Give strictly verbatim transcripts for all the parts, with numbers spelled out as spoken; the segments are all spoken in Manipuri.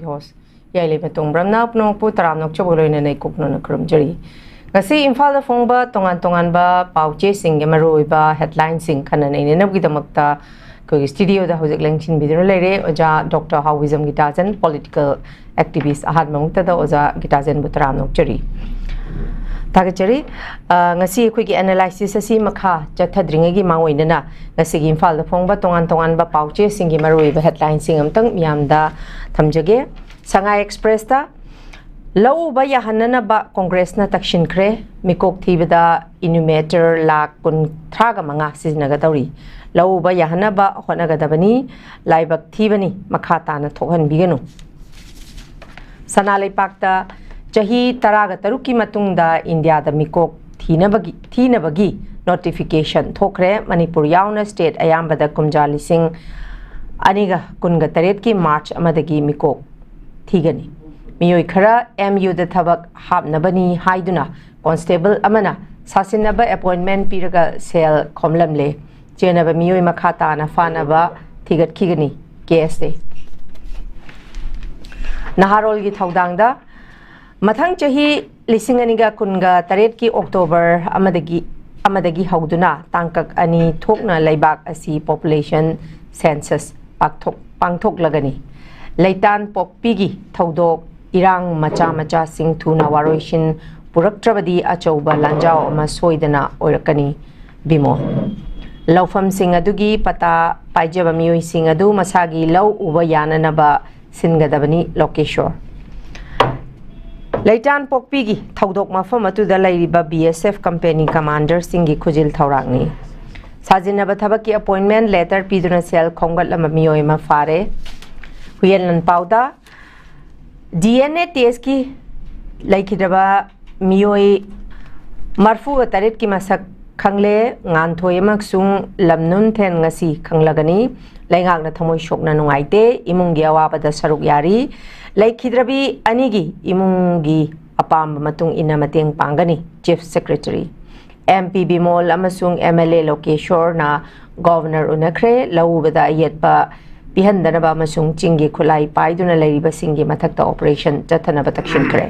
Host ꯌꯥꯏꯂꯩꯃ ꯇꯣꯡꯕ꯭ꯔꯝꯅ ꯄꯨꯝꯅꯃꯛꯄꯨ ꯇꯔꯥꯝꯅ ꯑꯣꯛꯆꯕꯒ ꯂꯣꯏꯅꯅ ꯏꯀꯣꯛꯅꯅ ꯈꯨꯔꯨꯝꯖꯔꯤ꯫ ꯉꯁꯤ ꯏꯝꯐꯥꯜꯗ ꯐꯣꯡꯕ ꯇꯣꯉꯥꯟ ꯇꯣꯉꯥꯟꯕ ꯄꯥꯎ ꯆꯦꯁꯤꯡꯒꯤ ꯃꯔꯨꯑꯣꯏꯕ headlineꯁꯤꯡ ꯈꯟꯅ ꯅꯩꯅꯅꯕꯒꯤꯗꯃꯛꯇ ꯑꯩꯈꯣꯏꯒꯤ studioꯗ ꯍꯧꯖꯤꯛ ꯂꯦꯡꯁꯤꯟꯕꯤꯗꯨꯅ ꯂꯩꯔꯦ ꯑꯣꯖꯥ ꯗꯣꯛꯇꯔ ꯍꯥꯎꯕꯤꯖꯝ ꯒꯤꯇꯥꯖꯟ, political activist꯫ ꯑꯍꯥꯟꯕ ꯃꯛꯇꯗ ꯑꯣꯖꯥ ꯒꯤꯇꯥꯖꯟꯕꯨ ꯇꯔꯥꯝꯅ ꯑꯣꯛꯆꯔꯤ꯫ ꯊꯥꯒꯠꯆꯔꯤ꯫ ꯑ, ꯉꯁꯤ ꯑꯩꯈꯣꯏꯒꯤ analysis ꯑꯁꯤ ꯃꯈꯥ ꯆꯠꯊꯗ꯭ꯔꯤꯉꯩꯒꯤ ꯃꯥꯡꯑꯣꯏꯅꯅ ꯉꯁꯤꯒꯤ ꯏꯝꯐꯥꯜꯗ ꯐꯣꯡꯕ ꯇꯣꯉꯥꯟ ꯇꯣꯉꯥꯟꯕ ꯄꯥꯎ ꯆꯦꯁꯤꯡꯒꯤ ꯃꯔꯨꯑꯣꯏꯕ headlineꯁꯤꯡ ꯑꯃꯇꯪ ꯃꯤꯌꯥꯝꯗ ꯊꯝꯖꯒꯦ꯫ ꯁꯉꯥꯏ ꯑꯦꯛꯁꯄ꯭ꯔꯦꯁꯇ, "ꯂꯧ ꯎꯕ ꯌꯥꯍꯟꯅꯅꯕ ꯀꯣꯡꯒ꯭ꯔꯦꯁꯅ ꯇꯛꯁꯤꯟꯈ꯭ꯔꯦ꯫ ꯃꯤꯀꯣꯛ ꯊꯤꯕꯗ innovator ꯂꯥꯈ ꯀꯨꯟꯊ꯭ꯔꯥꯒ ꯃꯉꯥ ꯁꯤꯖꯤꯟꯅꯒꯗꯧꯔꯤ꯫ ꯂꯧ ꯎꯕ ꯌꯥꯍꯟꯅꯕ ꯍꯣꯠꯅꯒꯗꯕꯅꯤ꯫ ꯂꯥꯏꯕꯛ ꯊꯤꯕꯅꯤ, ꯃꯈꯥ ꯇꯥꯅ ꯊꯣꯛꯍꯟꯕꯤꯒꯅꯨ"꯫ ꯁꯅꯥ ꯂꯩꯄꯥꯛꯇ, "ꯆꯍꯤ ꯇꯔꯥꯒ ꯇꯔꯨꯛꯀꯤ ꯃꯇꯨꯡꯗ ꯏꯟꯗꯤꯌꯥꯗ ꯃꯤꯀꯣꯛ ꯊꯤꯅꯕꯒꯤ, ꯊꯤꯅꯕꯒꯤ notification ꯊꯣꯛꯈ꯭ꯔꯦ꯫ ꯃꯅꯤꯄꯨꯔ ꯌꯥꯎꯅ state ꯑꯌꯥꯝꯕꯗ ꯀꯨꯝꯖꯥ ꯂꯤꯁꯤꯡ ꯑꯅꯤꯒ ꯀꯨꯟꯒ ꯇꯔꯦꯠꯀꯤ March ꯑꯃꯗꯒꯤ ꯃꯤꯀꯣꯛ ꯊꯤꯒꯅꯤ꯫ ꯃꯤꯑꯣꯏ ꯈꯔ MUꯗ ꯊꯕꯛ ꯍꯥꯞꯅꯕꯅꯤ ꯍꯥꯏꯗꯨꯅ constable ꯑꯃꯅ ꯁꯥꯁꯤꯟꯅꯕ appointment ꯄꯤꯔꯒ ꯁꯦꯜ ꯈꯣꯝꯂꯝꯂꯦ꯫ ꯆꯦꯟꯅꯕ ꯃꯤꯑꯣꯏ ꯃꯈꯥ ꯇꯥꯅ ꯐꯥꯅꯕ ꯊꯤꯒꯠꯈꯤꯒꯅꯤ꯫ KSA꯫ ꯅꯍꯥꯔꯣꯜꯒꯤ ꯊꯧꯗꯥꯡꯗ, ꯃꯊꯪ ꯆꯍꯤ ꯂꯤꯁꯤꯡ ꯑꯅꯤꯒ ꯀꯨꯟꯒ ꯇꯔꯦꯠꯀꯤ October ꯑꯃꯗꯒꯤ, ꯑꯃꯗꯒꯤ ꯍꯧꯗꯨꯅ ꯇꯥꯡꯀꯛ ꯑꯅꯤ ꯊꯣꯛꯅ ꯂꯩꯕꯥꯛ ꯑꯁꯤ population census ꯄꯥꯛꯊꯣꯛ-, ꯄꯥꯡꯊꯣꯛꯂꯒꯅꯤ꯫ ꯂꯩꯇꯥꯟ ꯄꯣꯛꯄꯤꯒꯤ ꯊꯧꯗꯣꯛ, ꯏꯔꯥꯡ ꯃꯆꯥ ꯃꯆꯥꯁꯤꯡ ꯊꯨꯅ ꯋꯥꯔꯣꯏꯁꯤꯟ ꯄꯨꯔꯛꯇ꯭ꯔꯕꯗꯤ ꯑꯆꯧꯕ ꯂꯥꯟꯖꯥꯎ ꯑꯃ ꯁꯣꯏꯗꯅ ꯑꯣꯏꯔꯛꯀꯅꯤ꯫ ꯕꯤꯃꯣꯜ꯫ ꯂꯧꯐꯝꯁꯤꯡ ꯑꯗꯨꯒꯤ ꯄꯇꯥ ꯄꯥꯏꯖꯕ ꯃꯤꯑꯣꯏꯁꯤꯡ ꯑꯗꯨ ꯃꯁꯥꯒꯤ ꯂꯧ ꯎꯕ ꯌꯥꯅꯅꯕ ꯁꯤꯟꯒꯗꯕꯅꯤ꯫ ꯂꯣꯀꯦꯁꯣꯔ꯫ ꯂꯩꯇꯥꯟ ꯄꯣꯛꯄꯤꯒꯤ ꯊꯧꯗꯣꯛ ꯃꯐꯝ ꯑꯗꯨꯗ ꯂꯩꯔꯤꯕ BSF company commanderꯁꯤꯡꯒꯤ ꯈꯨꯖꯤꯜ ꯊꯧꯔꯥꯡꯅꯤ꯫ ꯁꯥꯖꯤꯟꯅꯕ ꯊꯕꯛꯀꯤ appointment letter ꯄꯤꯗꯨꯅ ꯁꯦꯜ ꯈꯣꯝꯒꯠꯂꯝꯕ ꯃꯤꯑꯣꯏ ꯑꯃ ꯐꯥꯔꯦ꯫ ꯍꯨꯏꯌꯦꯟ ꯂꯥꯟꯄꯥꯎꯗ, DNA testꯀꯤ ꯂꯩꯈꯤꯗ꯭ꯔꯕ ꯃꯤꯑꯣꯏ ꯃꯔꯐꯨꯒ ꯇꯔꯦꯠꯀꯤ ꯃꯁꯛ ꯈꯪꯂꯦ꯫ ꯉꯥꯟꯊꯣꯏ ꯑꯃꯁꯨꯡ ꯂꯝꯅꯨꯟꯊꯦꯟ ꯉꯁꯤ ꯈꯪꯂꯒꯅꯤ꯫ ꯂꯩꯉꯥꯛꯅ ꯊꯃꯣꯏ ꯁꯣꯛꯅ ꯅꯨꯡꯉꯥꯏꯇꯦ꯫ ꯏꯃꯨꯡꯒꯤ ꯑꯋꯥꯕꯗ ꯁꯔꯨꯛ ꯌꯥꯔꯤ꯫ ꯂꯩꯈꯤꯗ꯭ꯔꯕꯤ ꯑꯅꯤꯒꯤ ꯏꯃꯨꯡꯒꯤ ꯑꯄꯥꯝꯕ ꯃꯇꯨꯡ ꯏꯟꯅ ꯃꯇꯦꯡ ꯄꯥꯡꯒꯅꯤ꯫ Chief Secretary꯫ MP ꯕꯤꯃꯣꯜ ꯑꯃꯁꯨꯡ MLA ꯂꯣꯀꯦꯁꯣꯔꯅ Governor ꯎꯅꯈ꯭ꯔꯦ꯫ ꯂꯧ ꯎꯕꯗ ꯑꯌꯦꯠꯄ ꯄꯤꯍꯟꯗꯅꯕ ꯑꯃꯁꯨꯡ ꯆꯤꯡꯒꯤ ꯈꯨꯠꯂꯥꯏ ꯄꯥꯏꯗꯨꯅ ꯂꯩꯔꯤꯕꯁꯤꯡꯒꯤ ꯃꯊꯛꯇ operation ꯆꯠꯊꯅꯕ ꯇꯛꯁꯤꯟꯈ꯭ꯔꯦ꯫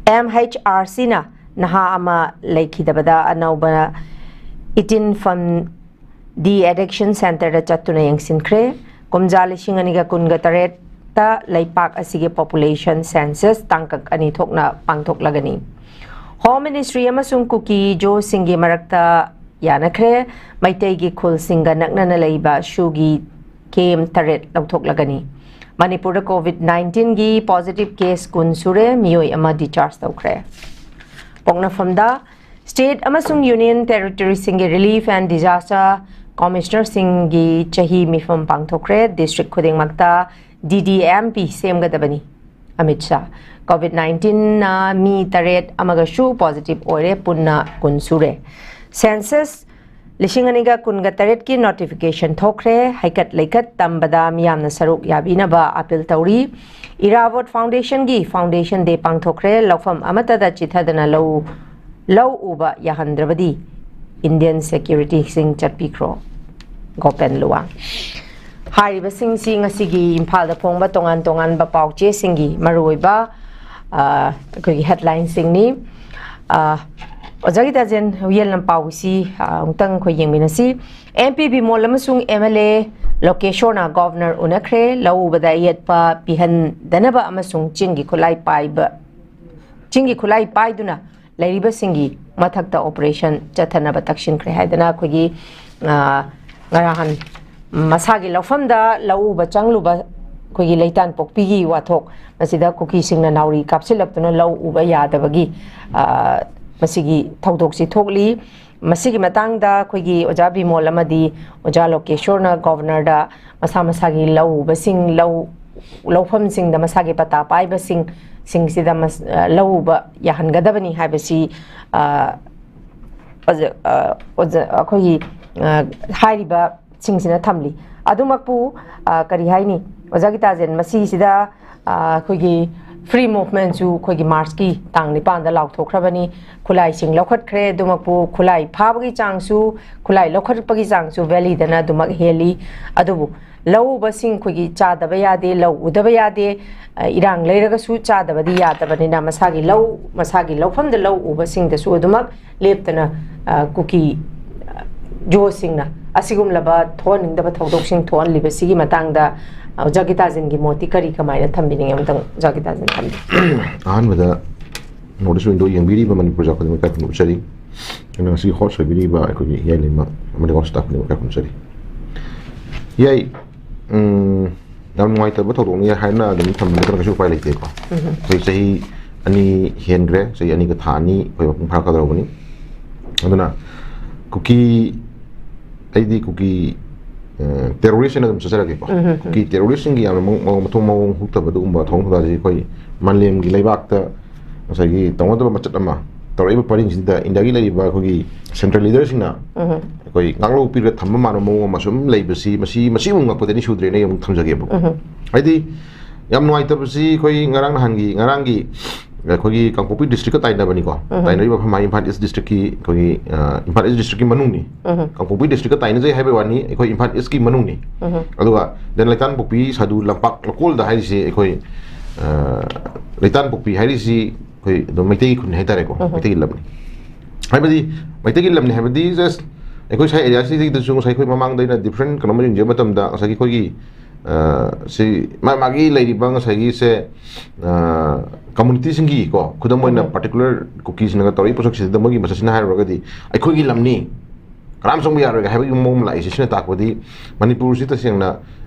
M H R Cꯅ ꯅꯍꯥ ꯑꯃ ꯂꯩꯈꯤꯗꯕꯗ ꯑꯅꯧꯕ eighteen fam de-addiction centreꯗ ꯆꯠꯇꯨꯅ ꯌꯦꯡꯁꯤꯟꯈ꯭ꯔꯦ꯫ ꯀꯨꯝꯖꯥ ꯂꯤꯁꯤꯡ ꯑꯅꯤꯒ ꯀꯨꯟꯒ ꯇꯔꯦꯠꯇ ꯂꯩꯄꯥꯛ ꯑꯁꯤꯒꯤ population census ꯇꯥꯡꯀꯛ ꯑꯅꯤ ꯊꯣꯛꯅ ꯄꯥꯡꯊꯣꯛꯂꯒꯅꯤ꯫ Home Ministry ꯑꯃꯁꯨꯡ ꯀꯨꯀꯤ ꯖꯣꯁꯤꯡꯒꯤ ꯃꯔꯛꯇ ꯌꯥꯅꯈ꯭ꯔꯦ꯫ ꯃꯩꯇꯩꯒꯤ ꯈꯨꯜꯁꯤꯡꯒ ꯅꯛꯅꯅ ꯂꯩꯕ ꯁꯨꯒꯤ camp ꯇꯔꯦꯠ ꯂꯧꯊꯣꯛꯂꯒꯅꯤ꯫ ꯃꯅꯤꯄꯨꯔꯗ COVID nineteenꯒꯤ positive case ꯀꯨꯟ ꯁꯨꯔꯦ, ꯃꯤꯑꯣꯏ ꯑꯃ discharge ꯇꯧꯈ꯭ꯔꯦ꯫ ꯄꯣꯛꯅꯐꯝꯗ state ꯑꯃꯁꯨꯡ union territoryꯁꯤꯡꯒꯤ relief and disaster commissionerꯁꯤꯡꯒꯤ ꯆꯍꯤ ꯃꯤꯐꯝ ꯄꯥꯡꯊꯣꯛꯈ꯭ꯔꯦ꯫ District ꯈꯨꯗꯤꯡꯃꯛꯇ D D M P ꯁꯦꯝꯒꯗꯕꯅꯤ꯫ Amit Shah. COVID nineteenꯅ ꯃꯤ ꯇꯔꯦꯠ ꯑꯃꯒꯁꯨ positive ꯑꯣꯏꯔꯦ, ꯄꯨꯟꯅ ꯀꯨꯟ ꯁꯨꯔꯦ꯫ Census ꯂꯤꯁꯤꯡ ꯑꯅꯤꯒ ꯀꯨꯟꯒ ꯇꯔꯦꯠꯀꯤ notification ꯊꯣꯛꯈ꯭ꯔꯦ꯫ ꯍꯩꯀꯠ ꯂꯩꯀꯠ ꯇꯝꯕꯗ ꯃꯤꯌꯥꯝꯅ ꯁꯔꯨꯛ ꯌꯥꯕꯤꯅꯕ appeal ꯇꯧꯔꯤ꯫ ꯏꯔꯥꯕꯣꯠ Foundationꯒꯤ Foundation Day ꯄꯥꯡꯊꯣꯛꯈ꯭ꯔꯦ꯫ ꯂꯧꯐꯝ ꯑꯃꯠꯇꯗ ꯆꯤꯊꯗꯅ ꯂꯧ, ꯂꯧ ꯎꯕ ꯌꯥꯍꯟꯗ꯭ꯔꯕꯗꯤ Indian securityꯁꯤꯡ ꯆꯠꯄꯤꯈ꯭ꯔꯣ꯫ ꯒꯣꯄꯦꯟ ꯂꯨꯋꯥꯡ꯫ ꯍꯥꯏꯔꯤꯕꯁꯤꯡꯁꯤ ꯉꯁꯤꯒꯤ ꯏꯝꯐꯥꯜꯗ ꯐꯣꯡꯕ ꯇꯣꯉꯥꯟ ꯇꯣꯉꯥꯟꯕ ꯄꯥꯎꯆꯦꯁꯤꯡꯒꯤ ꯃꯔꯨꯑꯣꯏꯕ, ꯑ, ꯑꯩꯈꯣꯏꯒꯤ headlineꯁꯤꯡꯅꯤ꯫ ꯑ, ꯑꯣꯖꯥ ꯒꯤꯇꯥꯖꯦꯟ, ꯍꯨꯏꯌꯦꯟ ꯂꯝꯄꯥꯎꯁꯤ, ꯑ, ꯑꯃꯨꯛꯇꯪ ꯑꯩꯈꯣꯏ ꯌꯦꯡꯃꯤꯟꯅꯁꯤ꯫ M P ꯕꯤꯃꯣꯜ ꯑꯃꯁꯨꯡ M L A ꯂꯣꯀꯦꯁꯣꯔꯅ Governor ꯎꯅꯈ꯭ꯔꯦ꯫ ꯂꯧ ꯎꯕꯗ ꯑꯌꯦꯠꯄ ꯄꯤꯍꯟꯗꯅꯕ ꯑꯃꯁꯨꯡ ꯆꯤꯡꯒꯤ ꯈꯨꯠꯂꯥꯏ ꯄꯥꯏꯕ, ꯆꯤꯡꯒꯤ ꯈꯨꯠꯂꯥꯏ ꯄꯥꯏꯗꯨꯅ ꯂꯩꯔꯤꯕꯁꯤꯡꯒꯤ ꯃꯊꯛꯇ operation ꯆꯠꯊꯅꯕ ꯇꯛꯁꯤꯟꯈ꯭ꯔꯦ ꯍꯥꯏꯗꯅ ꯑꯩꯈꯣꯏꯒꯤ, ꯑ, ꯉꯔꯥꯡ ꯃꯁꯥꯒꯤ ꯂꯧꯐꯝꯗ ꯂꯧ ꯎꯕ ꯆꯪꯂꯨꯕ ꯑꯩꯈꯣꯏꯒꯤ ꯂꯩꯇꯥꯟ ꯄꯣꯛꯄꯤꯒꯤ ꯋꯥꯊꯣꯛ ꯑꯁꯤꯗ ꯀꯨꯀꯤꯁꯤꯡꯅ ꯅꯥꯎꯔꯤ ꯀꯥꯞꯁꯤꯜꯂꯛꯇꯨꯅ ꯂꯧ ꯎꯕ ꯌꯥꯗꯕꯒꯤ, ꯑ, ꯃꯁꯤꯒꯤ ꯊꯧꯗꯣꯛꯁꯤ ꯊꯣꯛꯂꯤ꯫ ꯃꯁꯤꯒꯤ ꯃꯇꯥꯡꯗ ꯑꯩꯈꯣꯏꯒꯤ ꯑꯣꯖꯥ ꯕꯤꯃꯣꯜ ꯑꯃꯗꯤ ꯑꯣꯖꯥ ꯂꯣꯀꯦꯁꯣꯔꯅ Governorꯗ ꯃꯁꯥ ꯃꯁꯥꯒꯤ ꯂꯧ ꯎꯕꯁꯤꯡ, ꯂꯧ, ꯂꯧꯐꯝꯁꯤꯡꯗ ꯃꯁꯥꯒꯤ ꯄꯇꯥ ꯄꯥꯏꯕꯁꯤꯡ, ꯁꯤꯡꯁꯤꯗ ꯃꯁ-, ꯑ, ꯂꯧ ꯎꯕ ꯌꯥꯍꯟꯒꯗꯕꯅꯤ ꯍꯥꯏꯕꯁꯤ, ꯑ, ꯑꯣꯖꯥ-, ꯑ, ꯑꯣꯖꯥ-, ꯑꯩꯈꯣꯏꯒꯤ, ꯑ, ꯍꯥꯏꯔꯤꯕꯁꯤꯡꯁꯤꯅ ꯊꯝꯂꯤ꯫ ꯑꯗꯨꯃꯛꯄꯨ, ꯑ, ꯀꯔꯤ ꯍꯥꯏꯅꯤ, ꯑꯣꯖꯥ ꯒꯤꯇꯥꯖꯦꯟ, ꯃꯁꯤꯁꯤꯗ, ꯑ, ꯑꯩꯈꯣꯏꯒꯤ free movementꯁꯨ ꯑꯩꯈꯣꯏꯒꯤ Marchꯀꯤ ꯇꯥꯡ ꯅꯤꯄꯥꯟꯗ ꯂꯥꯎꯊꯣꯛꯈ꯭ꯔꯕꯅꯤ꯫ ꯈꯨꯠꯂꯥꯏꯁꯤꯡ ꯂꯧꯈꯠꯈ꯭ꯔꯦ꯫ ꯑꯗꯨꯃꯛꯄꯨ ꯈꯨꯠꯂꯥꯏ ꯐꯥꯕꯒꯤ ꯆꯥꯡꯁꯨ, ꯈꯨꯠꯂꯥꯏ ꯂꯧꯈꯠꯄꯒꯤ ꯆꯥꯡꯁꯨ Valleyꯗꯅ ꯑꯗꯨꯃꯛ ꯍꯦꯜꯂꯤ꯫ ꯑꯗꯨꯕꯨ ꯂꯧ ꯎꯕꯁꯤꯡ ꯑꯩꯈꯣꯏꯒꯤ ꯆꯥꯗꯕ ꯌꯥꯗꯦ, ꯂꯧ ꯎꯗꯕ ꯌꯥꯗꯦ, ꯑ, ꯏꯔꯥꯡ ꯂꯩꯔꯒꯁꯨ ꯆꯥꯗꯕꯗꯤ ꯌꯥꯗꯕꯅꯤꯅ ꯃꯁꯥꯒꯤ ꯂꯧ, ꯃꯁꯥꯒꯤ ꯂꯧꯐꯝꯗ ꯂꯧ ꯎꯕꯁꯤꯡꯗꯁꯨ ꯑꯗꯨꯃꯛ ꯂꯦꯞꯇꯅ, ꯑ, ꯀꯨꯀꯤ, ꯑ, ꯖꯣꯁꯤꯡꯅ ꯑꯁꯤꯒꯨꯝꯂꯕ ꯊꯣꯛꯍꯟꯅꯤꯡꯗꯕ ꯊꯧꯗꯣꯛꯁꯤꯡ ꯊꯣꯛꯍꯜꯂꯤꯕꯁꯤꯒꯤ ꯃꯇꯥꯡꯗ, ꯑ, ꯑꯣꯖꯥ ꯒꯤꯇꯥꯖꯤꯟꯒꯤ ꯃꯣꯠꯇꯤ ꯀꯔꯤ, ꯀꯃꯥꯏꯅ ꯊꯝꯕꯤꯅꯤꯡꯉꯤ? ꯑꯃꯇꯪ ꯑꯣꯖꯥ ꯒꯤꯇꯥꯖꯤꯟ ꯊꯝꯕꯤꯌꯨ꯫ ꯑꯍꯥꯟꯕꯗ North East Window ꯌꯦꯡꯕꯤꯔꯤꯕ ꯃꯅꯤꯄꯨꯔ ꯖꯥꯠ ꯈꯨꯗꯤꯡꯃꯛ ꯏꯀꯥꯏ ꯈꯨꯝꯅꯕ ꯎꯠꯆꯔꯤ꯫ ꯑꯗꯨꯅ ꯉꯁꯤꯒꯤ host ꯑꯣꯏꯕꯤꯔꯤꯕ ꯑꯩꯈꯣꯏꯒꯤ ꯏꯌꯥꯏ ꯂꯩꯃ ꯑꯃꯗꯤ host staff ꯈꯨꯗꯤꯡꯃꯛ ꯏꯀꯥꯏ ꯈꯨꯝꯅꯖꯔꯤ꯫ ꯏꯌꯥꯏ, ꯎꯝ, ꯌꯥꯝ ꯅꯨꯡꯉꯥꯏꯇꯕ ꯊꯧꯗꯣꯛꯅꯤ ꯍꯥꯏꯅ ꯑꯗꯨꯝ ꯊꯝꯕ ꯅꯠꯇꯅ ꯀꯩꯁꯨ ꯎꯄꯥꯏ ꯂꯩꯇꯦꯀꯣ꯫ ꯎꯝ꯫ ꯑꯩꯈꯣꯏ ꯆꯍꯤ ꯑꯅꯤ ꯍꯦꯟꯈ꯭ꯔꯦ, ꯆꯍꯤ ꯑꯅꯤꯒ ꯊꯥ ꯑꯅꯤ ꯑꯩꯈꯣꯏ ꯃꯄꯨꯡ ꯐꯥꯔꯛꯀꯗꯧꯔꯕꯅꯤ꯫ ꯑꯗꯨꯅ ꯀꯨꯀꯤ, ꯑꯩꯗꯤ ꯀꯨꯀꯤ, ꯑ, terrorist ꯍꯥꯏꯅ ꯑꯗꯨꯝ ꯆꯠꯆꯔꯒꯦꯀꯣ꯫ ꯎꯝ, ꯎꯝ, ꯎꯝ꯫ ꯀꯨꯀꯤ terroristꯁꯤꯡꯒꯤ ꯌꯥꯝꯅ ꯃꯑꯣꯡ, ꯃꯑꯣꯡ, ꯃꯊꯣꯡ ꯃꯑꯣꯡ ꯍꯨꯛꯇꯕ ꯑꯗꯨꯒꯨꯝꯕ ꯊꯧꯑꯣꯡ ꯊꯧꯗꯥꯁꯤ ꯑꯩꯈꯣꯏ ꯃꯥꯂꯦꯝꯒꯤ ꯂꯩꯕꯥꯛꯇ ꯉꯁꯥꯏꯒꯤ ꯇꯧꯅꯗꯕ ꯃꯆꯠ ꯑꯃ ꯇꯧꯔꯛꯏꯕ ꯄꯔꯤꯡꯁꯤꯗ ꯏꯟꯗꯤꯌꯥꯒꯤ ꯂꯩꯔꯤꯕ ꯑꯩꯈꯣꯏꯒꯤ central leaderꯁꯤꯡꯅ ꯎꯝ꯫ ꯑꯩꯈꯣꯏ ꯉꯥꯛꯂꯧ ꯄꯤꯔꯒ ꯊꯝꯕ ꯃꯥꯟꯕ ꯃꯑꯣꯡ ꯑꯃ ꯁꯨꯝ ꯂꯩꯕꯁꯤ, ꯃꯁꯤ, ꯃꯁꯤꯃꯨꯛ ꯉꯛꯄꯗꯤ ꯑꯅꯤ ꯁꯨꯗ꯭ꯔꯦꯅ ꯑꯩ ꯑꯃꯨꯛ ꯊꯝꯖꯒꯦꯕꯀꯣ꯫ ꯎꯝ꯫ ꯍꯥꯏꯗꯤ ꯌꯥꯝ ꯅꯨꯡꯉꯥꯏꯇꯕꯁꯤ ꯑꯩꯈꯣꯏ ꯉꯔꯥꯡ ꯅꯍꯥꯟꯒꯤ, ꯉꯔꯥꯡꯒꯤ ꯑꯩꯈꯣꯏꯒꯤ ꯀꯥꯡꯄꯣꯛꯄꯤ districtꯀ ꯇꯥꯏꯅꯕꯅꯤꯀꯣ꯫ ꯎꯝ꯫ ꯇꯥꯏꯅꯔꯤꯕ ꯃꯐꯝ ꯍꯥꯏ ꯏꯝꯐꯥꯜ East districtꯀꯤ ꯑꯩꯈꯣꯏꯒꯤ, ꯑ, ꯏꯝꯐꯥꯜ East districtꯀꯤ ꯃꯅꯨꯡꯅꯤ꯫ ꯎꯝ꯫ ꯀꯥꯡꯄꯣꯛꯄꯤ districtꯀ ꯇꯥꯏꯅꯖꯩ ꯍꯥꯏꯕꯒꯤ ꯋꯥꯅꯤ, ꯑꯩꯈꯣꯏ ꯏꯝꯐꯥꯜ Eastꯀꯤ ꯃꯅꯨꯡꯅꯤ꯫ ꯎꯝ꯫ ꯑꯗꯨꯒ then ꯂꯩꯇꯥꯟꯄꯣꯛꯄꯤ ꯁꯥꯗꯨ ꯂꯝꯄꯥꯛ ꯂꯀꯣꯜꯗ ꯍꯥꯏꯔꯤꯁꯤ ꯑꯩꯈꯣꯏ, ꯑ, ꯂꯩꯇꯥꯟꯄꯣꯛꯄꯤ ꯍꯥꯏꯔꯤꯁꯤ ꯑꯩꯈꯣꯏ ꯑꯗꯨꯝ ꯃꯩꯇꯩꯒꯤ ꯈꯨꯟꯅꯤ ꯍꯥꯏꯇꯥꯔꯦꯀꯣ, ꯎꯝ꯫ ꯃꯩꯇꯩꯒꯤ ꯂꯝꯅꯤ꯫ ꯍꯥꯏꯕꯗꯤ ꯃꯩꯇꯩꯒꯤ ꯂꯝꯅꯤ ꯍꯥꯏꯕꯗꯤ just ꯑꯩꯈꯣꯏ ꯁ꯭ꯋꯥꯏ areaꯁꯤꯗꯁꯨ ꯉꯁꯥꯏ ꯑꯩꯈꯣꯏ ꯃꯃꯥꯡꯗ ꯑꯩꯅ different ꯀꯩꯅꯣꯝꯃ ꯌꯦꯡꯖꯕ ꯃꯇꯝꯗ ꯉꯁꯥꯏꯒꯤ ꯑꯩꯈꯣꯏꯒꯤ, ꯑ, ꯁꯤ ꯃꯥ-, ꯃꯥꯒꯤ ꯂꯩꯔꯤꯕ ꯉꯁꯥꯏꯒꯤ ꯁꯦ, ꯑ, communityꯁꯤꯡꯒꯤ ꯀꯣ, ꯈꯨꯗꯝ ꯑꯣꯏꯅ ꯎꯝ꯫ Particular ꯀꯨꯀꯤꯁꯤꯡꯅꯒ ꯇꯧꯔꯛꯏ ꯄꯣꯠꯁꯛꯁꯤꯗ ꯃꯣꯏꯒꯤ ꯃꯁꯛꯁꯤꯅ ꯍꯥꯏꯔꯨꯔꯒꯗꯤ ꯑꯩꯈꯣꯏꯒꯤ ꯂꯝꯅꯤ, ꯀꯅꯥꯝ ꯆꯪꯕ ꯌꯥꯔꯣꯏꯒ ꯍꯥꯏꯕꯒꯤ ꯃꯑꯣꯡ ꯑꯃ ꯂꯥꯛꯏꯁꯦ, ꯁꯤꯅ ꯇꯥꯛꯄꯗꯤ ꯃꯅꯤꯄꯨꯔꯁꯤ ꯇꯁꯦꯡꯅ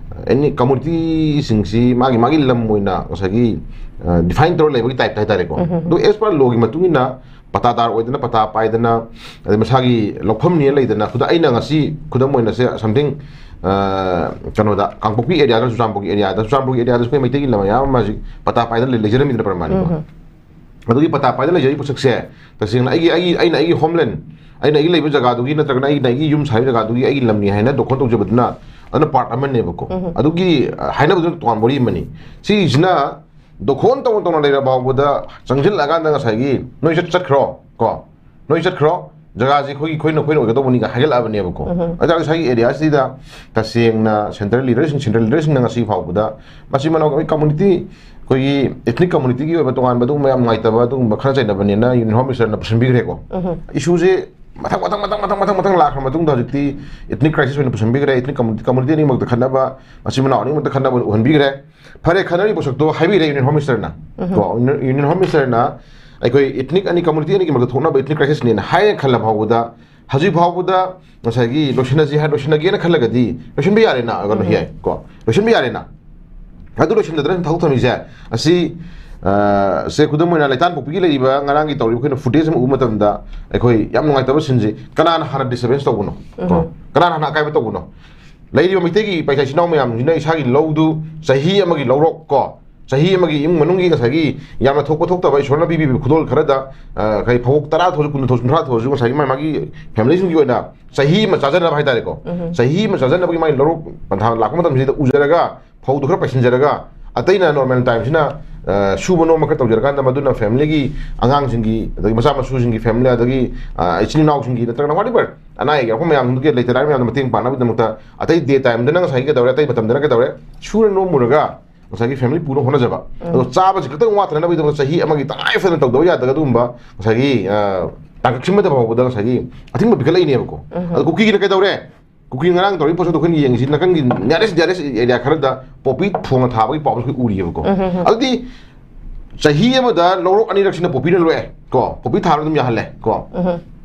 any communityꯁꯤꯡꯁꯤ ꯃꯥꯒꯤ, ꯃꯥꯒꯤ ꯂꯝ ꯑꯣꯏꯅ ꯉꯁꯥꯏꯒꯤ, ꯑ, define ꯇꯧꯔ ꯂꯩꯕꯒꯤ typeꯇ ꯍꯥꯏꯇꯥꯔꯦꯀꯣ꯫ ꯎꯝ, ꯎꯝ, ꯎꯝ꯫ ꯑꯗꯨ as per lawꯒꯤ ꯃꯇꯨꯡ ꯏꯟꯅ ꯄꯇꯥꯗꯥꯔ ꯑꯣꯏꯗꯅ, ꯄꯇꯥ ꯄꯥꯏꯗꯅ, ꯑꯗꯩ ꯃꯁꯥꯒꯤ ꯂꯧꯐꯝꯅꯦꯅ ꯂꯩꯗꯅ, ꯈꯨꯗ-, ꯑꯩꯅ ꯉꯁꯤ ꯈꯨꯗꯝ ꯑꯣꯏꯅ ꯁꯦ something, ꯑ, ꯀꯩꯅꯣꯗ, ꯀꯥꯡꯄꯣꯛꯄꯤ areaꯗ, ꯆꯨꯔꯆꯥꯟꯄꯨꯔꯒꯤ areaꯗ, ꯆꯨꯔꯆꯥꯟꯄꯨꯔꯒꯤ areaꯗ ꯑꯩꯈꯣꯏ ꯃꯩꯇꯩꯒꯤ ꯂꯝ ꯃꯌꯥꯝ ꯑꯃ ꯍꯧꯖꯤꯛ ꯄꯇꯥ ꯄꯥꯏꯗꯅ ꯂꯩ-, ꯂꯩꯖꯔꯝꯃꯤꯗꯅ ꯄ꯭ꯔꯃꯥꯅꯤꯀꯣ꯫ ꯎꯝ, ꯎꯝ꯫ ꯑꯗꯨꯒꯤ ꯄꯇꯥ ꯄꯥꯏꯗꯅ ꯂꯩꯖꯔꯤꯕ ꯄꯣꯠꯁꯛꯁꯦ ꯇꯁꯦꯡꯅ ꯑꯩꯒꯤ, ꯑꯩꯒꯤ, ꯑꯩꯅ ꯑꯩꯒꯤ homeland, ꯑꯩꯅ ꯑꯩꯒꯤ ꯂꯩꯕ ꯖꯒꯥꯗꯨꯒꯤ ꯅꯠꯇ꯭ꯔꯒꯅ ꯑꯩꯅ ꯑꯩꯒꯤ ꯌꯨꯝ ꯁꯥꯔꯤꯕ ꯖꯒꯥꯗꯨꯒꯤ ꯑꯩꯒꯤ ꯂꯝꯅꯤ ꯍꯥꯏꯅ ꯗꯣꯈꯣꯟ ꯇꯧꯖꯕꯗꯨꯅ ꯑꯗꯨꯅ part ꯑꯃꯅꯦꯕꯀꯣ꯫ ꯎꯝ, ꯎꯝ꯫ ꯑꯗꯨꯒꯤ, ꯑ, ꯍꯥꯏꯅꯕꯗꯨꯅ ꯇꯣꯉꯥꯟꯕ ꯋꯥꯔꯤ ꯑꯃꯅꯤ꯫ ꯁꯤꯁꯤꯅ ꯗꯣꯈꯣꯟ ꯇꯧꯅ ꯇꯧꯅ ꯂꯩꯔ ꯐꯥꯎꯕꯗ ꯆꯪꯁꯤꯜꯂꯛꯑꯀꯥꯟꯗ ꯉꯁꯥꯏꯒꯤ ꯅꯣꯏ ꯆꯠ-, ꯆꯠꯈ꯭ꯔꯣ ꯀꯣ, ꯅꯣꯏ ꯆꯠꯈ꯭ꯔꯣ, ꯖꯒꯥꯁꯦ ꯑꯩꯈꯣꯏꯒꯤ, ꯑꯩꯈꯣꯏꯅ, ꯑꯩꯈꯣꯏꯅ ꯑꯣꯏꯒꯗꯧꯕꯅꯤꯒ ꯍꯥꯏꯒꯠꯂꯛꯑꯕꯅꯦꯕꯀꯣ꯫ ꯎꯝ꯫ ꯑꯗꯨ ꯇꯥꯔꯒꯗꯤ ꯉꯁꯥꯏꯒꯤ ꯑꯦꯔꯤꯌꯥꯁꯤꯗ ꯇꯁꯦꯡꯅ ꯁꯦꯟꯇ꯭ꯔꯦꯜ ꯂꯤꯗꯔꯁꯤꯡ, ꯁꯦꯟꯇ꯭ꯔꯦꯜ ꯂꯤꯗꯔꯁꯤꯡꯅ ꯉꯁꯤ ꯐꯥꯎꯕꯗ ꯃꯆꯤꯟ ꯃꯅꯥꯎ ꯑꯩꯈꯣꯏ ꯀꯝꯃꯨꯅꯤꯇꯤ, ꯑꯩꯈꯣꯏꯒꯤ ꯏꯊꯅꯤꯛ ꯀꯝꯃꯨꯅꯤꯇꯤꯒꯤ ꯑꯣꯏꯕ ꯇꯣꯉꯥꯟꯕ ꯑꯗꯨꯒꯨꯝꯕ ꯌꯥꯝ ꯅꯨꯡꯉꯥꯏꯇꯕ ꯑꯗꯨꯒꯨꯝꯕ ꯈꯠꯅ ꯆꯩꯅꯕꯅꯦꯅ ꯌꯨꯅꯤꯌꯟ ꯍꯣꯝ ꯃꯤꯅꯤꯁꯇꯔꯅ ꯄꯨꯁꯤꯟꯕꯤꯈ꯭ꯔꯦꯀꯣ꯫ ꯎꯝ꯫ ꯏꯁꯨꯁꯦ ꯃꯊꯪ, ꯃꯊꯪ, ꯃꯊꯪ, ꯃꯊꯪ, ꯃꯊꯪ, ꯃꯊꯪ ꯂꯥꯛꯈ꯭ꯔ ꯃꯇꯨꯡꯗ ꯍꯧꯖꯤꯛꯇꯤ ꯏꯊꯅꯤꯛ ꯀ꯭ꯔꯥꯏꯁꯤꯁ ꯑꯣꯏꯅ ꯄꯨꯁꯤꯟꯕꯤꯈ꯭ꯔꯦ, ꯏꯊꯅꯤꯛ ꯀꯝꯃꯨꯅꯤꯇꯤ, ꯀꯝꯃꯨꯅꯤꯇꯤ ꯑꯅꯤꯃꯛꯇ ꯈꯠꯅꯕ, ꯃꯆꯤꯟ ꯃꯅꯥꯎ ꯑꯅꯤꯃꯛꯇ ꯈꯠꯅꯕ ꯎꯍꯟꯕꯤꯈ꯭ꯔꯦ꯫ ꯐꯔꯦ, ꯈꯠꯅꯔꯤꯕ ꯄꯣꯠꯁꯛꯇꯣ ꯍꯥꯏꯕꯤꯔꯦ ꯌꯨꯅꯤꯌꯟ ꯍꯣꯝ ꯃꯤꯅꯤꯁꯇꯔꯅ꯫ ꯎꯝ꯫ ꯀꯣ, ꯌꯨꯅꯤꯌꯟ, ꯌꯨꯅꯤꯌꯟ ꯍꯣꯝ ꯃꯤꯅꯤꯁꯇꯔꯅ ꯑꯩꯈꯣꯏ ꯏꯊꯅꯤꯛ ꯑꯅꯤ, ꯀꯝꯃꯨꯅꯤꯇꯤ ꯑꯅꯤꯒꯤ ꯃꯔꯛꯇ ꯊꯣꯛꯅꯕ ꯏꯊꯅꯤꯛ ꯀ꯭ꯔꯥꯏꯁꯤꯁꯅꯦꯅ ꯍꯥꯏꯔꯦ ꯈꯜꯂ ꯐꯥꯎꯕꯗ, ꯍꯧꯖꯤꯛ ꯐꯥꯎꯕꯗ ꯉꯁꯥꯏꯒꯤ ꯂꯣꯏꯁꯤꯟꯅꯁꯤ ꯍꯥꯏ, ꯂꯣꯏꯁꯤꯟꯅꯒꯦꯅ ꯈꯜꯂꯒꯗꯤ ꯂꯣꯏꯁꯤꯟꯕ ꯌꯥꯔꯦꯅ, ꯀꯩꯅꯣ, ꯎꯝ꯫ ꯌꯥꯏ, ꯀꯣ, ꯂꯣꯏꯁꯤꯟꯕ ꯌꯥꯔꯦꯅ꯫ ꯑꯗꯨ ꯂꯣꯏꯁꯤꯟꯗꯗꯅ ꯁꯨꯝ ꯊꯥꯗꯣꯛ ꯊꯝꯃꯤꯁꯦ ꯑꯁꯤ, ꯑ, ꯁꯦ, ꯈꯨꯗꯝ ꯑꯣꯏꯅ ꯂꯩꯇꯥꯟ ꯄꯣꯛꯄꯤꯒꯤ ꯂꯩꯔꯤꯕ ꯉꯔꯥꯡꯒꯤ ꯇꯧꯔꯤꯕ ꯑꯩꯈꯣꯏꯅ ꯐꯨꯇꯦꯖ ꯑꯃ ꯎꯕ ꯃꯇꯝꯗ ꯑꯩꯈꯣꯏ ꯌꯥꯝ ꯅꯨꯡꯉꯥꯏꯇꯕ ꯁꯤꯟꯁꯤ, ꯀꯅꯥꯅ ꯍꯥꯟꯅ ꯗꯤꯁꯇꯔꯕꯦꯟꯁ ꯇꯧꯕꯅꯣ? ꯀꯣ? ꯎꯝ꯫ ꯀꯅꯥꯅ ꯍꯥꯟꯅ ꯑꯀꯥꯏꯕ ꯇꯧꯕꯅꯣ? ꯂꯩꯔꯤꯕ ꯃꯩꯇꯩꯒꯤ ꯄꯩꯁꯥ ꯏꯆꯤꯟ ꯏꯅꯥꯎ ꯃꯌꯥꯝꯁꯤꯅ ꯏꯁꯥꯒꯤ ꯂꯧꯗꯨ ꯆꯍꯤ ꯑꯃꯒꯤ ꯂꯧꯔꯣꯛ ꯀꯣ, ꯆꯍꯤ ꯑꯃꯒꯤ ꯏꯃꯨꯡ ꯃꯅꯨꯡꯒꯤ ꯉꯁꯥꯏꯒꯤ ꯌꯥꯝꯅ ꯊꯣꯛꯄ ꯊꯣꯛꯇꯕ ꯏꯁꯣꯔꯅ ꯄꯤꯕꯤꯕ ꯈꯨꯗꯣꯜ ꯈꯔꯗ, ꯑ, ꯀꯩ, ꯐꯧꯕꯣꯛ ꯇꯔꯥ ꯊꯣꯛꯑꯁꯨ, ꯀꯨꯟ ꯊꯣꯛꯑꯁꯨ, ꯀꯨꯟꯊ꯭ꯔꯥ ꯊꯣꯛꯑꯁꯨ, ꯉꯁꯥꯏꯒꯤ ꯃꯥꯒꯤ, ꯃꯥꯒꯤ ꯐꯦꯃꯤꯂꯤꯁꯤꯡꯒꯤ ꯑꯣꯏꯅ ꯆꯍꯤ ꯑꯃ ꯆꯥꯖꯅꯕ ꯍꯥꯏꯇꯥꯔꯦꯀꯣ꯫ ꯎꯝ꯫ ꯆꯍꯤ ꯑꯃ ꯆꯥꯖꯅꯕꯒꯤ ꯃꯥꯒꯤ ꯂꯧꯔꯣꯛ ꯄꯟꯊꯥ ꯂꯥꯛꯄ ꯃꯇꯝꯁꯤꯗ ꯎꯖꯔꯒ, ꯐꯧꯗꯨ ꯈꯔ ꯄꯩꯁꯤꯟꯖꯔꯒ, ꯑꯇꯩꯅ ꯅꯣꯔꯃꯦꯜ ꯇꯥꯏꯝꯁꯤꯅ, ꯑ, ꯁꯨꯕ ꯅꯣꯝꯕ ꯈꯔ ꯇꯧꯖꯔꯀꯥꯟꯗ, ꯃꯗꯨꯅ ꯐꯦꯃꯤꯂꯤꯒꯤ ꯑꯉꯥꯡꯁꯤꯡꯒꯤ, ꯑꯗꯒꯤ ꯃꯆꯥ ꯃꯁꯨꯁꯤꯡꯒꯤ ꯐꯦꯃꯤꯂꯤ, ꯑꯗꯒꯤ, ꯑ, ꯏꯆꯤꯜ ꯏꯅꯥꯎꯁꯤꯡꯒꯤ, ꯅꯠꯇ꯭ꯔꯒꯅ whatever ꯑꯅꯥ ꯑꯌꯦꯛ ꯌꯥꯎꯔꯛꯄ ꯃꯌꯥꯝꯗꯨꯒꯤ ꯂꯩꯇ ꯂꯥꯏꯔ ꯃꯌꯥꯝꯗ ꯃꯇꯦꯡ ꯄꯥꯡꯅꯕꯒꯤꯗꯃꯛꯇ ꯑꯇꯩ ꯗꯦ ꯇꯥꯏꯝꯗꯅ ꯉꯁꯥꯏꯒꯤ ꯀꯩꯗꯧꯔꯦ, ꯑꯇꯩ ꯃꯇꯝꯗꯅ ꯀꯩꯗꯧꯔꯦ, ꯁꯨꯔ ꯅꯣꯝꯃꯨꯔꯒ ꯉꯁꯥꯏꯒꯤ ꯐꯦꯃꯤꯂꯤ ꯄꯨꯅꯕ ꯍꯣꯠꯅꯖꯕ꯫ ꯎꯝ꯫ ꯑꯗꯣ ꯆꯥꯕꯁꯤ ꯈꯛꯇꯪ ꯋꯥꯠꯇꯅꯕꯒꯤꯗꯃꯛꯇ ꯆꯍꯤ ꯑꯃꯒꯤ ꯇꯉꯥꯏ ꯐꯗꯅ ꯇꯧꯗꯕ ꯌꯥꯗꯕ ꯑꯗꯨꯒꯨꯝꯕ ꯉꯁꯥꯏꯒꯤ, ꯑ, ꯇꯥꯡꯀꯛ ꯁꯤꯃꯗ ꯐꯥꯎꯕꯗ ꯉꯁꯥꯏꯒꯤ ꯑꯊꯤꯡꯕ ꯄꯤꯈꯠꯂꯛꯏꯅꯦꯕꯀꯣ꯫ ꯎꯝ꯫ ꯑꯗꯣ ꯀꯨꯀꯤꯒꯤꯅ ꯀꯩꯗꯧꯔꯦ? ꯀꯨꯀꯤ ꯉꯔꯥꯡ ꯇꯧꯔꯤꯕ ꯄꯣꯠꯁꯛꯇꯣ ꯑꯩꯈꯣꯏꯅ ꯌꯦꯡꯉꯤꯁꯤ ꯅꯥꯀꯟꯒꯤ nearest, nearest area ꯈꯔꯗ ꯄꯣꯄꯤ ꯊꯣꯡꯅ ꯊꯥꯕꯒꯤ ꯄꯥꯎꯁꯨ ꯑꯩꯈꯣꯏ ꯎꯔꯤꯑꯕꯀꯣ꯫ ꯎꯝ, ꯎꯝ, ꯎꯝ꯫ ꯑꯗꯨꯗꯤ ꯆꯍꯤ ꯑꯃꯗ ꯂꯧꯔꯣꯛ ꯑꯅꯤꯔꯛꯁꯤꯅ ꯄꯣꯄꯤꯅ ꯂꯣꯛꯑꯦ ꯀꯣ, ꯄꯣꯄꯤ ꯊꯥꯕꯅ ꯑꯗꯨꯝ ꯌꯥꯍꯜꯂꯦ ꯀꯣ꯫ ꯎꯝ꯫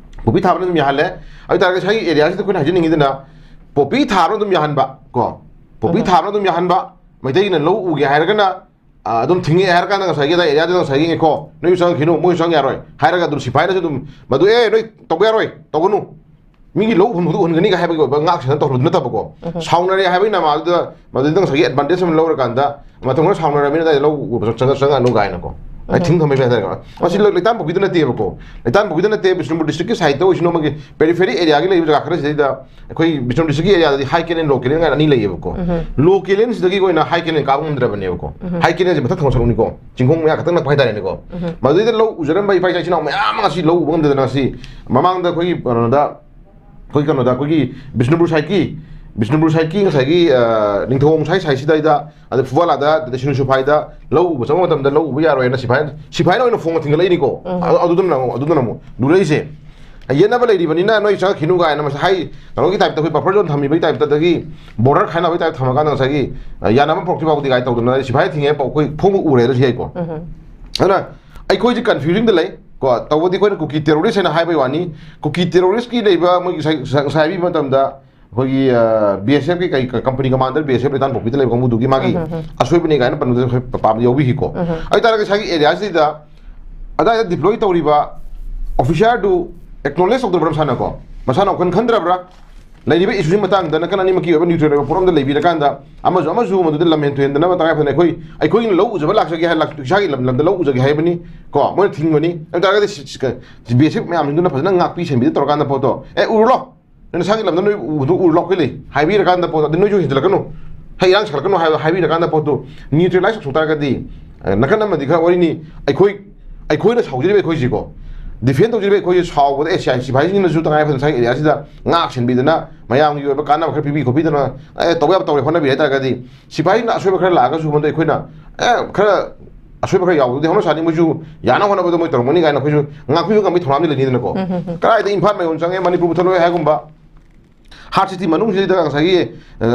ꯄꯣꯄꯤ ꯊꯥꯕꯅ ꯑꯗꯨꯝ ꯌꯥꯍꯜꯂꯦ꯫ ꯑꯗꯨ ꯇꯥꯔꯒꯗꯤ ꯉꯁꯥꯏꯒꯤ ꯑꯦꯔꯤꯌꯥꯁꯤꯗ ꯑꯩꯈꯣꯏꯅ ꯍꯥꯏꯖꯅꯤꯡꯉꯤꯗꯅ ꯄꯣꯄꯤ ꯊꯥꯕꯅ ꯑꯗꯨꯝ ꯌꯥꯍꯟꯕ ꯀꯣ, ꯄꯣꯄꯤ ꯎꯝ꯫ ꯊꯥꯕꯅ ꯑꯗꯨꯝ ꯌꯥꯍꯟꯕ, ꯃꯩꯇꯩꯒꯤꯅ ꯂꯧ ꯎꯒꯦ ꯍꯥꯏꯔꯒꯅ, ꯑ, ꯑꯗꯨꯝ ꯊꯤꯡꯉꯛꯑꯦ ꯍꯥꯏꯔ ꯀꯥꯟꯗ ꯉꯁꯥꯏꯒꯤ ꯑꯗꯥꯏ ꯑꯦꯔꯤꯌꯥꯗꯨꯗ ꯉꯁꯥꯏꯒꯤ ꯉꯥꯏꯈꯣ, ꯅꯣꯏꯁꯨ ꯆꯪꯉꯛꯈꯤꯅꯨ, ꯃꯣꯏꯁꯨ ꯆꯪ ꯌꯥꯔꯣꯏ ꯍꯥꯏꯔꯒ ꯑꯗꯨꯝ ꯁꯤꯐꯥꯏꯅꯁꯨ ꯑꯗꯨꯝ ꯃꯗꯨ, "ꯑꯦ, ꯅꯣꯏ ꯇꯧꯕ ꯌꯥꯔꯣꯏ, ꯇꯧꯒꯅꯨ, ꯃꯤꯒꯤ ꯂꯧ ꯎꯍꯟꯕꯗꯨ ꯎꯍꯟꯒꯅꯤꯒ" ꯍꯥꯏꯕꯒꯤ ꯑꯣꯏꯕ ꯉꯥꯛ ꯁꯦꯟꯅ ꯇꯧꯍꯟꯕꯗꯨ ꯅꯠꯇꯕꯀꯣ꯫ ꯎꯝ꯫ ꯁꯥꯎꯅꯔꯦ ꯍꯥꯏꯕꯒꯤ ꯅꯃꯥꯗꯨꯗ ꯃꯗꯨꯗ ꯉꯁꯥꯏꯒꯤ ꯑꯦꯗꯚꯥꯟꯇꯦꯖ ꯑꯃ ꯂꯧꯔꯀꯥꯟꯗ ꯃꯇꯝ ꯈꯔ ꯁꯥꯎꯅꯔꯕꯅꯤꯅ ꯑꯗꯥꯏꯗ ꯂꯧ ꯎꯕ ꯆꯪ-, ꯆꯪꯉꯛꯑꯅꯨ ꯀꯥꯏꯅꯀꯣ꯫ ꯑꯩ ꯊꯤꯡ ꯊꯝꯕꯩ ꯍꯥꯏꯇꯥꯔꯦꯀꯣ꯫ ꯃꯁꯤ ꯂꯣꯏ-, ꯂꯩꯇꯥꯝꯄꯣꯛꯄꯤꯗ ꯅꯠꯇꯦꯕꯀꯣ꯫ ꯂꯩꯇꯥꯝꯄꯣꯛꯄꯤꯗ ꯅꯠꯇꯦ, ꯕꯤꯁꯅꯨꯄꯨꯔ district ꯀꯤ side ꯇ ꯑꯣꯏꯁꯅꯨ, ꯑꯃꯒꯤ periphery area ꯒꯤ ꯂꯩꯕ ꯖꯒꯥ ꯈꯔꯁꯤꯗꯩꯗ ꯑꯩꯈꯣꯏ ꯕꯤꯁꯅꯨꯄꯨꯔ district ꯀꯤ area ꯗꯗꯤ high canal, low canal ꯀꯥꯏꯅ ꯑꯅꯤ ꯂꯩꯌꯦꯕꯀꯣ꯫ Low canal ꯁꯤꯗꯒꯤ ꯑꯣꯏꯅ high canal ꯀꯥꯕ ꯉꯝꯗ꯭ꯔꯕꯅꯦꯕꯀꯣ꯫ High canal ꯁꯦ ꯃꯊꯛ ꯊꯪꯕ ꯁꯔꯨꯛꯅꯤꯀꯣ, ꯆꯤꯡꯈꯣꯡ ꯃꯌꯥ ꯈꯛꯇꯪ ꯅꯛꯄ ꯍꯥꯏꯇꯥꯔꯦꯅꯦꯀꯣ꯫ ꯃꯗꯨꯗꯩꯗ ꯂꯧ ꯎꯖꯔꯝꯕ ꯏꯄꯥ ꯏꯆꯥ ꯏꯆꯤꯟ ꯏꯅꯥꯎ ꯃꯌꯥꯝ ꯑꯃ ꯉꯁꯤ ꯂꯧ ꯎꯕ ꯉꯝꯗꯗꯅ ꯉꯁꯤ ꯃꯃꯥꯡꯗ ꯑꯩꯈꯣꯏꯒꯤ ꯀꯩꯅꯣꯗ ꯑꯩꯈꯣꯏ ꯀꯩꯅꯣꯗ, ꯑꯩꯈꯣꯏꯒꯤ ꯕꯤꯁꯅꯨꯄꯨꯔ side ꯀꯤ, ꯕꯤꯁꯅꯨꯄꯨꯔ side ꯀꯤ ꯉꯁꯥꯏꯒꯤ, ꯑ, ꯅꯤꯡꯊꯧꯈꯣꯡ ꯁꯥꯏ side ꯁꯤꯗꯩꯗ, ꯑꯗ ꯐꯨꯕꯥꯂꯥꯗ, ꯑꯗ ꯁꯤꯡꯖꯃꯩ ꯁꯤꯐꯥꯏꯗ ꯂꯧ ꯎꯕ ꯆꯪꯕ ꯃꯇꯝꯗ ꯂꯧ ꯎꯕ ꯌꯥꯔꯣꯏꯅ ꯁꯤꯐꯥꯏ, ꯁꯤꯐꯥꯏꯅ ꯑꯣꯏꯅ ꯐꯣꯡꯅ ꯊꯤꯡꯒꯠꯂꯛꯏꯅꯤꯀꯣ꯫ ꯑꯗꯨ-, ꯑꯗꯨꯗꯨꯅ ꯑꯃꯨꯛ, ꯑꯗꯨꯗꯨꯅ ꯑꯃꯨꯛ ꯂꯨꯔꯛꯏꯁꯦ꯫ ꯌꯦꯠꯅꯕ ꯂꯩꯔꯤꯕꯅꯤꯅ ꯅꯣꯏ ꯆꯪꯉꯛꯈꯤꯅꯨ ꯀꯥꯏꯅ ꯃꯁꯤ ꯍꯥꯏ, ꯀꯩꯅꯣꯒꯤ type ꯇ, ꯑꯩꯈꯣꯏ buffer zone ꯊꯝꯃꯤꯕꯒꯤ type ꯇ, ꯑꯗꯒꯤ border ꯈꯥꯏꯅꯕꯒꯤ type ꯊꯝꯃꯀꯥꯟꯗ ꯉꯁꯥꯏꯒꯤ, ꯑ, ꯌꯥꯅꯕ ꯄꯨꯔꯛꯇ꯭ꯔꯤ ꯐꯥꯎꯗꯤ ꯀꯥꯏꯅ ꯇꯧꯗꯅ ꯁꯤꯐꯥꯏ ꯊꯤꯡꯉꯦ ꯄꯥꯎ ꯑꯩꯈꯣꯏ ꯐꯣꯡꯕ ꯎꯔꯦ ꯍꯥꯏꯔꯁꯨ ꯌꯥꯏꯀꯣ꯫ ꯑꯗꯨꯅ ꯑꯩꯈꯣꯏꯁꯦ confusing ꯗ ꯂꯩ ꯀꯣ꯫ ꯇꯧꯕꯗꯤ ꯑꯩꯈꯣꯏꯅ ꯀꯨꯀꯤ terrorist ꯍꯥꯏꯅ ꯍꯥꯏꯕꯒꯤ ꯋꯥꯅꯤ꯫ ꯀꯨꯀꯤ terrorist ꯀꯤ ꯂꯩꯕ ꯃꯣꯏꯒꯤ ꯉꯁꯥꯏ, ꯉꯁꯥꯏ ꯍꯥꯏꯕꯤꯕ ꯃꯇꯝꯗ ꯑꯩꯈꯣꯏꯒꯤ, ꯑ, B S F ꯀꯤ ꯀꯩ, ꯀꯩ company commander, B S F ꯂꯩꯇꯥꯟꯄꯣꯛꯄꯤꯗ ꯂꯩꯕ ꯀꯥꯡꯕꯨꯗꯨꯒꯤ ꯃꯥꯒꯤ ꯑꯁꯣꯏꯕꯅꯤ ꯀꯥꯏꯅ ꯄꯟꯕꯗ ꯑꯩꯈꯣꯏ ꯄꯥꯕ ꯌꯥꯎꯕꯤꯈꯤꯀꯣ꯫ ꯑꯗꯨ ꯑꯣꯏꯇꯥꯔꯒꯗꯤ ꯉꯁꯥꯏꯒꯤ area ꯁꯤꯗ ꯑꯗꯥꯏꯗ deploy ꯇꯧꯔꯤꯕ officer ꯗꯨ acknowledge ꯇꯧꯗꯕ꯭ꯔꯥ ꯃꯁꯥꯅꯀꯣ? ꯃꯁꯥꯅ ꯋꯥꯈꯜ ꯈꯟꯗ꯭ꯔꯕ꯭ꯔꯥ? ꯂꯩꯔꯤꯕ issue ꯁꯤ ꯃꯇꯥꯡꯗ ꯅꯥꯀꯟ ꯑꯅꯤꯃꯛꯀꯤ ꯑꯣꯏꯕ neutral ꯑꯣꯏꯕ ꯄꯣꯠ ꯑꯃꯗ ꯂꯩꯕꯤꯔꯀꯥꯟꯗ ꯑꯃꯁꯨ ꯑꯃꯁꯨ ꯃꯗꯨꯗ ꯂꯝꯍꯦꯟ ꯇꯨꯍꯦꯟꯗꯅꯕ ꯇꯉꯥꯏ ꯐꯗꯅ ꯑꯩꯈꯣꯏ, ꯑꯩꯈꯣꯏꯅ ꯂꯧ ꯎꯖꯕ ꯂꯥꯛꯆꯒꯦ ꯍꯥꯏ, ꯂꯥꯛ-, ꯏꯁꯥꯒꯤ ꯂꯝ-, ꯂꯝꯗ ꯂꯧ ꯎꯖꯒꯦ ꯍꯥꯏꯕꯅꯤ ꯀꯣ, ꯃꯣꯏꯅ ꯊꯤꯡꯕꯅꯤ꯫ ꯑꯗꯨ ꯑꯣꯏꯇꯥꯔꯒꯗꯤ ꯁꯤ-, ꯁꯤ-, ꯀ-, B S F ꯃꯌꯥꯝꯁꯤꯡꯗꯨꯅ ꯐꯖꯅ ꯉꯥꯛꯄꯤ ꯁꯦꯟꯕꯤꯗ ꯇꯧꯔꯀꯥꯟꯗ ꯄꯣꯠꯇꯣ, "ꯑꯦ, ꯎꯔꯨ ꯂꯥꯎ, ꯅꯣꯏ ꯅꯁꯥꯒꯤ ꯂꯝꯗ ꯅꯣꯏ ꯎꯕꯗꯣ ꯎꯔꯨ ꯂꯥꯎ, ꯑꯩꯈꯣꯏ ꯂꯩ" ꯍꯥꯏꯕꯤꯔꯀꯥꯟꯗ ꯄꯣꯠꯇꯣ, "ꯑꯗꯨ ꯅꯣꯏꯁꯨ ꯍꯦꯟꯖꯤꯜꯂꯛꯀꯅꯨ, ꯍꯩ ꯏꯔꯥꯡ ꯁꯥꯒꯠꯂꯛꯀꯅꯨ" ꯍꯥꯏꯕ ꯍꯥꯏꯕꯤꯔꯀꯥꯟꯗ ꯄꯣꯠꯇꯣ neutralize ꯇꯧꯊꯣꯛ ꯇꯥꯔꯒꯗꯤ, ꯑ, ꯅꯥꯀꯟ ꯑꯃꯗꯤ ꯈꯔ ꯋꯥꯔꯤꯅꯤ, ꯑꯩꯈꯣꯏ, ꯑꯩꯈꯣꯏꯅ ꯁꯥꯎꯖꯔꯤꯕ ꯑꯩꯈꯣꯏꯁꯤꯀꯣ, defend ꯇꯧꯖꯔꯤꯕ ꯑꯩꯈꯣꯏꯁꯤ ꯁꯥꯎꯕꯗ, ꯑꯦ, ꯁꯤ-, ꯁꯤꯐꯥꯏꯁꯤꯡꯅꯁꯨ ꯇꯉꯥꯏ ꯐꯗꯅ ꯉꯁꯥꯏꯒꯤ area ꯁꯤꯗ ꯉꯥꯛ ꯁꯦꯟꯕꯤꯗꯅ, ꯃꯌꯥꯝꯒꯤ ꯑꯣꯏꯕ ꯀꯥꯟꯅꯕ ꯈꯔ ꯄꯤꯕꯤ ꯈꯣꯠꯄꯤꯗꯅ, ꯑꯦ, ꯇꯧꯕ ꯌꯥꯕ ꯇꯧꯔꯦ ꯍꯣꯠꯅꯕꯤꯔꯦ ꯍꯥꯏ ꯇꯥꯔꯒꯗꯤ, ꯁꯤꯐꯥꯏꯅ ꯑꯁꯣꯏꯕ ꯈꯔ ꯂꯥꯛꯑꯒꯁꯨ ꯃꯗꯨ ꯑꯩꯈꯣꯏꯅ, ꯑꯦ, ꯈꯔ ꯑꯁꯣꯏꯕ ꯈꯔ ꯌꯥꯎꯕꯗꯨꯗꯤ ꯍꯧꯅ ꯁꯥꯅꯤ, ꯃꯣꯏꯁꯨ ꯌꯥꯅ ꯍꯣꯠꯅꯕꯗ ꯃꯣꯏ ꯇꯧꯔꯝꯒꯅꯤ ꯀꯥꯏꯅ ꯑꯩꯈꯣꯏꯁꯨ ꯉꯥꯛꯄꯤꯕ ꯉꯝꯕꯒꯤ ꯊꯧꯔꯥꯡꯗꯤ ꯂꯩꯅꯤꯗꯅꯀꯣ꯫ ꯀꯗꯥꯏꯗ ꯏꯝꯐꯥꯜ ꯃꯌꯣꯟ ꯆꯪꯉꯦ, ꯃꯅꯤꯄꯨꯔ ꯄꯨꯊꯠꯂꯣꯏ ꯍꯥꯏꯒꯨꯝꯕ, ꯍꯥꯔꯠ ꯁꯤꯇꯤ ꯃꯅꯨꯡꯁꯤꯗ ꯉꯁꯥꯏꯒꯤ, ꯑ,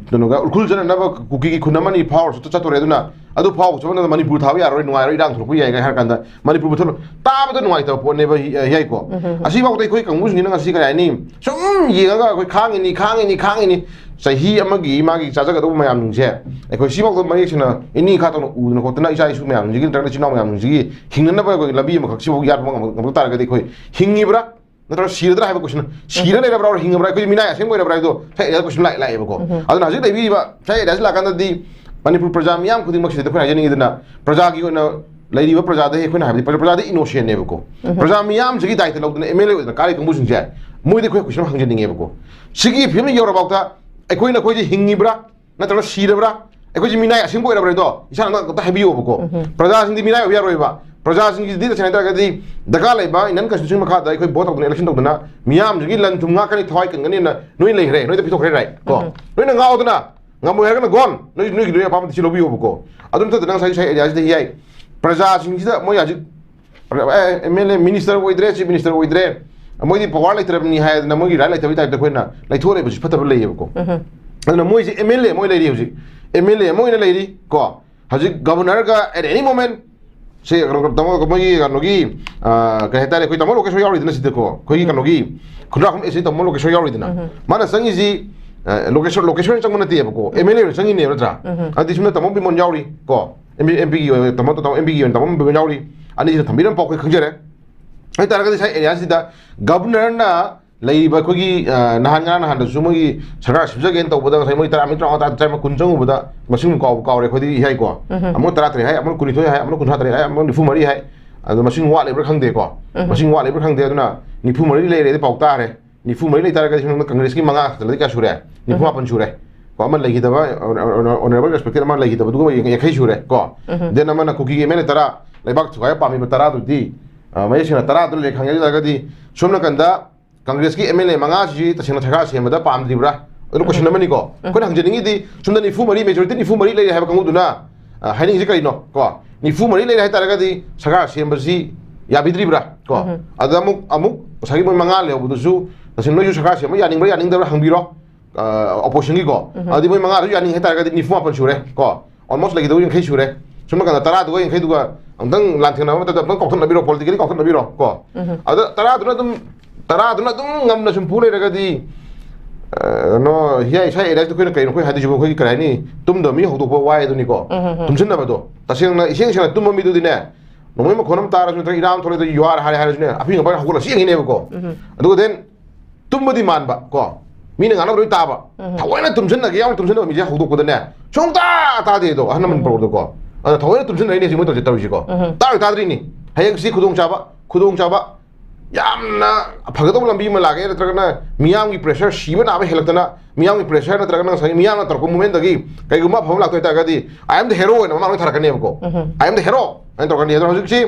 ꯀꯩꯅꯣꯒ ꯎꯈ꯭ꯔꯨꯜ ꯆꯠꯅꯅꯕ ꯀꯨꯀꯤꯒꯤ ꯈꯨꯟ ꯑꯃꯅꯤ ꯐꯥꯎꯔꯁꯨ ꯆꯠꯇꯣꯔꯦ꯫ ꯑꯗꯨꯅ ꯑꯗꯨ ꯐꯥꯎꯕ ꯆꯠꯄ ꯃꯇꯝꯗ ꯃꯅꯤꯄꯨꯔ ꯊꯥꯕ ꯌꯥꯔꯣꯏ, ꯅꯨꯡꯉꯥꯏꯔꯣꯏ, ꯏꯔꯥꯡ ꯊꯣꯛꯂꯛꯄ ꯌꯥꯏꯒ ꯍꯥꯏꯔ ꯀꯥꯟꯗ ꯃꯅꯤꯄꯨꯔ ꯄꯨꯊꯠꯂꯣ, ꯇꯥꯕꯗ ꯅꯨꯡꯉꯥꯏꯇꯕ ꯄꯣꯠꯅꯦꯕ, ꯍꯤ-, ꯍꯤꯌꯥꯏꯀꯣ꯫ ꯑꯁꯤꯐꯥꯎꯗ ꯑꯩꯈꯣꯏ ꯀꯥꯡꯕꯨꯁꯤꯡꯁꯤꯅ ꯉꯁꯤ ꯀꯔꯤ ꯍꯥꯏꯅꯤ, ꯁꯨꯝ ꯌꯦꯡꯉꯒ ꯑꯩꯈꯣꯏ ꯈꯥꯡꯉꯤꯅꯤ, ꯈꯥꯡꯉꯤꯅꯤ, ꯈꯥꯡꯉꯤꯅꯤ꯫ ꯆꯍꯤ ꯑꯃꯒꯤ ꯃꯥꯒꯤ ꯆꯥꯖꯒꯗꯧꯕ ꯃꯌꯥꯝꯁꯤꯡꯁꯦ ꯑꯩꯈꯣꯏ ꯁꯤꯐꯥꯎꯗ ꯃꯌꯦꯛ ꯁꯦꯡꯅ ꯏꯅꯤꯡ ꯏꯈꯥ ꯇꯧꯅ ꯎꯗꯅ ꯈꯣꯠꯇꯅ ꯏꯆꯥ ꯏꯁꯨ ꯃꯌꯥꯝꯁꯤꯡꯁꯤꯒꯤ ꯅꯠꯇ꯭ꯔꯒꯅ ꯏꯆꯤꯟ ꯏꯅꯥꯎ ꯃꯌꯥꯝꯁꯤꯡꯁꯤꯒꯤ ꯍꯤꯡꯅꯅꯕ ꯑꯩꯈꯣꯏꯒꯤ ꯂꯝꯕꯤ ꯑꯃꯈꯛ ꯁꯤꯐꯥꯎ ꯌꯥꯠꯄ ꯉꯝ-, ꯉꯝꯂꯛ ꯇꯥꯔꯒꯗꯤ ꯑꯩꯈꯣꯏ ꯍꯤꯡꯉꯤꯕ꯭ꯔꯥ? ꯅꯠꯇ꯭ꯔꯒ ꯁꯤꯔꯗ꯭ꯔꯥ ꯍꯥꯏꯕ question, ꯁꯤꯔ ꯂꯩꯔꯕ꯭ꯔꯥ, ꯑꯣꯔ ꯍꯤꯡꯉꯕ꯭ꯔꯥ, ꯑꯩꯈꯣꯏꯁꯦ ꯃꯤꯅꯥꯏ ꯑꯁꯦꯡꯕ ꯑꯣꯏꯔꯕ꯭ꯔꯥ ꯍꯥꯏꯕꯗꯣ ꯉꯁꯥꯏ area ꯗ question ꯂꯥꯛ-, ꯂꯥꯛꯑꯦꯕꯀꯣ꯫ ꯑꯗꯨꯅ ꯍꯧꯖꯤꯛ ꯂꯩꯕꯤꯔꯤꯕ ꯉꯁꯥꯏ area ꯁꯤ ꯂꯥꯛꯀꯥꯟꯗꯗꯤ ꯃꯅꯤꯄꯨꯔ ꯄ꯭ꯔꯖꯥ ꯃꯤꯌꯥꯝ ꯈꯨꯗꯤꯡꯃꯛꯁꯤꯗ ꯑꯩꯈꯣꯏꯅ ꯍꯥꯏꯖꯅꯤꯡꯉꯤꯗꯅ, ꯄ꯭ꯔꯖꯥꯒꯤ ꯑꯣꯏꯅ ꯂꯩꯔꯤꯕ ꯄ꯭ꯔꯖꯥꯗ ꯑꯩꯈꯣꯏꯅ ꯍꯥꯏꯕꯗꯤ ꯄ꯭ꯔꯖꯥ- ꯄ꯭ꯔꯖꯥꯗ ꯏꯅꯣꯁꯦꯟꯅꯦꯕꯀꯣ꯫ ꯄ꯭ꯔꯖꯥ ꯃꯤꯌꯥꯝꯁꯤꯒꯤ ꯗꯥꯏꯇ ꯂꯧꯗꯅ ꯑꯦꯝ ꯑꯦꯜ ꯑꯦ ꯑꯣꯏꯗꯅ ꯀꯥꯔꯤ ꯀꯥꯡꯕꯨꯁꯤꯡꯁꯦ, ꯃꯣꯏꯗꯤ ꯑꯩꯈꯣꯏ ꯀꯣꯏꯁꯟ ꯍꯪꯖꯅꯤꯡꯉꯦꯕꯀꯣ꯫ ꯁꯤꯒꯤ ꯐꯤꯕꯝ ꯌꯧꯔꯐꯥꯎꯗ ꯑꯩꯈꯣꯏꯅ ꯑꯩꯈꯣꯏꯁꯦ ꯍꯤꯡꯉꯤꯕ꯭ꯔꯥ ꯅꯠꯇ꯭ꯔꯒ ꯁꯤꯔꯕ꯭ꯔꯥ? ꯑꯩꯈꯣꯏꯁꯦ ꯃꯤꯅꯥꯏ ꯑꯁꯦꯡꯕ ꯑꯣꯏꯔꯕ꯭ꯔꯥ ꯍꯥꯏꯗꯣ ꯏꯁꯥꯅ ꯑꯝꯇ ꯍꯥꯏꯕꯤꯌꯣꯕꯀꯣ꯫ ꯄ꯭ꯔꯖꯥꯁꯤꯡꯗꯤ ꯃꯤꯅꯥꯏ ꯑꯣꯏꯕ ꯌꯥꯔꯣꯏꯕ꯫ ꯄ꯭ꯔꯖꯥꯁꯤꯡꯁꯤꯗꯤ ꯇꯁꯦꯡꯅ ꯍꯥꯏꯇꯥꯔꯒꯗꯤ ꯗꯔꯀꯥꯔ ꯂꯩꯕ ꯏꯟꯗꯤꯌꯟ ꯀꯟꯁꯇꯤꯇ꯭ꯌꯨꯁꯟ ꯃꯈꯥꯗ ꯑꯩꯈꯣꯏ ꯚꯣꯠ ꯇꯧꯗꯅ, ꯏꯂꯦꯛꯁꯟ ꯇꯧꯗꯅ, ꯃꯤꯌꯥꯝꯁꯤꯒꯤ ꯂꯟ ꯊꯨꯝ ꯉꯥꯛꯀꯅꯤ, ꯊꯋꯥꯏ ꯀꯟꯒꯅꯤꯅ ꯅꯣꯏ ꯂꯩꯈ꯭ꯔꯦ, ꯅꯣꯏꯗ ꯄꯤꯊꯣꯛꯈ꯭ꯔꯦ, ꯔꯥꯏꯠ ꯀꯣ꯫ ꯅꯣꯏꯅ ꯉꯥꯎꯗꯅ, ꯉꯝꯃꯣꯏ ꯍꯥꯏꯔꯒꯅ ꯒꯣꯟ, ꯅꯣꯏ, ꯅꯣꯏꯒꯤ, ꯅꯣꯏ ꯑꯄꯥꯝꯕꯗ ꯁꯤ ꯂꯧꯕꯤꯌꯣꯕꯀꯣ꯫ ꯑꯗꯨ ꯅꯠꯇꯗꯅ ꯉꯁꯥꯏꯒꯤ, ꯉꯁꯥꯏ ꯑꯦꯔꯤꯌꯥꯁꯤꯗ ꯌꯥꯏ, ꯄ꯭ꯔꯖꯥꯁꯤꯡꯁꯤꯗ ꯃꯣꯏ ꯍꯧꯖꯤꯛ ꯑꯦꯝ ꯑꯦꯜ ꯑꯦ, ꯃꯤꯅꯤꯁꯇꯔ ꯑꯣꯏꯗ꯭ꯔꯦ, ꯆꯤꯐ ꯃꯤꯅꯤꯁꯇꯔ ꯑꯣꯏꯗ꯭ꯔꯦ, ꯃꯣꯏꯗꯤ ꯄꯋꯥꯔ ꯂꯩꯇ꯭ꯔꯕꯅꯤ ꯍꯥꯏꯗꯅ ꯃꯣꯏꯒꯤ ꯔꯥꯏꯠ ꯂꯩꯇꯕꯒꯤ ꯇꯥꯏꯞꯇ ꯑꯩꯈꯣꯏꯅ ꯂꯩꯊꯣꯛꯑ ꯂꯩꯕꯁꯤ ꯐꯠꯇꯕ ꯂꯩꯌꯦꯕꯀꯣ꯫ ꯑꯗꯨꯅ ꯃꯣꯏꯁꯦ ꯑꯦꯝ ꯑꯦꯜ ꯑꯦ ꯑꯃ ꯑꯣꯏꯅ ꯂꯩꯔꯤ ꯍꯧꯖꯤꯛ, ꯑꯦꯝ ꯑꯦꯜ ꯑꯦ ꯑꯃ ꯑꯣꯏꯅ ꯂꯩꯔꯤ ꯀꯣ꯫ ꯍꯧꯖꯤꯛ ꯒꯕꯔꯅꯔꯒ at any moment ꯁꯦ ꯀꯩꯅꯣ, ꯇꯥꯃꯣ, ꯃꯣꯏꯒꯤ ꯀꯩꯅꯣꯒꯤ, ꯑ, ꯀꯩ ꯍꯥꯏꯇꯥꯔꯦ, ꯑꯩꯈꯣꯏ ꯇꯥꯃꯣ ꯂꯣꯀꯦꯁꯣꯔ ꯌꯥꯎꯔꯤꯗꯅ ꯁꯤꯗꯀꯣ, ꯑꯩꯈꯣꯏꯒꯤ ꯀꯩꯅꯣꯒꯤ ꯈꯨꯟꯗ꯭ꯔꯥꯛꯐꯝ ꯑꯦꯁ ꯇꯥꯃꯣ ꯂꯣꯀꯦꯁꯣꯔ ꯌꯥꯎꯔꯤꯗꯅ, ꯃꯥꯅ ꯆꯪꯉꯤꯁꯤ, ꯑ, ꯂꯣꯀꯦꯁꯣꯔ, ꯂꯣꯀꯦꯁꯣꯔ ꯆꯪꯕ ꯅꯠꯇꯦꯕꯀꯣ, ꯑꯦꯝ ꯑꯦꯜ ꯑꯦ ꯑꯣꯏꯅ ꯆꯪꯉꯤꯅꯦꯕ, ꯅꯠꯇ꯭ꯔꯥ? ꯑꯗꯨꯗꯤ ꯁꯣꯝꯗ ꯇꯥꯃꯣ ꯕꯤꯃꯣꯟ ꯌꯥꯎꯔꯤ ꯀꯣ, ꯑꯦꯝ ꯄꯤ, ꯑꯦꯝ ꯄꯤꯒꯤ ꯑꯣꯏꯅ ꯇꯥꯃꯣ, ꯇꯥꯃꯣ, ꯑꯦꯝ ꯄꯤꯒꯤ ꯑꯣꯏꯅ ꯇꯥꯃꯣ ꯕꯤꯃꯣꯟ ꯌꯥꯎꯔꯤ, ꯑꯅꯤꯁꯤꯅ ꯊꯝꯕꯤꯔꯝꯕ ꯄꯥꯎ ꯑꯩꯈꯣꯏ ꯈꯪꯖꯔꯦ꯫ ꯍꯥꯏ ꯇꯥꯔꯒꯗꯤ ꯉꯁꯥꯏ ꯑꯦꯔꯤꯌꯥꯁꯤꯗ ꯒꯕꯔꯅꯔꯅ ꯂꯩꯔꯤꯕ ꯑꯩꯈꯣꯏꯒꯤ, ꯑ, ꯅꯍꯥꯟ ꯉꯔꯥꯡ ꯅꯍꯥꯟꯗꯁꯨ ꯃꯣꯏꯒꯤ ꯁꯔꯀꯥꯔ ꯁꯤꯟꯖꯒꯦꯅ ꯇꯧꯕꯗ ꯉꯁꯥꯏ ꯃꯣꯏ ꯇꯔꯥ, ꯃꯤ ꯇꯔꯥꯃꯉꯥ, ꯇꯔꯥ, ꯇꯔꯥꯃꯥꯄꯜ, ꯀꯨꯟ ꯆꯪꯉꯨꯕꯗ ꯃꯁꯤꯡ ꯀꯥꯎꯕ ꯀꯥꯎꯔꯦ ꯑꯩꯈꯣꯏꯗꯤ ꯏꯍꯥꯏꯀꯣ꯫ ꯑꯃꯨꯛ ꯇꯔꯥꯇꯔꯦꯠ ꯍꯥꯏ, ꯑꯃꯨꯛ ꯀꯨꯟꯅꯤꯊꯣꯏ ꯍꯥꯏ, ꯑꯃꯨꯛ ꯀꯨꯟꯊ꯭ꯔꯥ ꯇꯔꯦꯠ ꯍꯥꯏ, ꯑꯃꯨꯛ ꯅꯤꯐꯨ ꯃꯔꯤ ꯍꯥꯏ꯫ ꯑꯗꯣ ꯃꯁꯤꯡ ꯋꯥꯠꯂꯤꯕ꯭ꯔꯥ ꯈꯪꯗꯦꯀꯣ꯫ ꯃꯁꯤꯡ ꯋꯥꯠꯂꯤꯕ꯭ꯔꯥ ꯈꯪꯗꯦ꯫ ꯑꯗꯨꯅ ꯅꯤꯐꯨ ꯃꯔꯤ ꯂꯩꯔꯦꯗꯤ ꯄꯥꯎ ꯇꯥꯔꯦ꯫ ꯅꯤꯐꯨ ꯃꯔꯤ ꯂꯩꯇꯥꯔꯒꯗꯤ ꯁꯣꯝꯗ ꯀꯪꯒ꯭ꯔꯦꯁꯀꯤ ꯃꯉꯥ ꯈꯛꯇꯗꯤ ꯀꯌꯥ ꯁꯨꯔꯦ? ꯅꯤꯐꯨ ꯃꯥꯄꯟ ꯁꯨꯔꯦ꯫ ꯀꯣ, ꯑꯃ ꯂꯩꯈꯤꯗꯕ, ꯑꯣꯅꯔꯦꯕꯜ ꯔꯦꯁꯄꯦꯛꯇꯦꯠ ꯑꯃ ꯂꯩꯈꯤꯗꯕꯗꯨꯒ ꯌꯥꯡꯈꯩ ꯁꯨꯔꯦ ꯀꯣ꯫ Then ꯑꯃꯅ ꯀꯨꯀꯤꯒꯤ ꯑꯦꯝ ꯑꯦꯜ ꯑꯦ ꯇꯔꯥ, ꯂꯩꯕꯥꯛ ꯊꯨꯒꯥꯏꯕ ꯄꯥꯝꯃꯤꯕ ꯇꯔꯥꯗꯨꯗꯤ, ꯑ, ꯃꯌꯦꯛ ꯁꯦꯡꯅ ꯇꯔꯥꯗꯨ ꯂꯩꯔꯦ ꯈꯪꯉꯦ꯫ ꯑꯗꯨ ꯑꯣꯏꯇꯥꯔꯒꯗꯤ ꯁꯣꯝ ꯅꯥꯀꯟꯗ ꯀꯪꯒ꯭ꯔꯦꯁꯀꯤ ꯑꯦꯝ ꯑꯦꯜ ꯑꯦ ꯃꯉꯥꯁꯤ ꯇꯁꯦꯡꯅ ꯁꯔꯀꯥꯔ ꯁꯦꯝꯕꯗ ꯄꯥꯝꯗ꯭ꯔꯤꯕ꯭ꯔꯥ? ꯑꯗꯨ ꯀꯣꯏꯁꯟ ꯑꯃꯅꯤꯀꯣ꯫ ꯑꯩꯈꯣꯏꯅ ꯍꯪꯖꯅꯤꯡꯉꯤꯗꯤ ꯁꯣꯝꯗ ꯅꯤꯐꯨ ꯃꯔꯤ, ꯃꯦꯖꯣꯔꯤꯇꯤ ꯅꯤꯐꯨ ꯃꯔꯤ ꯂꯩꯔꯦ ꯍꯥꯏꯕ ꯀꯥꯡꯕꯨꯗꯨꯅ, ꯑ, ꯍꯥꯏꯅꯤꯡꯉꯤꯁꯤ ꯀꯔꯤꯅꯣ ꯀꯣ? ꯅꯤꯐꯨ ꯃꯔꯤ ꯂꯩꯔꯦ ꯍꯥꯏꯇꯥꯔꯒꯗꯤ ꯁꯔꯀꯥꯔ ꯁꯦꯝꯕꯁꯤ ꯌꯥꯕꯤꯗ꯭ꯔꯤꯕ꯭ꯔꯥ ꯀꯣ? ꯑꯗ ꯑꯃꯨꯛ, ꯑꯃꯨꯛ ꯉꯁꯥꯏꯒꯤ ꯃꯣꯏ ꯃꯉꯥ ꯂꯩꯍꯧꯕꯗꯨꯁꯨ ꯇꯁꯦꯡꯅ ꯅꯣꯏꯁꯨ ꯁꯔꯀꯥꯔ ꯁꯦꯝꯕ ꯌꯥꯅꯤꯡꯕ꯭ꯔꯥ ꯌꯥꯅꯤꯡꯗꯕ꯭ꯔꯥ ꯍꯪꯕꯤꯔꯣ꯫ ꯑ, ꯑꯣꯄꯣꯖꯤꯁꯟꯒꯤꯀꯣ꯫ ꯑꯗꯨꯗꯤ ꯃꯣꯏ ꯃꯉꯥꯗꯨ ꯌꯥꯅꯤꯡꯉꯦ ꯍꯥꯏꯇꯥꯔꯒꯗꯤ ꯅꯤꯐꯨ ꯃꯥꯄꯟ ꯁꯨꯔꯦ ꯀꯣ꯫ Almost ꯂꯩꯈꯤꯗꯕ ꯌꯥꯡꯈꯩ ꯁꯨꯔꯦ꯫ ꯁꯣꯝ ꯅꯥꯀꯟꯗ ꯇꯔꯥꯗꯨꯒ ꯌꯥꯡꯈꯩꯗꯨꯒ ꯑꯝꯇꯪ ꯂꯥꯟꯊꯦꯡꯅꯕ ꯃꯇꯝꯗ ꯑꯝꯇꯪ ꯀꯥꯎꯊꯠꯅꯕꯤꯔꯣ, ꯄꯣꯂꯤꯇꯤꯀꯦꯜꯂꯤ ꯀꯥꯎꯊꯠꯅꯕꯤꯔꯣ ꯀꯣ꯫ ꯑꯗ ꯇꯔꯥꯗꯨꯅ ꯑꯗꯨꯝ, ꯇꯔꯥꯗꯨꯅ ꯑꯗꯨꯝ ꯉꯝꯅ ꯁꯨꯝ ꯄꯨ ꯂꯩꯔꯒꯗꯤ, ꯑ, ꯀꯩꯅꯣ, ꯍꯤꯌꯥꯏ ꯏꯁꯥ ꯑꯦꯔꯤꯌꯥꯁꯤꯗ ꯑꯩꯈꯣꯏꯅ ꯀꯩꯅꯣ ꯑꯩꯈꯣꯏ ꯍꯥꯏꯗꯣꯏꯁꯤꯕꯨ? ꯑꯩꯈꯣꯏꯒꯤ ꯀꯔꯤ ꯍꯥꯏꯅꯤ, ꯇꯨꯝꯗꯕ ꯃꯤ ꯍꯧꯗꯣꯛꯄ ꯋꯥꯏ ꯑꯗꯨꯅꯤꯀꯣ꯫ ꯇꯨꯝꯁꯤꯟꯅꯕꯗꯣ ꯇꯁꯦꯡꯅ ꯏꯁꯦꯡ ꯁꯦꯡꯅ ꯇꯨꯝꯕ ꯃꯤꯗꯨꯗꯤꯅꯦ, ꯅꯣꯡꯃꯩ ꯃꯈꯣꯟ ꯑꯃ ꯇꯥꯔꯁꯨ ꯅꯠꯇ꯭ꯔꯒ ꯏꯔꯥꯡ ꯊꯣꯛꯂꯛꯑꯦ, ꯌꯨ ꯑꯥꯔ ꯍꯥꯏꯔꯦ ꯍꯥꯏꯔꯁꯨꯅꯦ, ꯑꯐꯤꯡ ꯑꯐꯥꯏ ꯍꯧꯒꯠꯂꯒ ꯆꯦꯟꯈꯤꯅꯦꯕꯀꯣ꯫ ꯑꯗꯨꯒ then ꯇꯨꯝꯕꯗꯤ ꯃꯥꯟꯕ ꯀꯣ, ꯃꯤꯅ ꯉꯥꯡꯅꯕ ꯂꯣꯏ ꯇꯥꯕ꯫ ꯊꯑꯣꯏꯅ ꯇꯨꯝꯁꯤꯟꯅꯒꯦ ꯌꯥꯎꯅ ꯇꯨꯝꯁꯤꯟꯅꯕ ꯃꯤꯁꯦ ꯍꯧꯗꯣꯛꯄꯗꯅꯦ, ꯁꯨꯡꯇꯥ ꯇꯥꯗꯦꯗꯣ ꯑꯍꯜ ꯂꯃꯟ ꯄꯧꯔꯛꯄꯗꯀꯣ꯫ ꯑꯗ ꯊꯑꯣꯏꯅ ꯇꯨꯝꯁꯤꯟꯅꯔꯤꯅꯦ ꯁꯤ ꯃꯣꯏ ꯇꯧꯔꯤꯁꯦ, ꯇꯧꯔꯤꯁꯤꯀꯣ꯫ ꯎꯝ꯫ ꯇꯥꯔꯣꯏ ꯇꯥꯗ꯭ꯔꯤꯅꯤ꯫ ꯍꯌꯦꯡ ꯁꯤ ꯈꯨꯗꯣꯡꯆꯥꯕ, ꯈꯨꯗꯣꯡꯆꯥꯕ ꯌꯥꯝꯅ ꯐꯒꯗꯧꯕ ꯂꯝꯕꯤ ꯑꯃ ꯂꯥꯛꯑꯦ, ꯅꯠꯇ꯭ꯔꯒꯅ ꯃꯤꯌꯥꯝꯒꯤ pressure, ꯁꯤꯕ ꯅꯥꯕ ꯍꯦꯜꯂꯛꯇꯅ, ꯃꯤꯌꯥꯝꯒꯤ pressure ꯅꯠꯇ꯭ꯔꯒꯅ ꯉꯁꯥꯏꯒꯤ ꯃꯤꯌꯥꯝꯅ ꯇꯧꯔꯛꯄ movementꯇꯒꯤ ꯀꯩꯒꯨꯝꯕ ꯑꯐꯕ ꯂꯥꯛꯇꯣꯏ ꯇꯥꯔꯒꯗꯤ, "I am the hero" ꯍꯥꯏꯅ ꯃꯃꯥꯡꯗ ꯊꯥꯔꯛꯀꯅꯦꯕꯀꯣ꯫ ꯎꯝ꯫ "I am the hero" ꯍꯥꯏꯅ ꯇꯧꯔꯛꯀꯅꯤ꯫ ꯑꯗꯣ ꯍꯧꯖꯤꯛꯁꯤ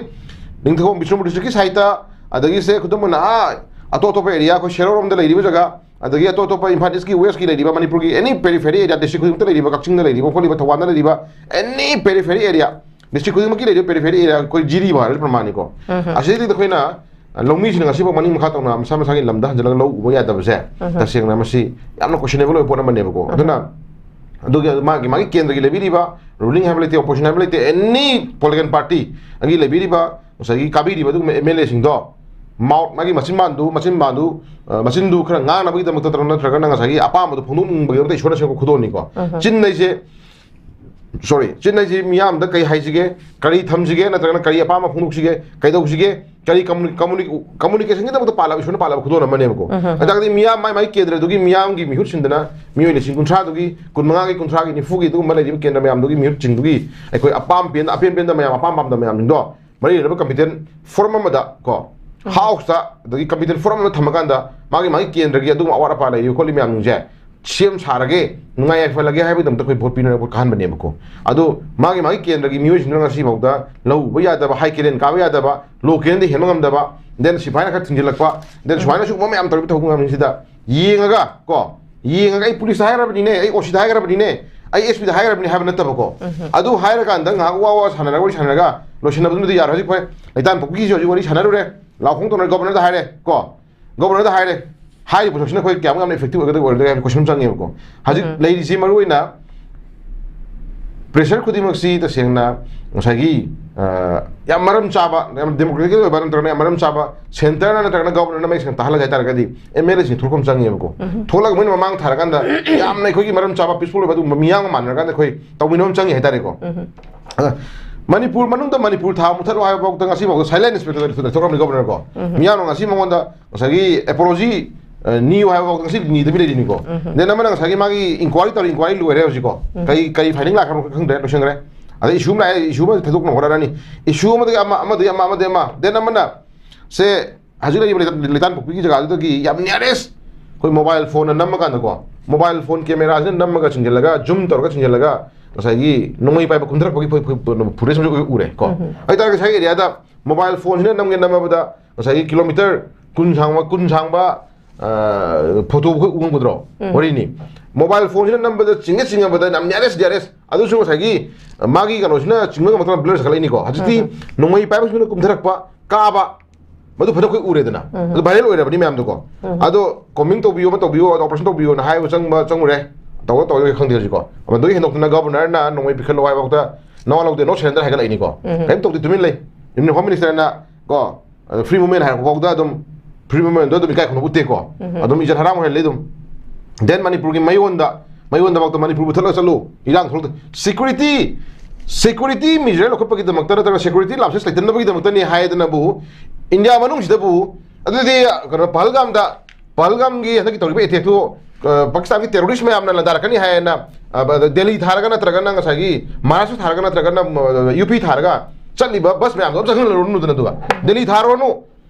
ꯅꯤꯡꯊꯧꯈꯣꯡ ꯕꯤꯁꯅꯨꯄꯨꯔ districtꯀꯤ sideꯇ, ꯑꯗꯒꯤ ꯁꯦ ꯈꯨꯗꯝ ꯑꯣꯏꯅ ꯑꯥ ꯑꯇꯣꯞ ꯑꯇꯣꯞꯄ area, ꯑꯩꯈꯣꯏ ꯁꯦꯔꯧꯔꯣꯝꯗ ꯂꯩꯔꯤꯕ ꯖꯒꯥ, ꯑꯗꯒꯤ ꯑꯇꯣꯞ ꯑꯇꯣꯞꯄ ꯏꯝꯐꯥꯜ Eastꯀꯤ, Westꯀꯤ ꯂꯩꯔꯤꯕ, ꯃꯅꯤꯄꯨꯔꯒꯤ any periphery area, district ꯈꯨꯗꯤꯡꯃꯛꯇ ꯂꯩꯔꯤꯕ, ꯀꯛꯆꯤꯡꯗ ꯂꯩꯔꯤꯕ ꯈꯣꯠꯂꯤꯕ, ꯊꯧꯕꯥꯜꯗ ꯂꯩꯔꯤꯕ any periphery area, district ꯈꯨꯗꯤꯡꯃꯛꯀꯤ ꯂꯩꯔꯤꯕ periphery area, ꯑꯩꯈꯣꯏ ꯖꯤꯔꯤ ꯍꯥꯏꯔꯤꯕ ꯄ꯭ꯔꯃꯥꯟꯅꯤꯀꯣ꯫ ꯎꯝ꯫ ꯑꯁꯤꯗꯩꯗ ꯑꯩꯈꯣꯏꯅ ꯂꯧꯃꯤꯁꯤꯡꯅ ꯉꯁꯤꯐꯥꯎ ꯃꯅꯤꯡ ꯃꯈꯥ ꯇꯧꯅ ꯃꯁꯥ ꯃꯁꯥꯒꯤ ꯂꯝꯗ ꯍꯟꯖꯤꯜꯂꯒ ꯂꯧ ꯎꯕ ꯌꯥꯗꯕꯁꯦ, ꯎꯝ꯫ ꯇꯁꯦꯡꯅ ꯃꯁꯤ ꯌꯥꯝꯅ questionable ꯑꯣꯏꯕ ꯄꯣꯠ ꯑꯃꯅꯦꯕꯀꯣ꯫ ꯎꯝ꯫ ꯑꯗꯨꯅ ꯑꯗꯨꯒꯤ ꯃꯥꯒꯤ, ꯃꯥꯒꯤ ꯀꯦꯟꯗ꯭ꯔꯒꯤ ꯂꯩꯕꯤꯔꯤꯕ, ruling ꯍꯥꯏꯕ ꯂꯩꯇꯦ, opposition ꯍꯥꯏꯕ ꯂꯩꯇꯦ, any political partyꯒꯤ ꯂꯩꯕꯤꯔꯤꯕ, ꯉꯁꯥꯏꯒꯤ ꯀꯥꯕꯤꯔꯤꯕ ꯑꯗꯨꯒꯨꯝꯕ MLAꯁꯤꯡꯗꯣ, mouth, ꯃꯥꯒꯤ ꯃꯆꯤꯟꯕꯥꯟꯗꯨ, ꯃꯆꯤꯟꯕꯥꯟꯗꯨ, ꯑ, ꯃꯆꯤꯟꯗꯨ ꯈꯔ ꯉꯥꯡꯅꯕꯒꯤꯗꯃꯛꯇ ꯅꯠꯇ꯭ꯔꯒ ꯅꯠꯇ꯭ꯔꯒ ꯅꯪ ꯉꯁꯥꯏꯒꯤ ꯑꯄꯥꯝꯕꯗꯣ ꯐꯣꯡꯗꯣꯛꯅꯤꯡꯕꯒꯤꯗꯃꯛꯇ ꯏꯁꯣꯔꯅ ꯁꯦꯝꯕ ꯈꯨꯗꯣꯜꯅꯤꯀꯣ꯫ ꯎꯝ꯫ ꯆꯤꯟ ꯍꯥꯏꯁꯦ, sorry, ꯆꯤꯟ ꯍꯥꯏꯁꯦ ꯃꯤꯌꯥꯝꯗ ꯀꯩ ꯍꯥꯏꯁꯤꯒꯦ, ꯀꯔꯤ ꯊꯝꯁꯤꯒꯦ, ꯅꯠꯇ꯭ꯔꯒꯅ ꯀꯔꯤ ꯑꯄꯥꯝꯕ ꯐꯣꯡꯗꯣꯛꯁꯤꯒꯦ, ꯀꯩꯗꯧꯁꯤꯒꯦ, ꯀꯔꯤ communi-, communi-, communicationꯒꯤꯗꯃꯛꯇ ꯄꯥꯜꯂꯕ, ꯏꯁꯣꯔꯅ ꯄꯥꯜꯂꯕ ꯈꯨꯗꯣꯜ ꯑꯃꯅꯦꯕꯀꯣ꯫ ꯎꯝ꯫ ꯑꯗꯨ ꯇꯥꯔꯒꯗꯤ ꯃꯤꯌꯥꯝ ꯃꯥꯏ ꯃꯥꯏ ꯀꯦꯟꯗ꯭ꯔꯗꯨꯒꯤ ꯃꯤꯌꯥꯝꯒꯤ ꯃꯤꯍꯨꯠꯁꯤꯡꯗꯨꯅ ꯃꯤꯑꯣꯏ ꯂꯤꯁꯤꯡ ꯀꯨꯟꯊ꯭ꯔꯥꯗꯨꯒꯤ, ꯀꯨꯟꯃꯉꯥꯒꯤ, ꯀꯨꯟꯊ꯭ꯔꯥꯒꯤ, ꯅꯤꯐꯨꯒꯤ ꯑꯗꯨꯒꯨꯝꯕ ꯂꯩꯔꯤꯕ ꯀꯦꯟꯗ꯭ꯔ ꯃꯌꯥꯝꯗꯨꯒꯤ ꯃꯤꯍꯨꯠꯁꯤꯡꯗꯨꯒꯤ ꯑꯩꯈꯣꯏ ꯑꯄꯥꯝ ꯄꯦꯟꯗ, ꯑꯄꯦꯟ ꯄꯦꯟꯗ ꯃꯌꯥꯝ, ꯑꯄꯥꯝ ꯄꯥꯝꯗ ꯃꯌꯥꯝꯁꯤꯡꯗꯣ ꯃꯔꯤ ꯂꯩꯅꯕ competent forum ꯑꯃꯗ ꯀꯣ, ꯎꯝ꯫ Houseꯇ, ꯑꯗꯒꯤ competent forum ꯑꯃ ꯊꯝꯃꯀꯥꯟꯗ ꯃꯥꯒꯤ, ꯃꯥꯒꯤ ꯀꯦꯟꯗ꯭ꯔꯒꯤ ꯑꯗꯨꯒꯨꯝꯕ ꯑꯋꯥꯠ ꯑꯄꯥ ꯂꯩꯔꯤꯕ ꯈꯣꯠꯂꯤ ꯃꯌꯥꯝꯁꯤꯡꯁꯦ ꯁꯦꯝ ꯁꯥꯔꯒꯦ, ꯅꯨꯡꯉꯥꯏ ꯌꯥꯏꯐꯍꯜꯂꯒꯦ ꯍꯥꯏꯕꯒꯤꯗꯃꯛꯇ ꯑꯩꯈꯣꯏ vote ꯄꯤꯅꯔꯒ vote ꯀꯥꯍꯟꯕꯅꯦꯕꯀꯣ꯫ ꯑꯗꯣ ꯃꯥꯒꯤ, ꯃꯥꯒꯤ ꯀꯦꯟꯗ꯭ꯔꯒꯤ ꯃꯤꯑꯣꯏꯁꯤꯡꯗꯨꯅ ꯉꯁꯤꯐꯥꯎꯗ ꯂꯧ ꯎꯕ ꯌꯥꯗꯕ, high canal ꯀꯥꯕ ꯌꯥꯗꯕ, low canalꯗꯤ ꯍꯦꯟꯕ ꯉꯝꯗꯕ, then ꯁꯤꯐꯥꯏꯅ ꯈꯔ ꯊꯤꯡꯖꯤꯜꯂꯛꯄ, then ꯎꯝ꯫ ꯁꯨꯃꯥꯏꯅ ꯁꯤꯒꯨꯝꯕ ꯃꯌꯥꯝ ꯇꯧꯔꯤꯕ ꯊꯧꯗꯣꯛ ꯃꯌꯥꯝꯁꯤꯗ ꯌꯦꯡꯉꯒ ꯀꯣ, ꯌꯦꯡꯉꯒ ꯑꯩ ꯄꯨꯂꯤꯁꯇ ꯍꯥꯏꯈ꯭ꯔꯕꯅꯤꯅꯦ, ꯑꯩ OCꯗ ꯍꯥꯏꯈ꯭ꯔꯕꯅꯤꯅꯦ, ꯑꯩ SPꯗ ꯍꯥꯏꯈ꯭ꯔꯕꯅꯤ ꯍꯥꯏꯕ ꯅꯠꯇꯕꯀꯣ꯫ ꯎꯝ꯫ ꯑꯗꯨ ꯍꯥꯏꯔꯀꯥꯟꯗ ꯉꯥꯏꯍꯥꯛ ꯋꯥ ꯋꯥ ꯁꯥꯟꯅꯔꯒ, ꯋꯥꯔꯤ ꯁꯥꯟꯅꯔꯒ ꯂꯣꯏꯁꯤꯟꯅꯕꯗꯨꯅꯗꯤ ꯌꯥꯔꯣꯏ꯫ ꯍꯧꯖꯤꯛ ꯑꯩꯈꯣꯏ ꯂꯩꯇꯥꯟ ꯄꯣꯛꯄꯒꯤꯁꯨ ꯍꯧꯖꯤꯛ ꯋꯥꯔꯤ ꯁꯥꯟꯅꯔꯨꯔꯦ, ꯂꯥꯎ ꯈꯣꯡ ꯇꯧꯅꯔꯦ, governorꯗ ꯍꯥꯏꯔꯦ ꯀꯣ, governorꯗ ꯍꯥꯏꯔꯦ꯫ ꯍꯥꯏꯔꯤꯕ ꯄꯣꯠꯁꯛꯁꯤꯅ ꯑꯩꯈꯣꯏ ꯀꯌꯥꯃꯨꯛ ꯌꯥꯝꯅ effective ꯑꯣꯏꯒꯗꯒꯦ, ꯑꯣꯏꯔꯣꯏꯗꯒꯦ ꯍꯥꯏꯕ question ꯑꯃ ꯆꯪꯉꯦꯕꯀꯣ꯫ ꯍꯧꯖꯤꯛ ꯎꯝ꯫ ꯂꯩꯔꯤꯁꯤ ꯃꯔꯨꯑꯣꯏꯅ pressure ꯈꯨꯗꯤꯡꯃꯛꯁꯤ ꯇꯁꯦꯡꯅ ꯉꯁꯥꯏꯒꯤ, ꯑ, ꯌꯥꯝ ꯃꯔꯝ ꯆꯥꯕ, ꯌꯥꯝ democratic ꯑꯣꯏꯕ ꯅꯠꯇ꯭ꯔꯒꯅ ꯌꯥꯝ ꯃꯔꯝ ꯆꯥꯕ centreꯅ ꯅꯠꯇ꯭ꯔꯒꯅ governorꯅ ꯃꯌꯦꯛ ꯁꯦꯡꯅ ꯇꯥꯍꯜꯂꯒꯦ ꯍꯥꯏ ꯇꯥꯔꯒꯗꯤ MLAꯁꯤꯡ ꯊꯣꯛꯂꯛꯄ ꯑꯃ ꯆꯪꯉꯦꯕꯀꯣ꯫ ꯎꯝ꯫ ꯊꯣꯛꯂꯒ ꯃꯣꯏꯅ ꯃꯃꯥꯡ ꯊꯥꯔꯀꯥꯟꯗ ꯌꯥꯝꯅ ꯑꯩꯈꯣꯏꯒꯤ ꯃꯔꯝ ꯆꯥꯕ, peaceful ꯑꯣꯏꯕ ꯑꯗꯨꯒꯨꯝꯕ ꯃꯤꯌꯥꯝꯒ ꯃꯥꯟꯅꯔꯀꯥꯟꯗ ꯑꯩꯈꯣꯏ ꯇꯧꯃꯤꯟꯅꯕ ꯑꯃ ꯆꯪꯉꯦ ꯍꯥꯏ ꯇꯥꯔꯦꯀꯣ꯫ ꯎꯝ꯫ ꯑꯗ ꯃꯅꯤꯄꯨꯔ ꯃꯅꯨꯡꯗ ꯃꯅꯤꯄꯨꯔ ꯊꯥ ꯃꯨꯊꯠꯂꯣ ꯍꯥꯏꯕ ꯐꯥꯎꯗ ꯉꯁꯤ ꯐꯥꯎꯗ silent inspector ꯊꯣꯛꯂꯛꯂꯝꯃꯤ governorꯀꯣ꯫ ꯎꯝ꯫ ꯃꯤꯌꯥꯝꯅ ꯉꯁꯤ ꯃꯉꯣꯟꯗ ꯉꯁꯥꯏꯒꯤ apology, ꯑ, ꯅꯤꯌꯨ ꯍꯥꯏꯕ ꯐꯥꯎꯗ ꯉꯁꯤ ꯅꯤꯗꯕꯤ ꯂꯩꯔꯤꯅꯤꯀꯣ꯫ ꯎꯝ꯫ Then ꯑꯃꯅ ꯉꯁꯥꯏꯒꯤ ꯃꯥꯒꯤ inquiry ꯇꯧꯔꯤ, inquiry ꯂꯣꯏꯔꯦ ꯍꯧꯖꯤꯛꯀꯣ꯫ ꯎꯝ꯫ ꯀꯔꯤ, ꯀꯔꯤ finding ꯂꯥꯛꯈ꯭ꯔꯕꯅꯣ ꯈꯪꯗ꯭ꯔꯦ, ꯂꯣꯏꯁꯤꯟꯈ꯭ꯔꯦ꯫ ꯑꯗꯩ issue ꯑꯃ ꯂꯥꯛꯑꯦ, issue ꯑꯃ ꯊꯥꯗꯣꯛꯅ ꯍꯣꯠꯅꯔꯅꯤ, issue ꯑꯃꯗꯒꯤ ꯑꯃ, ꯑꯃꯗꯒꯤ ꯑꯃ, ꯑꯃꯗꯒꯤ ꯑꯃ, then ꯑꯃꯅ ꯁꯦ ꯍꯧꯖꯤꯛ ꯂꯩꯔꯤꯕ ꯂꯩꯇꯥꯟ, ꯂꯩꯇꯥꯟꯄꯣꯛꯄꯤꯒꯤ ꯖꯒꯥꯗꯨꯗꯒꯤ ꯌꯥꯝ nearest ꯑꯩꯈꯣꯏ mobile phone ꯅꯝꯃꯀꯥꯟꯗꯀꯣ, mobile phone camera ꯁꯤꯅ ꯅꯝꯃꯒ ꯆꯤꯡꯁꯤꯜꯂꯒ, zoom ꯇꯧꯔꯒ ꯆꯤꯡꯁꯤꯜꯂꯒ ꯉꯁꯥꯏꯒꯤ ꯅꯣꯡꯃꯩ ꯄꯥꯏꯕ ꯀꯨꯝꯊꯔꯛꯄꯒꯤ ꯐꯨ-, ꯐꯨ-, ꯐꯨ-, footage ꯑꯃꯁꯨ ꯎꯔꯦ ꯀꯣ꯫ ꯎꯝ꯫ ꯑꯗꯨ ꯑꯣꯏꯇꯥꯔꯒꯗꯤ ꯉꯁꯥꯏꯒꯤ area ꯗ mobile phone ꯁꯤꯅ ꯅꯝꯒꯦ ꯅꯝꯃꯕꯗ ꯉꯁꯥꯏꯒꯤ kilometre ꯀꯨꯟ ꯁꯥꯡꯕ, ꯀꯨꯟ ꯁꯥꯡꯕ, ꯑ, photo ꯑꯩꯈꯣꯏ ꯎ ꯉꯝꯒꯗ꯭ꯔꯣ? ꯎꯝ꯫ ꯋꯥꯔꯤꯅꯤ꯫ Mobile phone ꯁꯤꯅ ꯅꯝꯕꯗ ꯆꯤꯡꯉꯦ, ꯆꯤꯡꯉꯕꯗ ꯌꯥꯝ nearest, nearest ꯑꯗꯨꯁꯨ ꯉꯁꯥꯏꯒꯤ ꯃꯥꯒꯤ ꯀꯩꯅꯣꯁꯤꯅ ꯆꯤꯡꯕ ꯉꯝꯃꯛꯇꯅ blur ꯆꯠꯈꯠꯂꯛꯏꯅꯤꯀꯣ꯫ ꯍꯧꯖꯤꯛꯇꯤ ꯎꯝ꯫ ꯅꯣꯡꯃꯩ ꯄꯥꯏꯕꯁꯤꯡꯗꯨꯅ ꯀꯨꯝꯊꯔꯛꯄ, ꯀꯥꯕ, ꯃꯗꯨ ꯐꯖꯅ ꯑꯩꯈꯣꯏ ꯎꯔꯦꯗꯅ꯫ ꯎꯝ꯫ ꯑꯗꯨ viral ꯑꯣꯏꯔꯕꯅꯤ ꯃꯌꯥꯝꯗꯀꯣ꯫ ꯎꯝ꯫ ꯑꯗꯣ combing ꯇꯧꯕꯤꯌꯣ, ꯑꯃ ꯇꯧꯕꯤꯌꯣ, operation ꯇꯧꯕꯤꯌꯣꯅ ꯍꯥꯏꯕ ꯆꯪꯕ ꯆꯪꯉꯨꯔꯦ꯫ ꯇꯧꯔ ꯇꯧꯔꯣꯏ ꯈꯪꯗꯦ ꯍꯧꯖꯤꯛꯀꯣ꯫ ꯃꯗꯨꯒꯤ ꯍꯦꯟꯗꯣꯛꯇꯅ Governor ꯅ ꯅꯣꯡꯃꯩ ꯄꯤꯈꯠꯂꯣ ꯍꯥꯏꯕ ꯐꯥꯎꯗ ꯅꯋꯥ ꯂꯧꯗꯦ, no surrender ꯍꯥꯏꯒꯠꯂꯛꯏꯅꯤꯀꯣ꯫ ꯎꯝ꯫ ꯀꯔꯤꯝ ꯇꯧꯗꯦ, ꯇꯨꯃꯤꯟ ꯂꯩ꯫ Union Home Minister ꯅ ꯀꯣ, ꯑꯗ free movement ꯍꯥꯏꯔꯛꯄ ꯐꯥꯎꯗ ꯑꯗꯨꯝ free movement ꯗꯣ ꯑꯗꯨꯝ ꯏꯀꯥꯏ ꯈꯨꯝꯅꯕ ꯎꯠꯇꯦꯀꯣ꯫ ꯎꯝ꯫ ꯑꯗꯨꯝ ꯏꯖꯠ ꯍꯔꯥꯎ ꯑꯣꯏꯍꯜꯂꯤ ꯑꯗꯨꯝ꯫ Then ꯃꯅꯤꯄꯨꯔꯒꯤ ꯃꯌꯣꯟꯗ, ꯃꯌꯣꯟꯗꯃꯛꯇ ꯃꯅꯤꯄꯨꯔ ꯄꯨꯊꯠꯂꯒ ꯆꯠꯂꯨ, ꯏꯔꯥꯡ ꯊꯣꯛꯂꯛꯇ-, security, security measure ꯂꯧꯈꯠꯄꯒꯤꯗꯃꯛꯇ ꯅꯠꯇ꯭ꯔꯒ security lapses ꯂꯩꯇꯅꯕꯒꯤꯗꯃꯛꯇꯅꯤ ꯍꯥꯏꯗꯅꯕꯨ ꯏꯟꯗꯤꯌꯥ ꯃꯅꯨꯡꯁꯤꯗꯕꯨ, ꯑꯗꯨꯗꯤ ꯀꯩꯅꯣ, ꯄꯍꯜꯒꯥꯝꯗ, ꯄꯍꯜꯒꯥꯝꯒꯤ ꯍꯟꯗꯛꯀꯤ ꯇꯧꯔꯤꯕ attack ꯇꯨ, ꯑ, ꯄꯥꯀꯤꯁꯇꯥꯟꯒꯤ terrorist ꯃꯌꯥꯝꯅ ꯂꯥꯟꯗꯥꯔꯛꯀꯅꯤ ꯍꯥꯏꯅ, ꯑ, ꯕ-, ꯗꯦꯜꯂꯤ ꯊꯥꯔꯒ ꯅꯠꯇ꯭ꯔꯒꯅ ꯉꯁꯥꯏꯒꯤ ꯃꯍꯥꯔꯥꯁꯇ꯭ꯔ ꯊꯥꯔꯒ ꯅꯠꯇ꯭ꯔꯒꯅ, ꯑ, ꯌꯨ ꯄꯤ ꯊꯥꯔꯒ ꯆꯠꯂꯤꯕ bus ꯃꯌꯥꯝꯗꯣ ꯑꯝꯇ ꯆꯪꯍꯜꯂꯨꯔꯅꯨꯗꯅ, ꯑꯗꯨꯒ ꯗꯦꯜꯂꯤ ꯊꯥꯔꯨꯔꯅꯨ,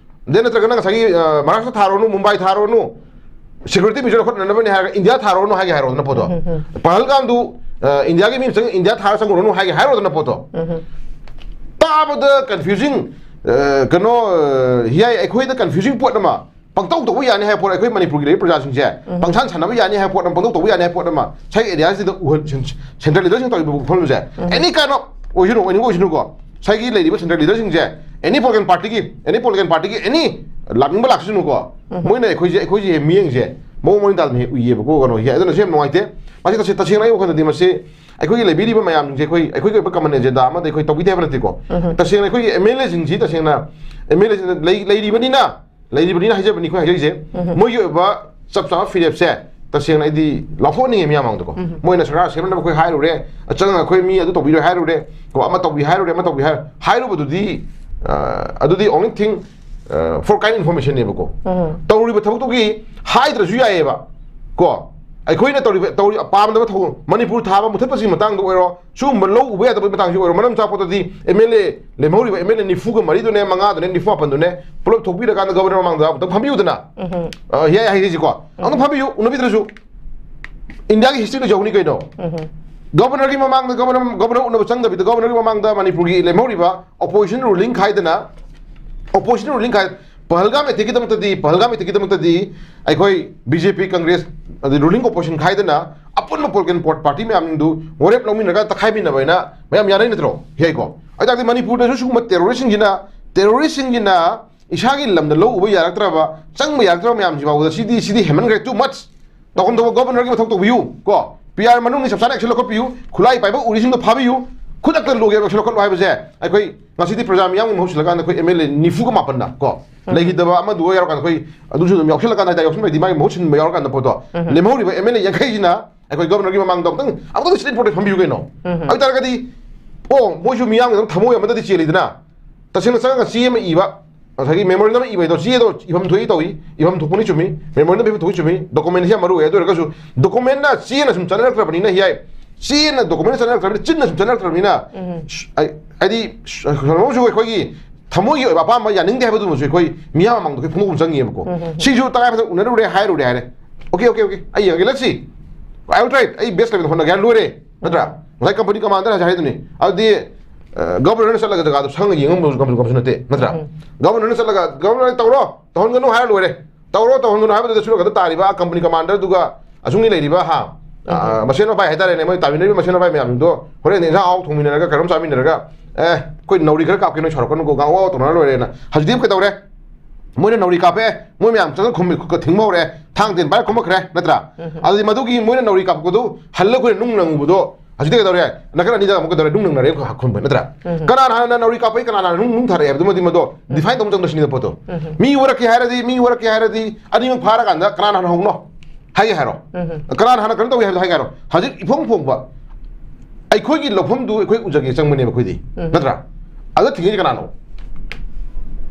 ꯗꯦ ꯅꯠꯇ꯭ꯔꯒꯅ ꯉꯁꯥꯏꯒꯤ, ꯑ, ꯃꯍꯥꯔꯥꯁꯇ꯭ꯔ ꯊꯥꯔꯨꯔꯅꯨ, ꯃꯨꯝꯕꯥꯏ ꯊꯥꯔꯨꯔꯅꯨ, security measure ꯂꯧꯈꯠꯅꯅꯕꯅꯤ ꯍꯥꯏꯔꯒ ꯏꯟꯗꯤꯌꯥ ꯊꯥꯔꯨꯔꯅꯨ ꯍꯥꯏꯒꯦ ꯍꯥꯏꯔꯣꯗꯅ ꯄꯣꯠꯇꯣ꯫ ꯎꯝ, ꯎꯝ, ꯎꯝ꯫ ꯄꯍꯜꯒꯥꯝꯗꯨ, ꯑ, ꯏꯟꯗꯤꯌꯥꯒꯤ ꯃꯤ ꯑꯃ ꯆꯪ-, ꯏꯟꯗꯤꯌꯥ ꯊꯥꯔ ꯆꯪꯉꯨꯔꯅꯨ ꯍꯥꯏꯒꯦ ꯍꯥꯏꯔꯣꯗꯅ ꯄꯣꯠꯇꯣ꯫ ꯎꯝ, ꯎꯝ꯫ ꯇꯥꯕꯗ confusing, ꯑ, ꯀꯩꯅꯣ, ꯑ, ꯍꯤꯌꯥꯏ ꯑꯩꯈꯣꯏꯗ confusing ꯄꯣꯠ ꯑꯃ, ꯄꯪꯇꯧ ꯇꯧꯕ ꯌꯥꯅꯤ ꯍꯥꯏꯕ ꯄꯣꯠ, ꯑꯩꯈꯣꯏ ꯃꯅꯤꯄꯨꯔꯒꯤ ꯂꯩꯔꯤꯕ ꯄ꯭ꯔꯖꯥꯁꯤꯡꯁꯦ ꯎꯝ꯫ ꯄꯪꯁꯥꯟ ꯁꯥꯟꯅꯕ ꯌꯥꯅꯤ ꯍꯥꯏꯕ ꯄꯣꯠ ꯑꯃ, ꯄꯪꯇꯧ ꯇꯧꯕ ꯌꯥꯅꯤ ꯍꯥꯏꯕ ꯄꯣꯠ ꯑꯃ ꯁ꯭ꯋꯥꯏꯒꯤ area ꯁꯤꯗ ꯎꯍꯟ-, central leader ꯁꯤꯡ ꯇꯧꯔꯤꯕ ꯋꯥꯐꯝꯁꯦ, ꯎꯝ꯫ Any kind of ꯑꯣꯏꯁꯅꯨ, ꯑꯣꯏꯅꯤꯡꯕ ꯑꯣꯏꯁꯅꯨꯀꯣ, ꯁ꯭ꯋꯥꯏꯒꯤ ꯂꯩꯔꯤꯕ central leader ꯁꯤꯡꯁꯦ, any political party ꯒꯤ, any political party ꯒꯤ, any ꯂꯥꯛꯅꯤꯡꯕ ꯂꯥꯛꯁꯅꯨꯀꯣ, ꯎꯝ꯫ ꯃꯣꯏꯅ ꯑꯩꯈꯣꯏꯁꯦ, ꯑꯩꯈꯣꯏꯁꯦ ꯍꯦꯛ ꯃꯤꯠꯌꯦꯡꯁꯦ ꯃꯑꯣꯡ ꯃꯔꯤꯟ ꯇꯥꯗꯅ ꯍꯦꯛ ꯎꯏꯌꯦꯕꯀꯣ, ꯀꯩꯅꯣ ꯍꯦꯛ, ꯑꯗꯨꯅ ꯁꯤ ꯌꯥꯝ ꯅꯨꯡꯉꯥꯏꯇꯦ꯫ ꯃꯁꯤ ꯇꯁꯦ-, ꯇꯁꯦꯡꯅ ꯑꯩ ꯋꯥꯈꯜꯗꯗꯤ ꯃꯁꯤ ꯑꯩꯈꯣꯏꯒꯤ ꯂꯩꯕꯤꯔꯤꯕ ꯃꯌꯥꯝꯁꯤꯡꯁꯦ, ꯑꯩꯈꯣꯏ, ꯑꯩꯈꯣꯏꯒꯤ ꯑꯣꯏꯕ common agenda ꯑꯃꯗ ꯑꯩꯈꯣꯏ ꯇꯧꯕꯤꯗꯦ ꯍꯥꯏꯕ ꯅꯠꯇꯦꯀꯣ꯫ ꯎꯝ꯫ ꯇꯁꯦꯡꯅ ꯑꯩꯈꯣꯏꯒꯤ M L A ꯁꯤꯡꯁꯤ ꯇꯁꯦꯡꯅ M L A ꯁꯤꯡꯅ ꯂꯩ-, ꯂꯩꯔꯤꯕꯅꯤꯅ, ꯂꯩꯔꯤꯕꯅꯤꯅ ꯍꯥꯏꯖꯕꯅꯤ ꯑꯩꯈꯣꯏ ꯍꯥꯏꯖꯔꯤꯁꯦ꯫ ꯎꯝ꯫ ꯃꯣꯏꯒꯤ ꯑꯣꯏꯕ ꯆꯞ ꯆꯥꯕ ꯐꯤꯔꯦꯞꯁꯦ ꯇꯁꯦꯡꯅ ꯑꯩꯗꯤ ꯂꯥꯎꯊꯣꯛꯍꯟꯅꯤꯡꯉꯦ ꯃꯤꯌꯥꯝ ꯃꯥꯡꯗꯀꯣ꯫ ꯎꯝ꯫ ꯃꯣꯏꯅ ꯁꯔꯀꯥꯔ ꯁꯦꯝꯅꯕ ꯑꯩꯈꯣꯏ ꯍꯥꯏꯔꯨꯔꯦ, ꯑꯆꯪ ꯑꯩꯈꯣꯏ ꯃꯤ ꯑꯗꯨ ꯇꯧꯕꯤꯔꯣꯏ ꯍꯥꯏꯔꯨꯔꯦ, ꯀꯣ, ꯑꯃ ꯇꯧꯕꯤ ꯍꯥꯏꯔꯨꯔꯦ, ꯑꯃ ꯇꯧꯕꯤ ꯍꯥꯏꯔ-, ꯍꯥꯏꯔꯨꯕꯗꯨꯗꯤ, ꯑ, ꯑꯗꯨꯗꯤ only thing, ꯑ, for kind information ꯅꯦꯕꯀꯣ꯫ ꯎꯝ꯫ ꯇꯧꯔꯤꯕ ꯊꯕꯛꯇꯨꯒꯤ ꯍꯥꯏꯗ꯭ꯔꯁꯨ ꯌꯥꯏꯌꯦꯕ, ꯀꯣ꯫ ꯑꯩꯈꯣꯏꯅ ꯇꯧꯔꯤꯕ ꯇꯧꯔꯤ ꯄꯥꯝꯗꯕ ꯊꯧ ꯃꯅꯤꯄꯨꯔ ꯊꯥꯕ ꯃꯨꯊꯠꯄꯁꯤꯒꯤ ꯃꯇꯥꯡꯗ ꯑꯣꯏꯔꯣ, ꯁꯤꯒꯨꯝꯕ ꯂꯧ ꯎꯕ ꯌꯥꯗꯕꯒꯤ ꯃꯇꯥꯡꯁꯤ ꯑꯣꯏꯔꯣ, ꯃꯔꯝ ꯆꯥꯕ ꯄꯣꯠꯇꯗꯤ ꯑꯦꯝ ꯑꯦꯜ ꯑꯦ ꯂꯦꯝꯍꯧꯔꯤꯕ ꯑꯦꯝ ꯑꯦꯜ ꯑꯦ ꯅꯤꯐꯨꯒ ꯃꯔꯤꯗꯨꯅꯦ, ꯃꯉꯥꯗꯨꯅꯦ, ꯅꯤꯐꯨ ꯃꯥꯄꯟꯗꯨꯅꯦ, ꯄꯨꯂꯞ ꯊꯣꯛꯄꯤꯔꯀꯥꯟꯗ ꯒꯕꯔꯅꯔ ꯃꯃꯥꯡꯗ ꯑꯃꯨꯛꯇꯪ ꯐꯝꯕꯤꯌꯨꯗꯅ꯫ ꯎꯝ꯫ ꯑ, ꯍꯤꯌꯥꯏ ꯍꯥꯏꯁꯤꯀꯣ, ꯑꯃꯨꯛꯇꯪ ꯐꯝꯕꯤꯌꯨ, ꯎꯅꯕꯤꯗ꯭ꯔꯁꯨ ꯏꯟꯗꯤꯌꯥꯒꯤ ꯍꯤꯁꯇ꯭ꯔꯤꯗ ꯌꯧꯅꯤ ꯀꯩꯅꯣ꯫ ꯎꯝ꯫ ꯒꯕꯔꯅꯔꯒꯤ ꯃꯃꯥꯡꯗ ꯒꯕꯔꯅꯔ ꯒꯕꯔꯅꯔ ꯎꯅꯕ ꯆꯪꯗꯕꯤꯗ ꯒꯕꯔꯅꯔꯒꯤ ꯃꯃꯥꯡꯗ ꯃꯅꯤꯄꯨꯔꯒꯤ ꯂꯦꯝꯍꯧꯔꯤꯕ ꯑꯣꯄꯣꯖꯤꯁꯟ ꯔꯨꯂꯤꯡ ꯈꯥꯏꯗꯅ, ꯑꯣꯄꯣꯖꯤꯁꯟ ꯔꯨꯂꯤꯡ ꯈꯥꯏ ꯄꯍꯜꯒꯥꯝ ꯑꯦꯇꯦꯛꯀꯤꯗꯃꯛꯇꯗꯤ, ꯄꯍꯜꯒꯥꯝ ꯑꯦꯇꯦꯛꯀꯤꯗꯃꯛꯇꯗꯤ ꯑꯩꯈꯣꯏ ꯕꯤ ꯖꯦ ꯄꯤ, ꯀꯪꯒ꯭ꯔꯦꯁ, ꯑꯗꯩ ꯔꯨꯂꯤꯡ ꯑꯣꯄꯣꯖꯤꯁꯟ ꯈꯥꯏꯗꯅ ꯑꯄꯨꯟꯕ ꯄꯣꯂꯤꯇꯤꯀꯦꯜ ꯄꯥꯔꯇꯤ ꯃꯌꯥꯝꯗꯨ ꯋꯥꯔꯦꯞ ꯂꯧꯃꯤꯟꯅꯔꯒ ꯇꯛꯈꯥꯏꯃꯤꯟꯅꯕ ꯍꯥꯏꯅ ꯃꯌꯥꯝ ꯌꯥꯅꯩ ꯅꯠꯇ꯭ꯔꯣ? ꯌꯥꯏꯀꯣ꯫ ꯑꯗꯨ ꯇꯥꯔꯗꯤ ꯃꯅꯤꯄꯨꯔꯗꯁꯨ ꯁꯤꯒꯨꯝꯕ ꯇꯦꯔꯣꯔꯤꯁꯁꯤꯡꯁꯤꯅ, ꯇꯦꯔꯣꯔꯤꯁꯁꯤꯡꯁꯤꯅ ꯏꯁꯥꯒꯤ ꯂꯝꯗ ꯂꯧ ꯎꯕ ꯌꯥꯔꯛꯇ꯭ꯔꯕ, ꯆꯪꯕ ꯌꯥꯔꯛꯇ꯭ꯔꯕ ꯃꯌꯥꯝꯁꯤ ꯐꯥꯎꯕꯗ ꯁꯤꯗꯤ, ꯁꯤꯗꯤ ꯍꯦꯟꯃꯟꯈ꯭ꯔꯦ, too much꯫ ꯇꯧꯐꯝ ꯊꯣꯛꯄ ꯒꯣꯕꯔꯅꯔꯒꯤ ꯃꯊꯧ ꯇꯧꯕꯤꯌꯨ ꯀꯣ꯫ ꯄꯤ ꯑꯥꯔ ꯃꯅꯨꯡꯒꯤ ꯆꯞ ꯆꯥꯅ ꯑꯦꯛꯁꯟ ꯂꯧꯈꯠꯄꯤꯌꯨ꯫ ꯈꯨꯠꯂꯥꯏ ꯄꯥꯏꯕ ꯎꯔꯤꯁꯤꯡꯗꯣ ꯐꯥꯕꯤꯌꯨ꯫ ꯈꯨꯗꯛꯇ ꯂꯣꯒꯤ ꯑꯦꯛꯁꯟ ꯂꯧꯈꯠꯂꯣ ꯍꯥꯏꯕꯁꯦ ꯑꯩꯈꯣꯏ ꯉꯁꯤꯗꯤ ꯄ꯭ꯔꯖꯥ ꯃꯤꯌꯥꯝꯒꯤ ꯃꯍꯨꯠ ꯁꯤꯜꯂꯀꯥꯟꯗ ꯑꯩꯈꯣꯏ ꯑꯦꯝ ꯑꯦꯜ ꯑꯦ ꯅꯤꯐꯨꯒ ꯃꯥꯄꯟꯅ ꯀꯣ, ꯎꯝ꯫ ꯂꯩꯈꯤꯗꯕ ꯑꯃꯗꯨꯒ ꯌꯥꯎꯔꯀꯥꯟꯗ ꯑꯩꯈꯣꯏ ꯑꯗꯨꯁꯨ ꯑꯗꯨꯝ ꯌꯥꯎꯁꯜꯂꯀꯥꯟꯗ ꯍꯥꯏꯇꯥꯔꯦ, ꯌꯥꯎꯁꯟꯕ ꯍꯥꯏꯗꯤ ꯃꯥꯒꯤ ꯃꯍꯨꯠ ꯁꯤꯟꯕ ꯌꯥꯎꯔꯀꯥꯟꯗ ꯄꯣꯠꯇꯣ, ꯎꯝ꯫ ꯂꯦꯝꯍꯧꯔꯤꯕ ꯑꯦꯝ ꯑꯦꯜ ꯑꯦ ꯌꯥꯡꯈꯩꯁꯤꯅ ꯑꯩꯈꯣꯏ ꯒꯣꯕꯔꯅꯔꯒꯤ ꯃꯃꯥꯡꯗ ꯑꯃꯨꯛꯇꯪ, ꯑꯃꯨꯛꯇꯪ ꯁ꯭ꯇꯦꯠ ꯄꯣꯔꯠꯇ ꯐꯝꯕꯤꯌꯨ ꯀꯩꯅꯣ꯫ ꯎꯝ꯫ ꯑꯗꯨ ꯇꯥꯔꯒꯗꯤ, ꯑꯣ, ꯃꯣꯏꯁꯨ ꯃꯤꯌꯥꯝꯒꯤ ꯑꯗꯨꯝ ꯊꯃꯣꯏ ꯑꯃꯗꯗꯤ ꯆꯦꯜꯂꯤꯗꯅ, ꯇꯁꯦꯡꯅ ꯆꯪꯉꯒ ꯆꯦ ꯑꯃ ꯏꯕ, ꯉꯁꯥꯏꯒꯤ ꯃꯦꯃꯣꯔꯦꯟꯗꯝ ꯏꯕ ꯍꯥꯏꯗꯣ, ꯆꯦꯗꯣ ꯏꯐꯝ ꯊꯣꯛꯏ ꯇꯧꯏ, ꯏꯐꯝ ꯊꯣꯛꯄꯅꯤ ꯆꯨꯝꯃꯤ, ꯃꯦꯃꯣꯔꯦꯟꯗꯝ ꯏꯐꯝ ꯊꯣꯛꯏ ꯆꯨꯝꯃꯤ, ꯗꯣꯀꯨꯃꯦꯟꯁꯤ ꯌꯥꯝ ꯃꯔꯨ ꯑꯣꯏ꯫ ꯑꯗꯨ ꯑꯣꯏꯔꯒꯁꯨ ꯗꯣꯀꯨꯃꯦꯟꯅ ꯆꯦꯅ ꯁꯨꯝ ꯆꯠꯅꯔꯛꯇ꯭ꯔꯕꯅꯤꯅ, ꯍꯤꯌꯥꯏ, ꯆꯦꯅ ꯗꯣꯀꯨꯃꯦꯟ ꯆꯠꯅꯔꯛꯇ꯭ꯔꯕꯅꯤꯅ, ꯆꯤꯟꯅ ꯁꯨꯝ ꯆꯠꯅꯔꯛꯇ꯭ꯔꯕꯅꯤꯅ, ꯎꯝ꯫ ꯍꯥꯏ-, ꯍꯥꯏꯗꯤ, ꯀꯩꯅꯣꯝꯁꯨ ꯑꯩꯈꯣꯏꯒꯤ ꯊꯃꯣꯏꯒꯤ ꯑꯣꯏꯕ ꯑꯄꯥꯝꯕ ꯌꯥꯅꯤꯡꯗꯦ ꯍꯥꯏꯕꯗꯨꯃꯁꯨ ꯑꯩꯈꯣꯏ ꯃꯤꯌꯥꯝ ꯃꯃꯥꯡꯗ ꯑꯩꯈꯣꯏ ꯐꯣꯡꯗꯣꯛꯄ ꯆꯪꯉꯦꯕꯀꯣ꯫ ꯎꯝ, ꯎꯝ, ꯎꯝ꯫ ꯁꯤꯁꯨ ꯇꯉꯥꯏ ꯐꯗꯅ ꯎꯅꯔꯨꯔꯦ, ꯍꯥꯏꯔꯨꯔꯦ ꯍꯥꯏꯔꯦ, "ꯑꯣꯀꯦ, ꯑꯣꯀꯦ, ꯑꯣꯀꯦ, ꯑꯩ ꯌꯦꯡꯉꯒꯦ, let's see, I will try, ꯑꯩ ꯕꯦꯁ ꯂꯩꯕꯗ ꯍꯣꯠꯅꯒꯦ" ꯍꯥꯏꯔ ꯂꯣꯏꯔꯦ, ꯅꯠꯇ꯭ꯔꯥ? ꯉꯁꯥꯏ ꯀꯝꯄꯅꯤ ꯀꯃꯥꯟꯗꯔ ꯍꯥꯏꯁꯦ ꯍꯥꯏꯗꯨꯅꯤ꯫ ꯑꯗꯨꯗꯤ, ꯑ, ꯒꯕꯔꯅꯔꯅ ꯆꯠꯂꯒ ꯖꯒꯥꯗꯣ ꯁꯪꯉ ꯌꯦꯡꯉꯝꯕꯁꯨ ꯉꯝꯁꯨ ꯉꯝꯁꯨ ꯅꯠꯇꯦ, ꯅꯠꯇ꯭ꯔꯥ? ꯎꯝ꯫ ꯒꯕꯔꯅꯔꯅ ꯆꯠꯂꯒ, "ꯒꯕꯔꯅꯔ, ꯇꯧꯔꯣ, ꯇꯧꯍꯟꯒꯅꯨ" ꯍꯥꯏꯔ ꯂꯣꯏꯔꯦ꯫ "ꯇꯧꯔꯣ, ꯇꯧꯍꯟꯒꯅꯨ" ꯍꯥꯏꯕꯗꯨꯗ ꯁꯨꯔꯀꯗ ꯇꯥꯔꯤꯕ ꯀꯝꯄꯅꯤ ꯀꯃꯥꯟꯗꯔꯗꯨꯒ ꯑꯁꯨꯝꯒꯤ ꯂꯩꯔꯤꯕ, ꯍꯥ, ꯑ, ꯎꯝ꯫ ꯃꯁꯦꯟ ꯃꯄꯥꯏ ꯍꯥꯏꯇꯥꯔꯦꯅꯦ, ꯃꯣꯏ ꯇꯥꯃꯤꯟꯅꯔꯤꯕ ꯃꯁꯦꯟ ꯃꯄꯥꯏ ꯃꯌꯥꯝꯗꯣ ꯍꯣꯔꯦꯟ ꯏꯟꯁꯥꯡ ꯑꯍꯥꯎ ꯊꯣꯡꯃꯤꯟꯅꯔꯒ ꯀꯩꯅꯣꯝ ꯆꯥꯃꯤꯟꯅꯔꯒ, "ꯑꯦ, ꯑꯩꯈꯣꯏ ꯅꯧꯔꯤ ꯈꯔ ꯀꯥꯞꯀꯦ, ꯅꯣꯏ ꯁꯥꯎꯔꯛꯀꯅꯨꯀꯣ, ꯉꯥꯡ ꯋꯥ ꯇꯧꯅꯔ ꯂꯣꯏꯔꯦꯅ" ꯍꯧꯖꯤꯛꯇꯤ ꯑꯃꯨꯛ ꯀꯩꯗꯧꯔꯦ? ꯃꯣꯏꯅ ꯅꯧꯔꯤ ꯀꯥꯞꯄꯦ, ꯃꯣꯏ ꯃꯌꯥꯝ ꯆꯪꯉ ꯈꯨꯝꯃꯤ-, ꯈꯨ-, ꯊꯤꯡꯕ ꯍꯧꯔꯦ, ꯊꯥꯡ ꯇꯦꯟ ꯄꯥꯏꯔ ꯈꯨꯝꯃꯛꯈ꯭ꯔꯦ, ꯅꯠꯇ꯭ꯔꯥ? ꯎꯝ꯫ ꯑꯗꯨꯗꯤ ꯃꯗꯨꯒꯤ ꯃꯣꯏꯅ ꯅꯧꯔꯤ ꯀꯥꯞꯄꯛꯄꯗꯨ ꯍꯜꯂ ꯑꯩꯈꯣꯏꯅ ꯅꯨꯡ ꯅꯪꯉꯨꯕꯗꯣ, ꯍꯧꯖꯤꯛꯇꯤ ꯀꯩꯗꯧꯔꯦ? ꯅꯥꯀꯟ ꯑꯅꯤꯗ ꯑꯃꯨꯛ ꯀꯩꯗꯧꯔꯦ? ꯅꯨꯡ ꯅꯪꯅꯔꯦ ꯈꯨꯝꯕ, ꯅꯠꯇ꯭ꯔꯥ? ꯎꯝ꯫ ꯀꯅꯥꯅ ꯍꯥꯟꯅ ꯅꯧꯔꯤ ꯀꯥꯞꯄꯛꯏ, ꯀꯅꯥꯅ ꯍꯥꯟꯅ ꯅꯨꯡ, ꯅꯨꯡ ꯊꯥꯔꯛꯑꯦ ꯍꯥꯏꯕꯗꯨꯃꯗꯤ ꯃꯗꯣ ꯎꯝ꯫ ꯗꯤꯐꯥꯏꯟ ꯇꯧꯕ ꯆꯪꯗꯣꯏ ꯁꯤꯅꯤꯗ ꯄꯣꯠꯇꯣ꯫ ꯎꯝ꯫ ꯃꯤ ꯋꯥꯔꯛꯀꯦ ꯍꯥꯏꯔꯗꯤ, ꯃꯤ ꯋꯥꯔꯛꯀꯦ ꯍꯥꯏꯔꯗꯤ ꯑꯅꯤꯃꯛ ꯐꯥꯔꯀꯥꯟꯗ ꯀꯅꯥꯅ ꯍꯥꯟꯅ ꯍꯧꯅꯣ? ꯍꯥꯏꯒꯦ ꯍꯥꯏꯔꯣ? ꯎꯝ꯫ ꯀꯅꯥꯅ ꯍꯥꯟꯅ ꯀꯩꯅꯣ ꯇꯧꯒꯦ ꯍꯥꯏꯕꯗꯣ ꯍꯥꯏꯒꯦ ꯍꯥꯏꯔꯣ? ꯍꯧꯖꯤꯛ ꯏꯐꯣꯡ ꯐꯣꯡꯕ ꯑꯩꯈꯣꯏꯒꯤ ꯂꯧꯐꯝꯗꯨ ꯑꯩꯈꯣꯏ ꯎꯖꯒꯦ ꯆꯪꯕꯅꯦꯕ ꯑꯩꯈꯣꯏꯗꯤ꯫ ꯎꯝ꯫ ꯅꯠꯇ꯭ꯔꯥ? ꯑꯗꯨ ꯊꯤꯡꯉꯩꯁꯦ ꯀꯅꯥꯅꯣ?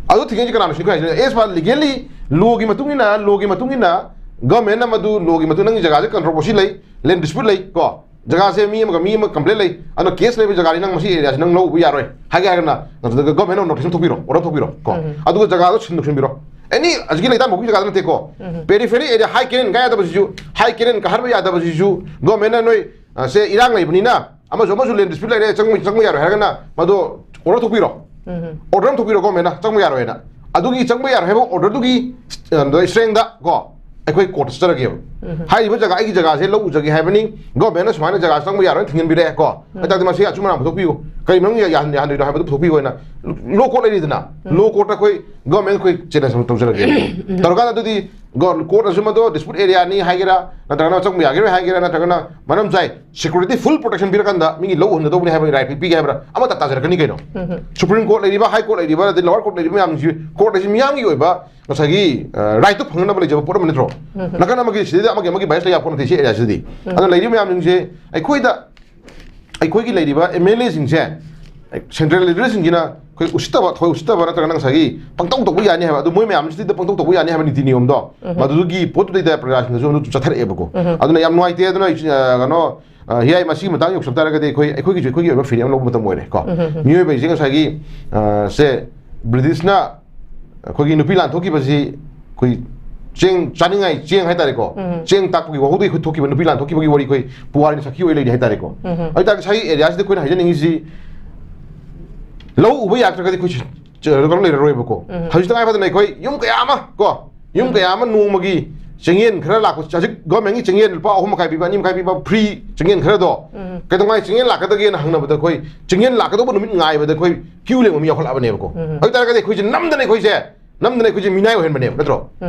ꯑꯗꯨ ꯊꯤꯡꯉꯩꯁꯦ ꯀꯅꯥꯅꯣ ꯁꯤꯅꯤ ꯑꯩꯈꯣꯏ ꯍꯥꯏꯁꯦ? As per legally, ꯂꯣꯒꯤ ꯃꯇꯨꯡ ꯏꯟꯅ, ꯂꯣꯒꯤ ꯃꯇꯨꯡ ꯏꯟꯅ ꯒꯚꯔꯟꯃꯦꯟꯠꯅ ꯃꯗꯨ ꯂꯣꯒꯤ ꯃꯇꯨꯡ ꯅꯪꯒꯤ ꯖꯒꯥꯁꯦ ꯀꯟꯇ꯭ꯔꯣꯚꯔꯁꯤ ꯂꯩ, ꯂꯦꯟ ꯗꯤꯁꯄ꯭ꯌꯨꯠ ꯂꯩ ꯀꯣ, ꯖꯒꯥꯁꯦ ꯃꯤ ꯑꯃꯒ ꯃꯤ ꯑꯃ ꯀꯝꯄ꯭ꯂꯦꯟ ꯂꯩ, ꯑꯗꯨꯅ ꯀꯦꯁ ꯂꯩꯕ ꯖꯒꯥꯅꯤ, ꯅꯪ ꯃꯁꯤ ꯑꯦꯔꯤꯌꯥꯁꯤ ꯅꯪ ꯂꯧ ꯎꯕ ꯌꯥꯔꯣꯏ ꯍꯥꯏꯒꯦ ꯍꯥꯏꯔꯒꯅ ꯒꯚꯔꯟꯃꯦꯟꯠꯅ ꯅꯣꯇꯤꯁ ꯑꯃ ꯊꯣꯛꯄꯤꯔꯣ, ꯑꯣꯔꯗꯔ ꯊꯣꯛꯄꯤꯔꯣ ꯀꯣ꯫ ꯑꯗꯨꯒ ꯖꯒꯥꯗꯣ ꯁꯤꯟꯗꯣꯛꯁꯤꯟꯕꯤꯔꯣ꯫ ꯑꯦꯅꯤ ꯑꯁꯤꯒꯤ ꯂꯩꯇꯥꯝꯄꯣꯛꯄꯤ ꯖꯒꯥꯗ ꯅꯠꯇꯦꯀꯣ, ꯄꯦꯔꯤꯐꯦꯔꯤ ꯑꯦꯔꯤꯌꯥ, ꯍꯥꯏ ꯀꯦꯅꯟ ꯀꯥꯏ ꯌꯥꯗꯕꯁꯤꯁꯨ, ꯍꯥꯏ ꯀꯦꯅꯟ ꯀꯥꯍꯟꯕ ꯌꯥꯗꯕꯁꯤꯁꯨ ꯒꯚꯔꯟꯃꯦꯟꯠꯅ ꯅꯣꯏ, ꯑ, ꯁꯦ ꯏꯔꯥꯡ ꯂꯩꯕꯅꯤꯅ ꯑꯃꯁꯨ ꯑꯃꯁꯨ ꯂꯦꯟ ꯗꯤꯁꯄ꯭ꯌꯨꯠ ꯂꯩꯔꯦ, ꯆꯪꯕ, ꯆꯪꯕ ꯌꯥꯔꯣꯏ ꯍꯥꯏꯔꯒꯅ ꯃꯗꯨ ꯑꯣꯔꯗꯔ ꯊꯣꯛꯄꯤꯔꯣ꯫ ꯑꯣꯔꯗꯔ ꯑꯃ ꯊꯣꯛꯄꯤꯔꯣ ꯒꯣꯔꯃꯦꯟꯅ ꯆꯪꯕ ꯌꯥꯔꯣꯏꯅ꯫ ꯑꯗꯨꯒꯤ ꯆꯪꯕ ꯌꯥꯔꯣꯏ ꯍꯥꯏꯕ ꯑꯣꯔꯗꯔꯗꯨꯒꯤ, ꯑ, ꯁ꯭ꯇꯔꯦꯡꯗ ꯀꯣ ꯑꯩꯈꯣꯏ ꯀꯣꯔꯠꯇ ꯆꯠꯆꯔꯒꯦꯕ꯫ ꯍꯥꯏꯔꯤꯕ ꯖꯒꯥ, ꯑꯩꯒꯤ ꯖꯒꯥꯁꯦ ꯂꯧ ꯎꯖꯒꯦ ꯍꯥꯏꯕꯅꯤ, ꯒꯣꯔꯃꯦꯟꯅ ꯁꯨꯃꯥꯏꯅ ꯖꯒꯥ ꯆꯪꯕ ꯌꯥꯔꯣꯏꯅ ꯊꯤꯡꯖꯤꯟꯕꯤꯔꯦ ꯀꯣ꯫ ꯑꯗꯨ ꯇꯥꯔꯗꯤ ꯃꯁꯤ ꯑꯆꯨꯝ ꯑꯔꯥꯟ ꯄꯨꯊꯣꯛꯄꯤꯌꯨ, ꯀꯔꯤ ꯃꯔꯝꯒꯤ ꯌꯥꯍꯟ-, ꯌꯥꯍꯟꯗ꯭ꯔꯤꯅꯣ ꯍꯥꯏꯕꯗꯨ ꯄꯨꯊꯣꯛꯄꯤꯌꯨ ꯍꯥꯏꯅ ꯂꯣ ꯀꯣꯔꯠ ꯂꯩꯔꯤꯗꯅ, ꯂꯣ ꯀꯣꯔꯠꯇ ꯑꯩꯈꯣꯏ ꯒꯣꯔꯃꯦꯟ ꯑꯩꯈꯣꯏ ꯆꯦꯂꯦꯟꯖ ꯑꯃ ꯇꯧꯖꯔꯒꯦ꯫ ꯇꯧꯔꯀꯥꯟꯗ ꯑꯗꯨꯗꯤ ꯒꯣ-, ꯀꯣꯔꯠꯅꯁꯨ ꯃꯗꯣ ꯗꯤꯁꯄ꯭ꯌꯨꯠ ꯑꯦꯔꯤꯌꯥꯅꯤ ꯍꯥꯏꯒꯦꯔꯥ, ꯅꯠꯇ꯭ꯔꯒꯅ ꯆꯪꯕ ꯌꯥꯒꯦꯔꯥ ꯍꯥꯏꯒꯦꯔꯥ, ꯅꯠꯇ꯭ꯔꯒꯅ ꯃꯔꯝ ꯆꯥꯏ, ꯁꯦꯀ꯭ꯌꯨꯔꯤꯇꯤ ꯐꯨꯜ ꯄ꯭ꯔꯣꯇꯦꯛꯁꯟ ꯄꯤꯔꯀꯥꯟꯗ ꯃꯤꯒꯤ ꯂꯧ ꯎꯍꯟꯒꯗꯧꯕꯅꯤ ꯍꯥꯏꯕꯒꯤ ꯔꯥꯏꯠ ꯄꯤꯒꯦ ꯍꯥꯏꯕ꯭ꯔꯥ, ꯑꯃꯠꯇ ꯇꯥꯖꯔꯛꯀꯅꯤ ꯀꯩꯅꯣ꯫ ꯁꯨꯄ꯭ꯔꯤꯝ ꯀꯣꯔꯠ ꯂꯩꯔꯤꯕ, ꯍꯥꯏ ꯀꯣꯔꯠ ꯂꯩꯔꯤꯕ, ꯑꯗꯩ ꯂꯋꯥꯔ ꯀꯣꯔꯠ ꯂꯩꯔꯤꯕ ꯃꯌꯥꯝꯁꯤ, ꯀꯣꯔꯠ ꯑꯁꯤ ꯃꯤꯌꯥꯝꯒꯤ ꯑꯣꯏꯕ ꯉꯁꯥꯏꯒꯤ, ꯑ, ꯔꯥꯏꯠꯇꯨ ꯐꯪꯅꯅꯕ ꯂꯩꯖꯕ ꯄꯣꯠ ꯑꯃ ꯅꯠꯇ꯭ꯔꯣ? ꯅꯥꯀꯟ ꯑꯃꯒꯤ ꯁꯤꯗꯩꯗ ꯑꯃꯒꯤ, ꯑꯃꯒꯤ ꯕꯥꯏꯁ ꯂꯩ ꯌꯥꯄꯣꯠ ꯅꯠꯇꯦ ꯁꯤ ꯑꯦꯔꯤꯌꯥꯁꯤꯗꯤ꯫ ꯑꯗꯨꯅ ꯂꯩꯔꯤꯕ ꯃꯌꯥꯝꯁꯤꯡꯁꯦ ꯑꯩꯈꯣꯏꯗ, ꯑꯩꯈꯣꯏꯒꯤ ꯂꯩꯔꯤꯕ ꯑꯦꯝ ꯑꯦꯜ ꯑꯦꯁꯤꯡꯁꯦ, ꯁꯦꯟꯇ꯭ꯔꯦꯜ ꯂꯤꯗꯔꯁꯤꯡꯁꯤꯅ ꯑꯩꯈꯣꯏ ꯎꯁꯤꯠꯇꯕ, ꯊꯣꯏ ꯎꯁꯤꯠꯇꯕ ꯅꯠꯇ꯭ꯔꯒꯅ ꯉꯁꯥꯏꯒꯤ ꯄꯪꯇꯧ ꯇꯧꯕ ꯌꯥꯅꯤ ꯍꯥꯏꯕ, ꯑꯗꯨ ꯃꯣꯏ ꯃꯌꯥꯝꯁꯤꯗ ꯄꯪꯇꯧ ꯇꯧꯕ ꯌꯥꯅꯤ ꯍꯥꯏꯕ ꯅꯤꯇꯤ ꯅꯤꯌꯣꯝꯗꯣ, ꯃꯗꯨꯒꯤ ꯄꯣꯠꯇꯨꯗꯩꯗ ꯄ꯭ꯔꯖꯥꯁꯤꯡꯗꯁꯨ ꯑꯗꯨꯝ ꯆꯠꯊꯔꯛꯑꯦꯕꯀꯣ꯫ ꯑꯗꯨꯅ ꯌꯥꯝ ꯅꯨꯡꯉꯥꯏꯇꯦ꯫ ꯑꯗꯨꯅ ꯑꯩ, ꯑ, ꯀꯩꯅꯣ, ꯑ, ꯍꯤꯌꯥꯏ ꯃꯁꯤꯒꯤ ꯃꯇꯥꯡ ꯌꯧꯁꯤꯜꯂꯛ ꯇꯥꯔꯒꯗꯤ ꯑꯩꯈꯣꯏ, ꯑꯩꯈꯣꯏꯒꯤꯁꯨ ꯑꯩꯈꯣꯏꯒꯤ ꯑꯣꯏꯕ ꯐꯤꯔꯦꯞ ꯑꯃ ꯂꯧꯕ ꯃꯇꯝ ꯑꯣꯏꯔꯦ ꯀꯣ꯫ ꯃꯤꯑꯣꯏꯕ ꯍꯥꯏꯁꯦ ꯉꯁꯥꯏꯒꯤ, ꯑ, ꯁꯦ ꯕ꯭ꯔꯤꯇꯤꯁꯅ ꯑꯩꯈꯣꯏꯒꯤ ꯅꯨꯄꯤ ꯂꯥꯟꯊꯣꯛꯈꯤꯕꯁꯤ ꯑꯩꯈꯣꯏ ꯆꯦꯡ ꯆꯥꯅꯤꯡꯉꯥꯏ ꯆꯦꯡ ꯍꯥꯏꯇꯥꯔꯦꯀꯣ, ꯆꯦꯡ ꯇꯥꯛꯄꯒꯤ ꯋꯥꯍꯧꯗꯒꯤ ꯑꯩꯈꯣꯏ ꯊꯣꯛꯈꯤꯕ, ꯅꯨꯄꯤ ꯂꯥꯟꯊꯣꯛꯈꯤꯕꯒꯤ ꯋꯥꯔꯤ ꯑꯩꯈꯣꯏ ꯄꯨꯋꯥꯔꯤꯅ ꯁꯥꯈꯤ ꯑꯣꯏ ꯂꯩꯔꯤ ꯍꯥꯏꯇꯥꯔꯦꯀꯣ꯫ ꯑꯗꯨ ꯇꯥꯔꯗꯤ ꯉꯁꯥꯏꯒꯤ ꯑꯦꯔꯤꯌꯥꯁꯤꯗ ꯑꯩꯈꯣꯏꯅ ꯍꯥꯏꯖꯅꯤꯡꯉꯤꯁꯤ ꯂꯧ ꯎꯕ ꯌꯥꯗ꯭ꯔꯒꯗꯤ ꯑꯩꯈꯣꯏ ꯀꯩꯅꯣ ꯂꯩꯔꯔꯣꯏꯕꯀꯣ꯫ ꯍꯧꯖꯤꯛ ꯇꯉꯥꯏ ꯐꯗꯅ ꯑꯩꯈꯣꯏ ꯌꯨꯝ ꯀꯌꯥ ꯑꯃ ꯀꯣ, ꯌꯨꯝ ꯀꯌꯥ ꯑꯃ ꯅꯣꯡꯃꯒꯤ ꯆꯦꯡꯌꯦꯟ ꯈꯔ ꯂꯥꯛꯄ, ꯍꯧꯖꯤꯛ ꯒꯣꯔꯃꯦꯟꯒꯤ ꯆꯦꯡꯌꯦꯟ ꯂꯨꯄꯥ ꯑꯍꯨꯝ ꯃꯈꯥꯏ ꯄꯤꯕ, ꯑꯅꯤ ꯃꯈꯥꯏ ꯄꯤꯕ ꯐ꯭ꯔꯤ ꯆꯦꯡꯌꯦꯟ ꯈꯔꯗꯣ, ꯀꯩꯗꯧꯉꯥꯏ ꯆꯦꯡꯌꯦꯟ ꯂꯥꯛꯀꯗꯒꯦꯅ ꯍꯪꯅꯕꯗ ꯑꯩꯈꯣꯏ ꯆꯦꯡꯌꯦꯟ ꯂꯥꯛꯀꯗꯧꯕ ꯅꯨꯃꯤꯠ ꯉꯥꯏꯕꯗ ꯑꯩꯈꯣꯏ ꯀ꯭ꯌꯨ ꯂꯦꯡꯕ ꯃꯤ ꯌꯥꯎꯈꯠꯂꯛꯑꯕꯅꯦꯕꯀꯣ꯫ ꯑꯗꯨ ꯇꯥꯔꯒꯗꯤ ꯑꯩꯈꯣꯏꯁꯦ ꯅꯝꯗꯅ ꯑꯩꯈꯣꯏꯁꯦ, ꯅꯝꯗꯅ ꯑꯩꯈꯣꯏꯁꯦ ꯃꯤꯅꯥꯏ ꯑꯣꯏꯍꯟꯕꯅꯦꯕ ꯅꯠꯇ꯭ꯔꯣ?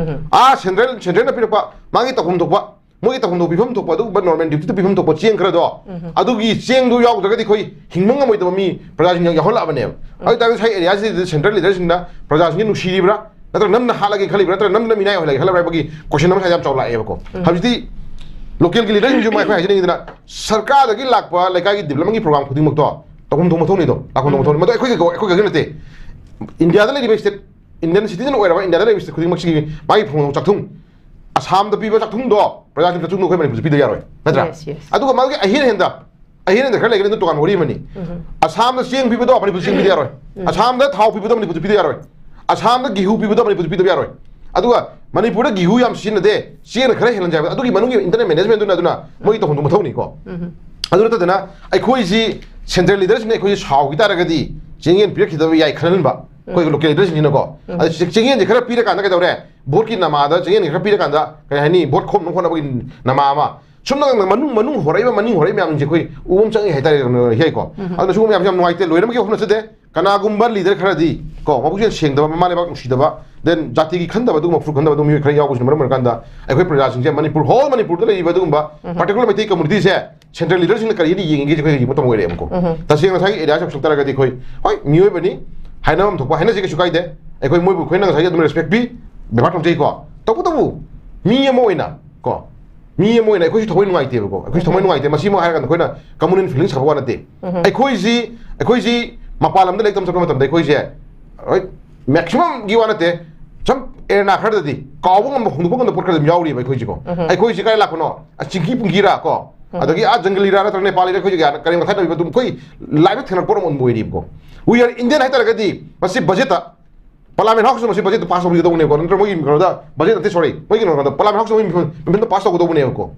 ꯑꯥ ꯁꯦꯟꯇ꯭ꯔꯦꯜ, ꯁꯦꯟꯇ꯭ꯔꯦꯜꯅ ꯄꯤꯔꯛꯄ ꯃꯥꯒꯤ ꯇꯧꯐꯝ ꯊꯣꯛꯄ, ꯃꯣꯏꯒꯤ ꯇꯧꯐꯝ ꯊꯣꯛꯄ ꯄꯤꯐꯝ ꯊꯣꯛꯄ, ꯑꯗꯨꯒꯨꯝꯕ ꯅꯣꯔꯃꯦꯜ ꯗ꯭ꯌꯨꯇꯤꯗ ꯄꯤꯐꯝ ꯊꯣꯛꯄ ꯆꯦꯡ ꯈꯔꯗꯣ, ꯑꯗꯨꯒꯤ ꯆꯦꯡꯗꯨ ꯌꯥꯎꯗ꯭ꯔꯒꯗꯤ ꯑꯩꯈꯣꯏ ꯍꯤꯡꯕ ꯉꯝꯃꯣꯏꯗꯕ ꯃꯤ ꯄ꯭ꯔꯖꯥꯁꯤꯡ ꯌꯥꯎꯍꯜꯂꯛꯑꯕꯅꯦꯕ꯫ ꯑꯗꯨ ꯑꯣꯏꯇꯥꯔꯒꯗꯤ ꯉꯁꯥꯏ ꯑꯦꯔꯤꯌꯥꯁꯤꯗ ꯁꯦꯟꯇ꯭ꯔꯦꯜ ꯂꯤꯗꯔꯁꯤꯡꯅ ꯄ꯭ꯔꯖꯥꯁꯤꯡꯁꯦ ꯅꯨꯡꯁꯤꯔꯤꯕ꯭ꯔꯥ, ꯅꯠꯇ꯭ꯔꯒ ꯅꯝꯅ ꯍꯥꯠꯂꯒꯦ ꯈꯜꯂꯤꯕ꯭ꯔꯥ, ꯅꯠꯇ꯭ꯔꯒ ꯅꯝꯗꯅ ꯃꯤꯅꯥꯏ ꯑꯣꯏꯍꯜꯂꯒꯦ ꯈꯜꯂꯤꯕ꯭ꯔꯥ ꯍꯥꯏꯕꯒꯤ ꯀꯣꯏꯁꯟ ꯑꯃ ꯉꯁꯥꯏ ꯌꯥꯝ ꯆꯥꯎꯂꯥꯛꯑꯦꯕꯀꯣ꯫ ꯍꯧꯖꯤꯛꯇꯤ ꯂꯣꯀꯦꯜꯒꯤ ꯂꯤꯗꯔꯁꯤꯡꯁꯨ ꯃꯥꯏ ꯑꯩꯈꯣꯏ ꯍꯥꯏꯖꯅꯤꯡꯉꯤꯗꯅ, ꯁꯔꯀꯥꯔꯗꯒꯤ ꯂꯥꯛꯄ ꯂꯩꯀꯥꯏꯒꯤ ꯗꯤꯕꯂꯞꯃꯦꯟꯒꯤ ꯄ꯭ꯔꯣꯒ꯭ꯔꯥꯝ ꯈꯨꯗꯤꯡꯃꯛꯇꯣ ꯇꯧꯐꯝ ꯊꯣꯛꯄ ꯃꯊꯧꯅꯤꯗꯣ, ꯂꯥꯛꯐꯝ ꯊꯣꯛꯄ ꯃꯊꯧꯅꯤ꯫ ꯃꯗꯨ ꯑꯩꯈꯣꯏ ꯈꯛ, ꯑꯩꯈꯣꯏ ꯈꯛꯀꯤ ꯅꯠꯇꯦ, ꯏꯟꯗꯤꯌꯥꯗ ꯂꯩꯔꯤꯕ ꯁ꯭ꯇꯦꯠ, ꯏꯟꯗꯤꯌꯟ ꯁꯤꯇꯤꯖꯟ ꯑꯣꯏꯔꯕ ꯏꯟꯗꯤꯌꯥꯗ ꯂꯩꯔꯤꯕ ꯁ꯭ꯇꯦꯠ ꯈꯨꯗꯤꯡꯃꯛꯁꯤꯒꯤ ꯃꯥꯒꯤ ꯐꯪꯐꯝ ꯆꯥꯛꯊꯨꯡ ꯑꯁꯥꯝꯗ ꯄꯤꯕ ꯆꯥꯛꯊꯨꯡꯗꯣ, ꯄ꯭ꯔꯖꯥꯁꯤꯡ ꯆꯥꯛꯊꯨꯡꯗꯣ ꯑꯩꯈꯣꯏ ꯃꯅꯤꯄꯨꯔꯗ ꯄꯤꯗ ꯌꯥꯔꯣꯏ, ꯅꯠꯇ꯭ꯔꯥ? Yes, yes. ꯑꯗꯨꯒ ꯃꯥꯒꯤ ꯑꯍꯦꯟ ꯍꯦꯟꯗ, ꯑꯍꯦꯟ ꯍꯦꯟꯗ ꯈꯔ ꯂꯩꯒꯅꯤ, ꯑꯗꯨ ꯇꯣꯉꯥꯟꯕ ꯋꯥꯔꯤ ꯑꯃꯅꯤ꯫ ꯑꯁꯥꯝꯗ ꯆꯦꯡ ꯄꯤꯕꯗꯣ ꯃꯅꯤꯄꯨꯔꯗ ꯆꯦꯡ ꯄꯤꯗ ꯌꯥꯔꯣꯏ꯫ ꯑꯁꯥꯝꯗ ꯊꯥꯎ ꯄꯤꯕꯗꯣ ꯃꯅꯤꯄꯨꯔꯗ ꯄꯤꯗ ꯌꯥꯔꯣꯏ꯫ ꯑꯁꯥꯝꯗ ꯒꯤꯍꯨ ꯄꯤꯕꯗꯣ ꯃꯅꯤꯄꯨꯔꯗ ꯄꯤꯗ ꯌꯥꯔꯣꯏ꯫ ꯑꯗꯨꯒ ꯃꯅꯤꯄꯨꯔꯗ ꯒꯤꯍꯨ ꯌꯥꯝ ꯁꯤꯖꯤꯟꯅꯗꯦ, ꯆꯦꯡꯅ ꯈꯔ ꯍꯦꯜꯍꯟꯁꯦ ꯍꯥꯏꯕ, ꯑꯗꯨꯒꯤ ꯃꯅꯨꯡꯒꯤ internal management ꯗꯨꯅ ꯑꯗꯨꯅ ꯃꯣꯏꯒꯤ ꯇꯧꯐꯝ ꯃꯊꯧꯅꯤꯀꯣ꯫ ꯑꯗꯨ ꯅꯠꯇꯗꯅ ꯑꯩꯈꯣꯏꯁꯤ central leader ꯁꯤꯡꯅ ꯑꯩꯈꯣꯏꯁꯤ ꯁꯥꯎꯈꯤ ꯇꯥꯔꯒꯗꯤ ꯆꯦꯡꯌꯦꯟ ꯄꯤꯔꯛꯈꯤꯗꯕ ꯌꯥꯏ ꯈꯜꯍꯟꯕ ꯑꯩꯈꯣꯏꯒꯤ local leader ꯁꯤꯡꯁꯤꯅꯀꯣ꯫ ꯑꯗ ꯆꯦ-, ꯆꯦꯡꯌꯦꯟꯁꯦ ꯈꯔ ꯄꯤꯔꯀꯥꯟꯗ ꯀꯩꯗꯧꯔꯦ? ꯚꯣꯠꯀꯤ ꯅꯃꯥꯗ ꯆꯦꯡꯌꯦꯟ ꯈꯔ ꯄꯤꯔꯀꯥꯟꯗ, ꯀꯩ ꯍꯥꯏꯅꯤ, ꯚꯣꯠ ꯈꯣꯝꯅꯕ ꯍꯣꯠꯅꯕꯒꯤ ꯅꯃꯥ ꯑꯃ, ꯁꯨꯝꯅ ꯃꯅꯨꯡ, ꯃꯅꯨꯡ ꯍꯣꯔꯛꯏꯕ, ꯃꯅꯤꯡ ꯍꯣꯔꯛꯏꯕ ꯃꯌꯥꯝꯁꯦ ꯑꯩꯈꯣꯏ ꯎꯕ ꯑꯃ ꯆꯪꯉꯤ ꯍꯥꯏꯇꯥꯔꯦ, ꯌꯥꯏꯀꯣ꯫ ꯑꯗꯨꯅ ꯁꯤꯒꯨꯝꯕ ꯃꯌꯥꯝꯁꯦ ꯌꯥꯝ ꯅꯨꯡꯉꯥꯏꯇꯦ, ꯂꯣꯏꯅꯃꯛꯀꯤ ꯋꯥꯐꯝ ꯅꯠꯆꯗꯦ꯫ ꯀꯅꯥꯒꯨꯝꯕ leader ꯈꯔꯗꯤ ꯀꯣ, ꯃꯕꯨꯛꯆꯦꯜ ꯁꯦꯡꯗꯕ, ꯃꯃꯥ ꯂꯩꯕꯥꯛ ꯅꯨꯡꯁꯤꯗꯕ, then ꯖꯥꯇꯤꯒꯤ ꯈꯟꯗꯕ, ꯑꯗꯨꯒꯨꯝꯕ ꯐꯨꯔꯨꯞ ꯈꯟꯗꯕ ꯑꯗꯨꯒꯨꯝꯕ ꯃꯤꯑꯣꯏ ꯈꯔ ꯌꯥꯎꯕꯁꯤꯅ ꯃꯔꯝ ꯑꯣꯏꯔꯀꯥꯟꯗ ꯑꯩꯈꯣꯏ ꯄ꯭ꯔꯖꯥꯁꯤꯡꯁꯦ, ꯃꯅꯤꯄꯨꯔ, whole ꯃꯅꯤꯄꯨꯔꯗ ꯂꯩꯔꯤꯕ ꯑꯗꯨꯒꯨꯝꯕ particular ꯃꯩꯇꯩ community ꯁꯦ central leader ꯁꯤꯡꯅ ꯀꯔꯤꯗ ꯌꯦꯡꯉꯤꯒꯦ ꯑꯩꯈꯣꯏ ꯌꯦꯡꯕ ꯃꯇꯝ ꯑꯣꯏꯔꯦꯕꯀꯣ꯫ ꯇꯁꯦꯡꯅ ꯉꯁꯥꯏꯒꯤ area ꯁꯦ ꯌꯧꯁꯤꯜꯂꯛ ꯇꯥꯔꯒꯗꯤ ꯑꯩꯈꯣꯏ, ꯍꯣꯏ, ꯃꯤꯑꯣꯏꯕꯅꯤ, ꯍꯥꯏꯅꯐꯝ ꯊꯣꯛꯄ ꯍꯥꯏꯅꯁꯤ, ꯀꯩꯁꯨ ꯀꯥꯏꯗꯦ꯫ ꯑꯩꯈꯣꯏ ꯃꯣꯏꯕꯨ ꯑꯩꯈꯣꯏꯅ ꯉꯁꯥꯏꯒꯤ ꯑꯗꯨꯝ respect ꯄꯤ, ꯕꯦꯕꯥꯔ ꯇꯧꯖꯩꯀꯣ꯫ ꯇꯧꯕꯇꯕꯨ ꯃꯤ ꯑꯃ ꯑꯣꯏꯅ ꯀꯣ, ꯃꯤ ꯑꯃ ꯑꯣꯏꯅ ꯑꯩꯈꯣꯏꯁꯨ ꯊꯋꯥꯏ ꯅꯨꯡꯉꯥꯏꯇꯦꯕꯀꯣ꯫ ꯑꯩꯈꯣꯏꯁꯨ ꯊꯋꯥꯏ ꯅꯨꯡꯉꯥꯏꯇꯦ꯫ ꯃꯁꯤꯃꯛ ꯍꯥꯏꯔꯀꯥꯟꯗ ꯑꯩꯈꯣꯏꯅ communal feeling ꯁꯥꯕ ꯋꯥ ꯅꯠꯇꯦ꯫ ꯑꯩꯈꯣꯏꯁꯤ, ꯑꯩꯈꯣꯏꯁꯤ ꯃꯄꯥꯟ ꯂꯝꯗ ꯂꯥꯏꯔꯤꯛ ꯇꯝ ꯆꯠꯄ ꯃꯇꯝꯗ ꯑꯩꯈꯣꯏꯁꯦ, ꯍꯣꯏ, maximum ꯒꯤ ꯋꯥ ꯅꯠꯇꯦ, some area ꯈꯔꯗꯗꯤ ꯀꯥꯎꯕ ꯉꯝꯕ, ꯍꯣꯡꯗꯣꯛꯄ ꯉꯝꯗꯕ ꯄꯣꯠ ꯈꯔ ꯑꯗꯨꯝ ꯌꯥꯎꯔꯤꯕ ꯑꯩꯈꯣꯏꯁꯤꯀꯣ꯫ ꯑꯩꯈꯣꯏꯁꯤ ꯀꯥꯏ ꯂꯥꯛꯄꯅꯣ? ꯑ, ꯆꯤꯡꯀꯤ ꯄꯨꯡꯀꯤꯔꯥ ꯀꯣ, ꯑꯗꯒꯤ ꯑꯥ ꯖꯪꯒꯂꯤꯔꯥ ꯅꯠꯇ꯭ꯔꯒ ꯅꯦꯄꯥꯂꯤꯔꯥ, ꯑꯩꯈꯣꯏꯁꯤ ꯀꯌꯥ ꯀꯔꯦꯝ ꯀꯊꯥꯏꯅꯕꯤꯕ ꯑꯗꯨꯝ ꯑꯩꯈꯣꯏ live ꯊꯦꯡꯅꯔꯛꯄ ꯑꯃ ꯑꯣꯏꯔꯤꯕꯀꯣ꯫ We are Indian ꯍꯥꯏ ꯇꯥꯔꯒꯗꯤ ꯃꯁꯤ budget ꯇ, parliament house ꯇ ꯃꯁꯤ budget ꯇ pass ꯇꯧꯕꯤꯒꯗꯧꯕꯅꯦꯕꯀꯣ, ꯅꯠꯇ꯭ꯔꯒ ꯃꯣꯏꯒꯤ ꯀꯩꯅꯣꯗ, budget ꯅꯠꯇꯦ, sorry, ꯃꯣꯏꯒꯤ ꯀꯩꯅꯣꯗ, parliament house ꯇ ꯃꯣꯏꯒꯤ ꯃꯤꯐꯝ, ꯃꯤꯐꯝꯗ pass ꯇꯧꯒꯗꯧꯕꯅꯦꯕꯀꯣ꯫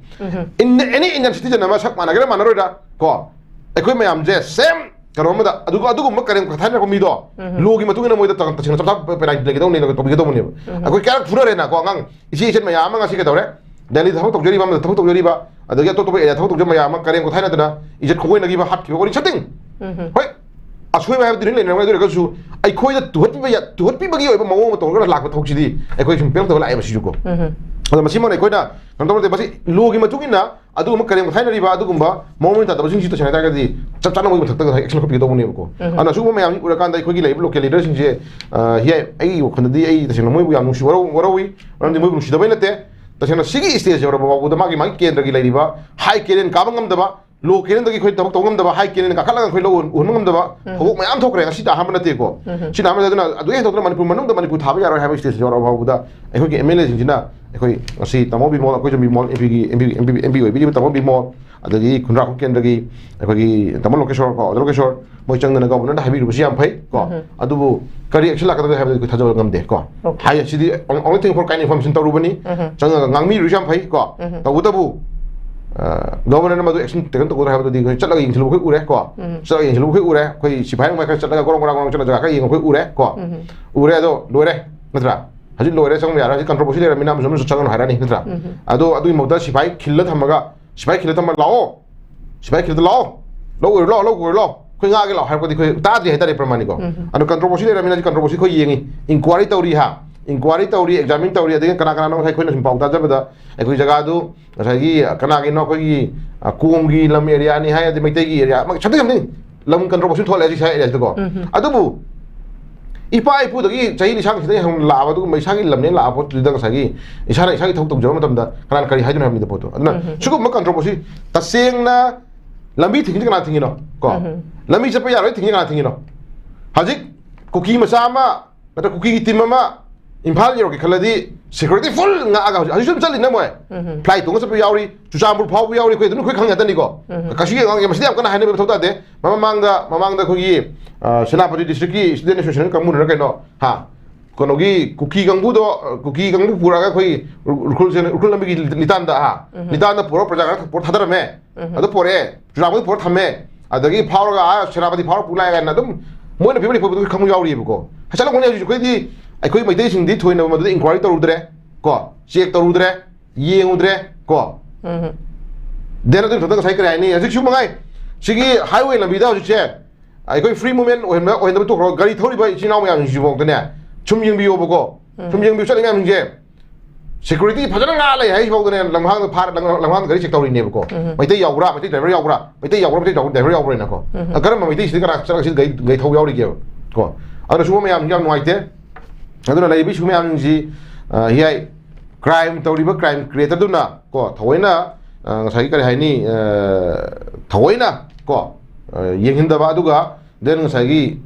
In any Indian citizen ꯑꯃ ꯁꯛ ꯃꯥꯟꯅꯒꯦꯔꯥ ꯃꯥꯟꯅꯔꯣꯏꯔꯥ ꯀꯣ, ꯑꯩꯈꯣꯏ ꯃꯌꯥꯝꯁꯦ same ꯀꯩꯅꯣ ꯑꯃꯗ, ꯑꯗꯨꯒ ꯑꯗꯨꯒꯨꯝꯕ ꯀꯔꯦꯝ ꯀꯊꯥꯏꯅꯔꯛꯄ ꯃꯤꯗꯣ law ꯒꯤ ꯃꯇꯨꯡ ꯏꯟꯅ ꯃꯣꯏꯗ ꯇ-, ꯇꯁꯦꯡꯅ ꯆꯞ ꯆꯥꯕ penalty ꯂꯩꯒꯗꯧꯅꯦ, ꯇꯧꯕꯤꯒꯗꯧꯕꯅꯦꯕ꯫ ꯑꯩꯈꯣꯏ ꯀꯌꯥꯔꯛ ꯐꯨꯅꯔꯦꯅꯀꯣ, ꯑꯉꯥꯡ ꯏꯆꯦ ꯏꯆꯟ ꯃꯌꯥꯝ ꯑꯃ ꯉꯁꯤ ꯀꯩꯗꯧꯔꯦ, ꯗꯦꯜꯂꯤꯗ ꯊꯕꯛ ꯇꯧꯖꯔꯤꯕ, ꯑꯃꯗ ꯊꯕꯛ ꯇꯧꯖꯔꯤꯕ, ꯑꯗꯒꯤ ꯑꯇꯣꯞ ꯑꯇꯣꯞꯄ area ꯊꯕꯛ ꯇꯧꯖꯕ ꯃꯌꯥꯝ ꯑꯃ ꯀꯔꯦꯝ ꯀꯊꯥꯏꯅꯗꯅ ꯏꯖꯠ ꯈꯣꯡꯒꯣꯏꯅꯈꯤꯕ, ꯍꯥꯠꯈꯤꯕ, ꯋꯥꯔꯤ ꯁꯠꯇꯤꯡ꯫ ꯍꯣꯏ, ꯑꯁꯣꯏꯕ ꯍꯥꯏꯕꯗꯨꯗꯤ ꯂꯣꯏ ꯂꯩꯅꯔꯝꯒꯅꯤ, ꯑꯗꯨ ꯑꯣꯏꯔꯒꯁꯨ ꯑꯩꯈꯣꯏꯗ ꯇꯨꯍꯠꯄꯤꯕ ꯌꯥ-, ꯇꯨꯍꯠꯄꯤꯕꯒꯤ ꯑꯣꯏꯕ ꯃꯑꯣꯡ ꯑꯃ ꯇꯧꯔꯒ ꯂꯥꯛꯄ ꯊꯕꯛꯁꯤꯗꯤ ꯑꯩꯈꯣꯏ ꯁꯨꯝ ꯄꯦꯜꯂꯛꯇꯕ ꯂꯥꯛꯑꯦꯕ ꯁꯤꯁꯨꯀꯣ꯫ ꯑꯗꯣ ꯃꯁꯤꯃꯛꯅ ꯑꯩꯈꯣꯏꯅ ꯀꯩꯅꯣ ꯇꯧꯕ ꯅꯠꯇꯦ, ꯃꯁꯤ law ꯒꯤ ꯃꯇꯨꯡ ꯏꯟꯅ ꯑꯗꯨꯒꯨꯝꯕ ꯀꯔꯦꯝ ꯀꯊꯥꯏꯅꯔꯤꯕ ꯑꯗꯨꯒꯨꯝꯕ ꯃꯑꯣꯡ ꯃꯔꯤꯟ ꯇꯥꯗꯕꯁꯤꯡꯁꯤ ꯇꯁꯦꯡꯅ ꯍꯥꯏ ꯇꯥꯔꯒꯗꯤ ꯆꯞ ꯆꯥꯅ ꯃꯣꯏꯒꯤ ꯃꯊꯛꯇ ꯉꯁꯥꯏ action ꯂꯧꯈꯠꯄꯤꯒꯗꯧꯕꯅꯦꯕꯀꯣ꯫ ꯑꯗꯨꯅ ꯁꯤꯒꯨꯝꯕ ꯃꯌꯥꯝꯁꯤ ꯎꯔꯀꯥꯟꯗ ꯑꯩꯈꯣꯏꯒꯤ ꯂꯩꯔꯤꯕ local leader ꯁꯤꯡꯁꯦ, ꯑ, ꯍꯤ-, ꯑꯩꯒꯤ ꯋꯥꯈꯜꯗꯗꯤ ꯑꯩ ꯇꯁꯦꯡꯅ ꯃꯣꯏꯕꯨ ꯌꯥꯝ ꯅꯨꯡꯁꯤ ꯋꯥꯔꯧ-, ꯋꯥꯔꯧꯏ꯫ ꯃꯔꯝꯗꯤ ꯃꯣꯏꯕꯨ ꯅꯨꯡꯁꯤꯗꯕꯩ ꯅꯠꯇꯦ, ꯇꯁꯦꯡꯅ ꯁꯤꯒꯤ stage ꯌꯧꯔꯕ ꯐꯥꯎꯕꯗ ꯃꯥꯒꯤ, ꯃꯥꯒꯤ ꯀꯦꯟꯗ꯭ꯔꯒꯤ ꯂꯩꯔꯤꯕ high ꯀꯦꯅꯦꯟ ꯀꯥꯕ ꯉꯝꯗꯕ, low ꯀꯦꯅꯦꯟꯗꯒꯤ ꯑꯩꯈꯣꯏ ꯊꯕꯛ ꯇꯧꯕ ꯉꯝꯗꯕ, high ꯀꯦꯅꯦꯟ ꯀꯥꯈꯠꯂꯒ ꯑꯩꯈꯣꯏ ꯂꯧ ꯎꯍꯟꯕ ꯉꯝꯗꯕ ꯊꯧꯗꯣꯛ ꯃꯌꯥꯝ ꯊꯣꯛꯈ꯭ꯔꯦ꯫ ꯉꯁꯤꯗ ꯑꯍꯥꯟꯕ ꯅꯠꯇꯦꯀꯣ꯫ ꯁꯤꯅ ꯑꯍꯥꯟꯕ ꯅꯠꯇꯦ꯫ ꯑꯗꯨꯅ ꯑꯗꯨ ꯍꯦꯟꯗꯣꯛꯇꯅ ꯃꯅꯤꯄꯨꯔ ꯃꯅꯨꯡꯗ ꯃꯅꯤꯄꯨꯔ ꯊꯥꯕ ꯌꯥꯔꯣꯏ ꯍꯥꯏꯕ stage ꯌꯧꯔꯕ ꯐꯥꯎꯕꯗ ꯑꯩꯈꯣꯏꯒꯤ M L A ꯁꯤꯡꯁꯤꯅ ꯑꯩꯈꯣꯏ ꯉꯁꯤ ꯇꯥꯃꯣ ꯕꯤꯃꯣꯜ, ꯑꯩꯈꯣꯏꯁꯨ ꯕꯤꯃꯣꯜ, ꯑꯦꯝ ꯄꯤꯒꯤ, M P, M P, M P ꯑꯣꯏꯕꯤꯔꯤꯕ ꯇꯥꯃꯣ ꯕꯤꯃꯣꯜ, ꯑꯗꯒꯤ ꯈꯨꯟꯗ꯭ꯔꯥꯛꯈꯣꯛ ꯀꯦꯟꯗ꯭ꯔꯒꯤ ꯑꯩꯈꯣꯏꯒꯤ ꯇꯥꯃꯣ ꯂꯣꯀꯦꯁꯣꯔ ꯀꯣ, ꯑꯣꯖꯥ ꯂꯣꯀꯦꯁꯣꯔ, ꯃꯣꯏ ꯆꯪꯗꯅ ꯒꯣꯕꯔꯅꯔꯗ ꯍꯥꯏꯕꯤꯔꯨꯕꯁꯤ ꯌꯥꯝ ꯐꯩ ꯀꯣ꯫ ꯎꯝꯍꯨꯝ꯫ ꯑꯗꯨꯕꯨ ꯀꯔꯤ ꯑꯦꯛꯁꯟ ꯂꯥꯛꯀꯗꯒꯦ ꯍꯥꯏꯕꯗꯨ ꯑꯩꯈꯣꯏ ꯊꯥꯖꯕ ꯉꯝꯗꯦ ꯀꯣ꯫ Okay꯫ High, CD only thing for kind information ꯇꯧꯔꯨꯕꯅꯤ꯫ ꯎꯝꯍꯨꯝ꯫ ꯆꯪꯉꯒ ꯉꯥꯡꯕꯤꯔꯨꯁꯨ ꯌꯥꯝ ꯐꯩ ꯀꯣ꯫ ꯎꯝꯍꯨꯝ꯫ ꯇꯧꯕꯇꯕꯨ, ꯑ, ꯒꯣꯕꯔꯅꯔꯅ ꯃꯗꯨ ꯑꯦꯛꯁꯟ ꯇꯦꯀꯟ ꯇꯧꯒꯗ꯭ꯔꯥ ꯍꯥꯏꯕꯗꯨꯗꯤ ꯑꯩꯈꯣꯏ ꯆꯠꯂꯒ ꯌꯦꯡꯁꯤꯜꯂꯨꯕ ꯑꯩꯈꯣꯏ ꯎꯔꯦ ꯀꯣ꯫ ꯎꯝꯍꯨꯝ꯫ ꯆꯠꯂꯒ ꯌꯦꯡꯁꯤꯜꯂꯨꯕ ꯑꯩꯈꯣꯏ ꯎꯔꯦ꯫ ꯑꯩꯈꯣꯏ ꯁꯤꯐꯥꯏ ꯅꯨꯡꯐꯥꯏ ꯈꯔ ꯆꯠꯂꯒ ꯒꯣꯔꯣꯡ ꯒꯣꯔꯥꯡ ꯒꯣꯔꯣꯡ ꯆꯠꯂꯒ ꯖꯒꯥ ꯈꯔ ꯌꯦꯡꯕ ꯑꯩꯈꯣꯏ ꯎꯔꯦ ꯀꯣ꯫ ꯎꯝꯍꯨꯝ꯫ ꯎꯔꯦ ꯑꯗꯣ ꯂꯣꯏꯔꯦ, ꯅꯠꯇ꯭ꯔꯥ? ꯍꯧꯖꯤꯛ ꯂꯣꯏꯔꯦ, ꯆꯪꯕ ꯌꯥꯔꯣꯏ꯫ ꯍꯧꯖꯤꯛ ꯀꯟꯇ꯭ꯔꯣꯕꯔꯁꯤ ꯂꯩꯔꯕꯅꯤꯅ ꯑꯃꯁꯨ ꯑꯃꯁꯨ ꯆꯪꯒꯅꯨ ꯍꯥꯏꯔꯛꯑꯅꯤ, ꯅꯠꯇ꯭ꯔꯥ? ꯎꯝꯍꯨꯝ꯫ ꯑꯗꯣ ꯑꯗꯨꯒꯤ ꯃꯍꯨꯠꯇ ꯁꯤꯐꯥꯏ ꯈꯤꯜꯂ ꯊꯝꯃꯒ, ꯁꯤꯐꯥꯏ ꯈꯤꯜꯂ ꯊꯝꯃ, "ꯂꯥꯛꯑꯣ, ꯁꯤꯐꯥꯏ ꯈꯤꯜꯂ ꯂꯥꯛꯑꯣ, ꯂꯧ ꯑꯣꯏꯔꯣ ꯂꯥꯛꯑꯣ, ꯂꯧ ꯑꯣꯏꯔꯣ ꯂꯥꯛꯑꯣ, ꯑꯩꯈꯣꯏ ꯉꯥꯛꯑꯒꯦ ꯂꯥꯛꯑꯣ" ꯍꯥꯏꯔꯛꯄꯗꯤ ꯑꯩꯈꯣꯏ ꯇꯥꯗ꯭ꯔꯤ ꯍꯥꯏꯇꯥꯔꯦ, ꯄ꯭ꯔꯃꯥꯅꯤꯀꯣ꯫ ꯎꯝꯍꯨꯝ꯫ ꯑꯗꯣ ꯀꯟꯇ꯭ꯔꯣꯕꯔꯁꯤ ꯂꯩꯔꯕꯅꯤꯅ ꯍꯧꯖꯤꯛ ꯀꯟꯇ꯭ꯔꯣꯕꯔꯁꯤ ꯑꯩꯈꯣꯏ ꯌꯦꯡꯉꯤ, ꯏꯟꯀ꯭ꯋꯥꯔꯤ ꯇꯧꯔꯤ ꯍꯥ, ꯏꯟꯀ꯭ꯋꯥꯔꯤ ꯇꯧꯔꯤ, ꯑꯦꯛꯖꯥꯃꯤꯟ ꯇꯧꯔꯤ, ꯑꯗꯒꯤ ꯀꯅꯥ ꯀꯅꯥꯅꯣ ꯉꯁꯥꯏ ꯑꯩꯈꯣꯏꯅ ꯁꯨꯝ ꯄꯥꯎ ꯇꯥꯖꯕꯗ ꯑꯩꯈꯣꯏ ꯖꯒꯥꯗꯨ ꯉꯁꯥꯏꯒꯤ ꯀꯅꯥꯒꯤꯅꯣ, ꯑꯩꯈꯣꯏꯒꯤ, ꯑ, ꯀꯣꯝꯒꯤ ꯂꯝ ꯑꯦꯔꯤꯌꯥꯅꯤ ꯍꯥꯏ, ꯑꯗꯩ ꯃꯩꯇꯩꯒꯤ ꯑꯦꯔꯤꯌꯥ, ꯑꯃ something something ꯂꯝ ꯀꯟꯇ꯭ꯔꯣꯕꯔꯁꯤ ꯊꯣꯛꯍꯜꯂꯦ ꯁꯤ ꯁ꯭ꯋꯥꯏ ꯑꯦꯔꯤꯌꯥꯁꯤꯗꯀꯣ꯫ ꯎꯝ, ꯎꯝ꯫ ꯑꯗꯨꯕꯨ ꯏꯄꯥ ꯏꯄꯨꯗꯒꯤ ꯆꯍꯤ ꯂꯤꯁꯥꯡꯁꯤꯗꯒꯤ ꯍꯧꯅ ꯂꯥꯛꯑꯕ ꯑꯗꯨꯒꯨꯝꯕ ꯏꯁꯥꯒꯤ ꯂꯝꯅꯦꯅ ꯂꯥꯛꯑꯕ ꯄꯣꯠꯇꯨꯗ ꯉꯁꯥꯏꯒꯤ ꯏꯁꯥꯅ ꯏꯁꯥꯒꯤ ꯊꯕꯛ ꯇꯧꯖꯕ ꯃꯇꯝꯗ ꯀꯅꯥꯅ ꯀꯔꯤ ꯍꯥꯏꯗꯣꯏꯅꯣ ꯍꯥꯏꯕꯅꯤꯗ ꯄꯣꯠꯇꯣ꯫ ꯑꯗꯨꯅ ꯎꯝ, ꯎꯝ, ꯎꯝ꯫ ꯁꯤꯒꯨꯝꯕ ꯀꯟꯇ꯭ꯔꯣꯕꯔꯁꯤ ꯇꯁꯦꯡꯅ ꯂꯝꯕꯤ ꯊꯤꯡꯉꯤꯁꯦ ꯀꯅꯥ ꯊꯤꯡꯉꯤꯅꯣ ꯀꯣ? ꯎꯝ, ꯎꯝ꯫ ꯂꯝꯕꯤ ꯆꯠꯄ ꯌꯥꯔꯣꯏ ꯊꯤꯡꯉꯤꯁꯦ ꯀꯅꯥ ꯊꯤꯡꯉꯤꯅꯣ? ꯍꯧꯖꯤꯛ ꯀꯨꯀꯤ ꯃꯆꯥ ꯑꯃ ꯅꯠꯇ꯭ꯔ ꯀꯨꯀꯤꯒꯤ ꯇꯤꯝ ꯑꯃ ꯏꯝꯐꯥꯜ ꯌꯧꯔꯛꯀꯦ ꯈꯜꯂꯗꯤ security full ꯉꯥꯛꯑꯒ ꯍꯧꯖꯤꯛ, ꯍꯧꯖꯤꯛꯁꯨ ꯑꯗꯨꯝ ꯆꯠꯂꯤꯅ ꯃꯣꯏ꯫ ꯎꯝ, ꯎꯝ꯫ Flight ꯇꯣꯡꯉ ꯆꯠꯄ ꯌꯥꯎꯔꯤ, ꯆꯨꯔꯆꯥꯟꯄꯨꯔ ꯐꯥꯎꯕ ꯌꯥꯎꯔꯤ, ꯑꯩꯈꯣꯏ ꯑꯗꯨꯝ ꯑꯩꯈꯣꯏ ꯈꯪ ꯉꯥꯛꯇꯅꯤꯀꯣ꯫ ꯎꯝ, ꯎꯝ꯫ ꯀꯛꯆꯤꯡꯒꯤ ꯑꯉꯥꯡ ꯃꯁꯤꯗꯤ ꯌꯥꯝ ꯀꯟꯅ ꯍꯥꯏꯅꯕ ꯃꯊꯧ ꯇꯥꯗꯦ꯫ ꯃꯃꯥꯡꯗ, ꯃꯃꯥꯡꯗ ꯑꯩꯈꯣꯏꯒꯤ, ꯑ, ꯁꯦꯅꯥꯄꯇꯤ district ꯀꯤ student association ꯀꯥꯡꯕꯨꯅꯔ ꯀꯩꯅꯣ, ꯍꯥ? ꯀꯩꯅꯣꯒꯤ ꯀꯨꯀꯤ ꯀꯥꯡꯕꯨꯗꯣ, ꯑ, ꯀꯨꯀꯤ ꯀꯥꯡꯕꯨ ꯄꯨꯔꯛꯑꯒ ꯑꯩꯈꯣꯏ ꯎ-, ꯎꯈ꯭ꯔꯨꯜ ꯆꯦꯟ-, ꯎꯈ꯭ꯔꯨꯜ ꯂꯝꯕꯤꯒꯤ ꯅꯤꯇꯥꯟꯗ, ꯍꯥ? ꯎꯝ, ꯎꯝ꯫ ꯅꯤꯇꯥꯟꯗ ꯄꯨꯔꯒ ꯄ꯭ꯔꯖꯥ ꯈꯔ ꯄꯨꯔ ꯊꯥꯗꯔꯝꯃꯦ꯫ ꯎꯝ꯫ ꯑꯗꯨ ꯄꯣꯔꯛꯑꯦ, ꯆꯨꯔꯆꯥꯟꯄꯨꯔꯗ ꯄꯨꯔꯛꯑ ꯊꯝꯃꯦ, ꯑꯗꯒꯤ ꯐꯥꯎꯔꯒ ꯑꯥ ꯁꯦꯅꯥꯄꯇꯤ ꯐꯥꯎꯔ ꯄꯨ ꯂꯥꯛꯑꯦ ꯀꯥꯏꯅ ꯑꯗꯨꯝ ꯃꯣꯏꯅ ꯄꯤꯕ ꯔꯤꯄꯣꯔꯠꯇꯨ ꯈꯪꯕ ꯌꯥꯎꯔꯤꯕꯀꯣ꯫ ꯆꯠꯂꯝꯒꯅꯤ ꯍꯧꯖꯤꯛ ꯑꯩꯈꯣꯏꯗꯤ, ꯑꯩꯈꯣꯏ ꯃꯩꯇꯩꯁꯤꯡꯗꯤ ꯊꯣꯏꯅ ꯃꯗꯨꯗ ꯏꯟꯀ꯭ꯋꯥꯏꯔꯤ ꯇꯧꯔꯨꯗ꯭ꯔꯦ ꯀꯣ, ꯆꯦꯛ ꯇꯧꯔꯨꯗ꯭ꯔꯦ, ꯌꯦꯡꯉꯨꯗ꯭ꯔꯦ ꯀꯣ꯫ ꯎꯝ꯫ Then ꯑꯗꯨꯒꯤ ꯃꯊꯛꯇ ꯉꯁꯥꯏ ꯀꯔꯤ ꯍꯥꯏꯅꯤ, ꯍꯧꯖꯤꯛꯁꯨ ꯃꯉꯥꯏ, ꯁꯤꯒꯤ highway ꯂꯝꯕꯤꯗ ꯍꯧꯖꯤꯛꯁꯦ ꯑꯩꯈꯣꯏ free movement ꯑꯣꯏꯍꯟꯕ, ꯑꯣꯏꯍꯟꯗꯕ ꯇꯣꯛꯈ꯭ꯔꯣ, ꯒꯥꯔꯤ ꯊꯧꯔꯤꯕ ꯏꯆꯤꯜ ꯏꯅꯥꯎ ꯃꯌꯥꯝꯁꯤꯡꯁꯤꯐꯥꯎꯗꯅꯦ ꯁꯨꯝ ꯌꯦꯡꯕꯤꯌꯣꯕꯀꯣ꯫ ꯎꯝ꯫ ꯁꯨꯝ ꯌꯦꯡꯕꯤꯌꯨ, ꯆꯠꯂꯤ ꯃꯌꯥꯝꯁꯤꯡꯁꯦ security ꯐꯖꯅ ꯉꯥꯛ ꯂꯩ ꯍꯥꯏꯁꯤꯐꯥꯎꯗꯅꯦ ꯂꯝꯍꯥꯡꯗ ꯐꯥꯔ-, ꯂꯝ-, ꯂꯝꯍꯥꯡꯗ ꯒꯥꯔꯤ check ꯇꯧꯔꯤꯅꯦꯕꯀꯣ꯫ ꯎꯝ꯫ ꯃꯩꯇꯩ ꯌꯥꯎꯕ꯭ꯔꯥ, ꯃꯩꯇꯩ driver ꯌꯥꯎꯕ꯭ꯔꯥ, ꯃꯩꯇꯩ ꯌꯥꯎꯕ꯭ꯔꯥ, ꯃꯩꯇꯩ driver ꯌꯥꯎꯕ꯭ꯔꯥꯅꯀꯣ꯫ ꯎꯝ꯫ ꯀꯔꯝꯕ ꯃꯩꯇꯩꯁꯤꯗꯤ ꯀꯅꯥ ꯆꯠꯂꯒ ꯁꯤ ꯒꯥꯔꯤ, ꯒꯥꯔꯤ ꯊꯧꯕ ꯌꯥꯎꯔꯤꯒꯦꯕ ꯀꯣ? ꯑꯗꯨꯅ ꯁꯤꯒꯨꯝꯕ ꯃꯌꯥꯝꯁꯤ ꯌꯥꯝ ꯅꯨꯡꯉꯥꯏꯇꯦ꯫ ꯑꯗꯨꯅ ꯂꯩꯔꯤꯕ ꯁꯤꯒꯨꯝꯕ ꯃꯌꯥꯝꯁꯤꯡꯁꯤ, ꯑ, ꯍꯤꯌꯥꯏ crime ꯇꯧꯔꯤꯕ crime creator ꯗꯨꯅ ꯀꯣ, ꯊꯑꯣꯏꯅ, ꯑ, ꯉꯁꯥꯏꯒꯤ ꯀꯔꯤ ꯍꯥꯏꯅꯤ, ꯑ, ꯊꯑꯣꯏꯅ ꯀꯣ, ꯑ, ꯌꯦꯡꯍꯟꯗꯕ, ꯑꯗꯨꯒ then ꯉꯁꯥꯏꯒꯤ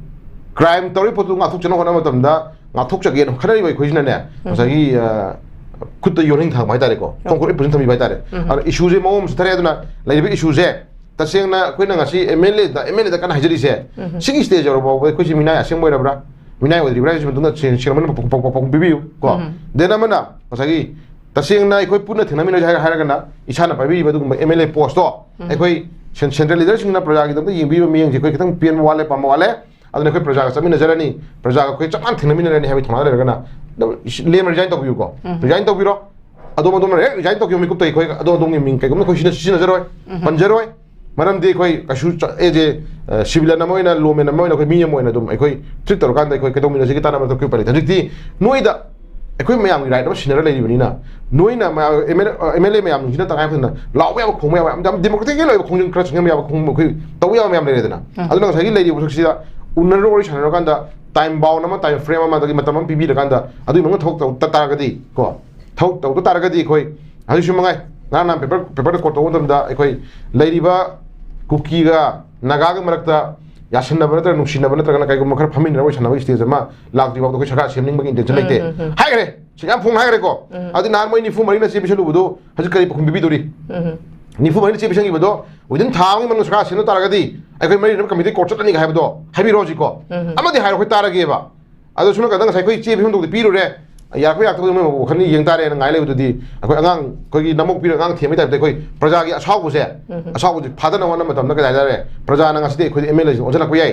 crime ꯇꯧꯔꯤꯕ ꯄꯣꯠꯇꯨ ꯉꯥꯛꯊꯣꯛꯆꯅꯕ ꯍꯣꯠꯅꯕ ꯃꯇꯝꯗ, ꯉꯥꯛꯊꯣꯛꯆꯒꯦꯅ ꯈꯟꯅꯔꯤꯕ ꯑꯩꯈꯣꯏꯁꯤꯅꯅꯦ, ꯎꯝ꯫ ꯉꯁꯥꯏꯒꯤ, ꯑ, ꯈꯨꯠꯇ ꯌꯣꯟꯍꯤꯡ ꯊꯥꯡꯕ ꯍꯥꯏꯇꯥꯔꯦꯀꯣ, ꯈꯣꯡ ꯈꯨꯠ ꯂꯣꯏ ꯄꯨꯟꯁꯤꯟ ꯊꯝꯕꯤꯕ ꯍꯥꯏꯇꯥꯔꯦ꯫ ꯑꯗꯣ ꯏꯁꯨꯁꯦ ꯃꯑꯣꯡ ꯑꯃ ꯆꯠꯊꯔꯦ꯫ ꯑꯗꯨꯅ ꯂꯩꯔꯤꯕ ꯏꯁꯨꯁꯦ ꯇꯁꯦꯡꯅ ꯑꯩꯈꯣꯏꯅ ꯉꯁꯤ ꯑꯦꯝ ꯑꯦꯜ ꯑꯦꯗ ꯑꯦꯝ ꯑꯦꯜ ꯑꯦꯗ ꯀꯟꯅ ꯍꯥꯏꯖꯔꯤꯁꯦ, ꯁꯤꯒꯤ ꯁ꯭ꯇꯦꯖ ꯌꯧꯔꯐꯥꯎꯕ ꯑꯩꯈꯣꯏꯁꯤ ꯃꯤꯅꯥꯏ ꯑꯁꯦꯡꯕ ꯑꯣꯏꯔꯕ꯭ꯔꯥ, ꯃꯤꯅꯥꯏ ꯑꯣꯏꯗ꯭ꯔꯤꯕ꯭ꯔꯥ ꯍꯥꯏꯕꯁꯤ ꯃꯇꯨꯡꯗ ꯁꯦꯡ- ꯁꯦꯡꯅ ꯄꯥꯎꯈꯨꯝ ꯄꯤꯕꯤꯌꯨ ꯀꯣ꯫ ꯗꯦꯟ ꯑꯃꯅ ꯉꯁꯥꯏꯒꯤ ꯇꯁꯦꯡꯅ ꯑꯩꯈꯣꯏ ꯄꯨꯟꯅ ꯊꯦꯡꯅꯃꯤꯟꯅꯁꯦ ꯍꯥꯏꯔ- ꯍꯥꯏꯔꯒꯅ ꯏꯁꯥꯅ ꯄꯥꯏꯕꯤꯔꯤꯕ ꯑꯗꯨꯒꯨꯝꯕ ꯑꯦꯝ ꯑꯦꯜ ꯑꯦ ꯄꯣꯁꯇꯣ ꯑꯩꯈꯣꯏ ꯁꯦꯟ- ꯁꯦꯟꯇ꯭ꯔꯦꯜ ꯂꯤꯗꯔꯁꯤꯡꯅ ꯄ꯭ꯔꯖꯥꯒꯤꯗꯃꯛꯇ ꯌꯦꯡꯕꯤꯕ ꯃꯤꯠꯌꯦꯡꯁꯦ ꯑꯩꯈꯣꯏ ꯈꯤꯇꯪ ꯄꯦꯟꯕ ꯋꯥꯠꯂꯦ, ꯄꯥꯝꯕ ꯋꯥꯠꯂꯦ꯫ ꯑꯗꯨꯅ ꯑꯩꯈꯣꯏ ꯄ꯭ꯔꯖꯥꯒ ꯆꯠꯃꯤꯟꯅꯖꯔꯅꯤ, ꯄ꯭ꯔꯖꯥꯒ ꯑꯩꯈꯣꯏ ꯆꯞ ꯃꯥꯟꯅ ꯊꯦꯡꯅꯃꯤꯟꯅꯔꯅꯤ ꯍꯥꯏꯕꯒꯤ ꯊꯧꯅꯥ ꯂꯩꯔꯒꯅ ꯑꯗꯨꯝ ꯂꯦꯝꯅ ꯔꯤꯖꯥꯏꯟ ꯇꯧꯕꯤꯌꯨꯀꯣ꯫ ꯔꯤꯖꯥꯏꯟ ꯇꯧꯕꯤꯔꯣ꯫ ꯑꯗꯣꯝ ꯑꯗꯣꯝꯅ ꯍꯦꯛ ꯔꯤꯖꯥꯏꯟ ꯇꯧꯈꯤꯕ ꯃꯤꯀꯨꯞꯇ ꯑꯩꯈꯣꯏ ꯑꯗꯣꯝ ꯑꯗꯣꯝꯒꯤ ꯃꯤꯡ ꯀꯩꯒꯨꯝꯕ ꯑꯩꯈꯣꯏ ꯁꯤꯅ ꯁꯤꯖꯤꯟꯅꯖꯔꯣꯏ, ꯄꯟꯖꯔꯣꯏ꯫ ꯃꯔꯝꯗꯤ ꯑꯩꯈꯣꯏ ꯀꯩꯁꯨ ꯆ- ꯑꯦ ꯖꯦ, ꯑ, ꯁꯤꯚꯤꯂꯤꯌꯟ ꯑꯃ ꯑꯣꯏꯅ, ꯂꯣꯃꯦꯟ ꯑꯃ ꯑꯣꯏꯅ, ꯑꯩꯈꯣꯏ ꯃꯤ ꯑꯃ ꯑꯣꯏꯅ ꯑꯗꯨꯝ ꯑꯩꯈꯣꯏ ꯇ꯭ꯔꯤꯠ ꯇꯧꯔꯀꯥꯟꯗ ꯑꯩꯈꯣꯏ ꯀꯩꯗꯧꯃꯤꯟꯅꯁꯤꯒꯦ, ꯇꯥꯟꯅꯕ ꯊꯣꯛꯄ ꯎꯄꯥꯏ ꯂꯩꯇꯦ꯫ ꯍꯧꯖꯤꯛꯇꯤ ꯅꯣꯏꯗ ꯑꯩꯈꯣꯏ ꯃꯌꯥꯝꯒꯤ ꯔꯥꯏꯠ ꯑꯃ ꯁꯤꯟꯅꯔ ꯂꯩꯔꯤꯕꯅꯤꯅ, ꯅꯣꯏꯅ ꯃꯌꯥꯝ ꯑꯦꯝ ꯑꯦꯜ ꯑꯦ, ꯑꯦꯝ ꯑꯦꯜ ꯑꯦ ꯃꯌꯥꯝꯁꯤꯅ ꯇꯉꯥꯏ ꯐꯗꯅ ꯂꯥꯎꯕ ꯌꯥꯕ, ꯈꯣꯡꯕ ꯌꯥꯕ, ꯌꯥꯝ, ꯌꯥꯝ ꯗꯦꯃꯣꯀ꯭ꯔꯦꯇꯤꯛꯀꯤ ꯑꯣꯏꯕ ꯈꯣꯡꯖꯪ ꯈꯔ ꯆꯪꯍꯟꯕ ꯌꯥꯕ ꯈꯣꯡ ꯑꯩꯈꯣꯏ ꯇꯧꯕ ꯌꯥꯕ ꯃꯌꯥꯝ ꯂꯩꯔꯦꯗꯅ꯫ ꯑꯗꯨꯅ ꯉꯁꯥꯏꯒꯤ ꯂꯩꯔꯤꯕ ꯄꯣꯠꯁꯛꯁꯤꯗ ꯎꯅꯔꯒ ꯋꯥꯔꯤ ꯁꯥꯟꯅꯔꯀꯥꯟꯗ ꯇꯥꯏꯝ ꯕꯥꯎꯟ ꯑꯃ, ꯇꯥꯏꯝ ꯐ꯭ꯔꯦꯝ ꯑꯃ, ꯑꯗꯒꯤ ꯃꯇꯝ ꯑꯃ ꯄꯤꯕꯤꯔꯀꯥꯟꯗ ꯑꯗꯨꯒꯤ ꯃꯅꯨꯡꯗ ꯊꯕꯛ ꯇꯧ ꯇ- ꯇꯥꯔꯒꯗꯤ ꯀꯣ, ꯊꯕꯛ ꯇꯧꯗ ꯇꯥꯔꯒꯗꯤ ꯑꯩꯈꯣꯏ ꯍꯧꯖꯤꯛꯁꯨ ꯃꯉꯥꯏ, ꯉꯔꯥꯡ ꯅꯍꯥꯟ ꯄꯦꯄꯔ, ꯄꯦꯄꯔ ꯔꯦꯀꯣꯔꯠ ꯇꯧꯕ ꯃꯇꯝꯗ ꯑꯩꯈꯣꯏ ꯂꯩꯔꯤꯕ ꯀꯨꯀꯤꯒ ꯅꯥꯒꯥꯒ ꯃꯔꯛꯇ ꯌꯥꯁꯤꯟꯅꯕ ꯅꯠꯇ꯭ꯔꯒ ꯅꯨꯡꯁꯤꯅꯕ ꯅꯠꯇ꯭ꯔꯒꯅ ꯀꯩꯒꯨꯝꯕ ꯈꯔ ꯐꯝꯃꯤꯟꯅꯔꯒ ꯋꯥꯔꯤ ꯁꯥꯟꯅꯕꯒꯤ ꯁ꯭ꯇꯦꯖ ꯑꯃ ꯂꯥꯛꯇ꯭ꯔꯤ ꯐꯥꯎꯕꯗ ꯑꯩꯈꯣꯏ ꯁꯔꯀꯥꯔ ꯁꯦꯝꯅꯤꯡꯕꯒꯤ ꯏꯟꯇꯦꯟꯁꯟ ꯂꯩꯇꯦ꯫ ꯍꯥꯏꯈ꯭ꯔꯦ, ꯁꯤ ꯌꯥꯝ ꯐꯣꯡꯅ ꯍꯥꯏꯈ꯭ꯔꯦꯀꯣ꯫ ꯑꯗꯨ ꯅꯍꯥꯟ ꯃꯣꯏ ꯅꯤꯐꯨ ꯃꯔꯤꯅ ꯆꯦ ꯄꯤꯁꯜꯂꯨꯕꯗꯣ ꯍꯧꯖꯤꯛ ꯀꯔꯤ ꯄꯥꯎꯈꯨꯝ ꯄꯤꯕꯤꯗꯣꯔꯤ? ꯅꯤꯐꯨ ꯃꯔꯤꯅ ꯆꯦ ꯄꯤꯁꯟꯈꯤꯕꯗꯣ within ꯊꯥ ꯑꯃꯒꯤ ꯃꯅꯨꯡꯗ ꯁꯔꯀꯥꯔ ꯁꯦꯝꯕ ꯇꯥꯔꯒꯗꯤ ꯑꯩꯈꯣꯏ ꯃꯔꯤ ꯂꯩꯅꯕ ꯀꯃꯤꯇꯤ ꯀꯣꯔꯠ ꯆꯠꯂꯅꯤꯒ ꯍꯥꯏꯕꯗꯣ ꯍꯥꯏꯕꯤꯔꯣ ꯍꯧꯖꯤꯛꯀꯣ꯫ ꯑꯃꯗꯤ ꯍꯥꯏꯔꯣ, ꯑꯩꯈꯣꯏ ꯇꯥꯔꯒꯦꯕ꯫ ꯑꯗꯣ ꯁꯣꯝ ꯅꯥꯀꯟꯗ ꯉꯁꯥꯏ ꯑꯩꯈꯣꯏ ꯆꯦ ꯄꯤꯐꯝ ꯊꯣꯛꯇꯤ ꯄꯤꯔꯨꯔꯦ, ꯌꯥꯔꯛꯄ ꯌꯥꯔꯛꯇꯕꯗꯤ ꯃꯣꯏ ꯋꯥꯈꯜ ꯌꯦꯡ ꯇꯥꯔꯦꯅ ꯉꯥꯏ ꯂꯩꯕꯗꯨꯗꯤ ꯑꯩꯈꯣꯏ ꯑꯉꯥꯡ, ꯑꯩꯈꯣꯏꯒꯤ ꯅꯃꯣꯛ ꯄꯤꯔ ꯑꯉꯥꯡ ꯊꯦꯝꯕꯩ ꯇꯥꯏꯞꯇ ꯑꯩꯈꯣꯏ ꯄ꯭ꯔꯖꯥꯒꯤ ꯑꯁꯥꯎꯕꯁꯦ, ꯑꯁꯥꯎꯕꯁꯦ ꯐꯥꯗꯅꯕ ꯍꯣꯠꯅꯕ ꯃꯇꯝꯗ ꯀꯩ ꯍꯥꯏꯇꯥꯔꯦ, ꯄ꯭ꯔꯖꯥꯅ ꯉꯁꯤꯗꯤ ꯑꯩꯈꯣꯏꯗ ꯑꯦꯝ ꯑꯦꯜ ꯑꯦꯁꯤ ꯑꯣꯟꯁꯤꯜꯂꯛꯄ ꯌꯥꯏ,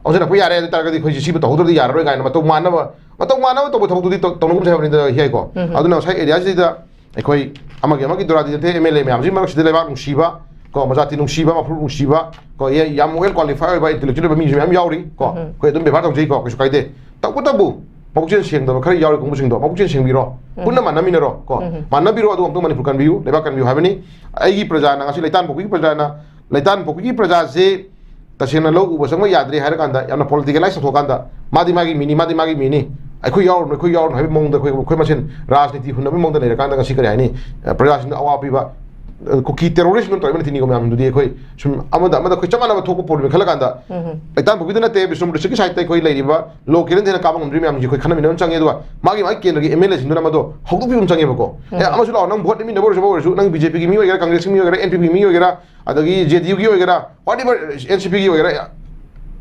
ꯑꯣꯟꯁꯤꯜꯂꯛꯄ ꯌꯥꯔꯦ꯫ ꯑꯗꯨ ꯇꯥꯔꯒꯗꯤ ꯑꯩꯈꯣꯏꯁꯦ ꯁꯤꯕꯨ ꯇꯧꯍꯧꯗ꯭ꯔꯗꯤ ꯌꯥꯔꯔꯣꯏ ꯀꯥꯏꯅ ꯃꯇꯧ ꯃꯥꯟꯅꯕ, ꯃꯇꯧ ꯃꯥꯟꯅꯕ ꯇꯧꯕ ꯊꯕꯛꯇꯨꯗꯤ ꯇꯧ- ꯇꯧꯅꯒꯨꯝꯁꯦ ꯍꯥꯏꯕꯅꯤꯗ ꯍꯤꯌꯥꯏꯀꯣ꯫ ꯑꯗꯨꯅ ꯉꯁꯥꯏ ꯑꯦꯔꯤꯌꯥꯁꯤꯗ ꯑꯩꯈꯣꯏ ꯑꯃꯒꯤ ꯑꯃꯒꯤ ꯗꯨꯔꯥꯗꯤ ꯅꯠꯇꯦ, ꯑꯦꯝ ꯑꯦꯜ ꯑꯦ ꯃꯌꯥꯝꯁꯤꯒꯤ ꯃꯔꯛꯁꯤꯗ ꯂꯩꯕꯥꯛ ꯅꯨꯡꯁꯤꯕ ꯀꯣ, ꯃꯖꯥꯇꯤ ꯅꯨꯡꯁꯤꯕ, ꯃꯐꯨꯔꯨꯞ ꯅꯨꯡꯁꯤꯕ ꯀꯣ, ꯌꯥ- ꯌꯥꯝ ꯋꯦꯜ ꯀ꯭ꯋꯥꯂꯤꯐꯥꯏ ꯑꯣꯏꯕ, ꯏꯟꯇꯦꯂꯦꯛꯆꯨꯋꯦꯜ ꯑꯣꯏꯕ ꯃꯤꯁꯨ ꯃꯌꯥꯝ ꯌꯥꯎꯔꯤ ꯀꯣ꯫ ꯑꯩꯈꯣꯏ ꯑꯗꯨꯝ ꯕꯦꯕꯥꯔ ꯇꯧꯖꯩꯀꯣ, ꯀꯩꯁꯨ ꯀꯥꯏꯗꯦ꯫ ꯇꯧꯕꯇꯕꯨ ꯃꯕꯨꯛꯆꯦꯜ ꯁꯦꯡꯗꯕ ꯈꯔ ꯌꯥꯎꯔꯤ ꯀꯥꯡꯕꯨꯁꯤꯡꯗꯣ ꯃꯕꯨꯛꯆꯦꯜ ꯁꯦꯡꯕꯤꯔꯣ, ꯄꯨꯟꯅ ꯃꯥꯟꯅꯃꯤꯟꯅꯔꯣ ꯀꯣ꯫ ꯃꯥꯟꯅꯕꯤꯔꯣ, ꯑꯗꯨꯒ ꯑꯃꯨꯛꯇꯪ ꯃꯅꯤꯄꯨꯔ ꯀꯟꯕꯤꯌꯨ, ꯂꯩꯕꯥꯛ ꯀꯟꯕꯤꯌꯨ ꯍꯥꯏꯕꯅꯤ꯫ ꯑꯩꯒꯤ ꯄ꯭ꯔꯖꯥꯅ ꯉꯁꯤ, ꯂꯩꯇꯥꯟ ꯄꯣꯛꯄꯤꯒꯤ ꯄ꯭ꯔꯖꯥꯅ, ꯂꯩꯇꯥꯟ ꯄꯣꯛꯄꯤꯒꯤ ꯄ꯭ꯔꯖꯥꯁꯤ ꯇꯁꯦꯡꯅ ꯂꯧ ꯎꯕ ꯆꯪꯕ ꯌꯥꯗ꯭ꯔꯦ ꯍꯥꯏꯔ ꯀꯥꯟꯗ, ꯌꯥꯝꯅ ꯄꯣꯂꯤꯇꯤꯀꯦꯂꯥꯏꯁ ꯇꯧꯊꯣꯛꯑꯀꯥꯟꯗ, ꯃꯥꯗꯤ ꯃꯥꯒꯤ ꯃꯤꯅꯤ, ꯃꯥꯗꯤ ꯃꯥꯒꯤ ꯃꯤꯅꯤ, ꯑꯩꯈꯣꯏ ꯌꯥꯎꯔꯨꯅꯨ, ꯑꯩꯈꯣꯏ ꯌꯥꯎꯔꯨꯅꯨ ꯍꯥꯏꯕꯒꯤ ꯃꯑꯣꯡꯗ ꯑꯩꯈꯣꯏ, ꯑꯩꯈꯣꯏ ꯃꯁꯦꯟ ꯔꯥꯖꯅꯤꯇꯤ ꯍꯨꯟꯅꯕꯒꯤ ꯃꯑꯣꯡꯗ ꯂꯩꯔꯀꯥꯟꯗ ꯉꯁꯤ ꯀꯔꯤ ꯍꯥꯏꯅꯤ, ꯑ, ꯄ꯭ꯔꯖꯥꯁꯤꯡꯗ ꯑꯋꯥꯕ ꯄꯤꯕ, ꯀꯨꯀꯤ ꯇꯦꯔꯣꯔꯤꯁ ꯇꯧꯔꯤꯕ ꯅꯠꯇꯦꯅꯤꯀꯣ ꯃꯌꯥꯝꯗꯨꯗꯤ꯫ ꯑꯩꯈꯣꯏ ꯁꯨꯝ ꯑꯃꯗ ꯑꯃꯗ ꯑꯩꯈꯣꯏ ꯆꯞ ꯃꯥꯟꯅꯕ ꯊꯣꯛꯄ ꯄ꯭ꯔꯣꯕ꯭ꯂꯦꯝ ꯈꯜꯂ ꯀꯥꯟꯗ, ꯎꯝ꯫ ꯂꯩꯇꯥꯝꯄꯣꯛꯄꯤꯗ ꯅꯠꯇꯦ, ꯕꯤꯁꯅꯨꯄꯨꯔ ꯗꯤꯁꯇ꯭ꯔꯤꯛꯀꯤ ꯁꯥꯏꯠꯇ ꯑꯩꯈꯣꯏ ꯂꯩꯔꯤꯕ ꯂꯣꯀꯦꯜ ꯍꯦꯟꯅ ꯀꯥꯕ ꯉꯝꯗ꯭ꯔꯤꯕ ꯃꯌꯥꯝꯁꯦ ꯑꯩꯈꯣꯏ ꯈꯟꯅꯃꯤꯟꯅꯕ ꯑꯃ ꯆꯪꯉꯦ꯫ ꯑꯗꯨꯒ ꯃꯥꯒꯤ ꯃꯥꯒꯤ ꯀꯦꯟꯗ꯭ꯔꯒꯤ ꯑꯦꯝ ꯑꯦꯜ ꯑꯦꯁꯤꯡꯗꯨꯅ ꯃꯗꯣ ꯍꯧꯗꯣꯛꯄꯤꯕ ꯑꯃ ꯆꯪꯉꯦꯕꯀꯣ꯫ ꯑꯦ, ꯎꯝ꯫ ꯑꯃꯁꯨ ꯂꯥꯛꯑꯣ, ꯅꯪ ꯚꯣꯠ ꯂꯦꯞꯃꯤꯟꯅꯕ ꯑꯣꯏꯔꯁꯨ, ꯑꯃ ꯑꯣꯏꯔꯁꯨ, ꯅꯪ ꯕꯤ ꯖꯦ ꯄꯤꯒꯤ ꯃꯤ ꯑꯣꯏꯒꯦꯔꯥ, ꯀꯪꯒ꯭ꯔꯦꯁꯀꯤ ꯃꯤ ꯑꯣꯏꯒꯦꯔꯥ, ꯑꯦꯟ ꯄꯤ ꯄꯤꯒꯤ ꯃꯤ ꯑꯣꯏꯒꯦꯔꯥ, ꯑꯗꯒꯤ ꯖꯦ ꯗꯤ ꯌꯨꯒꯤ ꯑꯣꯏꯒꯦꯔꯥ, ꯋꯥꯠ ꯑꯦꯚꯔ, ꯑꯦꯟ ꯁꯤ ꯄꯤꯒꯤ ꯑꯣꯏꯒꯦꯔꯥ,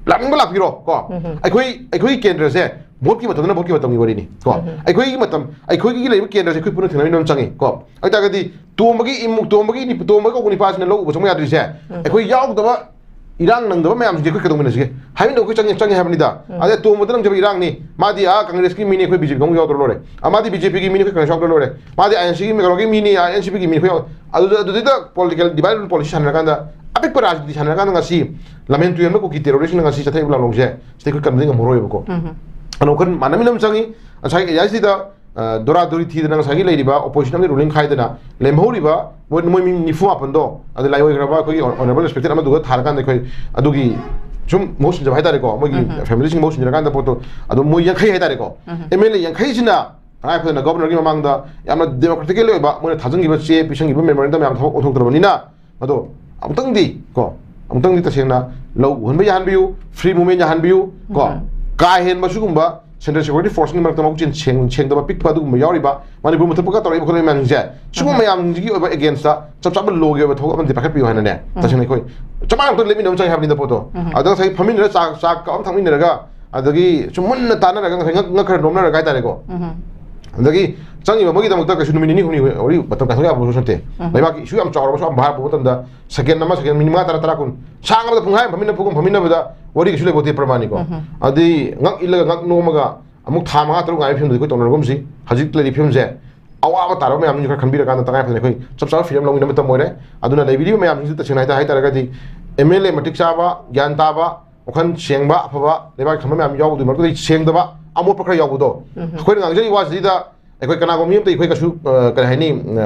ꯂꯥꯛꯅꯤꯡꯕ ꯂꯥꯛꯄꯤꯔꯣ ꯀꯣ꯫ ꯎꯝ꯫ ꯑꯩꯈꯣꯏ, ꯑꯩꯈꯣꯏꯒꯤ ꯀꯦꯟꯗ꯭ꯔꯁꯦ ꯚꯣꯠꯀꯤ ꯃꯇꯝꯗꯅ ꯚꯣꯠꯀꯤ ꯃꯇꯝꯒꯤ ꯋꯥꯔꯤꯅꯤ ꯀꯣ꯫ ꯎꯝ꯫ ꯑꯩꯈꯣꯏꯒꯤ ꯃꯇꯝ, ꯑꯩꯈꯣꯏꯒꯤ ꯂꯩꯔꯤꯕ ꯀꯦꯟꯗ꯭ꯔꯁꯦ ꯑꯩꯈꯣꯏ ꯄꯨꯟꯅ ꯊꯦꯡꯅꯃꯤꯟꯅꯕ ꯑꯃ ꯆꯪꯉꯤ ꯀꯣ꯫ ꯑꯗꯨ ꯇꯥꯔꯒꯗꯤ ꯇꯣꯝꯕꯒꯤ ꯏꯃꯨꯡ, ꯇꯣꯝꯕꯒꯤ ꯅꯤ-, ꯇꯣꯝꯕ ꯀꯧꯕ ꯅꯤꯄꯥꯁꯤꯅ ꯂꯧ ꯎꯕ ꯆꯪꯕ ꯌꯥꯗ꯭ꯔꯤꯁꯦ, ꯎꯝ꯫ ꯑꯩꯈꯣꯏ ꯌꯥꯎꯗꯕ, ꯏꯔꯥꯡ ꯅꯪꯗꯕ ꯃꯌꯥꯝꯁꯤꯡꯁꯦ ꯑꯩꯈꯣꯏ ꯀꯩꯗꯧꯃꯤꯟꯅꯁꯤꯒꯦ? ꯍꯥꯏꯃꯤꯟꯅꯕ ꯑꯩꯈꯣꯏ ꯆꯪꯉꯦ, ꯆꯪꯉꯦ ꯍꯥꯏꯕꯅꯤꯗ꯫ ꯎꯝ꯫ ꯑꯗꯩ ꯇꯣꯝꯕꯗ ꯅꯪꯖꯕ ꯏꯔꯥꯡꯅꯤ, ꯃꯥꯗꯤ ꯑꯥ ꯀꯪꯒ꯭ꯔꯦꯁꯀꯤ ꯃꯤꯅꯤ, ꯑꯩꯈꯣꯏ ꯕꯤ ꯖꯦ ꯄꯤ ꯀꯥꯡꯕꯨ ꯌꯥꯎꯗ꯭ꯔ ꯂꯣꯏꯔꯦ꯫ ꯑꯥ, ꯃꯥꯗꯤ ꯕꯤ ꯖꯦ ꯄꯤꯒꯤ ꯃꯤꯅꯤ, ꯑꯩꯈꯣꯏ ꯀꯪꯒ꯭ꯔꯦꯁ ꯌꯥꯎꯗ꯭ꯔ ꯂꯣꯏꯔꯦ꯫ ꯃꯥꯗꯤ ꯑꯥꯏ ꯑꯦꯟ ꯁꯤꯒꯤ ꯀꯩꯅꯣꯒꯤ ꯃꯤꯅꯤ, ꯑꯥꯏ ꯑꯦꯟ ꯁꯤ ꯄꯤꯒꯤ ꯃꯤꯅꯤ, ꯑꯩꯈꯣꯏ ꯌꯥꯎ-, ꯑꯗꯨꯗ, ꯑꯗꯨꯗꯩꯗ ꯄꯣꯂꯤꯇꯤꯀꯦꯜ ꯗꯤꯚꯥꯏꯠ ꯑꯦꯟ ꯄꯣꯂꯤꯁꯤ ꯁꯥꯟꯅꯔꯀꯥꯟꯗ, ꯑꯄꯤꯛꯄ ꯔꯥꯖꯅꯤꯇꯤ ꯁꯥꯟꯅꯔꯀꯥꯟꯗ ꯉꯁꯤ ꯂꯝꯍꯦꯟ ꯇꯨꯍꯦꯟꯕ ꯀꯨꯀꯤ ꯇꯦꯔꯣꯔꯤꯁꯁꯤꯡꯅ ꯉꯁꯤ ꯆꯠꯊꯔꯤꯕ ꯂꯥꯟꯂꯣꯡꯁꯦ ꯁꯤꯗ ꯑꯩꯈꯣꯏ ꯀꯟꯕꯗꯤ ꯉꯝꯃꯔꯣꯏꯕꯀꯣ꯫ ꯎꯝ꯫ ꯑꯗꯣ ꯋꯥꯈꯜ ꯃꯥꯟꯅꯃꯤꯟꯅ ꯑꯃ ꯆꯪꯉꯤ꯫ ꯉꯁꯥꯏꯒꯤ ꯑꯦꯔꯤꯌꯥꯁꯤꯗ ꯑ, ꯗꯣꯔꯥꯗꯣꯔꯤ ꯊꯤꯗꯅ ꯉꯁꯥꯏꯒꯤ ꯂꯩꯔꯤꯕ ꯑꯣꯄꯣꯖꯤꯁꯟ ꯑꯃꯗꯤ ꯔꯨꯂꯤꯡ ꯈꯥꯏꯗꯅ ꯂꯦꯝꯍꯧꯔꯤꯕ ꯃꯣꯏ, ꯃꯣꯏ ꯃꯤ ꯅꯤꯐꯨ ꯃꯥꯄꯟꯗꯣ, ꯑꯗꯩ ꯂꯥꯏꯑꯣꯏꯈ꯭ꯔꯕ ꯑꯩꯈꯣꯏꯒꯤ ꯑꯣꯅꯔꯦꯕꯜ ꯔꯦꯁꯄꯦꯛꯇꯦꯠ ꯑꯃꯗꯨꯒ ꯊꯥꯔꯀꯥꯟꯗ ꯑꯩꯈꯣꯏ ꯑꯗꯨꯒꯤ ꯁꯨꯝ ꯃꯍꯨꯠ ꯁꯤꯟꯖꯕ ꯍꯥꯏꯇꯥꯔꯦꯀꯣ, ꯃꯣꯏꯒꯤ ꯎꯝ꯫ ꯐꯦꯃꯤꯂꯤꯁꯤꯡ ꯃꯍꯨꯠ ꯁꯤꯟꯖꯔꯀꯥꯟꯗ ꯄꯣꯠꯇꯣ, ꯑꯗꯨꯝ ꯃꯣꯏ ꯌꯥꯡꯈꯩ ꯍꯥꯏꯇꯥꯔꯦꯀꯣ, ꯎꯝ꯫ ꯑꯦꯝ ꯑꯦꯜ ꯑꯦ ꯌꯥꯡꯈꯩꯁꯤꯅ ꯇꯉꯥꯏ ꯐꯗꯅ ꯒꯣꯕꯔꯅꯔꯒꯤ ꯃꯃꯥꯡꯗ ꯌꯥꯝꯅ ꯗꯦꯃꯣꯀ꯭ꯔꯦꯇꯤꯀꯦꯜ ꯑꯣꯏꯕ ꯃꯣꯏꯅ ꯊꯥꯖꯤꯟꯈꯤꯕ ꯆꯦ ꯄꯤꯁꯟꯈꯤꯕ ꯃꯦꯃꯣꯔꯦꯟꯗꯝ ꯃꯌꯥꯝ ꯊꯕꯛ ꯑꯣꯟꯊꯣꯛꯇ꯭ꯔꯕꯅꯤꯅ, ꯑꯗꯣ ꯑꯃꯨꯛꯇꯪꯗꯤ ꯀꯣ, ꯑꯃꯨꯛꯇꯪꯗꯤ ꯇꯁꯦꯡꯅ ꯂꯧ ꯎꯍꯟꯕ ꯌꯥꯍꯟꯕꯤꯌꯨ, ꯐ꯭ꯔꯤ ꯃꯨꯚꯃꯦꯟ ꯌꯥꯍꯟꯕꯤꯌꯨ ꯀꯣ꯫ ꯎꯝ꯫ ꯀꯥ ꯍꯦꯟꯕ ꯁꯤꯒꯨꯝꯕ ꯁꯦꯟꯇ꯭ꯔꯦꯜ ꯁꯦꯀ꯭ꯌꯨꯔꯤꯇꯤ ꯐꯣꯔꯁꯀꯤ ꯃꯔꯛꯇ ꯃꯕꯨꯛꯆꯦꯜ ꯁꯦꯡ-, ꯁꯦꯡꯗꯕ, ꯄꯤꯛꯄ ꯑꯗꯨꯒꯨꯝꯕ ꯌꯥꯎꯔꯤꯕ, ꯃꯅꯤꯄꯨꯔ ꯃꯊꯛꯇꯒ ꯇꯧꯔꯛꯏꯕ ꯈꯣꯠꯂꯛꯏꯕ ꯃꯌꯥꯝꯁꯤꯡꯁꯦ, ꯁꯤꯒꯨꯝꯕ ꯎꯝ꯫ ꯃꯌꯥꯝꯁꯤꯡꯁꯤꯒꯤ ꯑꯣꯏꯕ ꯑꯦꯒꯦꯟꯁꯇ ꯆꯞ ꯆꯥꯕ ꯂꯣꯒꯤ ꯑꯣꯏꯕ ꯊꯕꯛ ꯑꯃꯗꯤ ꯄꯥꯏꯈꯠꯄꯤꯌꯨ ꯍꯥꯏꯅꯅꯦ, ꯎꯝ꯫ ꯇꯁꯦꯡꯅ ꯑꯩꯈꯣꯏ ꯆꯞ ꯃꯥꯟꯅꯕ ꯂꯦꯞꯃꯤꯟꯅꯕ ꯆꯪꯉꯦ ꯍꯥꯏꯕꯅꯤꯗ ꯄꯣꯠꯇꯣ꯫ ꯎꯝ꯫ ꯑꯗ ꯉꯁꯥꯏ ꯐꯝꯃꯤꯟꯅꯔꯒ ꯆꯥ, ꯆꯥ ꯀꯞ ꯑꯃ ꯊꯛꯃꯤꯟꯅꯔꯒ, ꯑꯗꯒꯤ ꯁꯨꯝ ꯃꯨꯟꯅ ꯇꯥꯟꯅꯔꯒ ꯉꯁꯥꯏ ꯉꯛ, ꯉꯛ ꯈꯔ ꯅꯣꯝꯅꯔꯒ ꯍꯥꯏꯇꯥꯔꯦꯀꯣ꯫ ꯎꯝ꯫ ꯑꯗꯒꯤ ꯆꯪꯉꯤꯕ ꯑꯃꯒꯤꯗꯃꯛꯇ ꯀꯩꯁꯨ ꯅꯨꯃꯤꯠ ꯅꯤꯅꯤ ꯍꯨꯝꯅꯤ ꯋꯥꯔꯤ ꯃꯇꯝ ꯀꯥꯏꯊꯣꯛ ꯌꯥꯕ ꯄꯣꯠꯁꯨ ꯅꯠꯇꯦ꯫ ꯎꯝ꯫ ꯂꯩꯕꯥꯛꯀꯤ ꯏꯁꯨ ꯌꯥꯝ ꯆꯥꯎꯔꯕꯁꯨ ꯌꯥꯝ ꯚꯥꯔ ꯄꯨꯕ ꯃꯇꯝꯗ ꯁꯦꯀꯦꯟ ꯑꯃ, ꯁꯦꯀꯦꯟ ꯃꯤꯅꯤꯠ ꯃꯉꯥ, ꯇꯔꯥ, ꯇꯔꯥ, ꯀꯨꯟ, ꯁꯥꯡꯉꯕꯗ ꯄꯨꯡꯈꯥꯏ ꯑꯃ ꯐꯝꯃꯤꯟꯅ, ꯄꯨꯡ ꯑꯃ ꯐꯝꯃꯤꯟꯅꯕꯗ ꯋꯥꯔꯤ ꯀꯩꯁꯨ ꯂꯩꯕꯣꯠꯇꯦ ꯄ꯭ꯔꯃꯥꯅꯤꯀꯣ꯫ ꯎꯝ꯫ ꯑꯗꯨꯗꯤ ꯉꯛ ꯏꯜꯂꯒ ꯉꯛ ꯅꯣꯝꯃꯒ ꯑꯃꯨꯛ ꯊꯥ ꯃꯉꯥ ꯇꯔꯨꯛ ꯉꯥꯏꯕ ꯐꯤꯕꯝꯗꯗꯤ ꯑꯩꯈꯣꯏ ꯇꯧꯅꯔꯒꯨꯝꯁꯤ꯫ ꯍꯧꯖꯤꯛ ꯂꯩꯔꯤꯕ ꯐꯤꯕꯝꯁꯦ ꯑꯋꯥꯕ ꯇꯥꯔꯕ ꯃꯌꯥꯝꯁꯤꯡꯁꯨ ꯈꯔ ꯈꯟꯕꯤꯔꯀꯥꯟꯗ ꯇꯉꯥꯏ ꯐꯗꯅ ꯑꯩꯈꯣꯏ ꯆꯞ ꯆꯥꯕ ꯐꯤꯔꯦꯞ ꯂꯧꯃꯤꯟꯅꯕ ꯃꯇꯝ ꯑꯣꯏꯔꯦ꯫ ꯑꯗꯨꯅ ꯂꯩꯕꯤꯔꯤꯕ ꯃꯌꯥꯝꯁꯤꯡꯁꯤ ꯇꯁꯦꯡꯅ ꯍꯥꯏꯇꯥ-, ꯍꯥꯏꯇꯥꯔꯒꯗꯤ ꯑꯦꯝ ꯑꯦꯜ ꯑꯦ ꯃꯇꯤꯛ ꯆꯥꯕ, ꯒ꯭ꯌꯥꯟ ꯇꯥꯕ, ꯋꯥꯈꯜ ꯁꯦꯡꯕ, ꯑꯐꯕ ꯂꯩꯕꯥꯛꯀꯤ ꯈꯟꯕ ꯃꯌꯥꯝ ꯌꯥꯎꯕꯗꯨꯒꯤ ꯃꯔꯛꯇꯗꯤ ꯁꯦꯡꯗꯕ, ꯑꯃꯣꯠꯄ ꯈꯔ ꯌꯥꯎꯕꯗꯣ, ꯎꯝ꯫ ꯑꯩꯈꯣꯏꯅ ꯉꯥꯡꯖꯔꯤꯕ ꯋꯥꯁꯤꯗ ꯑꯩꯈꯣꯏ ꯀꯅꯥꯒꯨꯝꯕ ꯃꯤ ꯑꯝꯇ ꯑꯩꯈꯣꯏ ꯀꯩꯁꯨ, ꯑ, ꯀꯔꯤ ꯍꯥꯏꯅꯤ, ꯑ,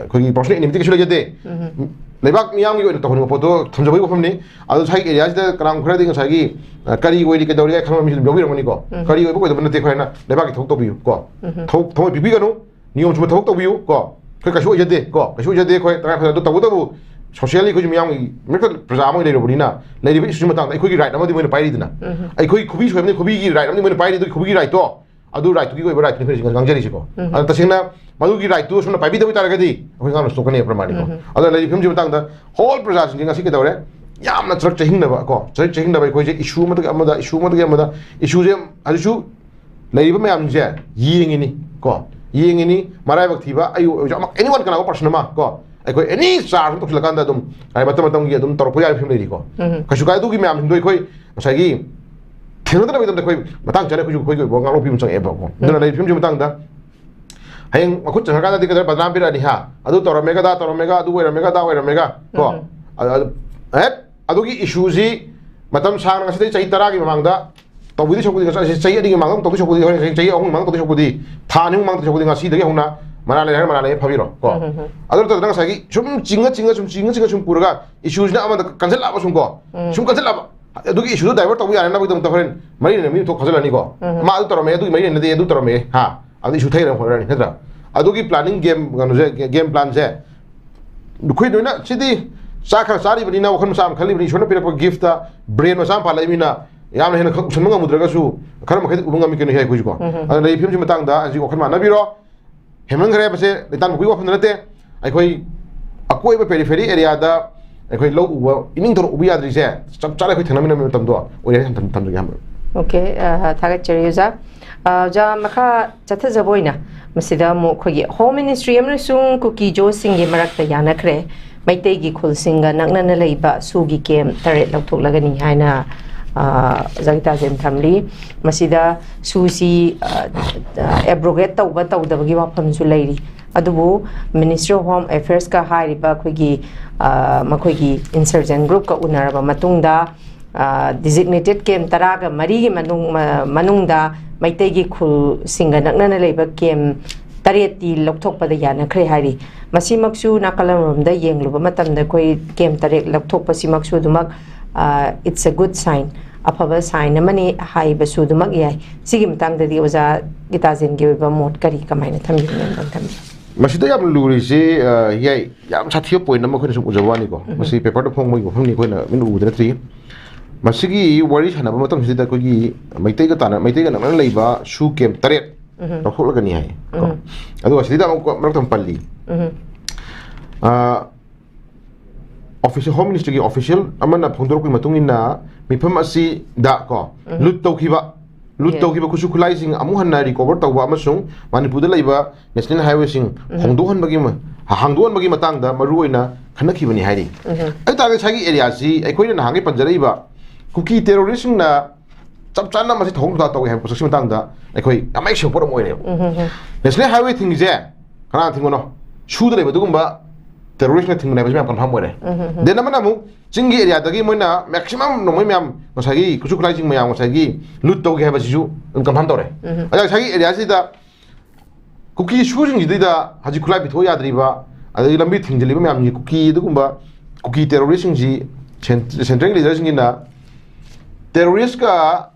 ꯑꯩꯈꯣꯏꯒꯤ ꯄꯔꯁꯣꯅꯦꯜ ꯑꯦꯅꯤꯃꯤꯇꯤ ꯀꯩꯁꯨ ꯂꯩꯖꯗꯦ꯫ ꯎꯝ꯫ ꯂꯩꯕꯥꯛ ꯃꯤꯌꯥꯝꯒꯤ ꯑꯣꯏꯅ ꯇꯧꯍꯟꯅꯤꯡꯕ ꯄꯣꯠꯇꯣ ꯊꯝꯖꯕꯒꯤ ꯋꯥꯐꯝꯅꯤ꯫ ꯑꯗꯨ ꯉꯁꯥꯏꯒꯤ ꯑꯦꯔꯤꯌꯥꯁꯤꯗ ꯀꯅꯥꯒꯨꯝꯕ ꯈꯔꯗꯤ ꯉꯁꯥꯏꯒꯤ, ꯑ, ꯀꯔꯤ ꯑꯣꯏꯔꯤ, ꯀꯩꯗꯧꯔꯤ ꯍꯥꯏꯅ ꯈꯪꯕ ꯃꯤꯁꯨ ꯑꯗꯨꯝ ꯌꯥꯎꯕꯤꯔꯝꯒꯅꯤꯀꯣ꯫ ꯎꯝ꯫ ꯀꯔꯤ ꯑꯣꯏꯕ ꯀꯩꯗꯧꯕ ꯅꯠꯇꯦ, ꯑꯩꯈꯣꯏꯅ ꯂꯩꯕꯥꯛꯀꯤ ꯊꯕꯛ ꯇꯧꯕꯤꯌꯨ ꯀꯣ꯫ ꯎꯝ꯫ ꯊꯕꯛ, ꯊꯕꯛ ꯄꯤꯕꯤꯒꯅꯨ, ꯅꯤꯌꯣꯝ ꯆꯨꯝꯕ ꯊꯕꯛ ꯇꯧꯕꯤꯌꯨ ꯀꯣ꯫ ꯑꯩꯈꯣꯏ ꯀꯩꯁꯨ ꯑꯣꯏꯖꯗꯦ ꯀꯣ, ꯀꯩꯁꯨ ꯑꯣꯏꯖꯗꯦ ꯑꯩꯈꯣꯏ ꯇꯉꯥꯏ ꯐꯗꯅ꯫ ꯑꯗꯨ ꯇꯧꯕꯇꯕꯨ socially ꯑꯩꯈꯣꯏꯁꯨ ꯃꯤꯌꯥꯝꯒꯤ ꯃꯔꯛꯇ ꯄ꯭ꯔꯖꯥ ꯑꯃ ꯑꯣꯏꯅ ꯂꯩꯔꯨꯕꯅꯤꯅ, ꯂꯩꯔꯤꯕ issue ꯃꯇꯥꯡꯗ ꯑꯩꯈꯣꯏꯒꯤ right ꯑꯃꯗꯤ ꯃꯣꯏꯅ ꯄꯥꯏꯔꯤꯗꯅ꯫ ꯑꯩꯈꯣꯏ ꯈꯨꯕꯤ ꯁꯣꯏꯕꯅꯤ, ꯈꯨꯕꯤꯒꯤ right ꯑꯃꯗꯤ ꯃꯣꯏꯅ ꯄꯥꯏꯔꯤ, ꯑꯗꯨꯒꯤ ꯈꯨꯕꯤꯒꯤ rightꯇꯣ, ꯑꯗꯨ rightꯇꯨꯒꯤ ꯑꯣꯏꯕ rightꯅꯤ ꯑꯩꯈꯣꯏꯅ ꯉꯥꯡꯖꯔꯤꯁꯤꯀꯣ꯫ ꯑꯗꯣ ꯇꯁꯦꯡꯅ ꯃꯗꯨꯒꯤ rightꯇꯨ ꯁꯣꯝꯅ ꯄꯥꯏꯕꯤꯗꯕ ꯑꯣꯏꯇꯥꯔꯒꯗꯤ ꯑꯩꯈꯣꯏ ꯉꯥꯡꯅ ꯁꯣꯛꯀꯅꯤ ꯄ꯭ꯔꯃꯥꯅꯤꯀꯣ꯫ ꯑꯗꯨꯅ ꯂꯩꯔꯤꯕ ꯐꯤꯕꯝꯁꯤ ꯃꯇꯥꯡꯗ whole ꯄ꯭ꯔꯖꯥꯁꯤꯡꯁꯦ ꯉꯁꯤ ꯀꯩꯗꯧꯔꯦ? ꯌꯥꯝꯅ ꯆꯔꯛ ꯆꯍꯤꯡꯅꯕ ꯀꯣ, ꯆꯔꯛ ꯆꯍꯤꯡꯅꯕ ꯑꯩꯈꯣꯏꯁꯦ issue ꯑꯃꯗꯒꯤ ꯑꯃꯗ, issue ꯑꯃꯗꯒꯤ ꯑꯃꯗ, issueꯁꯦ ꯍꯧꯖꯤꯛꯁꯨ ꯂꯩꯔꯤꯕ ꯃꯌꯥꯝꯁꯦ ꯌꯦꯡꯉꯤꯅꯤ ꯀꯣ, ꯌꯦꯡꯉꯤꯅꯤ꯫ ꯃꯔꯥꯏꯕꯛ ꯊꯤꯕ ꯑꯩ ꯑꯣꯏꯔꯁꯨ ꯑꯃ, anyone ꯀꯅꯥꯒꯨꯝꯕ person ꯑꯃ ꯀꯣ, ꯑꯩꯈꯣꯏ any charge ꯑꯃ ꯇꯧꯁꯤꯜꯂꯀꯥꯟꯗ ꯑꯗꯨꯝ ꯍꯥꯏꯗꯤ ꯃꯇꯝ ꯃꯇꯝꯒꯤ ꯑꯗꯨꯝ ꯇꯧꯔꯛꯄ ꯌꯥꯕꯒꯤ ꯐꯤꯕꯝ ꯂꯩꯔꯤꯀꯣ꯫ ꯀꯩꯁꯨ ꯀꯥꯏ꯫ ꯑꯗꯨꯒꯤ ꯃꯌꯥꯝꯁꯤꯡꯗꯣ ꯑꯩꯈꯣꯏ ꯉꯁꯥꯏꯒꯤ ꯊꯦꯡꯅꯗꯅꯕꯒꯤꯗꯃꯛꯇ ꯑꯩꯈꯣꯏ ꯃꯇꯥꯡ ꯆꯥꯅ ꯑꯩꯈꯣꯏꯁꯨ ꯑꯩꯈꯣꯏꯒꯤ ꯑꯣꯏꯕ ꯉꯥꯛꯊꯣꯛꯄꯤꯕ ꯑꯃ ꯆꯪꯉꯛꯑꯦꯕꯀꯣ꯫ ꯑꯗꯨꯅ ꯂꯩꯔꯤꯕ ꯐꯤꯕꯝꯁꯤ ꯃꯇꯥꯡꯗ ꯍꯌꯦꯡ ꯃꯈꯨꯠ ꯆꯟꯈ꯭ꯔꯀꯥꯟꯗꯗꯤ ꯀꯩꯗꯧꯔꯦ? ꯕꯗꯅꯥꯝ ꯄꯤꯔꯛꯑꯅꯤ ꯍꯥ, ꯑꯗꯨ ꯇꯧꯔꯝꯃꯦꯒ, ꯑꯗꯥ ꯇꯧꯔꯝꯃꯦꯒ, ꯑꯗꯨ ꯑꯣꯏꯔꯝꯃꯦꯒ, ꯑꯗꯥ ꯑꯣꯏꯔꯝꯃꯦꯒ ꯀꯣ꯫ ꯑꯗꯨ, ꯑꯗꯨ, ꯍꯦꯠ, ꯑꯗꯨꯒꯤ issueꯁꯤ ꯃꯇꯝ ꯁꯥꯡꯅ ꯉꯁꯤꯗꯒꯤ ꯆꯍꯤ ꯇꯔꯥꯒꯤ ꯃꯃꯥꯡꯗ ꯇꯧꯕꯤꯗꯣꯏ ꯁꯔꯨꯛꯄꯨꯗꯤ, ꯉꯁꯤ ꯆꯍꯤ ꯑꯅꯤꯒꯤ ꯃꯃꯥꯡꯗ ꯑꯃꯨꯛ ꯇꯧꯗꯣꯏ ꯁꯔꯨꯛꯄꯨꯗꯤ, ꯍꯣꯔꯦꯟ ꯆꯍꯤ, ꯆꯍꯤ ꯑꯍꯨꯝꯒꯤ ꯃꯃꯥꯡꯗ ꯇꯧꯗꯣꯏ ꯁꯔꯨꯛꯄꯨꯗꯤ, ꯊꯥ ꯑꯅꯤꯒꯤ ꯃꯃꯥꯡꯗ ꯇꯧꯗꯣꯏ ꯁꯔꯨꯛꯄꯨꯗꯤ ꯉꯁꯤꯗꯒꯤ ꯍꯧꯅ ꯃꯔꯥꯜ ꯂꯩꯔꯦ ꯍꯥꯏꯔ ꯃꯔꯥꯜ ꯂꯩꯔꯦ ꯐꯥꯕꯤꯔꯣ ꯀꯣ꯫ ꯑꯗꯨ ꯅꯠꯇꯗꯅ ꯉꯁꯥꯏꯒꯤ ꯁꯨꯝ ꯆꯤꯡꯉ ꯆꯤꯡꯉ ꯁꯨꯝ ꯆꯤꯡꯉ ꯆꯤꯡꯉ ꯁꯨꯝ ꯄꯨꯔꯒ issueꯁꯤꯅ ꯑꯃꯗ ꯀꯟꯁꯤꯜꯂꯛꯑꯕ ꯁꯨꯝ ꯀꯣ꯫ ꯁꯨꯝ ꯀꯟꯁꯤꯜꯂꯛꯑꯕ꯫ ꯑꯗꯨꯒꯤ issueꯗꯨ divert ꯇꯧꯕ ꯌꯥꯅꯅꯕꯒꯤꯗꯃꯛꯇ ꯍꯣꯔꯦꯟ ꯃꯔꯤ ꯂꯩꯅꯕ ꯃꯤ ꯊꯣꯛ ꯊꯥꯖꯤꯜꯂꯅꯤꯀꯣ꯫ ꯃꯥ ꯑꯗꯨ ꯇꯧꯔꯝꯃꯦ, ꯑꯗꯨꯒꯤ ꯃꯔꯤ ꯂꯩꯅꯗꯦ, ꯑꯗꯨ ꯇꯧꯔꯝꯃꯦ ꯍꯥ, ꯑꯗꯨ issue ꯊꯩꯔꯒ ꯍꯣꯠꯅꯔꯅꯤ ꯅꯠꯇ꯭ꯔꯥ? ꯑꯗꯨꯒꯤ planning game ꯀꯩꯅꯣꯁꯦ, game planꯁꯦ ꯑꯩꯈꯣꯏ ꯂꯣꯏꯅ ꯁꯤꯗꯤ ꯆꯥꯛ ꯈꯔ ꯆꯥꯔꯤꯕꯅꯤꯅ, ꯋꯥꯈꯜ ꯃꯆꯥ ꯑꯃ ꯈꯜꯂꯤꯕꯅꯤ, ꯏꯁꯣꯔꯅ ꯄꯤꯔꯛꯄ giftꯇ brain ꯃꯆꯥ ꯑꯃ ꯄꯥꯜꯂꯛꯏꯕꯅꯤꯅ, ꯌꯥꯝꯅ ꯍꯦꯟꯅ ꯈꯛ ꯎꯁꯟꯕ ꯉꯝꯃꯨꯗ꯭ꯔꯒꯁꯨ ꯈꯔ ꯃꯈꯩꯗꯤ ꯎꯕ ꯉꯝꯃꯤ ꯀꯩꯅꯣ ꯍꯦ ꯑꯩꯈꯣꯏꯁꯨꯀꯣ꯫ ꯑꯗꯨꯅ ꯂꯩꯔꯤꯕ ꯐꯤꯕꯝꯁꯤ ꯃꯇꯥꯡꯗ ꯍꯧꯖꯤꯛ ꯋꯥꯈꯜ ꯃꯥꯟꯅꯕꯤꯔꯣ꯫ ꯍꯦꯟꯃꯟꯈ꯭ꯔꯦ ꯃꯁꯦ, ꯂꯩꯇꯥꯟ ꯄꯨꯈ꯭ꯔꯤ ꯋꯥꯐꯝꯗ ꯅꯠꯇꯦ, ꯑꯩꯈꯣꯏ ꯑꯀꯣꯏꯕ periphery areaꯗ ꯑꯩꯈꯣꯏ ꯂꯧ ꯎꯕ, ꯏꯅꯤꯡꯊꯧꯅ ꯎꯕ ꯌꯥꯗ꯭ꯔꯤꯁꯦ ꯆꯞ ꯆꯥꯅ ꯑꯩꯈꯣꯏ ꯊꯦꯡꯅꯃꯤꯟꯅꯕ ꯃꯇꯝꯗꯣ ꯑꯣꯏꯔꯦ ꯍꯥꯏꯅ ꯊꯝ-, ꯊꯝꯖꯒꯦ ꯍꯥꯏꯕ꯫ Okay, ꯑ, ꯊꯥꯒꯠꯆꯔꯤ ꯑꯣꯖꯥ꯫ ꯑ, ꯑꯣꯖꯥ, ꯃꯈꯥ ꯆꯠꯊꯖꯕ ꯑꯣꯏꯅ ꯃꯁꯤꯗ ꯑꯃꯨꯛ ꯑꯩꯈꯣꯏꯒꯤ Home Ministry ꯑꯃꯁꯨꯡ ꯀꯨꯀꯤ ꯖꯣꯁꯁꯤꯡꯒꯤ ꯃꯔꯛꯇ ꯌꯥꯅꯈ꯭ꯔꯦ꯫ ꯃꯩꯇꯩꯒꯤ ꯈꯨꯜꯁꯤꯡꯒ ꯅꯛꯅꯅ ꯂꯩꯕ ꯁꯨꯒꯤ camp ꯇꯔꯦꯠ ꯂꯧꯊꯣꯛꯂꯒꯅꯤ ꯍꯥꯏꯅ, ꯑ, ꯑꯣꯖꯥ ꯒꯤꯇꯥꯖꯦꯟ ꯊꯝꯂꯤ꯫ ꯃꯁꯤꯗ ꯁꯨꯁꯤ, ꯑ, ꯑ, abrogate ꯇꯧꯕ ꯇꯧꯗꯕꯒꯤ ꯋꯥꯐꯝꯁꯨ ꯂꯩꯔꯤ꯫ ꯑꯗꯨꯕꯨ Ministry of Home Affairsꯀ ꯍꯥꯏꯔꯤꯕ ꯑꯩꯈꯣꯏꯒꯤ, ꯑ, ꯃꯈꯣꯏꯒꯤ insurgent groupꯀ ꯎꯅꯔꯕ ꯃꯇꯨꯡꯗ, ꯑ, designated camp ꯇꯔꯥꯒ ꯃꯔꯤꯒꯤ ꯃꯅꯨꯡ-, ꯃ-, ꯃꯅꯨꯡꯗ ꯃꯩꯇꯩꯒꯤ ꯈꯨꯜꯁꯤꯡꯒ ꯅꯛꯅꯅ ꯂꯩꯕ camp ꯇꯔꯦꯠꯇꯤ ꯂꯧꯊꯣꯛꯄꯗ ꯌꯥꯅꯈ꯭ꯔꯦ ꯍꯥꯏꯔꯤ꯫ ꯃꯁꯤꯃꯛꯁꯨ ꯅꯥꯀꯜ ꯑꯃꯔꯣꯝꯗ ꯌꯦꯡꯂꯨꯕ ꯃꯇꯝꯗ ꯑꯩꯈꯣꯏ camp ꯇꯔꯦꯠ ꯂꯧꯊꯣꯛꯄꯁꯤꯃꯛꯁꯨ ꯑꯗꯨꯃꯛ, ꯑ, it's a good sign, ꯑꯐꯕ sign ꯑꯃꯅꯤ ꯍꯥꯏꯕꯁꯨ ꯑꯗꯨꯃꯛ ꯌꯥꯏ꯫ ꯁꯤꯒꯤ ꯃꯇꯥꯡꯗꯗꯤ ꯑꯣꯖꯥ ꯒꯤꯇꯥꯖꯦꯟꯒꯤ ꯑꯣꯏꯕ ꯃꯣꯠ ꯀꯔꯤ, ꯀꯃꯥꯏꯅ ꯊꯝꯕꯤꯕꯅꯣ ꯑꯝꯇꯪ ꯊꯝꯕꯤꯌꯨ꯫ ꯃꯁꯤꯗ ꯌꯥꯝ ꯂꯨꯔꯤꯁꯦ, ꯑ, ꯌꯥꯏ, ꯌꯥꯝ ꯁꯥꯊꯤꯕ ꯄꯣꯏꯟ ꯑꯃ ꯑꯩꯈꯣꯏꯅ ꯁꯨꯝ ꯎꯖꯕ ꯋꯥꯅꯤꯀꯣ꯫ ꯎꯝ꯫ ꯃꯁꯤ ꯄꯦꯄꯔꯗ ꯐꯣꯡꯕꯒꯤ ꯋꯥꯐꯝꯅꯤ, ꯑꯩꯈꯣꯏꯅ ꯃꯤꯠꯅ ꯎꯕꯗꯤ ꯅꯠꯇ꯭ꯔꯤ꯫ ꯃꯁꯤꯒꯤ ꯋꯥꯔꯤ ꯁꯥꯟꯅꯕ ꯃꯇꯝꯁꯤꯗ ꯑꯩꯈꯣꯏꯒꯤ ꯃꯩꯇꯩꯒ ꯇꯥꯟꯅ-, ꯃꯩꯇꯩꯒ ꯅꯛꯅꯅ ꯂꯩꯕ ꯁꯨ ꯀꯦꯝ ꯇꯔꯦꯠ ꯎꯝ꯫ ꯂꯧꯊꯣꯛꯂꯒꯅꯤ ꯍꯥꯏ ꯀꯣ꯫ ꯎꯝ꯫ ꯑꯗꯨꯒ ꯁꯤꯗꯩꯗ ꯑꯃꯨꯛ ꯃꯔꯛꯇ ꯑꯃꯨꯛ ꯄꯜꯂꯤ꯫ ꯎꯝ꯫ ꯑ, ꯑꯣꯐꯤꯁ, ꯍꯣꯝ ꯃꯤꯅꯤꯁꯇ꯭ꯔꯤꯒꯤ ꯑꯣꯐꯤꯁꯤꯌꯦꯜ ꯑꯃꯅ ꯐꯣꯡꯗꯣꯔꯛꯄꯒꯤ ꯃꯇꯨꯡ ꯏꯟꯅ, ꯃꯤꯐꯝ ꯑꯁꯤꯗ ꯀꯣ, ꯎꯝ꯫ ꯂꯨꯠ ꯇꯧꯈꯤꯕ, ꯂꯨꯠ ꯌꯦ꯫ ꯇꯧꯈꯤꯕ ꯈꯨꯠꯁꯨ ꯈꯨꯠꯂꯥꯏꯁꯤꯡ ꯑꯃꯨꯛ ꯍꯟꯅ ꯔꯤꯀꯣꯚꯔ ꯇꯧꯕ ꯑꯃꯁꯨꯡ ꯃꯅꯤꯄꯨꯔꯗ ꯂꯩꯕ ꯅꯦꯁꯅꯦꯜ ꯍꯥꯏꯋꯦꯁꯤꯡ ꯎꯝ꯫ ꯍꯣꯡꯗꯣꯛꯍꯟꯕꯒꯤ ꯃ-, ꯍꯥꯡꯗꯣꯛꯍꯟꯕꯒꯤ ꯃꯇꯥꯡꯗ ꯃꯔꯨ ꯑꯣꯏꯅ ꯈꯟꯅꯈꯤꯕꯅꯤ ꯍꯥꯏꯔꯤ꯫ ꯎꯝ꯫ ꯑꯗꯨ ꯇꯥꯔꯒꯗꯤ ꯉꯁꯥꯏꯒꯤ ꯑꯦꯔꯤꯌꯥꯁꯤ ꯑꯩꯈꯣꯏꯅ ꯅꯍꯥꯟꯒꯩ ꯄꯟꯖꯔꯛꯏꯕ ꯀꯨꯀꯤ ꯇꯦꯔꯣꯔꯤꯁꯁꯤꯡꯅ ꯆꯞ ꯆꯥꯅ ꯃꯁꯤ ꯊꯧꯑꯣꯡ ꯊꯧꯗꯥ ꯇꯧꯏ ꯍꯥꯏꯕ ꯄꯣꯠꯁꯛꯁꯤ ꯃꯇꯥꯡꯗ ꯑꯩꯈꯣꯏ ꯌꯥꯝ ꯃꯌꯦꯛ ꯁꯦꯡꯕ ꯄꯣꯠ ꯑꯃ ꯑꯣꯏꯔꯦꯕ꯫ ꯎꯝ, ꯎꯝ, ꯎꯝ꯫ ꯅꯦꯁꯅꯦꯜ ꯍꯥꯏꯋꯦ ꯊꯤꯡꯉꯤꯁꯦ ꯀꯅꯥꯅ ꯊꯤꯡꯕꯅꯣ? ꯁꯨꯗ ꯂꯩꯕ ꯑꯗꯨꯒꯨꯝꯕ ꯇꯦꯔꯣꯔꯤꯁꯅ ꯊꯤꯡꯕꯅꯦ ꯍꯥꯏꯕꯁꯤ ꯃꯌꯥꯝ ꯀꯟꯐꯥꯔꯝ ꯑꯣꯏꯔꯦ꯫ ꯎꯝ, ꯎꯝ, ꯎꯝ꯫ ꯗꯦꯟ ꯑꯃꯅ ꯑꯃꯨꯛ ꯆꯤꯡꯒꯤ ꯑꯦꯔꯤꯌꯥꯗꯒꯤ ꯃꯣꯏꯅ ꯃꯦꯛꯁꯤꯃꯝ ꯅꯣꯡꯃꯩ ꯃꯌꯥꯝ, ꯉꯁꯥꯏꯒꯤ ꯈꯨꯠꯁꯨ ꯈꯨꯠꯂꯥꯏꯁꯤꯡ ꯃꯌꯥꯝ ꯉꯁꯥꯏꯒꯤ ꯂꯨꯠ ꯇꯧꯒꯦ ꯍꯥꯏꯕꯁꯤꯁꯨ ꯑꯗꯨꯝ ꯀꯟꯐꯥꯔꯝ ꯇꯧꯔꯦ꯫ ꯎꯝ, ꯎꯝ꯫ ꯑꯗ ꯉꯁꯥꯏꯒꯤ ꯑꯦꯔꯤꯌꯥꯁꯤꯗ ꯀꯨꯀꯤ ꯁꯨꯁꯤꯡꯁꯤꯗꯩꯗ ꯍꯧꯖꯤꯛ ꯈꯨꯠꯂꯥꯏ ꯄꯤꯊꯣꯛ ꯌꯥꯗ꯭ꯔꯤꯕ, ꯑꯗꯒꯤ ꯂꯝꯕꯤ ꯊꯤꯡꯖꯤꯜꯂꯤꯕ ꯃꯌꯥꯝꯁꯤ, ꯀꯨꯀꯤ ꯑꯗꯨꯒꯨꯝꯕ ꯀꯨꯀꯤ ꯇꯦꯔꯣꯔꯤꯁꯁꯤꯡꯁꯤ ꯁꯦꯟ-, ꯁꯦꯟꯇ꯭ꯔꯦꯜ ꯂꯤꯗꯔꯁꯤꯡꯁꯤꯅ ꯇꯦꯔꯣꯔꯤꯁꯀ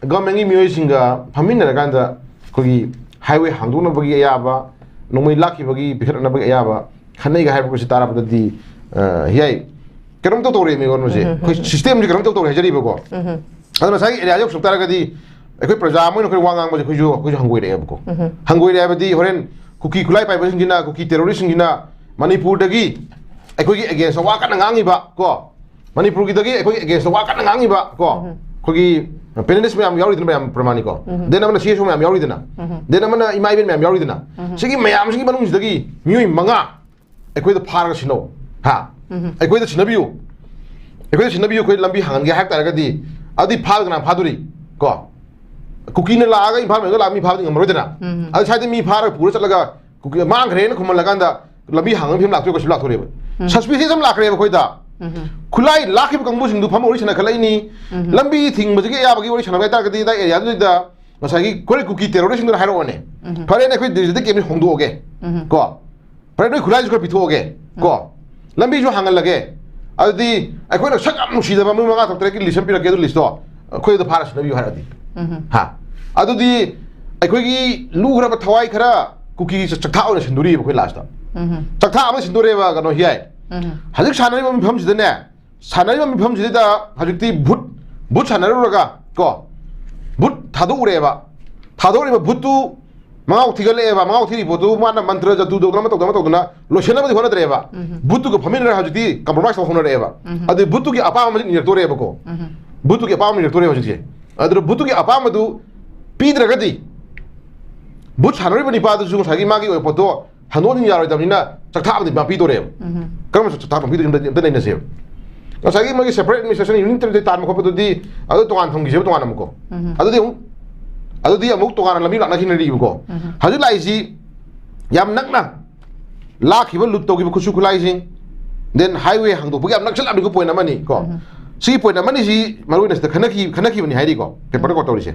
ꯒꯚꯔꯟꯃꯦꯟꯒꯤ ꯃꯤꯑꯣꯏꯁꯤꯡꯒ ꯐꯝꯃꯤꯟꯅꯔꯀꯥꯟꯗ ꯑꯩꯈꯣꯏꯒꯤ ꯍꯥꯏꯋꯦ ꯍꯥꯡꯗꯣꯛꯅꯕꯒꯤ ꯑꯌꯥꯕ, ꯅꯣꯡꯃꯩ ꯂꯥꯛꯈꯤꯕꯒꯤ ꯄꯤꯈꯠꯅꯕꯒꯤ ꯑꯌꯥꯕ ꯈꯟꯅꯩꯒ ꯍꯥꯏꯕꯒꯁꯤ ꯇꯥꯔꯛꯄꯗꯗꯤ, ꯑ, ꯌꯥꯏ, ꯀꯩꯅꯣꯝ ꯇꯧ ꯇꯧꯔꯛꯑꯦꯃꯤ ꯀꯩꯅꯣꯁꯦ꯫ ꯎꯝ, ꯎꯝ, ꯑꯩꯈꯣꯏ ꯎꯝ꯫ ꯁꯤꯁꯇꯦꯝꯁꯦ ꯀꯩꯅꯣꯝ ꯇꯧ ꯇꯧꯔꯦ ꯍꯥꯏꯖꯔꯤꯕꯀꯣ꯫ ꯎꯝ, ꯎꯝ꯫ ꯑꯗꯨꯅ ꯉꯁꯥꯏꯒꯤ ꯑꯦꯔꯤꯌꯥ ꯌꯧꯁꯤꯜꯂꯛ ꯇꯥꯔꯒꯗꯤ ꯑꯩꯈꯣꯏ ꯄ꯭ꯔꯖꯥ ꯑꯃ ꯑꯣꯏꯅ ꯑꯩꯈꯣꯏ ꯋꯥ ꯉꯥꯡꯕꯁꯦ ꯑꯩꯈꯣꯏꯁꯨ, ꯑꯩꯈꯣꯏꯁꯨ ꯍꯪꯒꯣꯏꯔꯛꯑꯦꯕꯀꯣ꯫ ꯎꯝ, ꯎꯝ꯫ ꯍꯪꯒꯣꯏꯔꯛꯑꯦ ꯍꯥꯏꯕꯗꯤ ꯍꯣꯔꯦꯟ ꯀꯨꯀꯤ ꯈꯨꯠꯂꯥꯏ ꯄꯥꯏꯕꯁꯤꯡꯁꯤꯅ, ꯀꯨꯀꯤ ꯇꯦꯔꯣꯔꯤꯁꯁꯤꯡꯁꯤꯅ ꯃꯅꯤꯄꯨꯔꯗꯒꯤ ꯑꯩꯈꯣꯏꯒꯤ ꯑꯦꯒꯦꯟꯁꯇ ꯋꯥ ꯀꯟꯅ ꯉꯥꯡꯉꯤꯕ ꯀꯣ, ꯃꯅꯤꯄꯨꯔꯒꯤꯗꯒꯤ ꯑꯩꯈꯣꯏꯒꯤ ꯑꯦꯒꯦꯟꯁꯇ ꯋꯥ ꯀꯟꯅ ꯉꯥꯡꯉꯤꯕ ꯀꯣ, ꯎꯝ꯫ ꯑꯩꯈꯣꯏꯒꯤ ꯄꯦꯅꯦꯂꯤꯁ ꯃꯌꯥꯝ ꯌꯥꯎꯔꯤꯗꯅ, ꯃꯌꯥꯝ ꯄ꯭ꯔꯃꯥꯅꯤꯀꯣ꯫ ꯎꯝ꯫ ꯗꯦꯟ ꯑꯃꯅ ꯁꯤ ꯑꯦꯁ ꯑꯣ ꯃꯌꯥꯝ ꯌꯥꯎꯔꯤꯗꯅ꯫ ꯎꯝ꯫ ꯗꯦꯟ ꯑꯃꯅ ꯏꯃꯥ ꯏꯕꯦꯟ ꯃꯌꯥꯝ ꯌꯥꯎꯔꯤꯗꯅ꯫ ꯎꯝ꯫ ꯁꯤꯒꯤ ꯃꯌꯥꯝꯁꯤꯒꯤ ꯃꯅꯨꯡꯁꯤꯗꯒꯤ ꯃꯤꯑꯣꯏ ꯃꯉꯥ ꯑꯩꯈꯣꯏꯗ ꯐꯥꯔꯒ ꯁꯤꯟꯅꯧ꯫ ꯍꯥ? ꯎꯝ꯫ ꯑꯩꯈꯣꯏꯗ ꯁꯤꯟꯅꯕꯤꯌꯨ꯫ ꯑꯩꯈꯣꯏꯗ ꯁꯤꯟꯅꯕꯤꯌꯨ, ꯑꯩꯈꯣꯏ ꯂꯝꯕꯤ ꯍꯥꯡꯍꯟꯒꯦ ꯍꯥꯏꯕ ꯇꯥꯔꯒꯗꯤ, ꯑꯗꯨꯗꯤ ꯐꯥꯕꯗ ꯀꯅꯥ ꯐꯥꯗꯣꯔꯤ? ꯀꯣ? ꯀꯨꯀꯤꯅ ꯂꯥꯛꯑꯒ ꯏꯝꯐꯥꯜ ꯃꯅꯨꯡꯗ ꯂꯥꯛꯑꯒ ꯃꯤ ꯐꯥꯕꯗꯤ ꯉꯝꯃꯔꯣꯏꯗꯅ꯫ ꯎꯝ꯫ ꯑꯗꯨ ꯁ꯭ꯋꯥꯏꯗ ꯃꯤ ꯐꯥꯔꯒ ꯄꯨꯔ ꯆꯠꯂꯒ ꯀꯨꯀꯤ ꯃꯥꯡꯈ꯭ꯔꯦꯅ ꯈꯨꯝꯍꯜꯂꯀꯥꯟꯗ ꯂꯝꯕꯤ ꯍꯥꯡꯉꯒ ꯐꯤꯕꯝ ꯂꯥꯛꯇꯣꯏ ꯀꯩꯁꯨ ꯂꯥꯛꯇꯣꯔꯦꯕ꯫ ꯎꯝ꯫ ꯁꯁꯄꯤꯁꯤꯌꯁ ꯑꯃ ꯂꯥꯛꯈ꯭ꯔꯦꯕ ꯑꯩꯈꯣꯏꯗ꯫ ꯎꯝ꯫ ꯈꯨꯠꯂꯥꯏ ꯂꯥꯛꯈꯤꯕ ꯀꯥꯡꯕꯨꯁꯤꯡꯗꯨ ꯐꯝꯃ ꯋꯥꯔꯤ ꯁꯥꯟꯅꯈꯠꯂꯛꯏꯅꯤ꯫ ꯎꯝ꯫ ꯂꯝꯕꯤ ꯊꯤꯡꯕꯁꯤꯒꯤ ꯑꯌꯥꯕꯒꯤ ꯋꯥꯔꯤ ꯁꯥꯟꯅꯕ ꯍꯥꯏꯇꯥꯔꯒꯗꯤ ꯑꯗꯥꯏ ꯑꯦꯔꯤꯌꯥꯗꯨꯗ ꯉꯁꯥꯏꯒꯤ ꯑꯩꯈꯣꯏ ꯀꯨꯀꯤ ꯇꯦꯔꯣꯔꯤꯁꯁꯤꯡꯗꯨꯅ ꯍꯥꯏꯔꯛꯑꯣꯅꯦ꯫ ꯎꯝ꯫ ꯐꯔꯦꯅꯦ, ꯑꯩꯈꯣꯏ ꯗꯤꯁꯇ꯭ꯔꯤꯛꯇ ꯀꯦꯝꯁꯤ ꯍꯣꯡꯗꯣꯛꯑꯒꯦ꯫ ꯎꯝ꯫ ꯀꯣ? ꯐꯔꯦ, ꯅꯣꯏ ꯈꯨꯠꯂꯥꯏꯁꯨ ꯈꯔ ꯄꯤꯊꯣꯛꯑꯒꯦ꯫ ꯎꯝ꯫ ꯀꯣ? ꯂꯝꯕꯤꯁꯨ ꯍꯥꯡꯍꯜꯂꯒꯦ꯫ ꯑꯗꯨꯗꯤ ꯑꯩꯈꯣꯏꯅ ꯁꯛ ꯌꯥꯝ ꯅꯨꯡꯁꯤꯗꯕ ꯃꯤ ꯃꯉꯥ ꯇꯔꯨꯛ ꯇꯔꯦꯠꯀꯤ ꯂꯤꯁ ꯑꯃ ꯄꯤꯔꯛꯀꯦ, ꯑꯗꯨ ꯂꯤꯁꯇꯣ ꯑꯩꯈꯣꯏꯗ ꯐꯥꯔ ꯁꯤꯟꯅꯕꯤꯌꯨ ꯍꯥꯏꯔꯛꯑꯗꯤ꯫ ꯎꯝ꯫ ꯍꯥ? ꯑꯗꯨꯗꯤ ꯑꯩꯈꯣꯏꯒꯤ ꯂꯨꯈ꯭ꯔꯕ ꯊꯋꯥꯏ ꯈꯔ ꯀꯨꯀꯤ ꯆ- ꯆꯥꯛꯊꯥ ꯑꯣꯏꯅ ꯁꯤꯟꯗꯣꯔꯤꯕ ꯑꯩꯈꯣꯏ ꯂꯥꯁꯇ꯫ ꯎꯝ꯫ ꯆꯥꯛꯊꯥ ꯑꯃ ꯁꯤꯟꯗꯣꯔꯦꯕ ꯀꯩꯅꯣ ꯍꯤꯌꯥꯏ꯫ ꯎꯝ꯫ ꯍꯧꯖꯤꯛ ꯁꯥꯟꯅꯔꯤꯕ ꯃꯐꯝꯁꯤꯗꯅꯦ, ꯁꯥꯟꯅꯔꯤꯕ ꯃꯐꯝꯁꯤꯗ ꯍꯧꯖꯤꯛꯇꯤ ꯚꯨꯠ, ꯚꯨꯠ ꯁꯥꯟꯅꯔꯨꯔꯒ ꯀꯣ, ꯚꯨꯠ ꯊꯥꯗꯣꯛꯎꯔꯦꯕ꯫ ꯊꯥꯗꯣꯛꯎꯔꯤꯕ ꯚꯨꯠꯇꯨ ꯃꯉꯥꯎ ꯊꯤꯒꯠꯂꯛꯑꯦꯕ꯫ ꯃꯉꯥꯎ ꯊꯤꯔꯤ ꯄꯣꯠꯇꯨ ꯃꯥꯅ ꯃꯟꯇ꯭ꯔ ꯖꯗꯨ ꯇꯧꯗꯅ ꯑꯃ ꯇꯧꯗꯅ ꯑꯃ ꯇꯧꯗꯅ ꯂꯣꯏꯁꯤꯟꯅꯕꯗꯤ ꯍꯣꯠꯅꯗ꯭ꯔꯦꯕ꯫ ꯎꯝ꯫ ꯚꯨꯠꯇꯨꯒ ꯐꯝꯃꯤꯟꯅꯔ ꯍꯧꯖꯤꯛꯇꯤ compromise ꯇꯧ ꯍꯧꯅꯔꯛꯑꯦꯕ꯫ ꯎꯝ꯫ ꯑꯗꯨ ꯚꯨꯠꯇꯨꯒꯤ ꯑꯄꯥꯝꯕ ꯑꯃ ꯅꯤꯔꯛꯇꯣꯔꯦꯕꯀꯣ꯫ ꯎꯝ꯫ ꯚꯨꯠꯇꯨꯒꯤ ꯑꯄꯥꯝꯕ ꯅꯤꯔꯛꯇꯣꯔꯦꯕ ꯍꯧꯖꯤꯛꯁꯦ꯫ ꯑꯗꯨꯅ ꯚꯨꯠꯇꯨꯒꯤ ꯑꯄꯥꯝꯕꯗꯨ ꯄꯤꯗ꯭ꯔꯒꯗꯤ, ꯚꯨꯠ ꯁꯥꯟꯅꯔꯤꯕ ꯅꯤꯄꯥꯗꯨꯁꯨ ꯉꯁꯥꯏꯒꯤ ꯃꯥꯒꯤ ꯑꯣꯏꯕ ꯄꯣꯠꯇꯣ ꯍꯟꯗꯣꯛ ꯍꯟꯖꯤꯟ ꯌꯥꯔꯣꯏꯗꯕꯅꯤꯅ ꯆꯥꯛꯊꯥ ꯑꯃꯗꯤ ꯃꯥ ꯄꯤꯗꯣꯔꯦꯕ꯫ ꯎꯝ꯫ ꯀꯔꯝꯕ ꯆꯥꯛꯊꯥ ꯑꯃ ꯄꯤꯗꯣꯏꯅꯣ ꯑꯝꯇ, ꯑꯝꯇ ꯅꯩꯅꯁꯦꯕ꯫ ꯉꯁꯥꯏꯒꯤ ꯃꯣꯏꯒꯤ separate administration unit ꯇꯥꯟꯕ ꯈꯣꯠꯄꯗꯨꯗꯤ ꯑꯗꯨ ꯇꯣꯉꯥꯟ ꯊꯝꯈꯤꯁꯦꯕ ꯇꯣꯉꯥꯟꯅ ꯑꯃꯨꯛꯀꯣ꯫ ꯎꯝ꯫ ꯑꯗꯨꯗꯤ ꯑꯃꯨꯛ, ꯑꯗꯨꯗꯤ ꯑꯃꯨꯛ ꯇꯣꯉꯥꯟꯅ ꯂꯝꯕꯤ ꯂꯥꯛꯅꯈꯤꯅꯔꯤꯕꯀꯣ꯫ ꯎꯝ꯫ ꯍꯧꯖꯤꯛ ꯂꯥꯛꯏꯁꯤ ꯌꯥꯝ ꯅꯛꯅ ꯂꯥꯛꯈꯤꯕ ꯂꯨꯠ ꯇꯧꯈꯤꯕ ꯈꯨꯠꯁꯨ ꯈꯨꯠꯂꯥꯏꯁꯤꯡ, then highway ꯍꯥꯡꯗꯣꯛꯄꯒꯤ ꯌꯥꯝ ꯅꯛꯁꯜꯂꯛꯂꯤꯕ point ꯑꯃꯅꯤ ꯀꯣ꯫ ꯎꯝ꯫ ꯁꯤꯒꯤ point ꯑꯃꯅꯤꯁꯤ ꯃꯔꯨ ꯑꯣꯏꯅ ꯁꯤꯗ ꯈꯟꯅꯈꯤ-, ꯈꯟꯅꯈꯤꯕꯅꯤ ꯍꯥꯏꯔꯤꯀꯣ, paper record ꯇꯧꯔꯤꯁꯦ꯫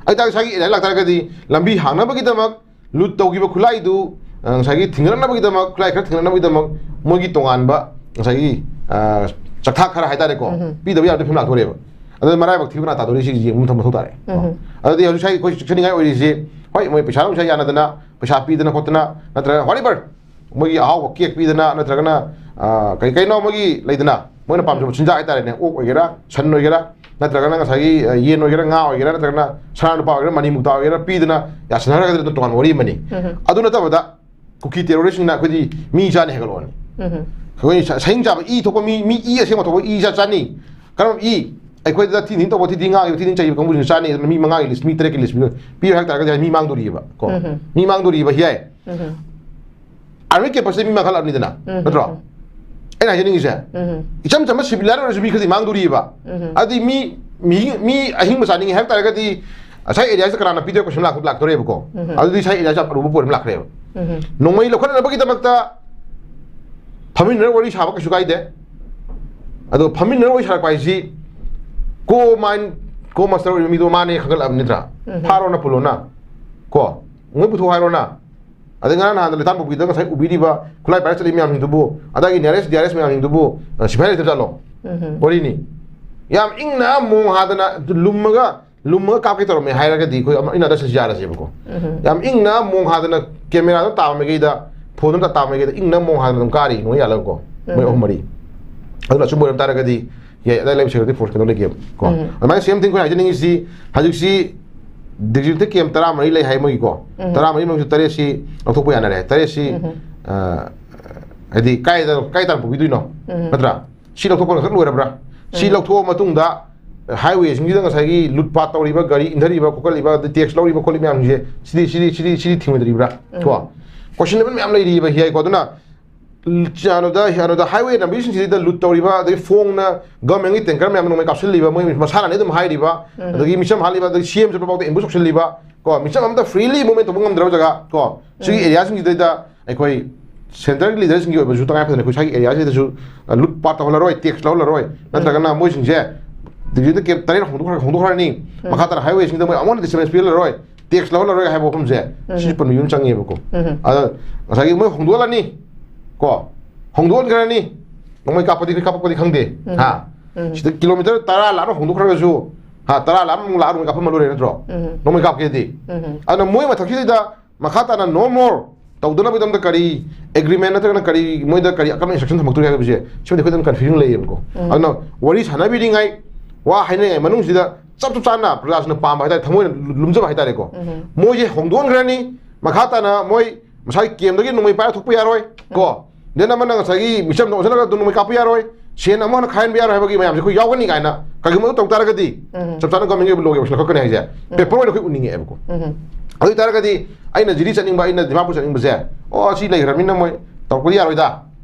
ꯑꯗꯨ ꯇꯥꯔꯗꯤ ꯁ꯭ꯋꯥꯏꯒꯤ area ꯂꯥꯛꯇꯥꯔꯒꯗꯤ ꯂꯝꯕꯤ ꯍꯥꯡꯅꯕꯒꯤꯗꯃꯛ ꯂꯨꯠ ꯇꯧꯈꯤꯕ ꯈꯨꯠꯂꯥꯏꯗꯨ, ꯑ, ꯉꯁꯥꯏꯒꯤ ꯊꯤꯡꯒꯠꯅꯕꯒꯤꯗꯃꯛ, ꯈꯨꯠꯂꯥꯏ ꯈꯔ ꯊꯤꯡꯒꯠꯅꯕꯒꯤꯗꯃꯛ ꯃꯣꯏꯒꯤ ꯇꯣꯉꯥꯟꯕ ꯉꯁꯥꯏꯒꯤ, ꯑ, ꯆꯥꯛꯊꯥꯛ ꯈꯔ ꯍꯥꯏꯇꯥꯔꯦꯀꯣ, ꯎꯝ꯫ ꯄꯤꯗꯕ ꯌꯥꯗꯕ ꯐꯤꯕꯝ ꯂꯥꯛꯇꯣꯔꯦꯕ꯫ ꯑꯗꯨꯅ ꯃꯔꯥꯏꯕꯛ ꯊꯤꯕ ꯀꯅꯥ ꯇꯥꯗꯣꯔꯤ ꯁꯤꯒꯤ ꯌꯦꯡꯕ ꯃꯊꯧ ꯇꯥꯔꯦ꯫ ꯎꯝ꯫ ꯑꯗꯨꯗꯤ ꯍꯧꯖꯤꯛ ꯁ꯭ꯋꯥꯏ ꯑꯩꯈꯣꯏ ꯆꯦꯛꯁꯤꯟꯅꯤꯡꯉꯥꯏ ꯑꯣꯏꯔꯤꯁꯦ, ꯍꯣꯏ, ꯃꯣꯏ ꯄꯩꯁꯥ ꯅꯨꯡꯁꯥ ꯌꯥꯅꯗꯅ, ꯄꯩꯁꯥ ꯄꯤꯗꯅ ꯈꯣꯠꯇꯅ, ꯅꯠꯇ꯭ꯔꯒ whatever, ꯃꯣꯏꯒꯤ ꯑꯍꯥꯎꯕ cake ꯄꯤꯗꯅ, ꯅꯠꯇ꯭ꯔꯒꯅ, ꯑ, ꯀꯩ ꯀꯩꯅꯣ ꯃꯣꯏꯒꯤ ꯂꯩꯗꯅ, ꯃꯣꯏꯅ ꯄꯥꯝꯖꯕ ꯆꯤꯟꯖꯥꯛ ꯍꯥꯏꯇꯥꯔꯦꯅꯦ, ꯑꯣꯛ ꯑꯣꯏꯒꯦꯔꯥ, ꯁꯟ ꯑꯣꯏꯒꯦꯔꯥ, ꯅꯠꯇ꯭ꯔꯒꯅ ꯉꯁꯥꯏꯒꯤ, ꯑ, ꯌꯦꯟ ꯑꯣꯏꯒꯦꯔꯥ, ꯉꯥ ꯑꯣꯏꯒꯦꯔꯥ, ꯅꯠꯇ꯭ꯔꯒꯅ ꯁꯅꯥ ꯂꯨꯄꯥ ꯑꯣꯏꯒꯦꯔꯥ, ꯃꯅꯤ ꯃꯨꯛꯇꯥ ꯑꯣꯏꯒꯦꯔꯥ ꯄꯤꯗꯅ ꯌꯥꯁꯟꯅꯔꯒꯗꯤ ꯑꯗꯨꯝ ꯇꯣꯉꯥꯟꯕ ꯋꯥꯔꯤ ꯑꯃꯅꯤ꯫ ꯎꯝ꯫ ꯑꯗꯨ ꯅꯠꯇꯕꯗ ꯀꯨꯀꯤ terroristꯁꯤꯡꯅ ꯑꯩꯈꯣꯏꯗꯤ ꯃꯤ ꯆꯥꯅꯤ ꯍꯥꯏꯒꯠꯂꯛꯑꯅꯤ꯫ ꯎꯝ꯫ ꯑꯩꯈꯣꯏ ꯁ-, ꯁꯍꯤꯡ ꯆꯥꯕ, ꯏ ꯊꯣꯛꯄ ꯃꯤ, ꯃꯤ ꯏ ꯑꯁꯦꯡꯕ ꯊꯣꯛꯄ ꯏ ꯆꯥ-, ꯆꯥꯅꯤ꯫ ꯀꯔꯝ ꯏ? ꯑꯩꯈꯣꯏꯗ ꯊꯤ ꯊꯤꯅ ꯇꯧꯕ, ꯊꯤ ꯊꯤ ꯉꯥꯡꯉꯤꯕ, ꯊꯤ ꯊꯤ ꯆꯩꯕ ꯀꯥꯡꯕꯨꯁꯤꯡ ꯆꯥꯅꯤ꯫ ꯑꯗꯨꯅ ꯃꯤ ꯃꯉꯥꯒꯤ list, ꯃꯤ ꯇꯔꯦꯠꯀꯤ list ꯄꯤꯔꯣ ꯍꯥꯏ ꯇꯥꯔꯒꯗꯤ ꯃꯤ ꯃꯥꯡꯗꯣꯔꯤꯑꯕ ꯀꯣ꯫ ꯎꯝ꯫ ꯃꯤ ꯃꯥꯡꯗꯣꯔꯤꯕ ꯍꯤꯌꯥꯏ꯫ ꯎꯝ꯫ Army campusꯇ ꯃꯤ ꯃꯥꯡꯈꯠꯂꯛꯑꯕꯅꯤꯗꯅ, ꯎꯝ, ꯅꯠꯇ꯭ꯔꯣ? ꯎꯝ꯫ ꯑꯩꯅ ꯍꯥꯏꯖꯅꯤꯡꯉꯤꯁꯦ, ꯎꯝ꯫ ꯏꯆꯝ ꯆꯝꯕ civilian ꯑꯣꯏꯔꯁꯨ ꯃꯤ ꯈꯔꯗꯤ ꯃꯥꯡꯗꯣꯔꯤꯕ꯫ ꯎꯝ꯫ ꯑꯗꯨꯗꯤ ꯃꯤ, ꯃꯤ, ꯃꯤ ꯑꯍꯤꯡꯕ ꯆꯥꯅꯤꯡꯉꯦ ꯍꯥꯏꯕ ꯇꯥꯔꯒꯗꯤ ꯉꯁꯥꯏ areaꯁꯤꯗ ꯀꯅꯥꯅ ꯄꯤꯗꯣꯏ question ꯂꯥꯛ-, ꯂꯥꯛꯇꯣꯔꯦꯕꯀꯣ꯫ ꯎꯝ꯫ ꯑꯗꯨꯗꯤ ꯉꯁꯥꯏ areaꯁꯤ ꯌꯥꯝ ꯑꯔꯨꯕ point ꯑꯃ ꯂꯥꯛꯈ꯭ꯔꯦꯕ꯫ ꯎꯝ꯫ ꯅꯣꯡꯃꯩ ꯂꯧꯈꯠꯅꯅꯕꯒꯤꯗꯃꯛꯇ ꯐꯝꯃꯤꯟꯅꯔ ꯋꯥꯔꯤ ꯁꯥꯕ ꯀꯩꯁꯨ ꯀꯥꯏꯗꯦ꯫ ꯑꯗꯣ ꯐꯝꯃꯤꯟꯅꯔ ꯋꯥꯔꯤ ꯁꯥꯔꯛꯄ ꯍꯥꯏꯁꯤ co-mine, co-master ꯑꯣꯏꯕ ꯃꯤꯗꯣ ꯃꯥꯅꯦ ꯈꯟꯒꯠꯂꯛꯑꯕ ꯅꯠꯇ꯭ꯔꯥ? ꯎꯝ꯫ ꯐꯥꯔꯣꯅ ꯄꯨꯂꯣꯅ꯫ ꯀꯣ? ꯃꯣꯏ ꯄꯨꯊꯣꯛ ꯍꯥꯏꯔꯣꯅ꯫ ꯑꯗꯩ ꯉꯔꯥꯡ ꯅꯍꯥꯟꯗ ꯂꯩꯇꯥꯝꯄꯣꯛꯄꯤꯗ ꯉꯁꯥꯏ ꯎꯕꯤꯔꯤꯕ ꯈꯨꯠꯂꯥꯏ ꯄꯥꯏꯔ ꯆꯠꯂꯤ ꯃꯌꯥꯝꯁꯤꯡꯗꯨꯕꯨ, ꯑꯗꯒꯤ nearest D R S ꯃꯌꯥꯝꯁꯤꯡꯗꯨꯕꯨ, ꯑ, ꯁꯤꯐꯥꯏ ꯂꯩꯇꯕ ꯖꯥꯠꯂꯣ? ꯎꯝ꯫ ꯋꯥꯔꯤꯅꯤ꯫ ꯌꯥꯝ ꯏꯪꯅ ꯃꯣꯡ ꯍꯥꯗꯅ ꯂꯨꯝꯃꯒ, ꯂꯨꯝꯃꯒ ꯀꯥꯞꯀꯦ ꯇꯧꯔꯝꯃꯦ ꯍꯥꯏꯔꯒꯗꯤ ꯑꯩꯈꯣꯏ ꯑꯃ ꯏꯟꯅꯗ ꯁꯤꯁꯨ ꯌꯥꯔꯁꯦꯕꯀꯣ꯫ ꯎꯝ꯫ ꯌꯥꯝ ꯏꯪꯅ ꯃꯣꯡ ꯍꯥꯗꯅ ꯀꯦꯃꯦꯔꯥꯗꯣ ꯇꯥꯕ ꯃꯥꯏꯀꯩꯗ, ꯐꯣꯟꯗꯨꯗ ꯇꯥꯕ ꯃꯥꯏꯀꯩꯗ ꯏꯪꯅ ꯃꯑꯣꯡ ꯍꯥꯟꯅ ꯑꯗꯨꯝ ꯀꯥꯔꯤ ꯅꯣꯡꯃꯩ ꯌꯥꯜꯂꯒꯀꯣ, ꯃꯣꯏ ꯎꯝ꯫ ꯑꯍꯨꯝ ꯃꯔꯤ꯫ ꯑꯗꯨꯅ ꯑꯆꯨꯝꯕ ꯑꯣꯏꯔꯝ ꯇꯥꯔꯒꯗꯤ, ꯌꯥꯏ, ꯑꯗꯥꯏ ꯂꯩꯕ security force ꯀꯩꯅꯣ ꯂꯩꯒꯦꯕ ꯀꯣ꯫ ꯎꯝ꯫ ꯑꯗꯨꯃꯥꯏꯅ same thing ꯑꯩꯈꯣꯏꯅ ꯍꯥꯏꯖꯅꯤꯡꯉꯤꯁꯤ, ꯍꯧꯖꯤꯛꯁꯤ digital camp ꯇꯔꯥꯃꯔꯤ ꯂꯩ ꯍꯥꯏ ꯃꯣꯏꯒꯤꯀꯣ꯫ ꯎꯝ꯫ ꯇꯔꯥꯃꯔꯤ ꯃꯅꯨꯡꯗ ꯇꯔꯦꯠꯁꯤ ꯂꯧꯊꯣꯛꯄ ꯌꯥꯅꯔꯦ꯫ ꯇꯔꯦꯠꯁꯤ, ꯎꯝ꯫ ꯑ, ꯍꯥꯏꯗꯤ ꯀꯥꯏꯗ, ꯀꯥꯏ ꯇꯥꯟꯅ ꯄꯨꯕꯤꯗꯣꯏꯅꯣ? ꯎꯝ꯫ ꯅꯠꯇ꯭ꯔꯥ? ꯁꯤ ꯂꯧꯊꯣꯛꯄ ꯈꯛ ꯂꯣꯏꯔꯕ꯭ꯔꯥ? ꯁꯤ ꯎꯝ꯫ ꯂꯧꯊꯣꯛꯑ ꯃꯇꯨꯡꯗ highwayꯁꯤꯡꯁꯤꯗ ꯉꯁꯥꯏꯒꯤ ꯂꯨꯠ ꯄꯥꯠ ꯇꯧꯔꯤꯕ, ꯒꯥꯔꯤ ꯏꯟꯊꯔꯤꯕ, ꯈꯣꯀꯠꯂꯤꯕ, ꯑꯗꯩ tax ꯂꯧꯔꯤꯕ ꯈꯣꯠꯂꯤꯕ ꯃꯌꯥꯝꯁꯦ, ꯁꯤꯗꯤ, ꯁꯤꯗꯤ, ꯁꯤꯗꯤ, ꯁꯤꯗꯤ ꯊꯤꯡꯉꯣꯏꯗ꯭ꯔꯤꯕ꯭ꯔꯥ? ꯎꯝ꯫ ꯀꯣ? Questionable ꯃꯌꯥꯝ ꯂꯩꯔꯤꯕ ꯍꯤꯌꯥꯏꯀꯣ꯫ ꯑꯗꯨꯅ ꯀꯩꯅꯣꯗ, ꯀꯩꯅꯣꯗ highway ꯂꯝꯕꯤꯁꯤꯡꯁꯤꯗ ꯂꯨꯠ ꯇꯧꯔꯤꯕ, ꯑꯗꯒꯤ ꯐꯣꯡꯅ governmentꯀꯤ tanker ꯃꯌꯥꯝ ꯅꯣꯡꯃꯩ ꯀꯥꯞꯁꯤꯜꯂꯤꯕ, ꯃꯣꯏ ꯃꯁꯥꯅꯅꯤ ꯑꯗꯨꯝ ꯍꯥꯏꯔꯤꯕ, ꯎꯝ꯫ ꯑꯗꯒꯤ ꯃꯤꯆꯝ ꯍꯥꯠꯂꯤꯕ, ꯑꯗꯒꯤ C M ꯆꯠꯄ ꯐꯥꯎꯗ ambush ꯇꯧꯁꯤꯜꯂꯤꯕ, ꯀꯣ, ꯃꯤꯆꯝ ꯑꯝꯇ freely movement ꯇꯧꯕ ꯉꯝꯗ꯭ꯔꯕ ꯖꯒꯥ, ꯀꯣ, ꯁꯤꯒꯤ ꯎꯝ꯫ Areaꯁꯤꯡꯁꯤꯗꯩꯗ ꯑꯩꯈꯣꯏ centreꯒꯤ leaderꯁꯤꯡꯒꯤ ꯑꯣꯏꯕꯁꯨ ꯇꯉꯥꯏ ꯐꯗꯅ ꯑꯩꯈꯣꯏ ꯁ꯭ꯋꯥꯏꯒꯤ areaꯁꯤꯗꯁꯨ, ꯑ, ꯂꯨꯠ ꯄꯥꯠ ꯇꯧꯍꯜꯂꯔꯣꯏ, tax ꯂꯧꯍꯜꯂꯔꯣꯏ, ꯎꯝ꯫ ꯅꯠꯇ꯭ꯔꯒꯅ ꯃꯣꯏꯁꯤꯡꯁꯦ digital camp ꯇꯔꯦꯠ ꯍꯣꯡꯗꯣꯛꯈ꯭ꯔ-, ꯍꯣꯡꯗꯣꯛꯈ꯭ꯔꯅꯤ, ꯎꯝ꯫ ꯃꯈꯥ ꯇꯥꯅ highwayꯁꯤꯡꯗ ꯃꯣꯏ ꯑꯃꯨꯛ ꯍꯟꯅ disturbance ꯄꯤꯍꯜꯂꯔꯣꯏ, tax ꯂꯧꯍꯜꯂꯔꯣꯏ ꯍꯥꯏꯕ ꯋꯥꯐꯝꯁꯦ, ꯎꯝ꯫ ꯁꯤꯁꯨ ꯄꯟꯕꯤꯕ ꯑꯃ ꯆꯪꯉꯦꯕꯀꯣ꯫ ꯎꯝ꯫ ꯑꯗ ꯉꯁꯥꯏꯒꯤ ꯃꯣꯏ ꯍꯣꯡꯗꯣꯛꯍꯜꯂꯅꯤ, ꯀꯣ, ꯍꯣꯡꯗꯣꯛꯍꯟꯈ꯭ꯔꯅꯤ, ꯅꯣꯡꯃꯩ ꯀꯥꯞꯄꯗꯤ ꯀꯥꯞꯄꯛꯄꯗꯤ ꯈꯪꯗꯦ, ꯎꯝ꯫ ꯍꯥ? ꯎꯝ꯫ ꯁꯤꯗ kilometre ꯇꯔꯥ ꯂꯥꯞꯅ ꯍꯣꯡꯗꯣꯛꯈ꯭ꯔꯒꯁꯨ, ꯍꯥ, ꯇꯔꯥ ꯂꯥꯞꯅ ꯑꯃꯨꯛ ꯂꯥꯛꯑ ꯅꯣꯡꯃꯩ ꯀꯥꯞꯐꯝꯃ ꯂꯣꯏꯔꯦ ꯅꯠꯇ꯭ꯔꯣ? ꯎꯝ꯫ ꯅꯣꯡꯃꯩ ꯀꯥꯞꯀꯦꯗꯤ꯫ ꯎꯝ꯫ ꯑꯗꯨꯅ ꯃꯣꯏ ꯃꯊꯛꯁꯤꯗ ꯃꯈꯥ ꯇꯥꯅ no more ꯇꯧꯗꯅꯕꯒꯤꯗꯃꯛꯇ ꯀꯔꯤ agreement ꯅꯠꯇ꯭ꯔꯒꯅ ꯀꯔꯤ ꯃꯣꯏꯗ ꯀꯔꯤ ꯑꯀꯟꯕ instruction ꯊꯝꯃꯛꯇꯣꯔꯤ ꯍꯥꯏꯕꯁꯦ, ꯁꯤꯃꯗꯤ ꯑꯩꯈꯣꯏꯗ confusion ꯂꯩꯌꯦꯕꯀꯣ꯫ ꯎꯝ꯫ ꯑꯗꯨꯅ ꯋꯥꯔꯤ ꯁꯥꯟꯅꯕꯤꯔꯤꯉꯩ, ꯋꯥ ꯍꯥꯏꯅꯔꯤꯉꯩ ꯃꯅꯨꯡꯁꯤꯗ ꯆꯞ ꯆꯞ ꯆꯥꯅ ꯄ꯭ꯔꯖꯥꯁꯤꯡꯅ ꯄꯥꯝꯕ ꯍꯥꯏꯇꯥꯔꯦ, ꯊꯃꯣꯏꯅ ꯂꯨꯝꯖꯕ ꯍꯥꯏꯇꯥꯔꯦꯀꯣ꯫ ꯎꯝ꯫ ꯃꯣꯏꯁꯦ ꯍꯣꯡꯗꯣꯛꯍꯟꯈ꯭ꯔꯅꯤ, ꯃꯈꯥ ꯇꯥꯅ ꯃꯣꯏ ꯃꯁꯥꯒꯤ campꯇꯒꯤ ꯅꯣꯡꯃꯩ ꯄꯥꯏꯔ ꯊꯣꯛꯄ ꯌꯥꯔꯣꯏ ꯀꯣ꯫ Then ꯑꯃꯅ ꯉꯁꯥꯏꯒꯤ ꯃꯤꯆꯝꯗ ꯑꯣꯟꯁꯤꯜꯂꯒ ꯑꯗꯨꯝ ꯅꯣꯡꯃꯩ ꯀꯥꯞꯄ ꯌꯥꯔꯣꯏ, ꯁꯦꯟ ꯑꯃꯨꯛ ꯍꯟꯅ ꯈꯥꯏꯍꯟꯕ ꯌꯥꯔꯣꯏ ꯍꯥꯏꯕꯒꯤ ꯃꯌꯥꯝꯁꯦ ꯑꯩꯈꯣꯏ ꯌꯥꯎꯒꯅꯤ ꯀꯥꯏꯅ ꯀꯔꯤꯒꯨꯝꯕ ꯑꯗꯨ ꯇꯧ ꯇꯥꯔꯒꯗꯤ, ꯎꯝ꯫ ꯆꯞ ꯆꯥꯅ governmentꯀꯤ ꯑꯣꯏꯕ lawꯒꯤ ꯑꯣꯏꯕꯁꯤꯅ ꯈꯛꯀꯅꯤ ꯍꯥꯏꯁꯦ ꯎꯝ꯫ Paper ꯑꯣꯏꯅ ꯑꯩꯈꯣꯏ ꯎꯅꯤꯡꯉꯛꯑꯦꯕꯀꯣ꯫ ꯎꯝ꯫ ꯑꯗꯨ ꯑꯣꯏ ꯇꯥꯔꯒꯗꯤ ꯑꯩꯅ ꯖꯤꯔꯤ ꯆꯠꯅꯤꯡꯕ, ꯑꯩꯅ ꯗꯤꯃꯥꯄꯨꯔ ꯆꯠꯅꯤꯡꯕꯁꯦ, ꯑꯣ, ꯁꯤ ꯂꯩꯈ꯭ꯔꯕꯅꯤꯅ ꯃꯣꯏ ꯇꯧꯔꯛꯄꯗꯤ ꯌꯥꯔꯣꯏꯗ,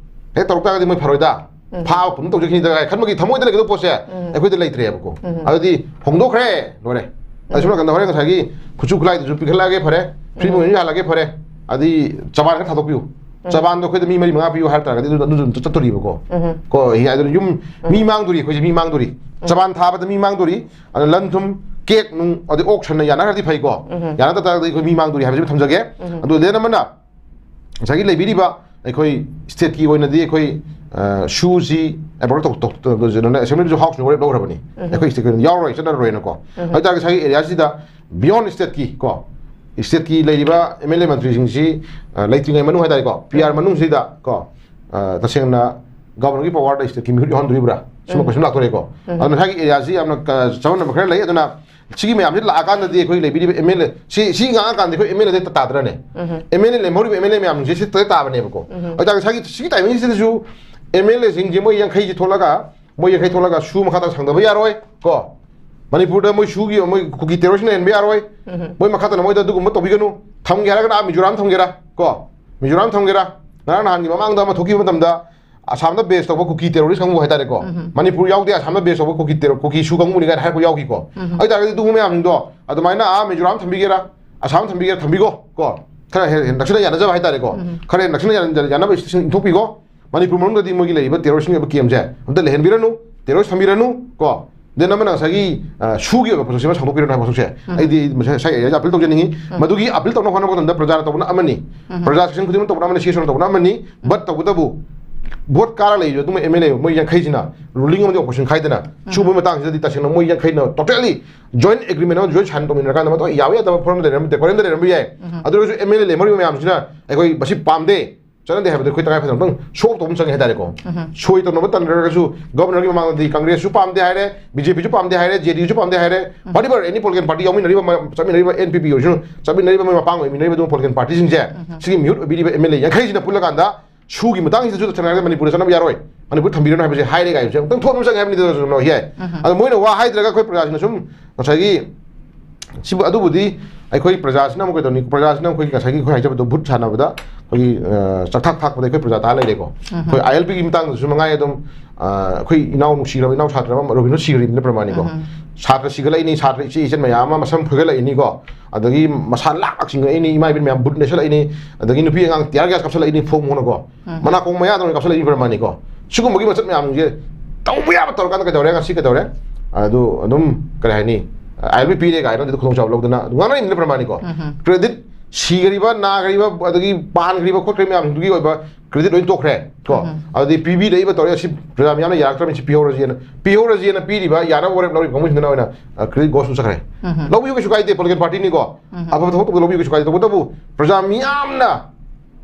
ꯍꯦꯛ ꯇꯧꯔꯛ ꯇꯥꯔꯒꯗꯤ ꯃꯣꯏ ꯐꯔꯣꯏꯗ, ꯎꯝ꯫ ꯐꯥꯕ ꯄꯨꯟ ꯇꯧꯖꯈꯤꯅꯤꯗ ꯀꯥꯏ ꯈꯟꯕꯒꯤ ꯊꯃꯣꯏꯗ ꯂꯩꯒꯗꯧꯕ ꯄꯣꯠꯁꯦ ꯎꯝ꯫ ꯑꯩꯈꯣꯏꯗ ꯂꯩꯇ꯭ꯔꯦꯕꯀꯣ꯫ ꯎꯝ꯫ ꯑꯗꯨꯗꯤ ꯍꯣꯡꯗꯣꯛꯈ꯭ꯔꯦ, ꯂꯣꯏꯔꯦ꯫ ꯑꯗꯨ ꯁꯣꯝ ꯎꯝ꯫ ꯅꯥꯀꯟꯗ ꯍꯣꯔꯦꯟ ꯉꯁꯥꯏꯒꯤ ꯈꯨꯠꯁꯨ ꯈꯨꯠꯂꯥꯏꯗꯨꯁꯨ ꯄꯤꯈꯠꯂꯛꯑꯒꯦ ꯐꯔꯦ, free ꯎꯝ꯫ movement ꯌꯥꯍꯜꯂꯒꯦ ꯐꯔꯦ, ꯑꯗꯨꯗꯤ ꯆꯕꯥꯟ ꯈꯔ ꯊꯥꯗꯣꯛꯄꯤꯌꯨ, ꯎꯝ꯫ ꯆꯕꯥꯟꯗꯣ ꯑꯩꯈꯣꯏꯗ ꯃꯤ ꯃꯔꯤ ꯃꯉꯥ ꯄꯤꯌꯨ ꯍꯥꯏꯕ ꯇꯥꯔꯒꯗꯤ ꯑꯗꯨ, ꯑꯗꯨꯁꯨ ꯑꯗꯨꯝ ꯆꯠꯇꯣꯔꯤꯕꯀꯣ꯫ ꯎꯝ꯫ ꯀꯣ, ꯍꯤ-, ꯑꯗꯨꯅ ꯌꯨꯝ ꯎꯝ꯫ ꯃꯤ ꯃꯥꯡꯗꯣꯔꯤ, ꯑꯩꯈꯣꯏꯁꯦ ꯃꯤ ꯃꯥꯡꯗꯣꯔꯤ, ꯎꯝ꯫ ꯆꯕꯥꯟ ꯊꯥꯕꯗ ꯃꯤ ꯃꯥꯡꯗꯣꯔꯤ, ꯑꯗꯨꯅ ꯂꯟ ꯊꯨꯝ, cake ꯅꯨꯡ, ꯑꯗꯩ ꯑꯣꯛ ꯁꯟꯅ ꯌꯥꯅꯈ꯭ꯔꯗꯤ ꯐꯩꯀꯣ, ꯎꯝ꯫ ꯌꯥꯅꯗ ꯇꯥꯔꯒꯗꯤ ꯑꯩꯈꯣꯏ ꯃꯤ ꯃꯥꯡꯗꯣꯔꯤ ꯍꯥꯏꯕꯁꯤꯃ ꯊꯝꯖꯒꯦ꯫ ꯎꯝ꯫ ꯑꯗꯨ then ꯑꯃꯅ ꯉꯁꯥꯏꯒꯤ ꯂꯩꯕꯤꯔꯤꯕ ꯑꯩꯈꯣꯏ stateꯀꯤ ꯑꯣꯏꯅꯗꯤ ꯑꯩꯈꯣꯏ, ꯑ, ꯁꯨꯁꯤ approve ꯇꯧ-, ꯇꯧ-, ꯇꯧ-, ꯀꯩꯅꯣꯅ assemblyꯗꯁꯨ house ꯅ ꯂꯧꯈ꯭ꯔꯕꯅꯤ꯫ ꯎꯝ꯫ ꯑꯩꯈꯣꯏ stateꯀꯤ ꯑꯣꯏꯅ ꯌꯥꯎꯔꯔꯣꯏ, ꯆꯠꯅꯔꯔꯣꯏꯅꯀꯣ꯫ ꯎꯝ꯫ ꯑꯗꯨ ꯇꯥꯔꯒꯗꯤ ꯉꯁꯥꯏꯒꯤ areaꯁꯤꯗ beyond stateꯀꯤ ꯀꯣ, ꯁ꯭ꯇꯦꯠꯀꯤ ꯂꯩꯔꯤꯕ ꯑꯦꯝ ꯑꯦꯜ ꯑꯦ ꯃꯟꯇ꯭ꯔꯤꯁꯤꯡꯁꯤ, ꯑ, ꯂꯩꯇ꯭ꯔꯤꯉꯩ ꯃꯅꯨꯡ ꯍꯥꯏꯇꯥꯔꯦꯀꯣ, ꯄꯤ ꯑꯥꯔ ꯃꯅꯨꯡꯁꯤꯗ ꯀꯣ, ꯑ, ꯇꯁꯦꯡꯅ ꯒꯕꯔꯅꯔꯒꯤ ꯄꯋꯥꯔꯗ ꯁ꯭ꯇꯦꯠꯀꯤ ꯃꯤꯍꯨꯠ ꯌꯥꯎꯍꯟꯗꯣꯔꯤꯕ꯭ꯔꯥ? ꯁꯤꯃ ꯎꯝ꯫ ꯀꯣꯏꯁꯟ ꯂꯥꯛꯇꯣꯔꯦꯀꯣ꯫ ꯎꯝ꯫ ꯑꯗꯨꯅ ꯉꯁꯥꯏꯒꯤ ꯑꯦꯔꯤꯌꯥꯁꯤ ꯌꯥꯝꯅ, ꯑ, ꯆꯃꯝꯅꯕ ꯈꯔ ꯂꯩ꯫ ꯑꯗꯨꯅ ꯁꯤꯒꯤ ꯃꯌꯥꯝꯁꯤ ꯂꯥꯛꯑꯀꯥꯟꯗꯗꯤ ꯑꯩꯈꯣꯏ ꯂꯩꯕꯤꯔꯤꯕ ꯑꯦꯝ ꯑꯦꯜ ꯑꯦ, ꯁꯤ, ꯁꯤ ꯉꯥꯡꯉꯀꯥꯟꯗ ꯑꯩꯈꯣꯏ ꯑꯦꯝ ꯑꯦꯜ ꯑꯦꯗ ꯇꯥꯗ꯭ꯔꯅꯦ? ꯎꯝ꯫ ꯑꯦꯝ ꯑꯦꯜ ꯑꯦ ꯂꯦꯝꯍꯧꯔꯤꯕ ꯑꯦꯝ ꯑꯦꯜ ꯑꯦ ꯃꯌꯥꯝꯁꯦ ꯁꯤ ꯇꯥꯗꯤ ꯇꯥꯕꯅꯦꯕꯀꯣ꯫ ꯎꯝ꯫ ꯑꯗꯨ ꯇꯥꯔꯗꯤ ꯉꯁꯥꯏꯒꯤ ꯁꯤꯒꯤ ꯇꯥꯏꯃꯤꯡꯁꯤꯗꯁꯨ ꯑꯦꯝ ꯑꯦꯜ ꯑꯦꯁꯤꯡꯁꯦ ꯃꯣꯏ ꯌꯥꯡꯈꯩꯁꯤ ꯊꯣꯛꯂꯒ, ꯃꯣꯏ ꯌꯥꯡꯈꯩ ꯊꯣꯛꯂꯒ ꯁꯨ ꯃꯈꯥ ꯇꯥꯅ ꯁꯪꯗꯕ ꯌꯥꯔꯣꯏ ꯀꯣ꯫ ꯃꯅꯤꯄꯨꯔꯗ ꯃꯣꯏ ꯁꯨꯒꯤ, ꯃꯣꯏ ꯀꯨꯀꯤ ꯇꯦꯔꯣꯔꯤꯁ ꯂꯩꯍꯟꯕ ꯌꯥꯔꯣꯏ꯫ ꯎꯝ꯫ ꯃꯣꯏ ꯃꯈꯥ ꯇꯥꯅ ꯃꯣꯏꯗ ꯑꯗꯨꯒꯨꯝꯕ ꯇꯧꯕꯤꯒꯅꯨ꯫ ꯊꯝꯒꯦ ꯍꯥꯏꯔꯒꯅ ꯑꯥ ꯃꯤꯖꯣꯔꯥꯝ ꯊꯝꯒꯦꯔꯥ ꯀꯣ, ꯃꯤꯖꯣꯔꯥꯝ ꯊꯝꯒꯦꯔꯥ? ꯉꯔꯥꯡ ꯅꯍꯥꯟꯒꯤ ꯃꯃꯥꯡꯗ ꯑꯃ ꯊꯣꯛꯈꯤꯕ ꯃꯇꯝꯗ ꯑꯁꯥꯝꯗ ꯕꯦꯁ ꯇꯧꯕ ꯀꯨꯀꯤ ꯇꯦꯔꯣꯔꯤꯁ ꯀꯥꯡꯕꯨ ꯍꯥꯏꯇꯥꯔꯦꯀꯣ, ꯎꯝ꯫ ꯃꯅꯤꯄꯨꯔ ꯌꯥꯎꯗꯦ, ꯑꯁꯥꯝꯗ ꯕꯦꯁ ꯇꯧꯕ ꯀꯨꯀꯤ ꯇꯦꯔꯣ-, ꯀꯨꯀꯤ ꯁꯨ ꯀꯥꯡꯕꯨꯅꯤ ꯀꯥꯏꯅ ꯍꯥꯏꯔꯛꯄ ꯌꯥꯎꯈꯤꯀꯣ꯫ ꯎꯝ꯫ ꯑꯗꯨ ꯇꯥꯔꯒꯗꯤ ꯑꯗꯨꯒꯨꯝꯕ ꯃꯌꯥꯝꯁꯤꯡꯗꯣ ꯑꯗꯨꯃꯥꯏꯅ ꯑꯥ ꯃꯤꯖꯣꯔꯥꯝ ꯊꯝꯕꯤꯒꯦꯔꯥ, ꯑꯁꯥꯝ ꯊꯝꯕꯤꯒꯦꯔꯥ, ꯊꯝꯕꯤꯒꯣ ꯀꯣ꯫ ꯈꯔ ꯍꯦꯟꯅ ꯅꯛꯁꯤꯟꯅ ꯌꯥꯅꯖꯕ ꯍꯥꯏꯇꯥꯔꯦꯀꯣ꯫ ꯎꯝ꯫ ꯈꯔ ꯍꯦꯟꯅ ꯅꯛꯁꯤꯟꯅ ꯌꯥꯅ-, ꯌꯥꯅꯕ ꯏꯁꯇꯦꯁꯟ ꯏꯟꯊꯣꯛꯄꯤꯒꯣ꯫ ꯃꯅꯤꯄꯨꯔ ꯃꯅꯨꯡꯗꯗꯤ ꯃꯣꯏꯒꯤ ꯂꯩꯔꯤꯕ ꯇꯦꯔꯣꯔꯤꯁꯀꯤ ꯑꯣꯏꯕ ꯀꯦꯝꯁꯦ ꯑꯝꯇ ꯂꯩꯍꯟꯕꯤꯔꯅꯨ, ꯇꯦꯔꯣꯔꯤꯁ ꯊꯝꯕꯤꯔꯅꯨ ꯀꯣ꯫ ꯗꯦꯟ ꯑꯃꯅ ꯉꯁꯥꯏꯒꯤ, ꯑ, ꯁꯨꯒꯤ ꯑꯣꯏꯕ ꯄꯣꯠꯁꯛꯁꯦ ꯑꯃ ꯁꯥꯡꯗꯣꯛꯄꯤꯔꯅꯨ ꯍꯥꯏꯕ ꯄꯣꯠꯁꯛꯁꯦ ꯎꯝ꯫ ꯑꯩꯗꯤ ꯃꯁꯥ-, ꯉꯁꯥꯏ ꯑꯩ ꯑꯄꯤꯜ ꯇꯧꯖꯅꯤꯡꯉꯤ꯫ ꯎꯝ꯫ ꯃꯗꯨꯒꯤ ꯑꯄꯤꯜ ꯇꯧꯅꯕ ꯍꯣꯠꯅꯕ ꯃꯇꯝꯗ ꯄ꯭ꯔꯖꯥꯅ ꯇꯧꯕꯅ ꯑꯃꯅꯤ, ꯎꯝ꯫ ꯄ꯭ꯔꯖꯥ ꯁꯦꯛꯁꯟ ꯈꯨꯗꯤꯡꯃꯛ ꯇꯧꯕꯅ ꯑꯃꯅꯤ, ꯁꯤ ꯑꯦꯁ ꯑꯣꯅ ꯇꯧꯕꯅ ꯑꯃꯅꯤ꯫ ꯎꯝ꯫ ꯕꯠ ꯇꯧꯕꯇꯕꯨ ꯚꯣꯠ ꯀꯥꯔ ꯂꯩꯔꯤꯕ ꯑꯗꯨꯝ ꯑꯦꯝ ꯑꯦꯜ ꯑꯦ ꯃꯣꯏ ꯌꯥꯡꯈꯩꯁꯤꯅ ꯔꯨꯂꯤꯡ ꯑꯃꯗꯤ ꯑꯣꯄꯣꯖꯤꯁꯟ ꯈꯥꯏꯗꯅ ꯎꯝ꯫ ꯁꯨꯕ ꯃꯇꯥꯡꯁꯤꯗꯗꯤ ꯇꯁꯦꯡꯅ ꯃꯣꯏ ꯌꯥꯡꯈꯩꯅ ꯇꯣꯇꯦꯜꯂꯤ ꯖꯣꯏꯟ ꯑꯦꯒ꯭ꯔꯤꯃꯦꯟ ꯑꯃ ꯖꯣꯏꯟ ꯁꯥꯏꯟ ꯇꯧꯃꯤꯟꯅꯔꯀꯥꯟꯗ ꯃꯇꯧ ꯌꯥꯕ ꯌꯥꯗꯕ ꯐꯣꯔꯝꯗ ꯂꯩꯔꯝꯕ, ꯗꯦꯀꯣꯔꯝꯗ ꯂꯩꯔꯝꯕ ꯌꯥꯏ꯫ ꯎꯝ꯫ ꯑꯗꯨ ꯑꯣꯏꯔꯁꯨ ꯑꯦꯝ ꯑꯦꯜ ꯑꯦ ꯂꯦꯝꯍꯧꯔꯤꯕ ꯃꯌꯥꯝꯁꯤꯅ ꯑꯩꯈꯣꯏ ꯃꯁꯤ ꯄꯥꯝꯗꯦ, ꯆꯠꯅꯗꯦ ꯍꯥꯏꯕꯗ ꯑꯩꯈꯣꯏ ꯇꯉꯥꯏ ꯐꯗꯅ ꯑꯃꯨꯛꯇꯪ ꯁꯣ ꯑꯣꯐ ꯇꯧꯕ ꯑꯃ ꯆꯪꯉꯦ ꯍꯥꯏꯇꯥꯔꯦꯀꯣ꯫ ꯎꯝ꯫ ꯁꯣꯏ ꯇꯧꯅꯕ ꯇꯟꯗ꯭ꯔꯒꯁꯨ ꯒꯕꯔꯅꯔꯒꯤ ꯃꯃꯥꯡꯗꯗꯤ ꯀꯪꯒ꯭ꯔꯦꯁꯁꯨ ꯄꯥꯝꯗꯦ ꯍꯥꯏꯔꯦ, ꯕꯤ ꯖꯦ ꯄꯤꯁꯨ ꯄꯥꯝꯗꯦ ꯍꯥꯏꯔꯦ, ꯖꯦ ꯗꯤ ꯌꯨꯁꯨ ꯄꯥꯝꯗꯦ ꯍꯥꯏꯔꯦ, ꯎꯝ꯫ Whatever, any political party ꯌꯥꯎꯃꯤꯟꯅꯔꯤꯕ ꯃ-, ꯆꯠꯃꯤꯟꯅꯔꯤꯕ ꯑꯦꯟ ꯄꯤ ꯄꯤ ꯑꯣꯏꯔꯁꯨ, ꯆꯠꯃꯤꯟꯅꯔꯤꯕ ꯃꯣꯏ ꯃꯄꯥꯡ ꯑꯣꯏꯃꯤꯟꯅꯔꯤꯕ ꯑꯗꯨꯝ ꯄꯣꯂꯤꯇꯤꯀꯦꯜ ꯄꯥꯔꯇꯤꯁꯤꯡꯁꯦ, ꯎꯝ꯫ ꯁꯤꯒꯤ ꯃꯤꯍꯨꯠ ꯑꯣꯏꯕꯤꯔꯤꯕ ꯑꯦꯝ ꯑꯦꯜ ꯑꯦ ꯌꯥꯡꯈꯩꯁꯤꯅ ꯄꯨꯜꯂꯀꯥꯟꯗ ꯁꯨꯒꯤ ꯃꯇꯥꯡꯁꯤꯗꯁꯨ ꯇꯁꯦꯡꯅ ꯍꯥꯏꯔꯒ ꯃꯅꯤꯄꯨꯔꯗ ꯆꯠꯅꯕ ꯌꯥꯔꯣꯏ, ꯃꯅꯤꯄꯨꯔ ꯊꯝꯕꯤꯔꯅꯨ ꯍꯥꯏꯕꯁꯦ ꯍꯥꯏꯔꯦ ꯀꯥꯏꯕꯁꯦ ꯑꯃꯨꯛꯇꯪ ꯊꯣꯛꯅꯕ ꯆꯪꯉꯦ ꯍꯥꯏꯕꯅꯤꯗ, ꯅꯣ ꯍꯤꯌꯥꯏ꯫ ꯎꯝ꯫ ꯑꯗꯣ ꯃꯣꯏꯅ ꯋꯥ ꯍꯥꯏꯗ꯭ꯔꯒ ꯑꯩꯈꯣꯏ ꯄ꯭ꯔꯖꯥꯁꯤꯡꯅ ꯁꯨꯝ ꯉꯁꯥꯏꯒꯤ ꯁꯤꯕꯨ, ꯑꯗꯨꯕꯨꯗꯤ ꯑꯩꯈꯣꯏ ꯄ꯭ꯔꯖꯥꯁꯤꯅ ꯑꯃꯨꯛ ꯀꯩꯗꯧꯅꯤ? ꯄ꯭ꯔꯖꯥꯁꯤꯅ ꯑꯩꯈꯣꯏꯒꯤ ꯉꯁꯥꯏꯒꯤ ꯑꯩꯈꯣꯏ ꯍꯥꯏꯖꯕꯗꯣ ꯚꯨꯠ ꯁꯥꯟꯅꯕꯗ ꯑꯩꯈꯣꯏꯒꯤ, ꯑ, ꯆꯥꯛꯊꯥꯛ ꯊꯥꯛꯄꯗ ꯑꯩꯈꯣꯏ ꯄ꯭ꯔꯖꯥ ꯇꯥ ꯂꯩꯔꯦꯀꯣ꯫ ꯎꯝ꯫ ꯑꯩꯈꯣꯏ ꯑꯥꯏ ꯑꯦꯜ ꯄꯤꯒꯤ ꯃꯇꯥꯡꯗꯁꯨ ꯃꯉꯥꯏ ꯑꯗꯨꯝ, ꯑ, ꯑꯩꯈꯣꯏ ꯏꯅꯥꯎ ꯅꯨꯡꯁꯤꯔꯕ ꯏꯅꯥꯎ ꯁꯥꯇ꯭ꯔ ꯑꯃ ꯔꯣꯕꯤꯟꯗꯣ ꯁꯤꯈ꯭ꯔꯤꯕꯅꯤꯅ ꯄ꯭ꯔꯃꯥꯅꯤꯀꯣ꯫ ꯎꯝ꯫ ꯁꯥꯇ꯭ꯔ ꯁꯤꯒꯠꯂꯛꯏꯅꯤ, ꯁꯥꯇ꯭ꯔ ꯏꯆꯦ ꯏꯆꯟ ꯃꯌꯥꯝ ꯑꯃ ꯃꯁꯝ ꯐꯣꯏꯒꯠꯂꯛꯏꯅꯤꯀꯣ꯫ ꯑꯗꯒꯤ ꯃꯁꯥ ꯂꯥꯛ ꯂꯥꯛ ꯆꯤꯡꯉꯛꯏꯅꯤ, ꯏꯃꯥ ꯏꯕꯦꯟ ꯃꯌꯥꯝ ꯕꯨꯠ ꯅꯦꯠꯁꯜꯂꯛꯏꯅꯤ, ꯑꯗꯒꯤ ꯅꯨꯄꯤ ꯑꯉꯥꯡ ꯇꯤꯌꯥꯔ ꯒ꯭ꯌꯥꯁ ꯀꯥꯞꯁꯜꯂꯛꯏꯅꯤ, ꯐꯣꯝ ꯍꯣꯅꯀꯣ꯫ ꯎꯝ꯫ ꯃꯅꯥꯀꯣꯡ ꯃꯌꯥꯗ ꯑꯣꯏꯅ ꯀꯥꯞꯁꯜꯂꯛꯏ ꯄ꯭ꯔꯃꯥꯅꯤꯀꯣ꯫ ꯁꯤꯒꯨꯝꯕꯒꯤ ꯃꯆꯠ ꯃꯌꯥꯝꯁꯦ ꯇꯧꯕ ꯌꯥꯕ ꯇꯧꯔꯀꯥꯟꯗ ꯀꯩꯗꯧꯔꯦ? ꯉꯁꯤ ꯀꯩꯗꯧꯔꯦ? ꯑꯗꯨ ꯑꯗꯨꯝ ꯀꯔꯤ ꯍꯥꯏꯅꯤ? ꯑꯥꯏ ꯑꯦꯜ ꯄꯤ ꯄꯤꯔꯦ ꯀꯥꯏꯅ ꯑꯗꯨ ꯈꯨꯗꯣꯡꯆꯥꯕ ꯂꯧꯗꯅ ꯑꯗꯨ ꯉꯥꯡꯅꯔꯤꯕꯅꯤꯅ ꯄ꯭ꯔꯃꯥꯅꯤꯀꯣ꯫ ꯎꯝ꯫ ꯀ꯭ꯔꯦꯗꯤꯠ ꯁꯤꯈ꯭ꯔꯤꯕ, ꯅꯥꯈ꯭ꯔꯤꯕ, ꯑꯗꯒꯤ ꯄꯥꯟꯈ꯭ꯔꯤꯕ ꯈꯣꯠꯈ꯭ꯔꯤꯕ ꯃꯌꯥꯝꯁꯤꯡꯗꯨꯒꯤ ꯑꯣꯏꯕ credit ꯂꯣꯏ ꯇꯣꯛꯈ꯭ꯔꯦ ꯀꯣ꯫ ꯑꯗꯨꯗꯤ ꯄꯤꯕꯤꯔꯛꯏꯕ ꯇꯧꯔꯛꯏ ꯑꯁꯤ ꯄ꯭ꯔꯖꯥ ꯃꯤꯌꯥꯝꯅ ꯌꯥꯔꯛꯇ꯭ꯔꯕꯅꯤ, ꯁꯤ ꯄꯤꯍꯧꯔꯁꯤꯅ, ꯄꯤꯍꯧꯔꯁꯤꯅ ꯄꯤꯔꯤꯕ ꯌꯥꯅꯕ ꯋꯥꯔꯦꯞ ꯂꯧꯔꯤꯕ ꯀꯥꯡꯕꯨꯁꯤꯡꯗꯨꯅ ꯑꯣꯏꯅ, ꯑ, credit goes to ꯆꯠꯈ꯭ꯔꯦ꯫ ꯂꯧꯕꯤꯌꯨ, ꯀꯩꯁꯨ ꯀꯥꯏꯗꯦ, political partyꯅꯤꯀꯣ꯫ ꯑꯐꯕ ꯊꯕꯛ ꯇꯧꯕꯗ ꯂꯧꯕꯤꯌꯨ, ꯀꯩꯁꯨ ꯀꯥꯏꯗꯦ꯫ ꯇꯧꯕꯇꯕꯨ ꯄ꯭ꯔꯖꯥ ꯃꯤꯌꯥꯝꯅ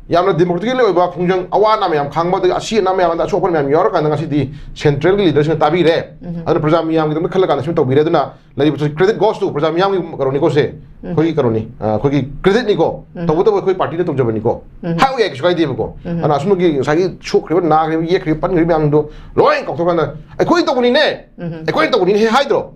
ꯌꯥꯝꯅ democratically ꯑꯣꯏꯕ ꯈꯣꯡꯖꯪ, ꯑꯋꯥ ꯑꯅꯥ ꯃꯌꯥꯝ ꯈꯥꯡꯕ, ꯑꯗꯒꯤ ꯑꯁꯤ ꯑꯅꯥ ꯃꯌꯥꯝ, ꯑꯁꯣꯛ ꯑꯄꯟ ꯃꯌꯥꯝ ꯌꯥꯎꯔꯀꯥꯟꯗ ꯉꯁꯤꯗꯤ centralꯒꯤ leaderꯁꯤꯡꯅ ꯇꯥꯕꯤꯔꯦ꯫ ꯑꯗꯨꯅ ꯄ꯭ꯔꯖꯥ ꯃꯤꯌꯥꯝꯒꯤꯗꯃꯛꯇ ꯈꯜꯂꯀꯥꯟꯗ ꯁꯨꯝ ꯇꯧꯕꯤꯔꯦ꯫ ꯑꯗꯨꯅ ꯂꯩꯔꯤꯕ credit goes to ꯄ꯭ꯔꯖꯥ ꯃꯤꯌꯥꯝꯒꯤ ꯀꯩꯅꯣꯅꯤꯀꯣ ꯁꯦ꯫ ꯑꯩꯈꯣꯏꯒꯤ ꯀꯩꯅꯣꯅꯤ, ꯑ, ꯑꯩꯈꯣꯏꯒꯤ creditꯅꯤꯀꯣ꯫ ꯇꯧꯕꯇꯕꯨ ꯑꯩꯈꯣꯏ partyꯅ ꯇꯧꯖꯕꯅꯤꯀꯣ꯫ ꯍꯥꯏꯕ ꯌꯥꯏ, ꯀꯩꯁꯨ ꯀꯥꯏꯗꯦꯕꯀꯣ꯫ ꯑꯗꯨꯅ ꯑꯁꯨꯝꯕꯒꯤ ꯉꯁꯥꯏꯒꯤ ꯁꯣꯛꯈ꯭ꯔꯤꯕ, ꯅꯥꯈ꯭ꯔꯤꯕ, ꯌꯦꯛꯈ꯭ꯔꯤꯕ, ꯄꯟꯈ꯭ꯔꯤꯕ ꯃꯌꯥꯝꯗꯣ ꯂꯣꯏ ꯀꯥꯎꯊꯣꯛꯀꯥꯟꯗ ꯑꯩꯈꯣꯏꯅ ꯇꯧꯕꯅꯤꯅꯦ, ꯑꯩꯈꯣꯏꯅ ꯇꯧꯕꯅꯤꯅꯦ ꯍꯦꯛ ꯍꯥꯏꯗ꯭ꯔꯣ?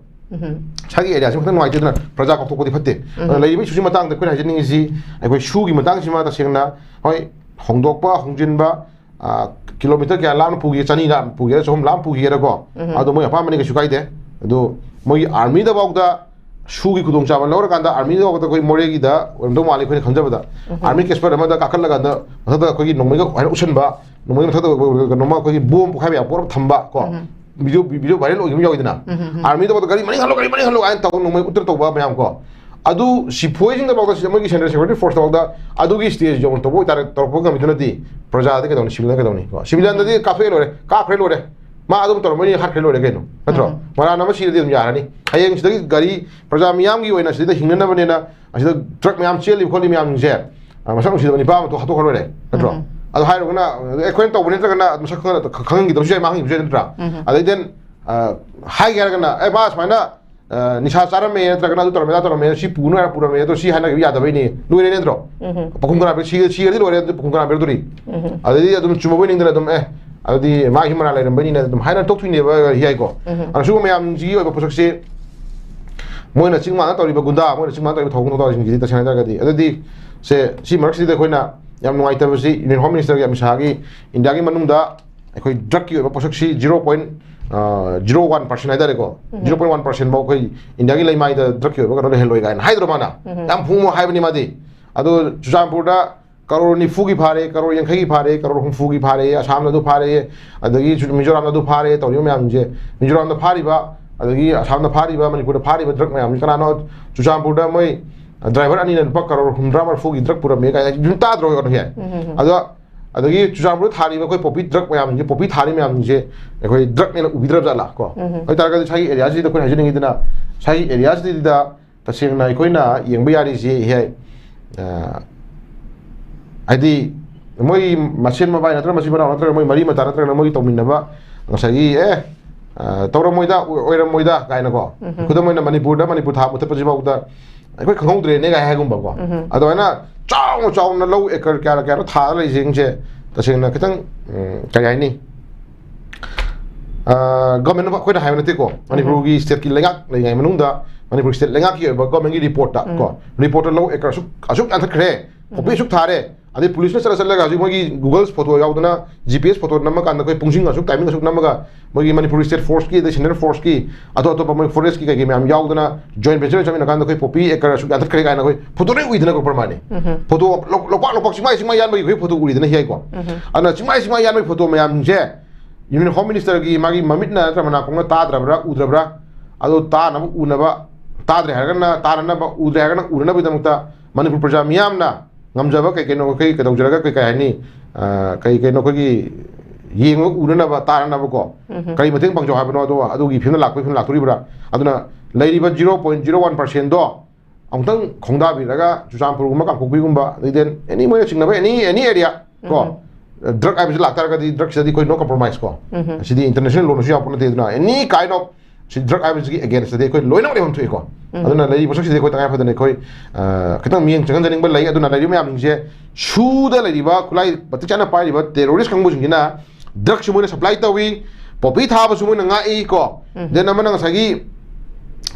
ꯏꯁꯥꯒꯤ areaꯁꯤ ꯈꯛꯇꯪ ꯅꯨꯡꯉꯥꯏꯇꯦꯗꯅ ꯄ꯭ꯔꯖꯥ ꯀꯥꯎꯊꯣꯛꯄꯗꯤ ꯐꯠꯇꯦ꯫ ꯑꯗꯨꯅ ꯂꯩꯔꯤꯕ issue ꯁꯤ ꯃꯇꯥꯡꯗ ꯑꯩꯈꯣꯏꯅ ꯍꯥꯏꯖꯅꯤꯡꯉꯤꯁꯤ, ꯑꯩꯈꯣꯏ ꯁꯨꯒꯤ ꯃꯇꯥꯡꯁꯤꯃ ꯇꯁꯦꯡꯅ, ꯍꯣꯏ, ꯍꯣꯡꯗꯣꯛꯄ, ꯍꯣꯡꯖꯤꯟꯕ, ꯑ, kilometre ꯀꯌꯥ ꯂꯥꯞꯅ ꯄꯨꯒꯦ, ꯆꯅꯤ ꯂꯥꯞꯅ ꯄꯨꯒꯦꯔꯥ, ꯆꯍꯨꯝ ꯂꯥꯞꯅ ꯄꯨꯒꯦꯔꯥꯀꯣ, ꯑꯗꯣ ꯃꯣꯏ ꯑꯄꯥꯝꯕꯅꯤ, ꯀꯩꯁꯨ ꯀꯥꯏꯗꯦ꯫ ꯑꯗꯣ ꯃꯣꯏꯒꯤ armyꯗꯐꯥꯎꯗ ꯁꯨꯒꯤ ꯈꯨꯗꯣꯡꯆꯥꯕ ꯂꯧꯔꯀꯥꯟꯗ armyꯗꯐꯥꯎꯗ ꯑꯩꯈꯣꯏ ꯃꯣꯔꯦꯒꯤꯗ ꯑꯣꯏꯔꯝꯗꯧ ꯃꯥꯜꯂꯤ ꯑꯩꯈꯣꯏꯅ ꯈꯟꯖꯕꯗ꯫ Army casual ꯑꯃꯗ ꯀꯥꯈꯠꯂꯀꯥꯟꯗ ꯃꯊꯛꯇ ꯑꯩꯈꯣꯏꯒꯤ ꯅꯣꯡꯃꯩꯒ ꯍꯥꯏꯅ ꯎꯁꯟꯕ, ꯅꯣꯡꯃꯩ ꯃꯊꯛꯇ ꯀꯩꯅꯣꯃ ꯑꯩꯈꯣꯏꯒꯤ bomb ꯄꯣꯈꯥꯏꯕ ꯌꯥꯕ ꯄꯣꯠ ꯑꯃ ꯊꯝꯕ ꯀꯣ꯫ Video, video viral ꯑꯣꯏꯈꯤꯕ ꯌꯥꯎꯋꯤꯗꯅ꯫ Armyꯗꯐꯥꯎꯗ "ꯒꯥꯔꯤ ꯃꯅꯤꯡ ꯍꯜꯂꯣ, ꯒꯥꯔꯤ ꯃꯅꯤꯡ ꯍꯜꯂꯣ" ꯍꯥꯏꯅ ꯇꯧꯕ, ꯅꯣꯡꯃꯩ ꯎꯠꯇꯅ ꯇꯧꯕ ꯃꯌꯥꯝ ꯀꯣ꯫ ꯑꯗꯨ ꯁꯤꯐꯣꯏꯁꯤꯡꯗꯐꯥꯎꯗ, ꯁꯤꯗ ꯃꯣꯏꯒꯤ central security forceꯇꯐꯥꯎꯗ ꯑꯗꯨꯒꯤ stage ꯌꯧꯅ ꯇꯧꯕ ꯑꯣꯏꯇꯥꯔꯦ, ꯇꯧꯔꯛꯄ ꯉꯝꯃꯤꯗꯨꯅꯗꯤ ꯄ꯭ꯔꯖꯥꯗꯤ ꯀꯩꯗꯧꯅꯤ, civilꯗ ꯀꯩꯗꯧꯅꯤ ꯀꯣ? Civilianꯗꯗꯤ ꯀꯥꯞꯊꯣꯛꯑꯦ ꯂꯣꯏꯔꯦ, ꯀꯥꯞꯈ꯭ꯔꯦ ꯂꯣꯏꯔꯦ, ꯃꯥ ꯑꯗꯨꯝ ꯇꯧꯔꯝꯃꯅꯤ, ꯍꯥꯠꯈ꯭ꯔꯦ ꯂꯣꯏꯔꯦ ꯀꯩꯅꯣ, ꯅꯠꯇ꯭ꯔꯣ? ꯃꯔꯥꯟ ꯑꯃ ꯁꯤꯔꯗꯤ ꯑꯗꯨꯝ ꯌꯥꯔꯅꯤ꯫ ꯍꯌꯦꯡ ꯁꯤꯗꯒꯤ ꯒꯥꯔꯤ, ꯄ꯭ꯔꯖꯥ ꯃꯤꯌꯥꯝꯒꯤ ꯑꯣꯏꯅ ꯁꯤꯗ ꯍꯤꯡꯅꯅꯕꯅꯦꯅ ꯑꯁꯤꯗ truck ꯃꯌꯥꯝ ꯆꯦꯜꯂꯤꯕ ꯈꯣꯠꯂꯤ ꯃꯌꯥꯝꯁꯤꯡꯁꯦ, ꯑ, ꯃꯁꯛ ꯅꯨꯡꯁꯤꯗꯕ ꯅꯤꯄꯥ ꯑꯃ ꯊꯣꯛ-, ꯍꯥꯠꯇꯣꯛꯈ꯭ꯔ ꯂꯣꯏꯔꯦ, ꯅꯠꯇ꯭ꯔꯣ? ꯑꯗꯣ ꯍꯥꯏꯔꯨꯒꯅ, ꯑꯩꯈꯣꯏꯅ ꯇꯧꯕꯅꯤ ꯅꯠꯇ꯭ꯔꯒꯅ ꯃꯁꯛ ꯈꯪꯉ-, ꯈꯪꯍꯟꯈꯤꯗꯕꯁꯨ ꯌꯥꯏ, ꯃꯥꯡꯍꯟꯈꯤꯕꯁꯨ ꯌꯥꯏ, ꯅꯠꯇ꯭ꯔꯥ? ꯑꯗꯩ then, ꯑ, ꯍꯥꯏꯒꯦ ꯍꯥꯏꯔꯒꯅ, "ꯑꯦ, ꯃꯥ ꯁꯨꯃꯥꯏꯅ, ꯑ, ꯅꯤꯁꯥ ꯆꯥꯔꯝꯃꯦ, ꯅꯠꯇ꯭ꯔꯒꯅ ꯑꯗꯨ ꯇꯧꯔꯝꯃꯦ, ꯑꯗꯥ ꯇꯧꯔꯝꯃꯦ, ꯁꯤ ꯄꯨꯅꯨ ꯍꯥꯏꯔ ꯄꯨꯔꯝꯃꯦ, ꯑꯗꯣ ꯁꯤ ꯍꯥꯏꯅꯈꯤꯕ ꯌꯥꯗꯕꯩꯅꯦ", ꯂꯣꯏꯔꯦ, ꯅꯠꯇ꯭ꯔꯣ? ꯄꯥꯈꯨꯝ ꯀꯅꯥ ꯄꯤ-, ꯁꯤ-, ꯁꯤꯔꯗꯤ ꯂꯣꯏꯔꯦ, ꯑꯗꯨ ꯄꯥꯈꯨꯝ ꯀꯅꯥ ꯄꯤꯔꯛꯇꯣꯔꯤ? ꯑꯗꯩꯗꯤ ꯑꯗꯨꯝ ꯆꯨꯝꯃꯕꯣꯏ ꯅꯤꯡꯗꯅ ꯑꯗꯨꯝ, "ꯑꯦ, ꯑꯗꯨꯗꯤ ꯃꯥꯒꯤ ꯃꯔꯥꯜ ꯂꯩꯔꯝꯕꯩꯅꯤꯅ" ꯑꯗꯨꯝ ꯍꯥꯏꯅ ꯇꯣꯛꯊꯣꯛꯏꯅꯦꯕ, ꯌꯥꯏꯀꯣ? ꯑꯗꯨꯅ ꯁꯤꯒꯨꯝꯕ ꯃꯌꯥꯝꯁꯤꯒꯤ ꯑꯣꯏꯕ ꯄꯣꯠꯁꯛꯁꯤ ꯃꯣꯏꯅ ꯆꯤꯡ ꯃꯥꯟꯗ ꯇꯧꯔꯤꯕ ꯒꯨꯟꯗꯥ, ꯃꯣꯏꯅ ꯆꯤꯡ ꯃꯥꯟꯗ ꯇꯧꯔꯤꯕ ꯊꯧꯕꯨ ꯊꯧꯗꯥꯁꯤꯡꯁꯤꯗꯤ ꯇꯁꯦꯡꯅ ꯍꯥꯏꯇꯥꯔꯒꯗꯤ, ꯑꯗꯨꯗꯤ ꯁꯦ, ꯁꯤ ꯃꯔꯛꯁꯤꯗ ꯑꯩꯈꯣꯏꯅ ꯌꯥꯝ ꯅꯨꯡꯉꯥꯏꯇꯕꯁꯤ Union Home Ministerꯒꯤ ꯑꯃꯤꯠ ꯁꯥꯍꯒꯤ ꯏꯟꯗꯤꯌꯥꯒꯤ ꯃꯅꯨꯡꯗ ꯑꯩꯈꯣꯏ drugꯀꯤ ꯑꯣꯏꯕ ꯄꯣꯠꯁꯛꯁꯤ zero point, ꯑ, zero one percent ꯍꯥꯏꯇꯥꯔꯦꯀꯣ, zero point one percent ꯐꯥꯎ ꯑꯩꯈꯣꯏ ꯏꯟꯗꯤꯌꯥꯒꯤ ꯂꯩꯃꯥꯏꯗ drugꯀꯤ ꯑꯣꯏꯕ ꯀꯩꯅꯣ ꯂꯩꯍꯜꯂꯣꯏ ꯀꯥꯏꯅ ꯍꯥꯏꯗ꯭ꯔꯣ ꯃꯥꯅ? ꯌꯥꯝ ꯐꯣꯡꯅ ꯍꯥꯏꯕꯅꯤ ꯃꯥꯗꯤ꯫ ꯑꯗꯣ ꯆꯨꯔꯆꯥꯟꯄꯨꯔꯗ ꯀꯔꯣꯔ ꯅꯤꯐꯨꯒꯤ ꯐꯥꯔꯦ, ꯀꯔꯣꯔ ꯌꯥꯡꯈꯩꯒꯤ ꯐꯥꯔꯦ, ꯀꯔꯣꯔ ꯍꯨꯝꯐꯨꯒꯤ ꯐꯥꯔꯦ, ꯑꯁꯥꯝꯗ ꯑꯗꯨ ꯐꯥꯔꯦ, ꯑꯗꯒꯤ ꯆꯨ-, ꯃꯤꯖꯣꯔꯥꯝꯗ ꯑꯗꯨ ꯐꯥꯔꯦ ꯇꯧꯔꯤꯕ ꯃꯌꯥꯝꯁꯦ, ꯃꯤꯖꯣꯔꯥꯝꯗ ꯐꯥꯔꯤꯕ, ꯑꯗꯒꯤ ꯑꯁꯥꯝꯗ ꯐꯥꯔꯤꯕ, ꯃꯅꯤꯄꯨꯔꯗ ꯐꯥꯔꯤꯕ drug ꯃꯌꯥꯝꯁꯦ ꯀꯅꯥꯅꯣ? ꯆꯨꯔꯆꯥꯟꯄꯨꯔꯗ ꯃꯣꯏ driver ꯑꯅꯤꯅ ꯂꯨꯄꯥ ꯀꯔꯣꯔ ꯍꯨꯝꯗ꯭ꯔꯥ ꯃꯔꯤꯐꯨꯒꯤ drug ꯄꯨꯔꯝꯃꯦ ꯀꯥꯏꯅ ꯑꯗꯨꯝ ꯇꯥꯗ꯭ꯔꯣ ꯀꯩꯅꯣ ꯍꯦ? ꯑꯗꯣ ꯑꯗꯒꯤ ꯆꯨꯔꯆꯥꯟꯄꯨꯔꯗ ꯊꯥꯔꯤꯕ ꯑꯩꯈꯣꯏ ꯄꯣꯄꯤ ꯗ꯭ꯔꯒ ꯃꯌꯥꯝꯁꯤꯡꯁꯦ, ꯄꯣꯄꯤ ꯊꯥꯔꯤ ꯃꯌꯥꯝꯁꯤꯡꯁꯦ ꯑꯩꯈꯣꯏ ꯗ꯭ꯔꯒꯅꯦꯅ ꯎꯕꯤꯗ꯭ꯔꯕ ꯖꯥꯠꯂꯥ ꯀꯣ? ꯎꯝ꯫ ꯑꯗꯨ ꯑꯣꯏꯇꯥꯔꯒꯗꯤ ꯁ꯭ꯋꯥꯏꯒꯤ ꯑꯦꯔꯤꯌꯥꯁꯤꯗ ꯑꯩꯈꯣꯏꯅ ꯍꯥꯏꯖꯅꯤꯡꯉꯤꯗꯅ, ꯁ꯭ꯋꯥꯏꯒꯤ ꯑꯦꯔꯤꯌꯥꯁꯤꯗ ꯇꯁꯦꯡꯅ ꯑꯩꯈꯣꯏꯅ ꯌꯦꯡꯕ ꯌꯥꯔꯤꯁꯤ ꯍꯦ, ꯑ, ꯍꯥꯏꯗꯤ ꯃꯣꯏ ꯃꯁꯦꯟ ꯃꯕꯥꯏ ꯅꯠꯇ꯭ꯔꯒ ꯃꯆꯤꯟ ꯃꯅꯥꯎ ꯅꯠꯇ꯭ꯔꯒ ꯃꯣꯏ ꯃꯔꯤ ꯃꯇꯥ ꯅꯠꯇ꯭ꯔꯒꯅ ꯃꯣꯏꯒꯤ ꯇꯧꯃꯤꯟꯅꯕ ꯉꯁꯥꯏꯒꯤ ꯑꯦ, ꯑ, ꯇꯧꯔꯝꯃꯣꯏꯗ, ꯑꯣꯏ-, ꯑꯣꯏꯔꯝꯃꯣꯏꯗ ꯀꯥꯏꯅꯀꯣ꯫ ꯎꯝ꯫ ꯈꯨꯗꯝ ꯑꯣꯏꯅ ꯃꯅꯤꯄꯨꯔꯗ ꯃꯅꯤꯄꯨꯔ ꯊꯥ ꯃꯨꯊꯠꯄꯁꯤꯐꯥꯎꯗ ꯑꯩꯈꯣꯏ ꯈꯪꯍꯧꯗ꯭ꯔꯦꯅꯦ ꯀꯥꯏ ꯍꯥꯏꯒꯨꯝꯕꯀꯣ꯫ ꯎꯝ꯫ ꯑꯗꯨꯃꯥꯏꯅ ꯆꯥꯎꯅ ꯆꯥꯎꯅ ꯂꯧ ꯑꯦꯀꯔ ꯀꯌꯥ ꯀꯌꯥꯅꯣ ꯊꯥꯔ ꯂꯩꯔꯤꯁꯤꯡꯁꯦ ꯇꯁꯦꯡꯅ ꯈꯤꯇꯪ, ꯎꯝ, ꯀꯔꯤ ꯍꯥꯏꯅꯤ? ꯑ, ꯒꯣꯔꯃꯦꯟ ꯑꯩꯈꯣꯏꯅ ꯍꯥꯏꯕ ꯅꯠꯇꯦꯀꯣ, ꯃꯅꯤꯄꯨꯔꯒꯤ ꯁ꯭ꯇꯦꯠꯀꯤ ꯂꯩꯉꯥꯛ ꯂꯩꯔꯤꯉꯩ ꯃꯅꯨꯡꯗ ꯃꯅꯤꯄꯨꯔ ꯁ꯭ꯇꯦꯠ ꯂꯩꯉꯥꯛꯀꯤ ꯑꯣꯏꯕ ꯒꯣꯔꯃꯦꯟꯒꯤ ꯔꯤꯄꯣꯔꯠꯇ ꯀꯣ, ꯔꯤꯄꯣꯔꯠꯇ ꯂꯧ ꯑꯦꯀꯔ ꯑꯁꯨꯛ, ꯑꯁꯨꯛ ꯌꯥꯟꯊꯠꯈ꯭ꯔꯦ, ꯀꯣꯄꯤ ꯑꯁꯨꯛ ꯊꯥꯔꯦ, ꯑꯗꯩ ꯄꯨꯂꯤꯁꯅ ꯆꯠꯂ ꯆꯠꯂꯒ ꯍꯧꯖꯤꯛ ꯃꯣꯏꯒꯤ ꯒꯨꯒꯜꯁ ꯐꯣꯇꯣ ꯌꯥꯎꯗꯅ, ꯖꯤ ꯄꯤ ꯑꯦꯁ ꯐꯣꯇꯣ ꯅꯝꯃꯀꯥꯟꯗ ꯑꯩꯈꯣꯏ ꯄꯨꯡꯁꯤꯡ ꯑꯁꯨꯛ, ꯇꯥꯏꯃꯤꯡ ꯑꯁꯨꯛ ꯅꯝꯃꯒ ꯃꯣꯏꯒꯤ ꯃꯅꯤꯄꯨꯔ ꯁ꯭ꯇꯦꯠ ꯐꯣꯔꯁꯀꯤ, ꯑꯗꯩ ꯁꯦꯟꯇ꯭ꯔꯦꯜ ꯐꯣꯔꯁꯀꯤ, ꯑꯇꯣꯞ ꯑꯇꯣꯞꯄ ꯃꯣꯏ ꯐꯣꯔꯦꯁꯀꯤ ꯀꯩꯀꯩ ꯃꯌꯥꯝ ꯌꯥꯎꯗꯅ ꯖꯣꯏꯟ ꯚꯦꯟꯆꯔ ꯆꯠꯃꯤꯟꯅ ꯀꯥꯟꯗ ꯑꯩꯈꯣꯏ ꯄꯣꯄꯤ ꯑꯦꯀꯔ ꯑꯁꯨꯛ ꯌꯥꯟꯊꯠꯈ꯭ꯔꯦ ꯀꯥꯏꯅ ꯑꯩꯈꯣꯏ ꯐꯣꯇꯣ ꯂꯣꯏ ꯎꯏꯗꯅꯀꯣ ꯄ꯭ꯔꯃꯥꯟꯅꯤ꯫ ꯎꯝ꯫ ꯐꯣꯇꯣ ꯂꯧ-, ꯂꯧꯄꯥꯛ ꯂꯧꯄꯥꯛ ꯆꯤꯡꯃꯥꯏ ꯆꯤꯡꯃꯥꯏ ꯌꯥꯟꯕꯒꯤ ꯑꯩꯈꯣꯏ ꯐꯣꯇꯣ ꯎꯔꯤꯗꯅ ꯍꯦꯛ ꯀꯣ꯫ ꯎꯝ꯫ ꯑꯗꯨꯅ ꯆꯤꯡꯃꯥꯏ ꯆꯤꯡꯃꯥꯏ ꯌꯥꯟꯕꯒꯤ ꯐꯣꯇꯣ ꯃꯌꯥꯝꯁꯤꯡꯁꯦ ꯌꯨꯅꯤꯌꯟ ꯍꯣꯝ ꯃꯤꯅꯤꯁꯇꯔꯒꯤ ꯃꯥꯒꯤ ꯃꯃꯤꯠꯅ ꯅꯠꯇ꯭ꯔ ꯃꯅꯥꯀꯣꯡꯅ ꯇꯥꯗ꯭ꯔꯕ꯭ꯔꯥ ꯎꯗ꯭ꯔꯕ꯭ꯔꯥ? ꯑꯗꯣ ꯇꯥꯅꯕ ꯎꯅꯕ, ꯇꯥꯗ꯭ꯔꯦ ꯍꯥꯏꯔꯒꯅ ꯇꯥꯅꯅꯕ, ꯎꯗ꯭ꯔꯦ ꯍꯥꯏꯔꯒꯅ ꯎꯅꯅꯕꯒꯤꯗꯃꯛꯇ ꯃꯅꯤꯄꯨꯔ ꯄ꯭ꯔꯖꯥ ꯃꯤꯌꯥꯝꯅ ꯉꯝꯖꯕ ꯀꯩ ꯀꯩꯅꯣ ꯑꯩꯈꯣꯏ ꯀꯩꯗꯧꯖꯔꯒ ꯀꯩ ꯀꯩ ꯍꯥꯏꯅꯤ, ꯑ, ꯀꯩ ꯀꯩꯅꯣ ꯑꯩꯈꯣꯏꯒꯤ ꯌꯦꯡꯉꯒ ꯎꯅꯅꯕ, ꯇꯥꯅꯅꯕꯀꯣ꯫ ꯎꯝ꯫ ꯀꯔꯤ ꯃꯇꯦꯡ ꯄꯥꯡꯖꯧ ꯍꯥꯏꯕꯅꯣ, ꯑꯗꯣ ꯑꯗꯨꯒꯤ ꯐꯤꯕꯝꯗ ꯂꯥꯛꯄꯒꯤ ꯐꯤꯕꯝ ꯂꯥꯛꯇꯣꯔꯤꯕ꯭ꯔꯥ? ꯑꯗꯨꯅ ꯂꯩꯔꯤꯕ zero point zero one percent ꯗꯣ ꯑꯃꯨꯛꯇꯪ ꯈꯣꯡꯗꯥꯕꯤꯔꯒ ꯆꯨꯔꯆꯥꯟꯄꯨꯔꯒꯨꯝꯕ, ꯀꯥꯡꯄꯣꯛꯄꯤꯒꯨꯝꯕ, ꯑꯗꯩꯗꯤ ꯑꯦꯅꯤ ꯃꯣꯏꯅ ꯆꯤꯡꯅꯕ ꯑꯦꯅꯤ, ꯑꯦꯅꯤ ꯑꯦꯔꯤꯌꯥ ꯀꯣ, ꯎꯝ꯫ ꯗ꯭ꯔꯒ ꯍꯥꯏꯕꯁꯤ ꯂꯥꯛꯇꯥꯔꯒꯗꯤ ꯗ꯭ꯔꯒꯁꯤꯗꯗꯤ ꯑꯩꯈꯣꯏ no compromise ꯀꯣ꯫ ꯎꯝ꯫ ꯁꯤꯗꯤ ꯏꯟꯇꯔꯅꯦꯁꯅꯦꯜ ꯂꯣꯅꯁꯨ ꯌꯥꯎꯄꯣꯠ ꯅꯠꯇꯦ꯫ ꯑꯗꯨꯅ ꯑꯦꯅꯤ ꯀꯥꯏꯟ ꯑꯣꯐ ꯁꯤ ꯗ꯭ꯔꯒ ꯍꯥꯏꯕꯁꯤꯒꯤ ꯑꯦꯒꯦꯟꯁꯇꯗꯤ ꯑꯩꯈꯣꯏ ꯂꯣꯏꯅꯃꯛ ꯂꯩꯐꯝ ꯊꯣꯛꯏꯀꯣ꯫ ꯎꯝ꯫ ꯑꯗꯨꯅ ꯂꯩꯔꯤꯕ ꯄꯣꯠꯁꯛꯁꯤꯗꯤ ꯑꯩꯈꯣꯏ ꯇꯉꯥꯏ ꯐꯗꯅ ꯑꯩꯈꯣꯏ, ꯑ, ꯈꯤꯇꯪ ꯃꯤꯠꯌꯦꯡ ꯆꯪꯍꯟꯖꯅꯤꯡꯕ ꯂꯩ꯫ ꯑꯗꯨꯅ ꯂꯩꯔꯤꯕ ꯃꯌꯥꯝꯁꯤꯡꯁꯦ, ꯁꯨꯗ ꯂꯩꯔꯤꯕ ꯈꯨꯠꯂꯥꯏ ꯃꯇꯤꯛ ꯆꯥꯅ ꯄꯥꯏꯔꯤꯕ ꯇꯦꯔꯣꯔꯤꯁ ꯀꯥꯡꯕꯨꯁꯤꯡꯁꯤꯅ ꯗ꯭ꯔꯒꯁꯨ ꯃꯣꯏꯅ ꯁꯄ꯭ꯂꯥꯏ ꯇꯧꯏ, ꯄꯣꯄꯤ ꯊꯥꯕꯁꯨ ꯃꯣꯏꯅ ꯉꯥꯛꯏꯀꯣ꯫ ꯎꯝ꯫ ꯗꯦꯟ ꯑꯃꯅ ꯉꯁꯥꯏꯒꯤ,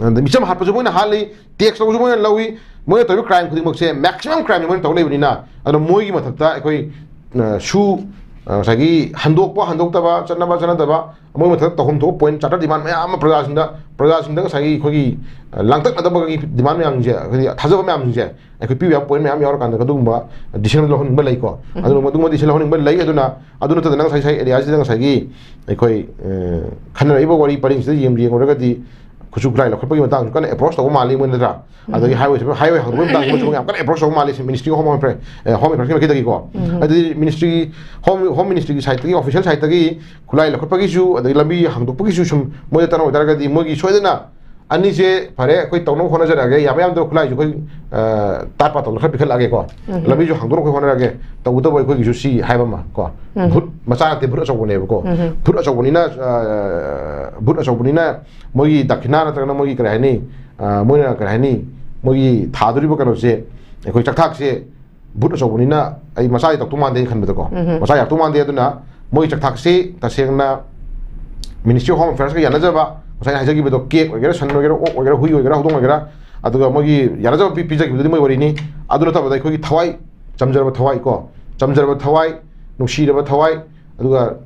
ꯑ, ꯃꯤꯆꯝ ꯍꯥꯠꯄꯁꯨ ꯃꯣꯏꯅ ꯍꯥꯠꯂꯤ, ꯇꯦꯛꯁ ꯂꯧꯕꯁꯨ ꯃꯣꯏꯅ ꯂꯧꯏ, ꯃꯣꯏꯅ ꯇꯧꯔꯤꯕ ꯀ꯭ꯔꯥꯏꯝ ꯈꯨꯗꯤꯡꯃꯛꯁꯦ ꯃꯦꯛꯁꯤꯃꯝ ꯀ꯭ꯔꯥꯏꯝꯁꯦ ꯃꯣꯏꯅ ꯇꯧ ꯂꯩꯕꯅꯤꯅ, ꯑꯗꯨꯅ ꯃꯣꯏꯒꯤ ꯃꯊꯛꯇ ꯑꯩꯈꯣꯏ, ꯑ, ꯁꯨ, ꯑ, ꯉꯁꯥꯏꯒꯤ ꯍꯟꯗꯣꯛꯄ ꯍꯟꯗꯣꯛꯇꯕ, ꯆꯠꯅꯕ ꯆꯠꯅꯗꯕ, ꯃꯣꯏ ꯃꯊꯛꯇ ꯇꯧꯐꯝ ꯊꯣꯛꯄ ꯄꯣꯏꯟ ꯆꯥꯔꯇꯔ ꯗꯤꯃꯥꯟ ꯃꯌꯥꯝ ꯑꯃ ꯄ꯭ꯔꯖꯥꯁꯤꯡꯗ, ꯄ꯭ꯔꯖꯥꯁꯤꯡꯗ ꯉꯁꯥꯏꯒꯤ ꯑꯩꯈꯣꯏꯒꯤ, ꯑ, ꯂꯥꯡꯇꯛꯅꯗꯕꯒꯤ ꯗꯤꯃꯥꯟ ꯃꯌꯥꯝꯁꯦ, ꯑꯩꯈꯣꯏꯒꯤ ꯊꯥꯖꯕ ꯃꯌꯥꯝꯁꯤꯡꯁꯦ ꯑꯩꯈꯣꯏ ꯄꯤꯕ ꯌꯥꯕ ꯄꯣꯏꯟ ꯃꯌꯥꯝ ꯌꯥꯎꯔꯀꯥꯟꯗ ꯑꯗꯨꯒꯨꯝꯕ ꯗꯤꯁꯤꯖꯟ ꯂꯧꯍꯟꯅꯤꯡꯕ ꯂꯩꯀꯣ꯫ ꯎꯝ꯫ ꯑꯗꯨꯒꯨꯝꯕ, ꯑꯗꯨꯒꯨꯝꯕ ꯗꯤꯁꯤꯖꯟ ꯂꯧꯍꯟꯅꯤꯡꯕ ꯂꯩ꯫ ꯑꯗꯨꯅ ꯑꯗꯨ ꯅꯠꯇꯗꯅ ꯉꯁꯥꯏ, ꯉꯁꯥꯏ ꯑꯦꯔꯤꯌꯥꯁꯤꯗ ꯉꯁꯥꯏꯒꯤ ꯑꯩꯈꯣꯏ, ꯑ, ꯈꯟꯅꯔꯛꯏꯕ ꯋꯥꯔꯤ ꯄꯔꯤꯡꯁꯤꯗ ꯌꯦꯡ-, ꯌꯦꯡꯉꯨꯔꯒꯗꯤ ꯈꯨꯠꯁꯨ ꯈꯨꯠꯂꯥꯏ ꯂꯧꯈꯠꯄꯒꯤ ꯃꯇꯥꯡꯁꯨ ꯀꯟꯅ ꯑꯦꯄ꯭ꯔꯣꯁ ꯇꯧꯕ ꯃꯥꯜꯂꯤ ꯃꯣꯏ, ꯅꯠꯇ꯭ꯔꯥ? ꯑꯗꯒꯤ ꯍꯥꯏꯋꯦ, ꯍꯥꯏꯋꯦ ꯍꯥꯡꯗꯣꯛꯄꯒꯤ ꯃꯇꯥꯡꯁꯨ ꯃꯣꯏꯁꯨ ꯌꯥꯝ ꯀꯟꯅ ꯑꯦꯄ꯭ꯔꯣꯁ ꯇꯧꯕ ꯃꯥꯜꯂꯤ, ꯃꯤꯅꯤꯁꯇ꯭ꯔꯤ ꯑꯣꯐ ꯍꯣꯝ ꯑꯦꯐꯤꯌꯔꯁꯀꯤꯗꯒꯤꯀꯣ꯫ ꯑꯗꯨꯗꯤ ꯃꯤꯅꯤꯁꯇ꯭ꯔꯤ, ꯍꯣꯝ, ꯍꯣꯝ ꯃꯤꯅꯤꯁꯇ꯭ꯔꯤꯒꯤ ꯁꯥꯏꯠꯇꯒꯤ, ꯑꯣꯐꯤꯁꯤꯌꯦꯜ ꯁꯥꯏꯠꯇꯒꯤ ꯈꯨꯠꯂꯥꯏ ꯂꯧꯈꯠꯄꯒꯤꯁꯨ ꯑꯗꯒꯤ ꯂꯝꯕꯤ ꯍꯥꯡꯗꯣꯛꯄꯒꯤꯁꯨ ꯁꯨꯝ ꯃꯣꯏꯗ ꯇꯅ ꯑꯣꯏꯇꯥꯔꯒꯗꯤ ꯃꯣꯏꯒꯤ ꯁꯣꯏꯗꯅ ꯑꯅꯤꯁꯦ ꯐꯔꯦ, ꯑꯩꯈꯣꯏ ꯇꯧꯅꯕ ꯍꯣꯠꯅꯖꯔꯛꯑꯒꯦ, ꯌꯥꯕ ꯌꯥꯝꯗꯕ ꯈꯨꯠꯂꯥꯏꯁꯨ ꯑꯩꯈꯣꯏ, ꯑ, ꯇꯥꯠ ꯄꯥꯠ ꯇꯧꯅ ꯈꯔ ꯄꯤꯈꯠꯂꯛꯑꯒꯦꯀꯣ꯫ ꯂꯝꯕꯤꯁꯨ ꯍꯥꯡꯗꯣꯛꯅꯕ ꯑꯩꯈꯣꯏ ꯍꯣꯠꯅꯔꯒꯦ꯫ ꯇꯧꯕꯇꯕꯨ ꯑꯩꯈꯣꯏꯒꯤꯁꯨ ꯁꯤ ꯍꯥꯏꯕ ꯑꯃ ꯀꯣ꯫ ꯚꯨꯠ ꯃꯆꯥ ꯅꯠꯇꯦ, ꯚꯨꯠ ꯑꯆꯧꯕꯅꯦꯕꯀꯣ꯫ ꯚꯨꯠ ꯑꯆꯧꯕꯅꯤꯅ, ꯑ, ꯚꯨꯠ ꯑꯆꯧꯕꯅꯤꯅ ꯃꯣꯏꯒꯤ ꯗꯈꯤꯅꯥ ꯅꯠꯇ꯭ꯔꯒꯅ ꯃꯣꯏꯒꯤ ꯀꯔꯤ ꯍꯥꯏꯅꯤ, ꯑ, ꯃꯣꯏꯅ ꯀꯔꯤ ꯍꯥꯏꯅꯤ, ꯃꯣꯏꯒꯤ ꯊꯥꯗꯣꯔꯤꯕ ꯀꯩꯅꯣꯁꯦ, ꯑꯩꯈꯣꯏ ꯆꯥꯛꯊꯥꯛꯁꯦ ꯚꯨꯠ ꯑꯆꯧꯕꯅꯤꯅ ꯑꯩ ꯃꯆꯥ ꯌꯥꯛꯇꯧ ꯃꯥꯟꯗꯦ ꯑꯩꯅ ꯈꯟꯕꯗꯀꯣ꯫ ꯃꯆꯥ ꯌꯥꯛꯇꯧ ꯃꯥꯟꯗꯦ꯫ ꯑꯗꯨꯅ ꯃꯣꯏ ꯆꯥꯛꯊꯥꯛꯁꯤ ꯇꯁꯦꯡꯅ ꯃꯤꯅꯤꯁꯇ꯭ꯔꯤ ꯑꯣꯐ ꯍꯣꯝ ꯑꯦꯐꯤꯌꯔꯁꯀ ꯌꯥꯅꯖꯕ, ꯉꯁꯥꯏ ꯑꯩꯅ ꯍꯥꯏꯖꯈꯤꯕꯗꯣ, ꯀꯦꯛ ꯑꯣꯏꯒꯦꯔꯥ, ꯁꯟ ꯑꯣꯏꯒꯦꯔꯥ, ꯑꯣꯛ ꯑꯣꯏꯒꯦꯔꯥ, ꯍꯨꯏ ꯑꯣꯏꯒꯦꯔꯥ, ꯍꯧꯗꯣꯡ ꯑꯣꯏꯒꯦꯔꯥ, ꯑꯗꯨꯒ ꯃꯣꯏꯒꯤ ꯌꯥꯅꯖꯕ ꯄꯤ-, ꯄꯤꯖꯈꯤꯕꯗꯨꯗꯤ ꯃꯣꯏ ꯋꯥꯔꯤꯅꯤ꯫ ꯑꯗꯨ ꯅꯠꯇꯕꯗ ꯑꯩꯈꯣꯏꯒꯤ ꯊꯋꯥꯏ, ꯆꯝꯖꯔꯕ ꯊꯋꯥꯏ ꯀꯣ, ꯆꯝꯖꯔꯕ ꯊꯋꯥꯏ, ꯅꯨꯡꯁꯤꯔꯕ ꯊꯋꯥꯏ, ꯑꯗꯨꯒ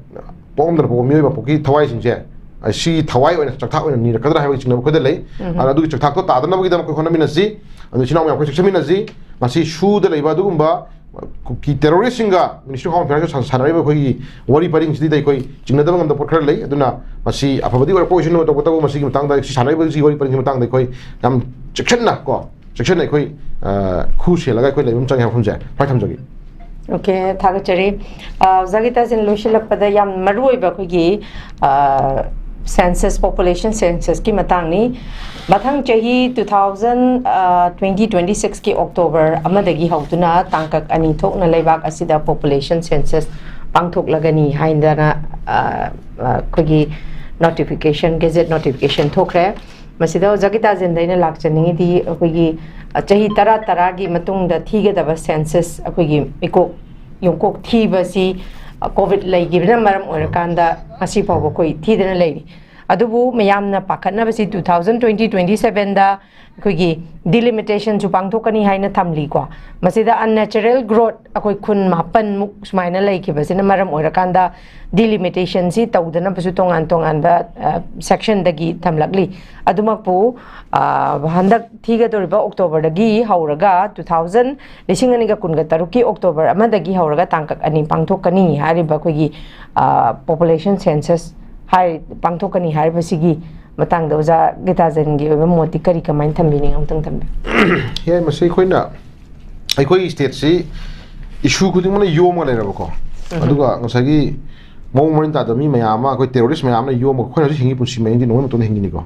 ꯄꯣꯛꯂꯝꯗꯅ ꯄꯣꯛꯄ ꯃꯤꯑꯣꯏꯕ ꯄꯣꯛꯀꯤ ꯊꯋꯥꯏꯁꯤꯡꯁꯦ, ꯑ, ꯁꯤ ꯊꯋꯥꯏ ꯑꯣꯏꯅ, ꯆꯥꯛꯊꯥꯛ ꯑꯣꯏꯅ ꯅꯤꯔꯛꯀꯗ꯭ꯔꯥ ꯍꯥꯏꯕꯒꯤ ꯆꯤꯡꯅꯕ ꯑꯩꯈꯣꯏꯗ ꯂꯩ꯫ ꯑꯗꯨꯅ ꯑꯗꯨꯒꯤ ꯆꯥꯛꯊꯥꯛꯇꯣ ꯇꯥꯗꯅꯕꯒꯤꯗꯃꯛ ꯑꯩꯈꯣꯏ ꯍꯣꯠꯅꯃꯤꯟꯅꯁꯤ꯫ ꯑꯗꯨ ꯏꯆꯤꯟ ꯏꯅꯥꯎ ꯃꯌꯥꯝ ꯑꯩꯈꯣꯏ ꯆꯦꯛꯁꯤꯟꯃꯤꯟꯅꯁꯤ꯫ ꯃꯁꯤ ꯁꯨꯗ ꯂꯩꯕ ꯑꯗꯨꯒꯨꯝꯕ ꯀꯨꯀꯤ ꯇꯦꯔꯣꯔꯤꯁꯁꯤꯡꯒ ꯃꯤꯅꯤꯁꯇ꯭ꯔꯤ ꯑꯣꯐ ꯍꯣꯝ ꯑꯦꯐꯤꯌꯔꯁꯀ ꯁꯥꯟꯅꯔꯛꯏꯕ ꯑꯩꯈꯣꯏꯒꯤ ꯋꯥꯔꯤ ꯄꯔꯤꯡꯁꯤꯗ ꯑꯩꯈꯣꯏ ꯆꯤꯡꯅꯗꯕ ꯉꯝꯗꯕ ꯄꯣꯠ ꯈꯔ ꯂꯩ꯫ ꯑꯗꯨꯅ ꯃꯁꯤ ꯑꯐꯕꯗꯤ ꯑꯣꯏꯔꯛꯄ ꯑꯣꯏꯁꯅꯨ, ꯇꯧꯕꯇꯕꯨ ꯃꯁꯤꯒꯤ ꯃꯇꯥꯡꯗ, ꯁꯤ ꯁꯥꯟꯅꯔꯤꯕꯁꯤ ꯋꯥꯔꯤ ꯄꯔꯤꯡꯒꯤ ꯃꯇꯥꯡꯗ ꯑꯩꯈꯣꯏ ꯌꯥꯝ ꯆꯦꯛꯁꯤꯟꯅ ꯀꯣ, ꯆꯦꯛꯁꯤꯟꯅ ꯑꯩꯈꯣꯏ, ꯑ, ꯈꯨ ꯁꯦꯜꯂꯒ ꯑꯩꯈꯣꯏ ꯂꯩꯕ ꯑꯃ ꯆꯪꯉꯦ ꯍꯥꯏꯕ ꯋꯥꯐꯝꯁꯦ ꯈ꯭ꯋꯥꯏ ꯊꯝꯖꯒꯦ꯫ ꯑꯣꯀꯦ, ꯊꯥꯒꯠꯆꯔꯤ꯫ ꯑ, ꯑꯣꯖꯥ ꯒꯤꯇꯥꯖꯤꯟ, ꯂꯣꯏꯁꯤꯜꯂꯛꯄꯗ ꯌꯥꯝ ꯃꯔꯨ ꯑꯣꯏꯕ ꯑꯩꯈꯣꯏꯒꯤ, ꯑ, ꯁꯦꯟꯁꯁ, ꯄꯣꯄꯨꯂꯦꯁꯟ ꯁꯦꯟꯁꯁꯀꯤ ꯃꯇꯥꯡꯅꯤ꯫ ꯃꯊꯪ ꯆꯍꯤ two thousand, ꯑ, twenty twenty sixꯀꯤ ꯑꯣꯛꯇꯣꯕꯔ ꯑꯃꯗꯒꯤ ꯍꯧꯗꯨꯅ ꯇꯥꯡꯀꯛ ꯑꯅꯤ ꯊꯣꯛꯅ ꯂꯩꯕꯥꯛ ꯑꯁꯤꯗ ꯄꯣꯄꯨꯂꯦꯁꯟ ꯁꯦꯟꯁꯁ ꯄꯥꯡꯊꯣꯛꯂꯒꯅꯤ ꯍꯥꯏꯗꯅ, ꯑ, ꯑ, ꯑꯩꯈꯣꯏꯒꯤ ꯅꯣꯇꯤꯐꯤꯀꯦꯁꯟ, ꯒꯦꯖꯦꯠ ꯅꯣꯇꯤꯐꯤꯀꯦꯁꯟ ꯊꯣꯛꯈ꯭ꯔꯦ꯫ ꯃꯁꯤꯗ ꯑꯣꯖꯥ ꯒꯤꯇꯥꯖꯦꯟꯗ ꯑꯩꯅ ꯂꯥꯛꯆꯅꯤꯡꯉꯤꯗꯤ, ꯑꯩꯈꯣꯏꯒꯤ, ꯑ, ꯆꯍꯤ ꯇꯔꯥ ꯇꯔꯥꯒꯤ ꯃꯇꯨꯡꯗ ꯊꯤꯒꯗꯕ ꯁꯦꯟꯁꯁ, ꯑꯩꯈꯣꯏꯒꯤ ꯃꯤꯀꯣꯛ ꯌꯨꯝꯀꯣꯛ ꯊꯤꯕꯁꯤ, ꯑ, ꯀꯣꯚꯤꯗ ꯂꯩꯈꯤꯕꯅ ꯃꯔꯝ ꯑꯣꯏꯔꯀꯥꯟꯗ ꯉꯁꯤ ꯐꯥꯎꯕ ꯑꯩꯈꯣꯏ ꯊꯤꯗꯅ ꯂꯩꯔꯤ꯫ ꯑꯗꯨꯕꯨ ꯃꯌꯥꯝꯅ ꯄꯥꯈꯠꯅꯕꯁꯤ two thousand twenty twenty sevenꯗ ꯑꯩꯈꯣꯏꯒꯤ ꯗꯤꯂꯤꯃꯤꯇꯦꯁꯟꯁꯨ ꯄꯥꯡꯊꯣꯛꯀꯅꯤ ꯍꯥꯏꯅ ꯊꯝꯂꯤꯀꯣ꯫ ꯃꯁꯤꯗ unnatural growth ꯑꯩꯈꯣꯏ ꯈꯨꯟ ꯃꯥꯄꯟꯃꯨꯛ ꯁꯨꯃꯥꯏꯅ ꯂꯩꯈꯤꯕꯁꯤꯅ ꯃꯔꯝ ꯑꯣꯏꯔꯀꯥꯟꯗ ꯗꯤꯂꯤꯃꯤꯇꯦꯁꯟꯁꯤ ꯇꯧꯗꯅꯕꯁꯨ ꯇꯣꯉꯥꯟ ꯇꯣꯉꯥꯟꯕ, ꯑ, ꯁꯦꯛꯁꯟꯗꯒꯤ ꯊꯝꯂꯛꯂꯤ꯫ ꯑꯗꯨꯃꯛꯄꯨ, ꯑ, ꯍꯟꯗꯛ ꯊꯤꯒꯗꯧꯔꯤꯕ ꯑꯣꯛꯇꯣꯕꯔꯗꯒꯤ ꯍꯧꯔꯒ two thousand, ꯂꯤꯁꯤꯡ ꯑꯅꯤꯒ ꯀꯨꯟꯒ ꯇꯔꯨꯛꯀꯤ ꯑꯣꯛꯇꯣꯕꯔ ꯑꯃꯗꯒꯤ ꯍꯧꯔꯒ ꯇꯥꯡꯀꯛ ꯑꯅꯤ ꯄꯥꯡꯊꯣꯛꯀꯅꯤ ꯍꯥꯏꯔꯤꯕ ꯑꯩꯈꯣꯏꯒꯤ, ꯑ, ꯄꯣꯄꯨꯂꯦꯁꯟ ꯁꯦꯟꯁꯁ ꯍꯥꯏ-, ꯄꯥꯡꯊꯣꯛꯀꯅꯤ ꯍꯥꯏꯔꯤꯕꯁꯤꯒꯤ ꯃꯇꯥꯡꯗ ꯑꯣꯖꯥ ꯒꯤꯇꯥꯖꯟꯒꯤ ꯑꯣꯏꯕ ꯃꯣꯠꯇꯤ ꯀꯔꯤ, ꯀꯃꯥꯏꯅ ꯊꯝꯕꯤꯅꯤꯡꯉꯤ? ꯑꯃꯨꯛꯇꯪ ꯊꯝꯕꯤꯌꯨ꯫ ꯌꯥꯏ, ꯃꯁꯤ ꯑꯩꯈꯣꯏꯅ, ꯑꯩꯈꯣꯏꯒꯤ ꯁ꯭ꯇꯦꯠꯁꯤ ꯏꯁꯨ ꯈꯨꯗꯤꯡꯃꯛꯅ ꯌꯣꯝꯃꯒ ꯂꯩꯔꯕꯀꯣ꯫ ꯑꯗꯨꯒ ꯉꯁꯥꯏꯒꯤ ꯃꯑꯣꯡ ꯃꯔꯤꯟ ꯇꯥꯗꯕ ꯃꯤ ꯃꯌꯥꯝ ꯑꯃ, ꯑꯩꯈꯣꯏ ꯇꯦꯔꯣꯔꯤꯁ ꯃꯌꯥꯝ ꯑꯃ ꯌꯣꯝꯃꯒ ꯑꯩꯈꯣꯏꯅ ꯍꯧꯖꯤꯛ ꯍꯤꯡꯉꯤ ꯄꯨꯟꯁꯤ ꯃꯍꯤꯡꯁꯤ ꯅꯣꯡꯃꯩ ꯃꯇꯣꯟꯗ ꯍꯤꯡꯉꯤꯅꯤꯀꯣ꯫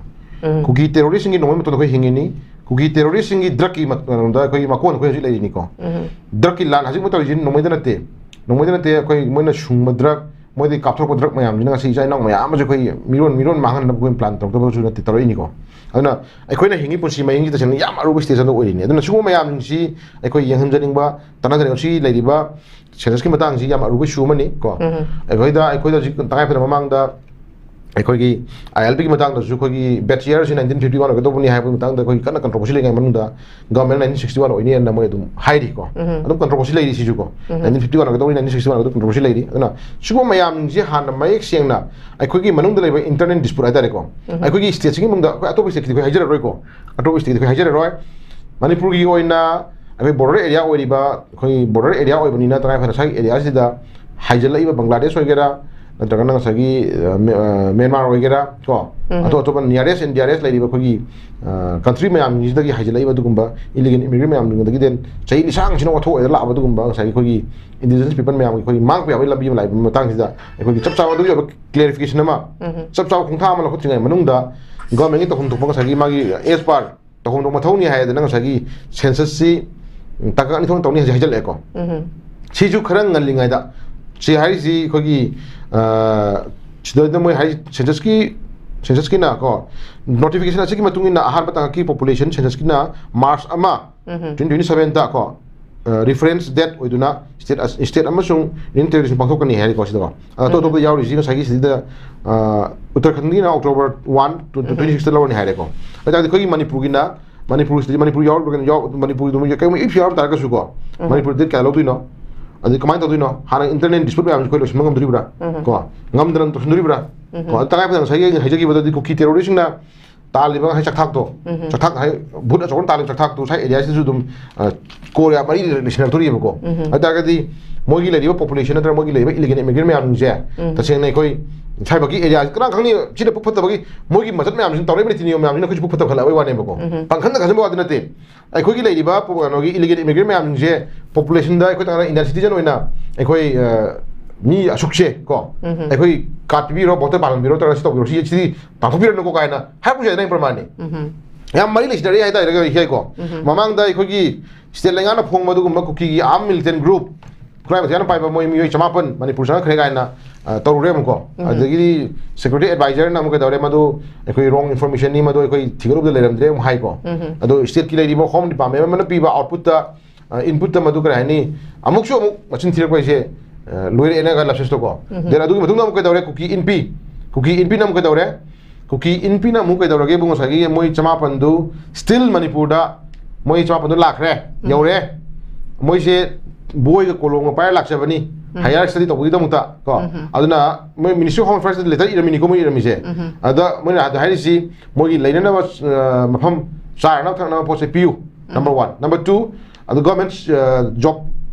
ꯀꯨꯀꯤ ꯇꯦꯔꯣꯔꯤꯁꯁꯤꯡꯒꯤ ꯅꯣꯡꯃꯩ ꯃꯇꯣꯟꯗ ꯑꯩꯈꯣꯏ ꯍꯤꯡꯉꯤꯅꯤ꯫ ꯀꯨꯀꯤ ꯇꯦꯔꯣꯔꯤꯁꯁꯤꯡꯒꯤ ꯗ꯭ꯔꯛꯀꯤ ꯃꯠ-, ꯀꯩꯅꯣꯗ ꯑꯩꯈꯣꯏ ꯃꯀꯣꯟ ꯑꯩꯈꯣꯏ ꯍꯧꯖꯤꯛ ꯂꯩꯔꯤꯅꯤꯀꯣ꯫ ꯗ꯭ꯔꯛꯀꯤ ꯂꯥꯟ ꯍꯧꯖꯤꯛ ꯃꯇꯧꯔꯤꯁꯤ ꯅꯣꯡꯃꯩꯗ ꯅꯠꯇꯦ, ꯅꯣꯡꯃꯩꯗ ꯅꯠꯇꯦ, ꯑꯩꯈꯣꯏ ꯃꯣꯏꯅ ꯁꯨꯡꯕ ꯗ꯭ꯔꯛ, ꯃꯣꯏꯗꯒꯤ ꯀꯥꯞꯊꯣꯔꯛꯄ ꯗ꯭ꯔꯛ ꯃꯌꯥꯝꯁꯤꯅ ꯉꯁꯤ ꯏꯆꯥ ꯏꯅꯥꯎ ꯃꯌꯥꯝ ꯑꯃꯁꯨ ꯑꯩꯈꯣꯏ ꯃꯤꯔꯣꯟ, ꯃꯤꯔꯣꯟ ꯃꯥꯡꯍꯟꯅꯕ ꯑꯩꯈꯣꯏ ꯄ꯭ꯂꯥꯟ ꯇꯧꯔꯛꯇꯕꯁꯨ ꯅꯠꯇꯦ, ꯇꯧꯔꯛꯏꯅꯤꯀꯣ꯫ ꯑꯗꯨꯅ ꯑꯩꯈꯣꯏꯅ ꯍꯤꯡꯉꯤ ꯄꯨꯟꯁꯤ ꯃꯍꯤꯡꯁꯤ ꯇꯁꯦꯡꯅ ꯌꯥꯝ ꯑꯔꯨꯕ ꯁ꯭ꯇꯦꯖ ꯑꯃ ꯑꯣꯏꯔꯤꯅꯤ꯫ ꯑꯗꯨꯅ ꯁꯤꯒꯨꯝꯕ ꯃꯌꯥꯝꯁꯤ ꯑꯩꯈꯣꯏ ꯌꯦꯡꯍꯟꯖꯅꯤꯡꯕ, ꯇꯥꯟꯅꯖꯅꯤꯡꯕ, ꯁꯤ ꯂꯩꯔꯤꯕ ꯁꯦꯟꯁꯁꯀꯤ ꯃꯇꯥꯡꯁꯤ ꯌꯥꯝ ꯑꯔꯨꯕ ꯏꯁꯨ ꯑꯃꯅꯤ ꯀꯣ꯫ ꯑꯩꯈꯣꯏꯗ, ꯑꯩꯈꯣꯏꯗ ꯍꯧꯖꯤꯛ ꯇꯉꯥꯏ ꯐꯗꯕ ꯃꯃꯥꯡꯗ ꯑꯩꯈꯣꯏꯒꯤ ꯑꯥꯏ ꯑꯦꯜ ꯄꯤꯒꯤ ꯃꯇꯥꯡꯗꯁꯨ ꯑꯩꯈꯣꯏꯒꯤ ꯕꯦꯠ ꯌꯔꯁꯤ ꯅꯥꯏꯟꯇꯤꯟ ꯐꯤꯐꯇꯤ ꯋꯥꯟ ꯑꯣꯏꯒꯗꯧꯕꯅꯤ ꯍꯥꯏꯕꯒꯤ ꯃꯇꯥꯡꯗ ꯑꯩꯈꯣꯏꯒꯤ ꯀꯟꯅ ꯀꯟꯇ꯭ꯔꯣꯚꯔꯁꯤ ꯂꯩꯉꯩ ꯃꯅꯨꯡꯗ ꯒꯚꯔꯟꯃꯦꯟꯠꯅ ꯅꯥꯏꯟꯇꯤꯟ ꯁꯤꯛꯁꯇꯤ ꯋꯥꯟ ꯑꯣꯏꯅꯤ ꯑꯅ ꯃꯣꯏ ꯑꯗꯨꯝ ꯍꯥꯏꯔꯤꯀꯣ꯫ ꯑꯗꯨꯝ ꯀꯟꯇ꯭ꯔꯣꯚꯔꯁꯤ ꯂꯩꯔꯤ ꯁꯤꯁꯨꯀꯣ꯫ ꯅꯥꯏꯟꯇꯤꯟ ꯐꯤꯐꯇꯤ ꯋꯥꯟ ꯑꯣꯏꯒꯗꯧꯕꯅꯤ, ꯅꯥꯏꯟꯇꯤꯟ ꯁꯤꯛꯁꯇꯤ ꯋꯥꯟ ꯑꯣꯏꯒꯗꯧꯕ ꯀꯟꯇ꯭ꯔꯣꯚꯔꯁꯤ ꯂꯩꯔꯤ꯫ ꯑꯗꯨꯅ ꯁꯤꯒꯨꯝꯕ ꯃꯌꯥꯝꯁꯤ ꯍꯥꯟꯅ ꯃꯌꯦꯛ ꯁꯦꯡꯅ ꯑꯩꯈꯣꯏꯒꯤ ꯃꯅꯨꯡꯗ ꯂꯩꯕ ꯏꯟꯇꯔꯅꯦꯜ ꯗꯤꯁꯄ꯭ꯌꯨꯠ ꯍꯥꯏꯇꯥꯔꯦꯀꯣ꯫ ꯑꯩꯈꯣꯏꯒꯤ ꯁ꯭ꯇꯦꯠꯁꯤꯒꯤ ꯃꯅꯨꯡꯗ ꯑꯩꯈꯣꯏ ꯑꯇꯣꯞꯄ ꯁ꯭ꯇꯦꯠꯀꯤꯗꯤ ꯑꯩꯈꯣꯏ ꯍꯥꯏꯖꯔꯔꯣꯏꯀꯣ꯫ ꯑꯇꯣꯞꯄ ꯁ꯭ꯇꯦꯠꯀꯤꯗꯤ ꯑꯩꯈꯣꯏ ꯍꯥꯏꯖꯔꯔꯣꯏ꯫ ꯃꯅꯤꯄꯨꯔꯒꯤ ꯑꯣꯏꯅ ꯑꯩꯈꯣꯏ ꯕꯣꯔꯗꯔ ꯑꯦꯔꯤꯌꯥ ꯑꯣꯏꯔꯤꯕ, ꯑꯩꯈꯣꯏ ꯕꯣꯔꯗꯔ ꯑꯦꯔꯤꯌꯥ ꯑꯣꯏꯕꯅꯤꯅ ꯇꯉꯥꯏ ꯐꯗꯅ ꯁ꯭ꯋꯥꯏꯒꯤ ꯑꯦꯔꯤꯌꯥꯁꯤꯗ ꯍꯥꯏꯖꯤꯜꯂꯛꯏꯕ ꯕꯪꯒ꯭ꯂꯥꯗꯦꯁ ꯑꯣꯏꯒꯦꯔꯥ, ꯅꯠꯇ꯭ꯔꯒꯅ ꯉꯁꯥꯏꯒꯤ, ꯑ, ꯃꯦ-, ꯑ, ꯃ꯭ꯌꯥꯟꯃꯥꯔ ꯑꯣꯏꯒꯦꯔꯥ ꯀꯣ, ꯑꯇꯣꯞ ꯑꯇꯣꯞꯄ ꯅꯤꯌꯔꯦꯁ ꯑꯦꯟ ꯗꯤꯌꯔꯦꯁ ꯂꯩꯔꯤꯕ ꯑꯩꯈꯣꯏꯒꯤ, ꯑ, ꯀꯟꯇ꯭ꯔꯤ ꯃꯌꯥꯝꯁꯤꯗꯒꯤ ꯍꯥꯏꯖꯤꯜꯂꯛꯏꯕ ꯑꯗꯨꯒꯨꯝꯕ ꯏꯂꯤꯒꯦꯜ ꯏꯃꯤꯒ꯭ꯔꯦꯟ ꯃꯌꯥꯝꯁꯤꯡꯗꯒꯤ ꯗꯦꯟ ꯆꯍꯤ ꯂꯤꯁꯥꯡ ꯁꯤꯅ ꯑꯣꯟꯊꯣꯛꯑꯦꯗ ꯂꯥꯛꯑꯕ ꯑꯗꯨꯒꯨꯝꯕ ꯉꯁꯥꯏꯒꯤ ꯑꯩꯈꯣꯏꯒꯤ ꯏꯟꯗꯤꯖꯤꯅꯁ ꯄꯤꯄꯜ ꯃꯌꯥꯝꯒꯤ ꯑꯩꯈꯣꯏꯒꯤ ꯃꯥꯡꯕ ꯌꯥꯕꯒꯤ ꯂꯝꯕꯤ ꯑꯃ ꯂꯥꯛꯏꯕ ꯃꯇꯥꯡꯁꯤꯗ ꯑꯩꯈꯣꯏꯒꯤ ꯆꯞ ꯆꯥꯕ ꯑꯗꯨꯒꯤ ꯑꯣꯏꯕ ꯀ꯭ꯂꯦꯔꯤꯐꯤꯀꯦꯁꯟ ꯑꯃ, ꯆꯞ ꯆꯥꯕ ꯈꯣꯡꯊꯥꯡ ꯑꯃ ꯂꯧꯈꯠꯇ꯭ꯔꯤꯉꯩ ꯃꯅꯨꯡꯗ ꯒꯚꯔꯟꯃꯦꯟꯠꯀꯤ ꯇꯧꯐꯝ ꯊꯣꯛꯄ ꯉꯁꯥꯏꯒꯤ ꯃꯥꯒꯤ ꯑꯦꯁ ꯄꯥꯔ ꯇꯧꯐꯝ ꯊꯣꯛꯄ ꯃꯊꯧꯅꯤ ꯍꯥꯏꯗꯅ ꯉꯁꯥꯏꯒꯤ ꯁꯦꯟꯁꯁꯁꯤ, ꯎꯝ, ꯇꯥꯡꯀꯛ ꯑꯅꯤ ꯊꯣꯛꯅ ꯇꯧꯅꯤ ꯍꯥꯏꯁꯦ ꯍꯥꯏꯖꯜꯂꯛꯑꯦꯀꯣ꯫ ꯁꯤꯁꯨ ꯈꯔ ꯉꯜꯂꯤꯉꯩꯗ, ꯁꯤ ꯍꯥꯏꯔꯤꯁꯤ ꯑꯩꯈꯣꯏꯒꯤ, ꯑ, ꯁꯤꯗꯩꯗ ꯃꯣꯏ ꯍꯥꯏ ꯁꯦꯟꯁꯁꯀꯤ, ꯁꯦꯟꯁꯁꯀꯤꯅ ꯀꯣ, ꯅꯣꯇꯤꯐꯤꯀꯦꯁꯟ ꯑꯁꯤꯒꯤ ꯃꯇꯨꯡ ꯏꯟꯅ ꯑꯍꯥꯟꯕ ꯇꯥꯡꯀꯛꯀꯤ ꯄꯣꯄꯨꯂꯦꯁꯟ ꯁꯦꯟꯁꯁꯀꯤꯅ ꯃꯥꯔꯆ ꯑꯃ, ꯇ꯭ꯋꯦꯟꯇꯤ ꯇ꯭ꯋꯦꯟꯇꯤ ꯁꯚꯦꯟꯗ ꯀꯣ, ꯑ, ꯔꯤꯐꯔꯦꯟꯁ ꯗꯦꯠ ꯑꯣꯏꯗꯨꯅ ꯁ꯭ꯇꯦꯠ ꯑꯁ-, ꯁ꯭ꯇꯦꯠ ꯑꯃꯁꯨꯡ ꯌꯨꯅꯤꯌꯟ ꯇꯦꯔꯤꯇꯣꯔꯤꯁꯤꯡ ꯄꯥꯡꯊꯣꯛꯀꯅꯤ ꯍꯥꯏꯔꯦꯀꯣ ꯁꯤꯗꯀꯣ꯫ ꯑꯗꯣ ꯑꯇꯣꯞ ꯑꯇꯣꯞꯄ ꯌꯥꯎꯔꯤꯁꯤ ꯉꯁꯥꯏꯒꯤ ꯁꯤꯗ, ꯑ, ꯎꯠꯇꯔꯈꯟꯗꯒꯤꯅ ꯑꯣꯛꯇꯣꯕꯔ ꯋꯥꯟ, ꯇ꯭ꯋꯦꯟꯇꯤ ꯁꯤꯛꯁꯇ ꯂꯧꯔꯅꯤ ꯍꯥꯏꯔꯦꯀꯣ꯫ ꯑꯗꯨ ꯇꯥꯔꯗꯤ ꯑꯩꯈꯣꯏꯒꯤ ꯃꯅꯤꯄꯨꯔꯒꯤꯅ, ꯃꯅꯤꯄꯨꯔꯁꯤꯗꯤ, ꯃꯅꯤꯄꯨꯔ ꯌꯥꯎꯔꯤꯕ꯭ꯔꯥ ꯀꯩꯅꯣ, ꯌꯥꯎ-, ꯃꯅꯤꯄꯨꯔꯗꯨ ꯃꯣꯏ ꯀꯩꯒꯨꯝꯕ ꯏꯐ ꯌꯥꯎꯔꯝ ꯇꯥꯔꯒꯁꯨꯀꯣ, ꯃꯅꯤꯄꯨꯔꯗꯤ ꯀꯌꯥ ꯂꯧꯗꯣꯏꯅꯣ? ꯑꯗꯩ ꯀꯃꯥꯏꯅ ꯇꯧꯗꯣꯏꯅꯣ? ꯍꯥꯟꯅ ꯏꯟꯇꯔꯅꯦꯜ ꯗꯤꯁꯄ꯭ꯌꯨꯠ ꯃꯌꯥꯝꯁꯤ ꯑꯩꯈꯣꯏ ꯂꯣꯏꯁꯤꯟꯕ ꯉꯝꯗꯣꯔꯤꯕ꯭ꯔꯥ? ꯀꯣ, ꯉꯝꯗꯅ ꯇꯧꯁꯤꯟꯗꯣꯔꯤꯕ꯭ꯔꯥ? ꯀꯣ, ꯑꯗꯨ ꯇꯉꯥꯏ ꯐꯗꯅ ꯉꯁꯥꯏꯒꯤ ꯑꯩꯅ ꯍꯥꯏꯖꯈꯤꯕꯗꯗꯤ ꯀꯨꯀꯤ ꯇꯦꯔꯣꯔꯤꯁꯁꯤꯡꯅ ꯇꯥꯜꯂꯤꯕ ꯉꯁꯥꯏ ꯆꯥꯛꯊꯥꯛꯇꯣ, ꯆꯥꯛꯊꯥꯛ ꯍꯥꯏ, ꯚꯨꯠ ꯑꯆꯧꯕꯅ ꯇꯥꯜꯂꯤꯕ ꯆꯥꯛꯊꯥꯛꯇꯣ ꯉꯁꯥꯏ ꯑꯦꯔꯤꯌꯥꯁꯤꯗꯁꯨ ꯑꯗꯨꯝ, ꯑ, ꯀꯣꯔ ꯌꯥꯝ ꯃꯔꯤ ꯂꯩꯁꯤꯟꯅꯔꯛꯇꯣꯔꯤꯕꯀꯣ꯫ ꯑꯗꯨ ꯇꯥꯔꯒꯗꯤ ꯃꯣꯏꯒꯤ ꯂꯩꯔꯤꯕ ꯄꯣꯄꯨꯂꯦꯁꯟ ꯅꯠꯇ꯭ꯔꯒ ꯃꯣꯏꯒꯤ ꯂꯩꯔꯤꯕ ꯏꯂꯤꯒꯦꯜ ꯏꯃꯤꯒ꯭ꯔꯦꯟ ꯃꯌꯥꯝꯁꯤꯡꯁꯦ ꯇꯁꯦꯡꯅ ꯑꯩꯈꯣꯏ ꯁ꯭ꯋꯥꯏꯃꯛꯀꯤ ꯑꯦꯔꯤꯌꯥ ꯀꯅꯥ ꯈꯪꯅꯤ, ꯁꯤꯅ ꯄꯨꯛ ꯐꯠꯇꯕꯒꯤ ꯃꯣꯏꯒꯤ ꯃꯆꯠ ꯃꯌꯥꯝꯁꯤꯅ ꯇꯧꯔꯛꯏꯕ ꯅꯤꯇꯤ ꯅꯤꯌꯣꯝ ꯃꯌꯥꯝꯁꯤꯅ ꯑꯩꯈꯣꯏꯁꯨ ꯄꯨꯛ ꯐꯠꯇꯕ ꯈꯜꯂꯛꯑꯕꯩ ꯋꯥꯅꯦꯕꯀꯣ꯫ ꯄꯪꯈꯟꯗ ꯈꯟꯖꯟꯕ ꯋꯥꯗꯤ ꯅꯠꯇꯦ꯫ ꯑꯩꯈꯣꯏꯒꯤ ꯂꯩꯔꯤꯕ ꯄꯣ-, ꯀꯩꯅꯣꯒꯤ ꯏꯂꯤꯒꯦꯜ ꯏꯃꯤꯒ꯭ꯔꯦꯟ ꯃꯌꯥꯝꯁꯤꯡꯁꯦ ꯄꯣꯄꯨꯂꯦꯁꯟꯗ ꯑꯩꯈꯣꯏ ꯇꯥꯟꯅ ꯏꯟꯗꯤꯌꯥꯟ ꯁꯤꯇꯤꯖꯟ ꯑꯣꯏꯅ ꯑꯩꯈꯣꯏ, ꯑ, ꯃꯤ ꯑꯁꯨꯛꯁꯦ ꯀꯣ, ꯑꯩꯈꯣꯏ ꯀꯥꯔꯗ ꯄꯤꯕꯤꯔꯣ, ꯚꯣꯇꯔ ꯄꯥꯜꯍꯟꯕꯤꯔꯣ, ꯅꯠꯇ꯭ꯔꯒ ꯁꯤ ꯇꯧꯕꯤꯔꯣ, ꯁꯤ, ꯁꯤꯗꯤ ꯇꯥꯟꯊꯣꯛꯄꯤꯔꯅꯨꯀꯣ ꯀꯥꯏꯅ ꯍꯥꯏꯔꯛꯄꯁꯨ ꯌꯥꯏ, ꯅꯪ ꯄ꯭ꯔꯃꯥꯟꯅꯤ꯫ ꯌꯥꯝ ꯃꯔꯤ ꯂꯩꯁꯤꯟꯅꯔꯤ ꯍꯥꯏꯇꯥꯔꯦ, ꯍꯥꯏꯀꯣ꯫ ꯃꯃꯥꯡꯗ ꯑꯩꯈꯣꯏꯒꯤ ꯁ꯭ꯇꯦꯠ ꯂꯩꯉꯥꯛꯅ ꯐꯣꯡꯕ ꯑꯗꯨꯒꯨꯝꯕ ꯀꯨꯀꯤꯒꯤ ꯑꯥꯔꯝ ꯃꯤꯂꯤꯇꯦꯟ ꯒ꯭ꯔꯨꯞ, ꯈꯨꯠꯂꯥꯏ ꯃꯊꯦꯜꯅ ꯄꯥꯏꯕ ꯃꯣꯏ ꯃꯤꯑꯣꯏ ꯆꯃꯥꯄꯟ ꯃꯅꯤꯄꯨꯔ ꯆꯪꯉꯛꯈ꯭ꯔꯦ ꯀꯥꯏꯅ, ꯑ, ꯇꯧꯔꯨꯔꯦ ꯑꯃꯨꯛꯀꯣ꯫ ꯑꯗꯒꯤꯗꯤ ꯁꯦꯀ꯭ꯌꯨꯔꯤꯇꯤ ꯑꯦꯗꯚꯥꯏꯖꯔꯅ ꯑꯃꯨꯛ ꯀꯩꯗꯧꯔꯦ, ꯃꯗꯨ ꯑꯩꯈꯣꯏ ꯔꯣꯡ ꯏꯟꯐꯣꯔꯃꯦꯁꯟꯅꯤ, ꯃꯗꯨ ꯑꯩꯈꯣꯏ ꯊꯤꯒꯠꯂꯨꯕꯗ ꯂꯩꯔꯝꯗ꯭ꯔꯦ ꯑꯃꯨꯛ ꯍꯥꯏꯀꯣ꯫ ꯑꯗꯣ ꯁ꯭ꯇꯦꯠꯀꯤ ꯂꯩꯔꯤꯕ ꯍꯣꯝ ꯗꯤꯄꯥꯔꯠꯃꯦꯟ ꯑꯃꯅ ꯄꯤꯕ ꯑꯥꯎꯠꯄꯨꯠꯇ, ꯑ, ꯏꯟꯄꯨꯠꯇ ꯃꯗꯨ ꯀꯔꯤ ꯍꯥꯏꯅꯤ, ꯑꯃꯨꯛꯁꯨ ꯑꯃꯨꯛ ꯃꯆꯤꯟ ꯊꯤꯔꯛꯄ ꯍꯥꯏꯁꯦ, ꯑ, ꯂꯣꯏꯔꯛꯑꯦꯅ ꯂꯞꯁꯦꯁꯇꯣꯀꯣ꯫ ꯗꯦꯟ ꯑꯗꯨꯒꯤ ꯃꯇꯨꯡꯗ ꯑꯃꯨꯛ ꯀꯩꯗꯧꯔꯦ, ꯀꯨꯀꯤ ꯏꯟꯄꯤ, ꯀꯨꯀꯤ ꯏꯟꯄꯤꯅ ꯑꯃꯨꯛ ꯀꯩꯗꯧꯔꯦ, ꯀꯨꯀꯤ ꯏꯟꯄꯤꯅ ꯑꯃꯨꯛ ꯀꯩꯗꯧꯔꯒꯦꯕꯨ, ꯉꯁꯥꯏꯒꯤ ꯃꯣꯏ ꯆꯃꯥꯄꯟꯗꯨ ꯁ꯭ꯇꯤꯜ ꯃꯅꯤꯄꯨꯔꯗ ꯃꯣꯏ ꯆꯃꯥꯄꯟꯗꯨ ꯂꯥꯛꯈ꯭ꯔꯦ, ꯌꯧꯔꯦ꯫ ꯃꯣꯏꯁꯦ ꯕꯣꯏꯒ ꯀꯣꯂꯣꯝꯒ ꯄꯥꯏꯔ ꯂꯥꯛꯆꯕꯅꯤ, ꯍꯥꯌꯔ ꯁ꯭ꯇꯗꯤ ꯇꯧꯕꯒꯤꯗꯃꯛꯇ ꯀꯣ꯫ ꯑꯗꯨꯅ ꯃꯣꯏ ꯃꯤꯅꯤꯁꯇ꯭ꯔꯤ ꯑꯣꯐ ꯍꯣꯝ ꯑꯦꯐꯤꯌꯔꯁꯇ ꯂꯦꯇꯔ ꯏꯔꯝꯃꯤꯅꯤꯀꯣ ꯃꯣꯏ ꯏꯔꯝꯃꯤꯁꯦ꯫ ꯑꯗ ꯃꯣꯏꯅ ꯑꯗ ꯍꯥꯏꯔꯤꯁꯤ ꯃꯣꯏꯒꯤ ꯂꯩꯅꯅꯕ, ꯑ, ꯃꯐꯝ ꯆꯥꯅꯅꯕ ꯊꯛꯅꯕ ꯄꯣꯠꯁꯦ ꯄꯤꯌꯨ, ꯅꯝꯕꯔ ꯋꯥꯟ꯫ ꯅꯝꯕꯔ ꯇꯨ, ꯑꯗꯨ ꯒꯣꯔꯃꯦꯟ, ꯑ, ꯖꯣꯕ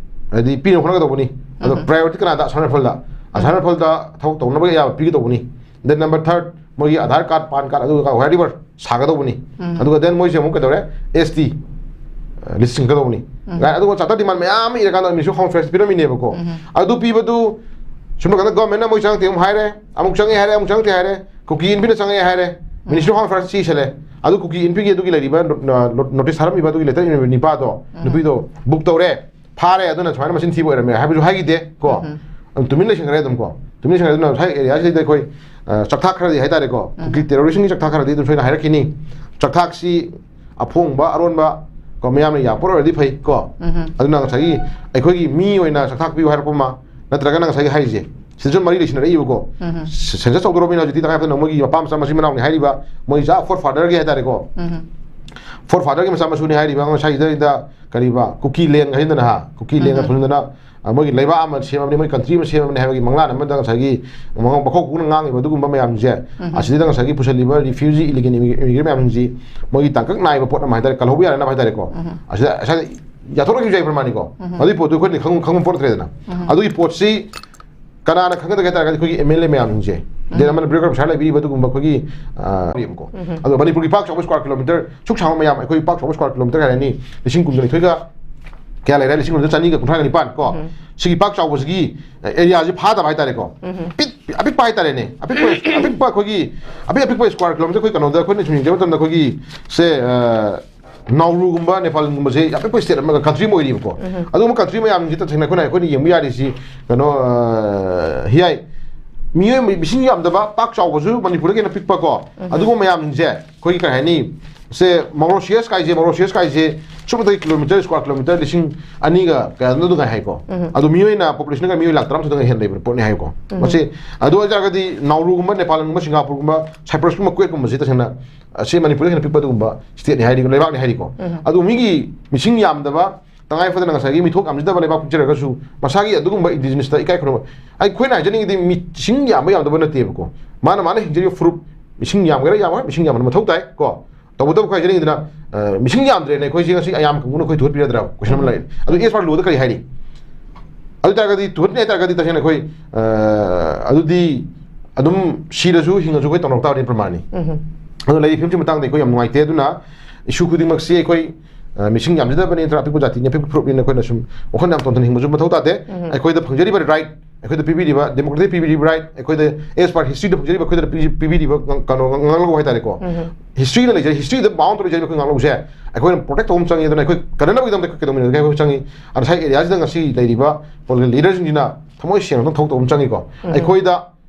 ꯍꯥꯏꯗꯤ ꯄꯤꯅꯕ ꯍꯣꯠꯅꯒꯗꯧꯕꯅꯤ꯫ ꯑꯗꯣ ꯄ꯭ꯔꯥꯏꯌꯣꯔꯤꯇꯤ ꯀꯅꯥꯗ? ꯑꯁꯥꯝ ꯔꯥꯏꯐꯜꯗ꯫ ꯑꯁꯥꯝ ꯔꯥꯏꯐꯜꯗ ꯊꯕꯛ ꯇꯧꯅꯕ ꯌꯥꯕ ꯄꯤꯒꯗꯧꯕꯅꯤ꯫ ꯗꯦꯟ ꯅꯝꯕꯔ ꯊꯥꯔꯠ, ꯃꯣꯏꯒꯤ ꯑꯙꯥꯔ ꯀꯥꯔꯗ, ꯄꯥꯟ ꯀꯥꯔꯗ, ꯑꯗꯨꯒ ꯋꯥꯔꯤꯕꯔ ꯁꯥꯒꯗꯧꯕꯅꯤ꯫ ꯑꯗꯨꯒ ꯗꯦꯟ ꯃꯣꯏꯁꯦ ꯑꯃꯨꯛ ꯀꯩꯗꯧꯔꯦ? ꯑꯦꯁ ꯇꯤ, ꯑ, ꯂꯤꯁ ꯁꯤꯟꯒꯗꯧꯕꯅꯤ꯫ ꯀꯥꯏ-, ꯑꯗꯨꯒ ꯆꯥꯔꯇꯔ ꯗꯤꯃꯥꯟ ꯃꯌꯥꯝ ꯑꯃ ꯏꯔꯀꯥꯟꯗ ꯃꯤꯅꯤꯁꯇ꯭ꯔꯤ ꯑꯣꯐ ꯍꯣꯝ ꯑꯦꯐꯤꯌꯔꯁ ꯄꯤꯔꯝꯃꯤꯅꯦꯕꯀꯣ꯫ ꯑꯗꯨ ꯄꯤꯕꯗꯨ ꯁꯨꯝ ꯀꯥꯟꯗ ꯒꯣꯔꯃꯦꯟꯅ ꯃꯣꯏ ꯆꯪꯉꯛꯇꯦ ꯑꯃꯨꯛ ꯍꯥꯏꯔꯦ, ꯑꯃꯨꯛ ꯆꯪꯉꯦ ꯍꯥꯔꯦ, ꯑꯃꯨꯛ ꯆꯪꯉꯛꯇꯦ ꯍꯥꯔꯦ, ꯀꯨꯀꯤ ꯏꯟꯄꯤꯅ ꯆꯪꯉꯛꯑꯦ ꯍꯥꯔꯦ, ꯃꯤꯅꯤꯁꯇ꯭ꯔꯤ ꯑꯣꯐ ꯍꯣꯝ ꯑꯦꯐꯤꯌꯔꯁ ꯁꯤ ꯏꯁꯜꯂꯦ꯫ ꯑꯗꯨ ꯀꯨꯀꯤ ꯏꯟꯄꯤꯒꯤ ꯑꯗꯨꯒꯤ ꯂꯩꯔꯤꯕ ꯅꯣ-, ꯅꯣ-, ꯅꯣꯇꯤꯁ ꯊꯥꯔꯝꯃꯤꯕ ꯑꯗꯨꯒꯤ ꯂꯦꯇꯔ ꯏꯔꯝꯃꯤꯕ ꯅꯤꯄꯥꯗꯣ, ꯅꯨꯄꯤꯗꯣ ꯕꯨꯛ ꯇꯧꯔꯦ, ꯐꯥꯔꯦ, ꯑꯗꯨꯅ ꯁꯨꯃꯥꯏꯅ ꯃꯆꯤꯟ ꯊꯤꯕ ꯑꯣꯏꯔꯝꯃꯦ ꯍꯥꯏꯕꯁꯨ ꯍꯥꯏꯈꯤꯗꯦ ꯀꯣ꯫ ꯑꯗꯨꯝ ꯇꯨꯃꯤꯟ ꯂꯩꯁꯤꯟꯈ꯭ꯔꯦ ꯑꯗꯨꯝ ꯀꯣ꯫ ꯇꯨꯃꯤꯟ ꯂꯩꯁꯤꯟꯈ꯭ꯔꯦ꯫ ꯑꯗꯨꯅ ꯉꯁꯥꯏ ꯑꯦꯔꯤꯌꯥꯁꯤꯗ ꯑꯩꯈꯣꯏ, ꯑ, ꯆꯥꯛꯊꯥꯛ ꯈꯔꯗꯤ ꯍꯥꯏꯇꯥꯔꯦꯀꯣ, ꯀꯨꯀꯤ ꯇꯦꯔꯣꯔꯤꯁꯝꯒꯤ ꯆꯥꯛꯊꯥꯛ ꯈꯔꯗꯤ ꯑꯗꯨꯝ ꯁꯣꯏꯅ ꯍꯥꯏꯔꯛꯈꯤꯅꯤ꯫ ꯆꯥꯛꯊꯥꯛꯁꯤ ꯑꯐꯣꯡꯕ, ꯑꯔꯣꯟꯕ ꯀꯣ, ꯃꯤꯌꯥꯝꯅ ꯌꯥꯄꯣꯠ ꯑꯣꯏꯔꯗꯤ ꯐꯩ ꯀꯣ꯫ ꯑꯗꯨꯅ ꯉꯁꯥꯏꯒꯤ ꯑꯩꯈꯣꯏꯒꯤ ꯃꯤ ꯑꯣꯏꯅ ꯆꯥꯛꯊꯥꯛ ꯄꯤꯌꯨ ꯍꯥꯏꯔꯛꯄ ꯑꯃ, ꯅꯠꯇ꯭ꯔꯒꯅ ꯉꯁꯥꯏꯒꯤ ꯍꯥꯏꯔꯤꯁꯦ, ꯁꯤꯗꯁꯨ ꯃꯔꯤ ꯂꯩꯁꯤꯟꯅꯔꯛꯏꯕꯀꯣ꯫ ꯁꯦ-, ꯁꯦꯟꯁꯁ ꯇꯧꯗꯣꯔꯕꯅꯤꯅ ꯍꯧꯖꯤꯛꯇꯤ ꯇꯉꯥꯏ ꯐꯗꯅ ꯃꯣꯏꯒꯤ ꯃꯄꯥ ꯃꯆꯥ ꯃꯆꯤꯟ ꯃꯅꯥꯎꯅꯤ ꯍꯥꯏꯔꯤꯕ, ꯃꯣꯏ ꯖꯥ ꯐꯣꯔ ꯐꯥꯗꯔꯒꯤ ꯍꯥꯏꯇꯥꯔꯦꯀꯣ꯫ ꯐꯣꯔ ꯐꯥꯗꯔꯒꯤ ꯃꯆꯥ ꯃꯁꯨꯅꯤ ꯍꯥꯏꯔꯤꯕ ꯉꯁꯥꯏꯗꯩꯗ ꯀꯔꯤꯕ ꯀꯨꯀꯤ ꯂꯦꯡ ꯍꯥꯏꯗꯅ ꯍꯥ, ꯀꯨꯀꯤ ꯂꯦꯡꯒ ꯊꯣꯟꯗꯅ ꯑ, ꯃꯣꯏꯒꯤ ꯂꯩꯕꯥꯛ ꯑꯃ ꯁꯦꯝꯃꯕꯅꯤ, ꯃꯣꯏ country ꯑꯃ ꯁꯦꯝꯃꯕꯅꯤ ꯍꯥꯏꯕꯒꯤ ꯃꯪꯂꯥꯟ ꯑꯃꯗ ꯉꯁꯥꯏꯒꯤ ꯃꯈꯧ ꯃꯈꯧ ꯈꯨꯅ ꯉꯥꯡꯉꯤꯕ ꯑꯗꯨꯒꯨꯝꯕ ꯃꯌꯥꯝꯁꯦ, ꯑꯁꯤꯗ ꯉꯁꯥꯏꯒꯤ ꯄꯨꯁꯜꯂꯤꯕ refugee, illegal immigrant ꯃꯌꯥꯝꯁꯤꯡꯁꯤ ꯃꯣꯏꯒꯤ ꯇꯥꯡꯀꯛ ꯅꯥꯏꯕ ꯄꯣꯠ ꯑꯃ ꯍꯥꯏꯇꯥꯔꯦ, ꯀꯜꯍꯧꯕ ꯌꯥꯅꯅꯕ ꯍꯥꯏꯇꯥꯔꯦꯀꯣ꯫ ꯑꯁꯤꯗ ꯉꯁꯥꯏꯗ ꯌꯥꯊꯣꯛꯂꯛꯈꯤꯕꯁꯨ ꯌꯥꯏ ꯄ꯭ꯔꯃꯥꯅꯤꯀꯣ꯫ ꯑꯗꯨꯒꯤ ꯄꯣꯠꯇꯨ ꯑꯩꯈꯣꯏꯅ ꯈꯪ-, ꯈꯪꯕ ꯄꯣꯠ ꯅꯠꯇ꯭ꯔꯦꯗꯅ꯫ ꯑꯗꯨꯒꯤ ꯄꯣꯠꯁꯤ ꯀꯅꯥꯅ ꯈꯪꯒꯗꯒꯦ ꯍꯥꯏ ꯇꯥꯔꯒꯗꯤ ꯑꯩꯈꯣꯏꯒꯤ M L A ꯃꯌꯥꯝꯁꯤꯡꯁꯦ꯫ ꯗꯦꯟ ꯑꯃꯅ bureaucracy ꯄꯩꯁꯥ ꯂꯩꯕꯤꯔꯤꯕ ꯑꯗꯨꯒꯨꯝꯕ ꯑꯩꯈꯣꯏꯒꯤ, ꯑ, ꯂꯩꯌꯦꯕꯀꯣ꯫ ꯑꯗꯣ ꯃꯅꯤꯄꯨꯔꯒꯤ ꯄꯥꯛ ꯆꯥꯎꯕ square kilometre ꯁꯨꯛ ꯁꯥꯡꯕ ꯃꯌꯥꯝ, ꯑꯩꯈꯣꯏ ꯄꯥꯛ ꯆꯥꯎꯕ square kilometre ꯀꯌꯥ ꯂꯩꯅꯤ? ꯂꯤꯁꯤꯡ ꯀꯨꯟꯒ ꯅꯤꯊꯣꯏꯒ ꯀꯌꯥ ꯂꯩꯔꯦ? ꯂꯤꯁꯤꯡ ꯀꯨꯟꯒ ꯆꯅꯤꯒ ꯀꯨꯟꯊ꯭ꯔꯥꯒ ꯅꯤꯄꯥꯟ ꯀꯣ꯫ ꯁꯤꯒꯤ ꯄꯥꯛ ꯆꯥꯎꯕꯁꯤꯒꯤ, ꯑ, areaꯁꯤ ꯐꯥꯗꯕ ꯍꯥꯏꯇꯥꯔꯦꯀꯣ꯫ ꯄꯤꯛ-, ꯑꯄꯤꯛꯄ ꯍꯥꯏꯇꯥꯔꯦꯅꯦ꯫ ꯑꯄꯤꯛꯄ, ꯑꯄꯤꯛꯄ ꯑꯩꯈꯣꯏꯒꯤ, ꯑꯄꯤꯛ ꯑꯄꯤꯛꯄ square kilometre ꯑꯩꯈꯣꯏ ꯀꯩꯅꯣꯗ ꯑꯩꯈꯣꯏꯅ ꯁꯨꯝ ꯌꯦꯡꯖꯕ ꯃꯇꯝꯗ ꯑꯩꯈꯣꯏꯒꯤ ꯁꯦ, ꯑ, ꯅꯥꯎꯔꯨꯒꯨꯝꯕ, ꯅꯦꯄꯥꯜꯒꯨꯝꯕꯁꯦ ꯌꯥꯝ ꯄꯤꯛꯄ state ꯑꯃꯒ country ꯑꯃ ꯑꯣꯏꯔꯤꯕꯀꯣ꯫ ꯑꯗꯨꯒꯨꯝꯕ country ꯃꯌꯥꯝꯁꯤꯗ ꯇꯁꯦꯡꯅ ꯑꯩꯈꯣꯏꯅ, ꯑꯩꯈꯣꯏꯅ ꯌꯦꯡꯕ ꯌꯥꯔꯤꯁꯤ ꯀꯩꯅꯣ, ꯑ, ꯍꯤꯌꯥꯏ, ꯃꯤꯑꯣꯏ ꯃꯁꯤꯡ ꯌꯥꯝꯗꯕ, ꯄꯥꯛ ꯆꯥꯎꯕꯁꯨ ꯃꯅꯤꯄꯨꯔꯗꯒꯤ ꯍꯦꯟꯅ ꯄꯤꯛꯄ ꯀꯣ꯫ ꯑꯗꯨꯒꯨꯝꯕ ꯃꯌꯥꯝꯁꯤꯡꯁꯦ ꯑꯩꯈꯣꯏꯒꯤ ꯀꯩ ꯍꯥꯏꯅꯤ, ꯁꯦ Mauritius ꯀꯥꯏꯁꯦ, Mauritius ꯀꯥꯏꯁꯦ ꯁꯨꯞꯅꯇꯒꯤ kilometre, square kilometre ꯂꯤꯁꯤꯡ ꯑꯅꯤꯒ ꯀꯌꯥꯅꯣ ꯑꯗꯨꯝ ꯉꯥꯏ ꯍꯥꯏꯀꯣ꯫ ꯑꯗꯣ ꯃꯤꯑꯣꯏꯅ, populationꯒ ꯃꯤꯑꯣꯏ ꯂꯥꯛ ꯇꯔꯥꯃꯥꯊꯣꯏꯗꯪ ꯍꯦꯟꯅ ꯂꯩꯕ ꯄꯣꯠꯅꯤ ꯍꯥꯏꯀꯣ꯫ ꯃꯁꯤ ꯑꯗꯨ ꯑꯣꯏꯇꯥꯔꯒꯗꯤ ꯅꯥꯎꯔꯨꯒꯨꯝꯕ, ꯅꯦꯄꯥꯜꯒꯨꯝꯕ, ꯁꯤꯡꯒꯥꯄꯨꯔꯒꯨꯝꯕ, ꯁꯥꯏꯄ꯭ꯔꯁꯀꯨꯝꯕ, ꯀꯨꯋꯦꯠꯀꯨꯝꯕꯁꯤ ꯇꯁꯦꯡꯅ ꯑꯁꯤ ꯃꯅꯤꯄꯨꯔꯗ ꯍꯦꯟꯅ ꯄꯤꯛꯄ ꯑꯗꯨꯒꯨꯝꯕ stateꯅꯤ ꯍꯥꯏꯔꯤ, ꯂꯩꯕꯥꯛꯅꯤ ꯍꯥꯏꯔꯤꯀꯣ꯫ ꯑꯗꯨ ꯃꯤꯒꯤ ꯃꯤꯁꯤꯡ ꯌꯥꯝꯗꯕ, ꯇꯉꯥꯏ ꯐꯗꯅ ꯉꯁꯥꯏꯒꯤ ꯃꯤꯊꯣꯛ ꯌꯥꯝꯖꯗꯕ ꯂꯩꯕꯥꯛ ꯄꯤꯛꯆꯔꯒꯁꯨ ꯃꯁꯥꯒꯤ ꯑꯗꯨꯒꯨꯝꯕ indigenousꯇ ꯏꯀꯥꯏ ꯈꯨꯝꯅꯕ, ꯑꯩꯈꯣꯏꯅ ꯍꯥꯏꯖꯅꯤꯡꯉꯤꯗꯤ ꯃꯤꯁꯤꯡ ꯌꯥꯝꯕ ꯌꯥꯝꯗꯕ ꯅꯠꯇꯦꯕꯀꯣ꯫ ꯃꯥꯅ, ꯃꯥꯅ ꯍꯤꯡꯖꯔꯤꯕ ꯐꯨꯔꯨꯞ, ꯃꯤꯁꯤꯡ ꯌꯥꯝꯒꯦꯔꯥ ꯌꯥꯝꯃꯣꯏ, ꯃꯤꯁꯤꯡ ꯌꯥꯝꯕꯅ ꯃꯊꯧ ꯇꯥꯏ ꯀꯣ꯫ ꯇꯧꯕꯇꯕꯨ ꯑꯩꯈꯣꯏ ꯍꯥꯏꯖꯅꯤꯡꯉꯤꯗꯅ, ꯑ, ꯃꯤꯁꯤꯡ ꯌꯥꯝꯗ꯭ꯔꯦꯅꯦ, ꯑꯩꯈꯣꯏꯁꯦ ꯉꯁꯤ ꯑꯌꯥꯝꯕ ꯀꯥꯡꯕꯨꯅ ꯑꯩꯈꯣꯏ ꯊꯨꯒꯠꯄꯤꯔꯗ꯭ꯔꯥ question ꯑꯃ ꯂꯩ꯫ ꯑꯗꯨ as per lawꯗ ꯀꯔꯤ ꯍꯥꯏꯔꯤ? ꯑꯗꯨ ꯑꯣꯏꯇꯥꯔꯒꯗꯤ ꯊꯨꯒꯠꯅꯤ ꯍꯥꯏꯇꯥꯔꯒꯗꯤ ꯇꯁꯦꯡꯅ ꯑꯩꯈꯣꯏ, ꯑ, ꯑꯗꯨꯗꯤ ꯑꯗꯨꯝ ꯁꯤꯔꯁꯨ ꯍꯤꯡꯉꯁꯨ ꯑꯩꯈꯣꯏ ꯇꯧꯅꯔꯛ ꯇꯥꯕꯅꯤ ꯄ꯭ꯔꯃꯥꯅꯤ꯫ ꯑꯗꯨꯅ ꯂꯩꯔꯤꯕ ꯐꯤꯕꯝꯁꯤ ꯃꯇꯥꯡꯗ ꯑꯩꯈꯣꯏ ꯌꯥꯝ ꯅꯨꯡꯉꯥꯏꯇꯦ꯫ ꯑꯗꯨꯅ issue ꯈꯨꯗꯤꯡꯃꯛꯁꯤ ꯑꯩꯈꯣꯏ, ꯑ, ꯃꯤꯁꯤꯡ ꯌꯥꯝꯖꯗꯕꯅꯤ, ꯅꯠꯇ꯭ꯔꯒ ꯑꯄꯤꯛꯄ ꯖꯥꯇꯤꯅꯤ, ꯑꯄꯤꯛꯄ ꯐꯨꯔꯨꯞꯅꯤꯅ ꯑꯩꯈꯣꯏꯅ ꯁꯨꯝ ꯋꯥꯈꯜ ꯌꯥꯝ ꯇꯣꯟꯊꯅ ꯍꯤꯡꯕꯁꯨ ꯃꯊꯧ ꯇꯥꯗꯦ꯫ ꯑꯩꯈꯣꯏꯗ ꯐꯪꯖꯔꯤꯕ right, ꯑꯩꯈꯣꯏꯗ ꯄꯤꯕꯤꯔꯤꯕ democracy ꯄꯤꯕꯤꯔꯤꯕ right, ꯑꯩꯈꯣꯏꯗ as per historyꯗ ꯐꯪꯖꯔꯤꯕ ꯑꯩꯈꯣꯏꯗ ꯄꯤ-, ꯄꯤꯕꯤꯔꯤꯕ ꯉ-, ꯀꯩꯅꯣ ꯉ-, ꯉꯥꯡꯂꯧ ꯍꯥꯏꯇꯥꯔꯦꯀꯣ꯫ Historyꯅ ꯂꯩꯖꯔꯤ, historyꯗ bound ꯇꯧꯔ ꯂꯩꯖꯔꯤꯕ ꯑꯩꯈꯣꯏ ꯉꯥꯡꯂꯧꯁꯦ ꯑꯩꯈꯣꯏꯅ protect ꯇꯧꯕ ꯑꯃ ꯆꯪꯉꯤ꯫ ꯑꯗꯨꯅ ꯑꯩꯈꯣꯏ ꯀꯟꯅꯅꯕꯒꯤꯗꯃꯛꯇ ꯑꯩꯈꯣꯏ ꯀꯩꯗꯧꯃꯤꯟꯅꯒꯦ ꯍꯥꯏꯕ ꯑꯃ ꯆꯪꯉꯤ꯫ ꯑꯗ ꯉꯁꯥꯏ areaꯁꯤꯗ ꯉꯁꯤ ꯂꯩꯔꯤꯕ political leaderꯁꯤꯡꯁꯤꯅ ꯊꯃꯣꯏ ꯁꯦꯡꯅ ꯑꯗꯨꯝ ꯊꯕꯛ ꯇꯧꯕ ꯑꯃ ꯆꯪꯉꯤꯀꯣ꯫ ꯑꯩꯈꯣꯏꯗ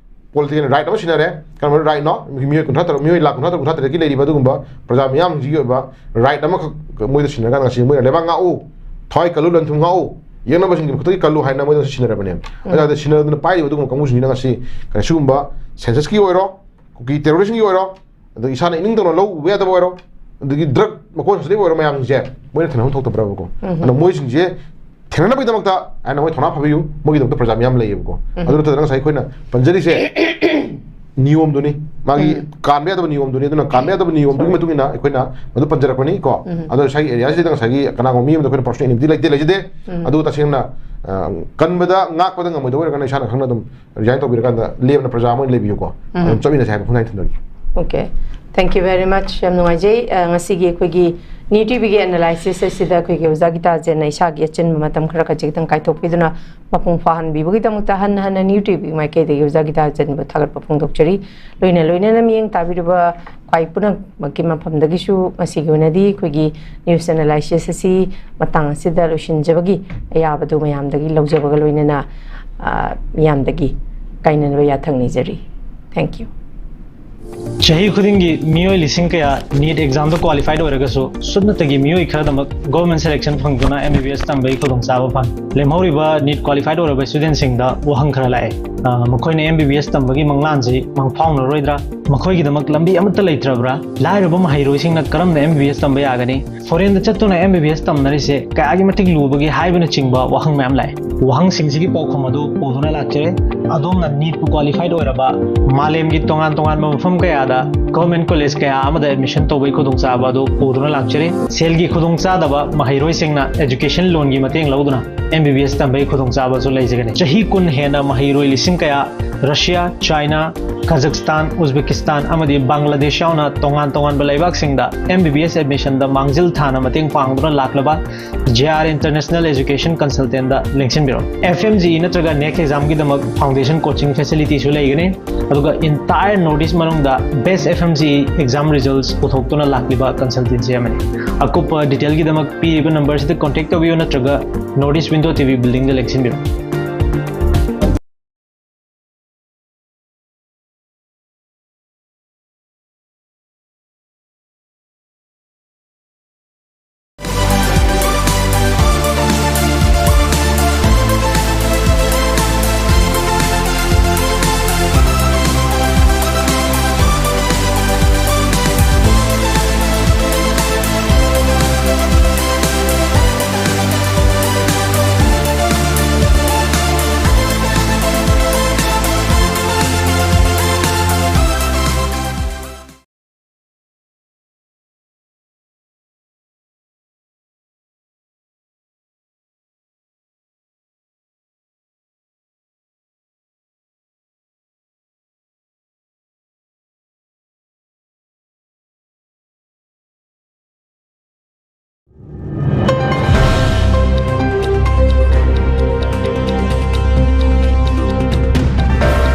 political rightꯅꯣ ꯁꯤꯟꯅꯔꯦ꯫ ꯀꯔꯝꯕ rightꯅꯣ? ꯃꯤꯑꯣꯏ ꯀꯨꯟꯊ꯭ꯔꯥ ꯇꯔꯨꯛ, ꯃꯤꯑꯣꯏ ꯂꯥꯈ ꯀꯨꯟꯊ꯭ꯔꯥ ꯇꯔꯨꯛ, ꯀꯨꯟꯊ꯭ꯔꯥ ꯇꯔꯦꯠꯀꯤ ꯂꯩꯔꯤꯕ ꯑꯗꯨꯒꯨꯝꯕ ꯄ꯭ꯔꯖꯥ ꯃꯤꯌꯥꯝꯁꯤꯡꯁꯤꯒꯤ ꯑꯣꯏꯕ right ꯑꯃꯈꯛ ꯃꯣꯏꯗ ꯁꯤꯟꯅꯔꯀꯥꯟꯗ ꯉꯁꯤ ꯃꯣꯏꯅ "ꯂꯩꯕꯥꯛ ꯉꯥꯛꯎ, ꯊꯋꯥꯏ ꯀꯜꯂꯨ, ꯂꯟ ꯊꯨꯝ ꯉꯥꯛꯎ, ꯌꯦꯛꯅꯕꯁꯤꯡꯒꯤ ꯃꯈꯨꯠꯇꯒꯤ ꯀꯜꯂꯨ" ꯍꯥꯏꯅ ꯃꯣꯏꯗ ꯁꯤꯟꯅꯔꯕꯅꯦ꯫ ꯑꯗꯨ ꯁꯤꯟꯅꯗꯨꯅ ꯄꯥꯏꯔꯤꯕ ꯑꯗꯨꯒꯨꯝꯕ ꯀꯥꯡꯕꯨꯁꯤꯡꯁꯤꯅ ꯉꯁꯤ ꯀꯔꯤ ꯁꯤꯒꯨꯝꯕ censusꯀꯤ ꯑꯣꯏꯔꯣ, ꯀꯨꯀꯤ terroristꯀꯤ ꯑꯣꯏꯔꯣ, ꯑꯗꯒꯤ ꯏꯁꯥꯅ ꯏꯅꯤꯡ ꯇꯧꯅ ꯂꯧ ꯎꯕ ꯌꯥꯗꯕ ꯑꯣꯏꯔꯣ, ꯑꯗꯒꯤ drug ꯃꯀꯣꯟ ꯁꯤꯗ ꯑꯣꯏꯔꯣ, ꯃꯌꯥꯝꯁꯤꯡꯁꯦ ꯃꯣꯏꯅ ꯊꯦꯡꯅꯐꯝ ꯊꯣꯛꯇꯕ꯭ꯔꯕꯀꯣ? ꯑꯗꯨꯅ ꯃꯣꯏꯁꯤꯡꯁꯦ ꯊꯦꯡꯅꯅꯕꯒꯤꯗꯃꯛꯇ ꯍꯥꯏꯅ ꯃꯣꯏ ꯊꯧꯅꯥ ꯐꯕꯤꯌꯨ, ꯃꯣꯏꯒꯤꯗꯃꯛꯇ ꯄ꯭ꯔꯖꯥ ꯃꯤꯌꯥꯝ ꯂꯩꯌꯦꯕꯀꯣ꯫ ꯑꯗꯨ ꯅꯠꯇꯅ ꯉꯁꯥꯏ ꯑꯩꯈꯣꯏꯅ ꯄꯟꯖꯔꯤꯁꯦ ꯅꯤꯌꯣꯝꯗꯨꯅꯤ, ꯃꯥꯒꯤ ꯀꯥꯟꯕ ꯌꯥꯗꯕ ꯅꯤꯌꯣꯝꯗꯨꯅꯤ꯫ ꯑꯗꯨꯅ ꯀꯥꯟꯕ ꯌꯥꯗꯕ ꯅꯤꯌꯣꯝꯗꯨꯒꯤ ꯃꯇꯨꯡ ꯏꯟꯅ ꯑꯩꯈꯣꯏꯅ ꯃꯗꯨ ꯄꯟꯖꯔꯛꯄꯅꯤ ꯀꯣ꯫ ꯑꯗꯣ ꯉꯁꯥꯏꯒꯤ ꯑꯦꯔꯤꯌꯥꯁꯤꯗ ꯉꯁꯥꯏꯒꯤ ꯀꯅꯥꯒꯨꯝꯕ ꯃꯤ ꯑꯃꯗ ꯑꯩꯈꯣꯏꯅ personal enmity ꯂꯩꯇꯦ, ꯂꯩꯖꯗꯦ꯫ ꯑꯗꯨ ꯇꯁꯦꯡꯅ ꯑ, ꯀꯟꯕꯗ ꯉꯥꯛꯄꯗ ꯉꯝꯃꯣꯏꯗꯕ ꯑꯣꯏꯔꯒꯅ ꯏꯁꯥꯅ ꯈꯪꯅ ꯑꯗꯨꯝ resign ꯇꯧꯕꯤꯔꯀꯥꯟꯗ ꯂꯦꯝꯅ ꯄ꯭ꯔꯖꯥ ꯑꯃ ꯑꯣꯏꯅ ꯂꯩꯕꯤꯌꯨꯀꯣ꯫ ꯑꯗꯨꯝ ꯆꯠꯃꯤꯟꯅꯁꯦ ꯍꯥꯏꯕ ꯈꯣꯡꯊꯥꯡ ꯊꯝꯖꯒꯦ꯫ Okay, thank you very much. ꯌꯥꯝ ꯅꯨꯡꯉꯥꯏꯖꯩ꯫ ꯑ, ꯉꯁꯤꯒꯤ ꯑꯩꯈꯣꯏꯒꯤ ꯅꯤꯌꯨ ꯇꯤꯚꯤꯒꯤ analysis ꯑꯁꯤꯗ ꯑꯩꯈꯣꯏꯒꯤ ꯑꯣꯖꯥ ꯒꯤꯇꯥꯖꯦꯟꯅ ꯏꯁꯥꯒꯤ ꯑꯆꯤꯟꯕ ꯃꯇꯝ ꯈꯔ ꯈꯖꯤꯛꯇꯪ ꯀꯥꯏꯊꯣꯛꯄꯤꯗꯨꯅ ꯃꯄꯨꯡ ꯐꯥꯍꯟꯕꯤꯕꯒꯤꯗꯃꯛꯇ ꯍꯟꯅ ꯍꯟꯅ ꯅꯤꯌꯨ ꯇꯤꯚꯤꯒꯤ ꯃꯥꯏꯀꯩꯗꯒꯤ ꯑꯣꯖꯥ ꯒꯤꯇꯥꯖꯦꯟꯕꯨ ꯊꯥꯒꯠꯄ ꯐꯣꯡꯗꯣꯛꯆꯔꯤ꯫ ꯂꯣꯏꯅ ꯂꯣꯏꯅꯅ ꯃꯤꯠꯌꯦꯡ ꯇꯥꯕꯤꯔꯤꯕ ꯈ꯭ꯋꯥꯏ ꯄꯨꯝꯅꯃꯛꯀꯤ ꯃꯐꯝꯗꯒꯤꯁꯨ ꯉꯁꯤꯒꯤ ꯑꯣꯏꯅꯗꯤ ꯑꯩꯈꯣꯏꯒꯤ news analysis ꯑꯁꯤ ꯃꯇꯥꯡ ꯑꯁꯤꯗ ꯂꯣꯏꯁꯤꯟꯖꯕꯒꯤ ꯑꯌꯥꯕꯗꯨ ꯃꯌꯥꯝꯗꯒꯤ ꯂꯧꯖꯕꯒ ꯂꯣꯏꯅꯅ, ꯑ, ꯃꯤꯌꯥꯝꯗꯒꯤ ꯀꯥꯏꯅꯅꯕ ꯌꯥꯊꯪ ꯅꯤꯖꯔꯤ꯫ Thank you. ꯆꯍꯤ ꯈꯨꯗꯤꯡꯒꯤ ꯃꯤꯑꯣꯏ ꯂꯤꯁꯤꯡ ꯀꯌꯥ ꯅꯤꯠ ꯑꯦꯛꯖꯥꯝꯗ ꯀ꯭ꯋꯥꯂꯤꯐꯥꯏꯠ ꯑꯣꯏꯔꯒꯁꯨ ꯁꯨꯞꯅꯇꯒꯤ ꯃꯤꯑꯣꯏ ꯈꯔꯗꯃꯛ ꯒꯣꯔꯃꯦꯟ ꯁꯦꯂꯦꯛꯁꯟ ꯐꯪꯗꯨꯅ ꯑꯦꯝ ꯕꯤ ꯕꯤ ꯑꯦꯁ ꯇꯝꯕꯒꯤ ꯈꯨꯗꯣꯡꯆꯥꯕ ꯐꯪꯏ꯫ ꯂꯦꯝꯍꯧꯔꯤꯕ ꯅꯤꯠ ꯀ꯭ꯋꯥꯂꯤꯐꯥꯏꯠ ꯑꯣꯏꯔꯕ ꯁ꯭ꯇꯨꯗꯦꯟꯁꯤꯡꯗ ꯋꯥꯍꯪ ꯈꯔ ꯂꯥꯛꯑꯦ꯫ ꯑ, ꯃꯈꯣꯏꯅ ꯑꯦꯝ ꯕꯤ ꯕꯤ ꯑꯦꯁ ꯇꯝꯕꯒꯤ ꯃꯪꯂꯥꯟꯁꯤ ꯃꯪꯐꯥꯎꯅꯔꯣꯏꯗ꯭ꯔꯥ? ꯃꯈꯣꯏꯒꯤꯗꯃꯛ ꯂꯝꯕꯤ ꯑꯃꯠꯇ ꯂꯩꯇ꯭ꯔꯕ꯭ꯔꯥ? ꯂꯥꯏꯔꯕ ꯃꯍꯩꯔꯣꯏꯁꯤꯡꯅ ꯀꯔꯝꯅ ꯑꯦꯝ ꯕꯤ ꯕꯤ ꯑꯦꯁ ꯇꯝꯕ ꯌꯥꯒꯅꯤ? ꯐꯣꯔꯦꯟꯗ ꯆꯠꯇꯨꯅ ꯑꯦꯝ ꯕꯤ ꯕꯤ ꯑꯦꯁ ꯇꯝꯅꯔꯤꯁꯦ ꯀꯌꯥꯒꯤ ꯃꯇꯤꯛ ꯂꯨꯕꯒꯦ ꯍꯥꯏꯕꯅꯆꯤꯡꯕ ꯋꯥꯍꯪ ꯃꯌꯥꯝ ꯂꯥꯛꯑꯦ꯫ ꯋꯥꯍꯪꯁꯤꯡꯁꯤꯒꯤ ꯄꯥꯎꯈꯨꯝ ꯑꯗꯨ ꯄꯨꯗꯨꯅ ꯂꯥꯛꯆꯔꯦ꯫ ꯑꯗꯣꯝꯅ ꯅꯤꯠꯄꯨ ꯀ꯭ꯋꯥꯂꯤꯐꯥꯏꯠ ꯑꯣꯏꯔꯕ ꯃꯥꯂꯦꯝꯒꯤ ꯇꯣꯉꯥꯟ ꯇꯣꯉꯥꯟꯕ ꯃꯐꯝ ꯀꯌꯥꯗ ꯒꯣꯔꯃꯦꯟ ꯀꯣꯂꯦꯖ ꯀꯌꯥ ꯑꯃꯗ ꯑꯦꯗꯃꯤꯁꯟ ꯇꯧꯕꯒꯤ ꯈꯨꯗꯣꯡꯆꯥꯕ ꯑꯗꯨ ꯄꯨꯗꯨꯅ ꯂꯥꯛꯆꯔꯤ꯫ ꯁꯦꯜꯒꯤ ꯈꯨꯗꯣꯡꯆꯥꯗꯕ ꯃꯍꯩꯔꯣꯏꯁꯤꯡꯅ ꯑꯦꯖꯨꯀꯦꯁꯟ ꯂꯣꯟꯒꯤ ꯃꯇꯦꯡ ꯂꯧꯗꯨꯅ ꯑꯦꯝ ꯕꯤ ꯕꯤ ꯑꯦꯁ ꯇꯝꯕꯒꯤ ꯈꯨꯗꯣꯡꯆꯥꯕꯁꯨ ꯂꯩꯖꯒꯅꯤ꯫ ꯆꯍꯤ ꯀꯨꯟ ꯍꯦꯟꯅ ꯃꯍꯩꯔꯣꯏ ꯂꯤꯁꯤꯡ ꯀꯌꯥ ꯔꯁꯤꯌꯥ, ꯆꯥꯏꯅꯥ, ꯀꯥꯖꯥꯛꯁꯇꯥꯟ, ꯎꯖꯕꯦꯀꯤꯁꯇꯥꯟ ꯑꯃꯗꯤ ꯕꯪꯒ꯭ꯂꯥꯗꯦꯁ ꯌꯥꯎꯅ ꯇꯣꯉꯥꯟ ꯇꯣꯉꯥꯟꯕ ꯂꯩꯕꯥꯛꯁꯤꯡꯗ ꯑꯦꯝ ꯕꯤ ꯕꯤ ꯑꯦꯁ ꯑꯦꯗꯃꯤꯁꯟꯗ ꯃꯥꯡꯖꯤꯜ ꯊꯥꯅ ꯃꯇꯦꯡ ꯄꯥꯡꯗꯨꯅ ꯂꯥꯛꯂꯕ ꯖꯦ ꯑꯥꯔ ꯏꯟꯇꯔꯅꯦꯁꯅꯦꯜ ꯑꯦꯖꯨꯀꯦꯁꯟ ꯀꯟꯁꯜꯇꯦꯟꯗ ꯂꯦꯡꯁꯤꯟꯕꯤꯔꯛꯎ꯫ ꯑꯦꯐ ꯑꯦꯝ ꯖꯤ ꯏ ꯅꯠꯇ꯭ꯔꯒ ꯅꯦꯛ ꯑꯦꯛꯖꯥꯝꯒꯤꯗꯃꯛ ꯐꯥꯎꯟꯗꯦꯁꯟ ꯀꯣꯆꯤꯡ ꯐꯦꯁꯤꯂꯤꯇꯤꯁꯨ ꯂꯩꯒꯅꯤ꯫ ꯑꯗꯨꯒ entire North East ꯃꯅꯨꯡꯗ best F M G E exam results ꯄꯨꯊꯣꯛꯇꯨꯅ ꯂꯥꯛꯂꯤꯕ ꯀꯟꯁꯜꯇꯦꯟꯁꯤ ꯑꯃꯅꯤ꯫ ꯑꯀꯨꯞꯄ ꯗꯤꯇꯦꯜꯒꯤꯗꯃꯛ ꯄꯤꯔꯤꯕ ꯅꯝꯕꯔꯁꯤꯗ ꯀꯣꯟꯇꯦꯛ ꯇꯧꯕꯤꯌꯨ ꯅꯠꯇ꯭ꯔꯒ North East Window T V buildingꯗ ꯂꯦꯡꯁꯤꯟꯕꯤꯔꯛꯎ꯫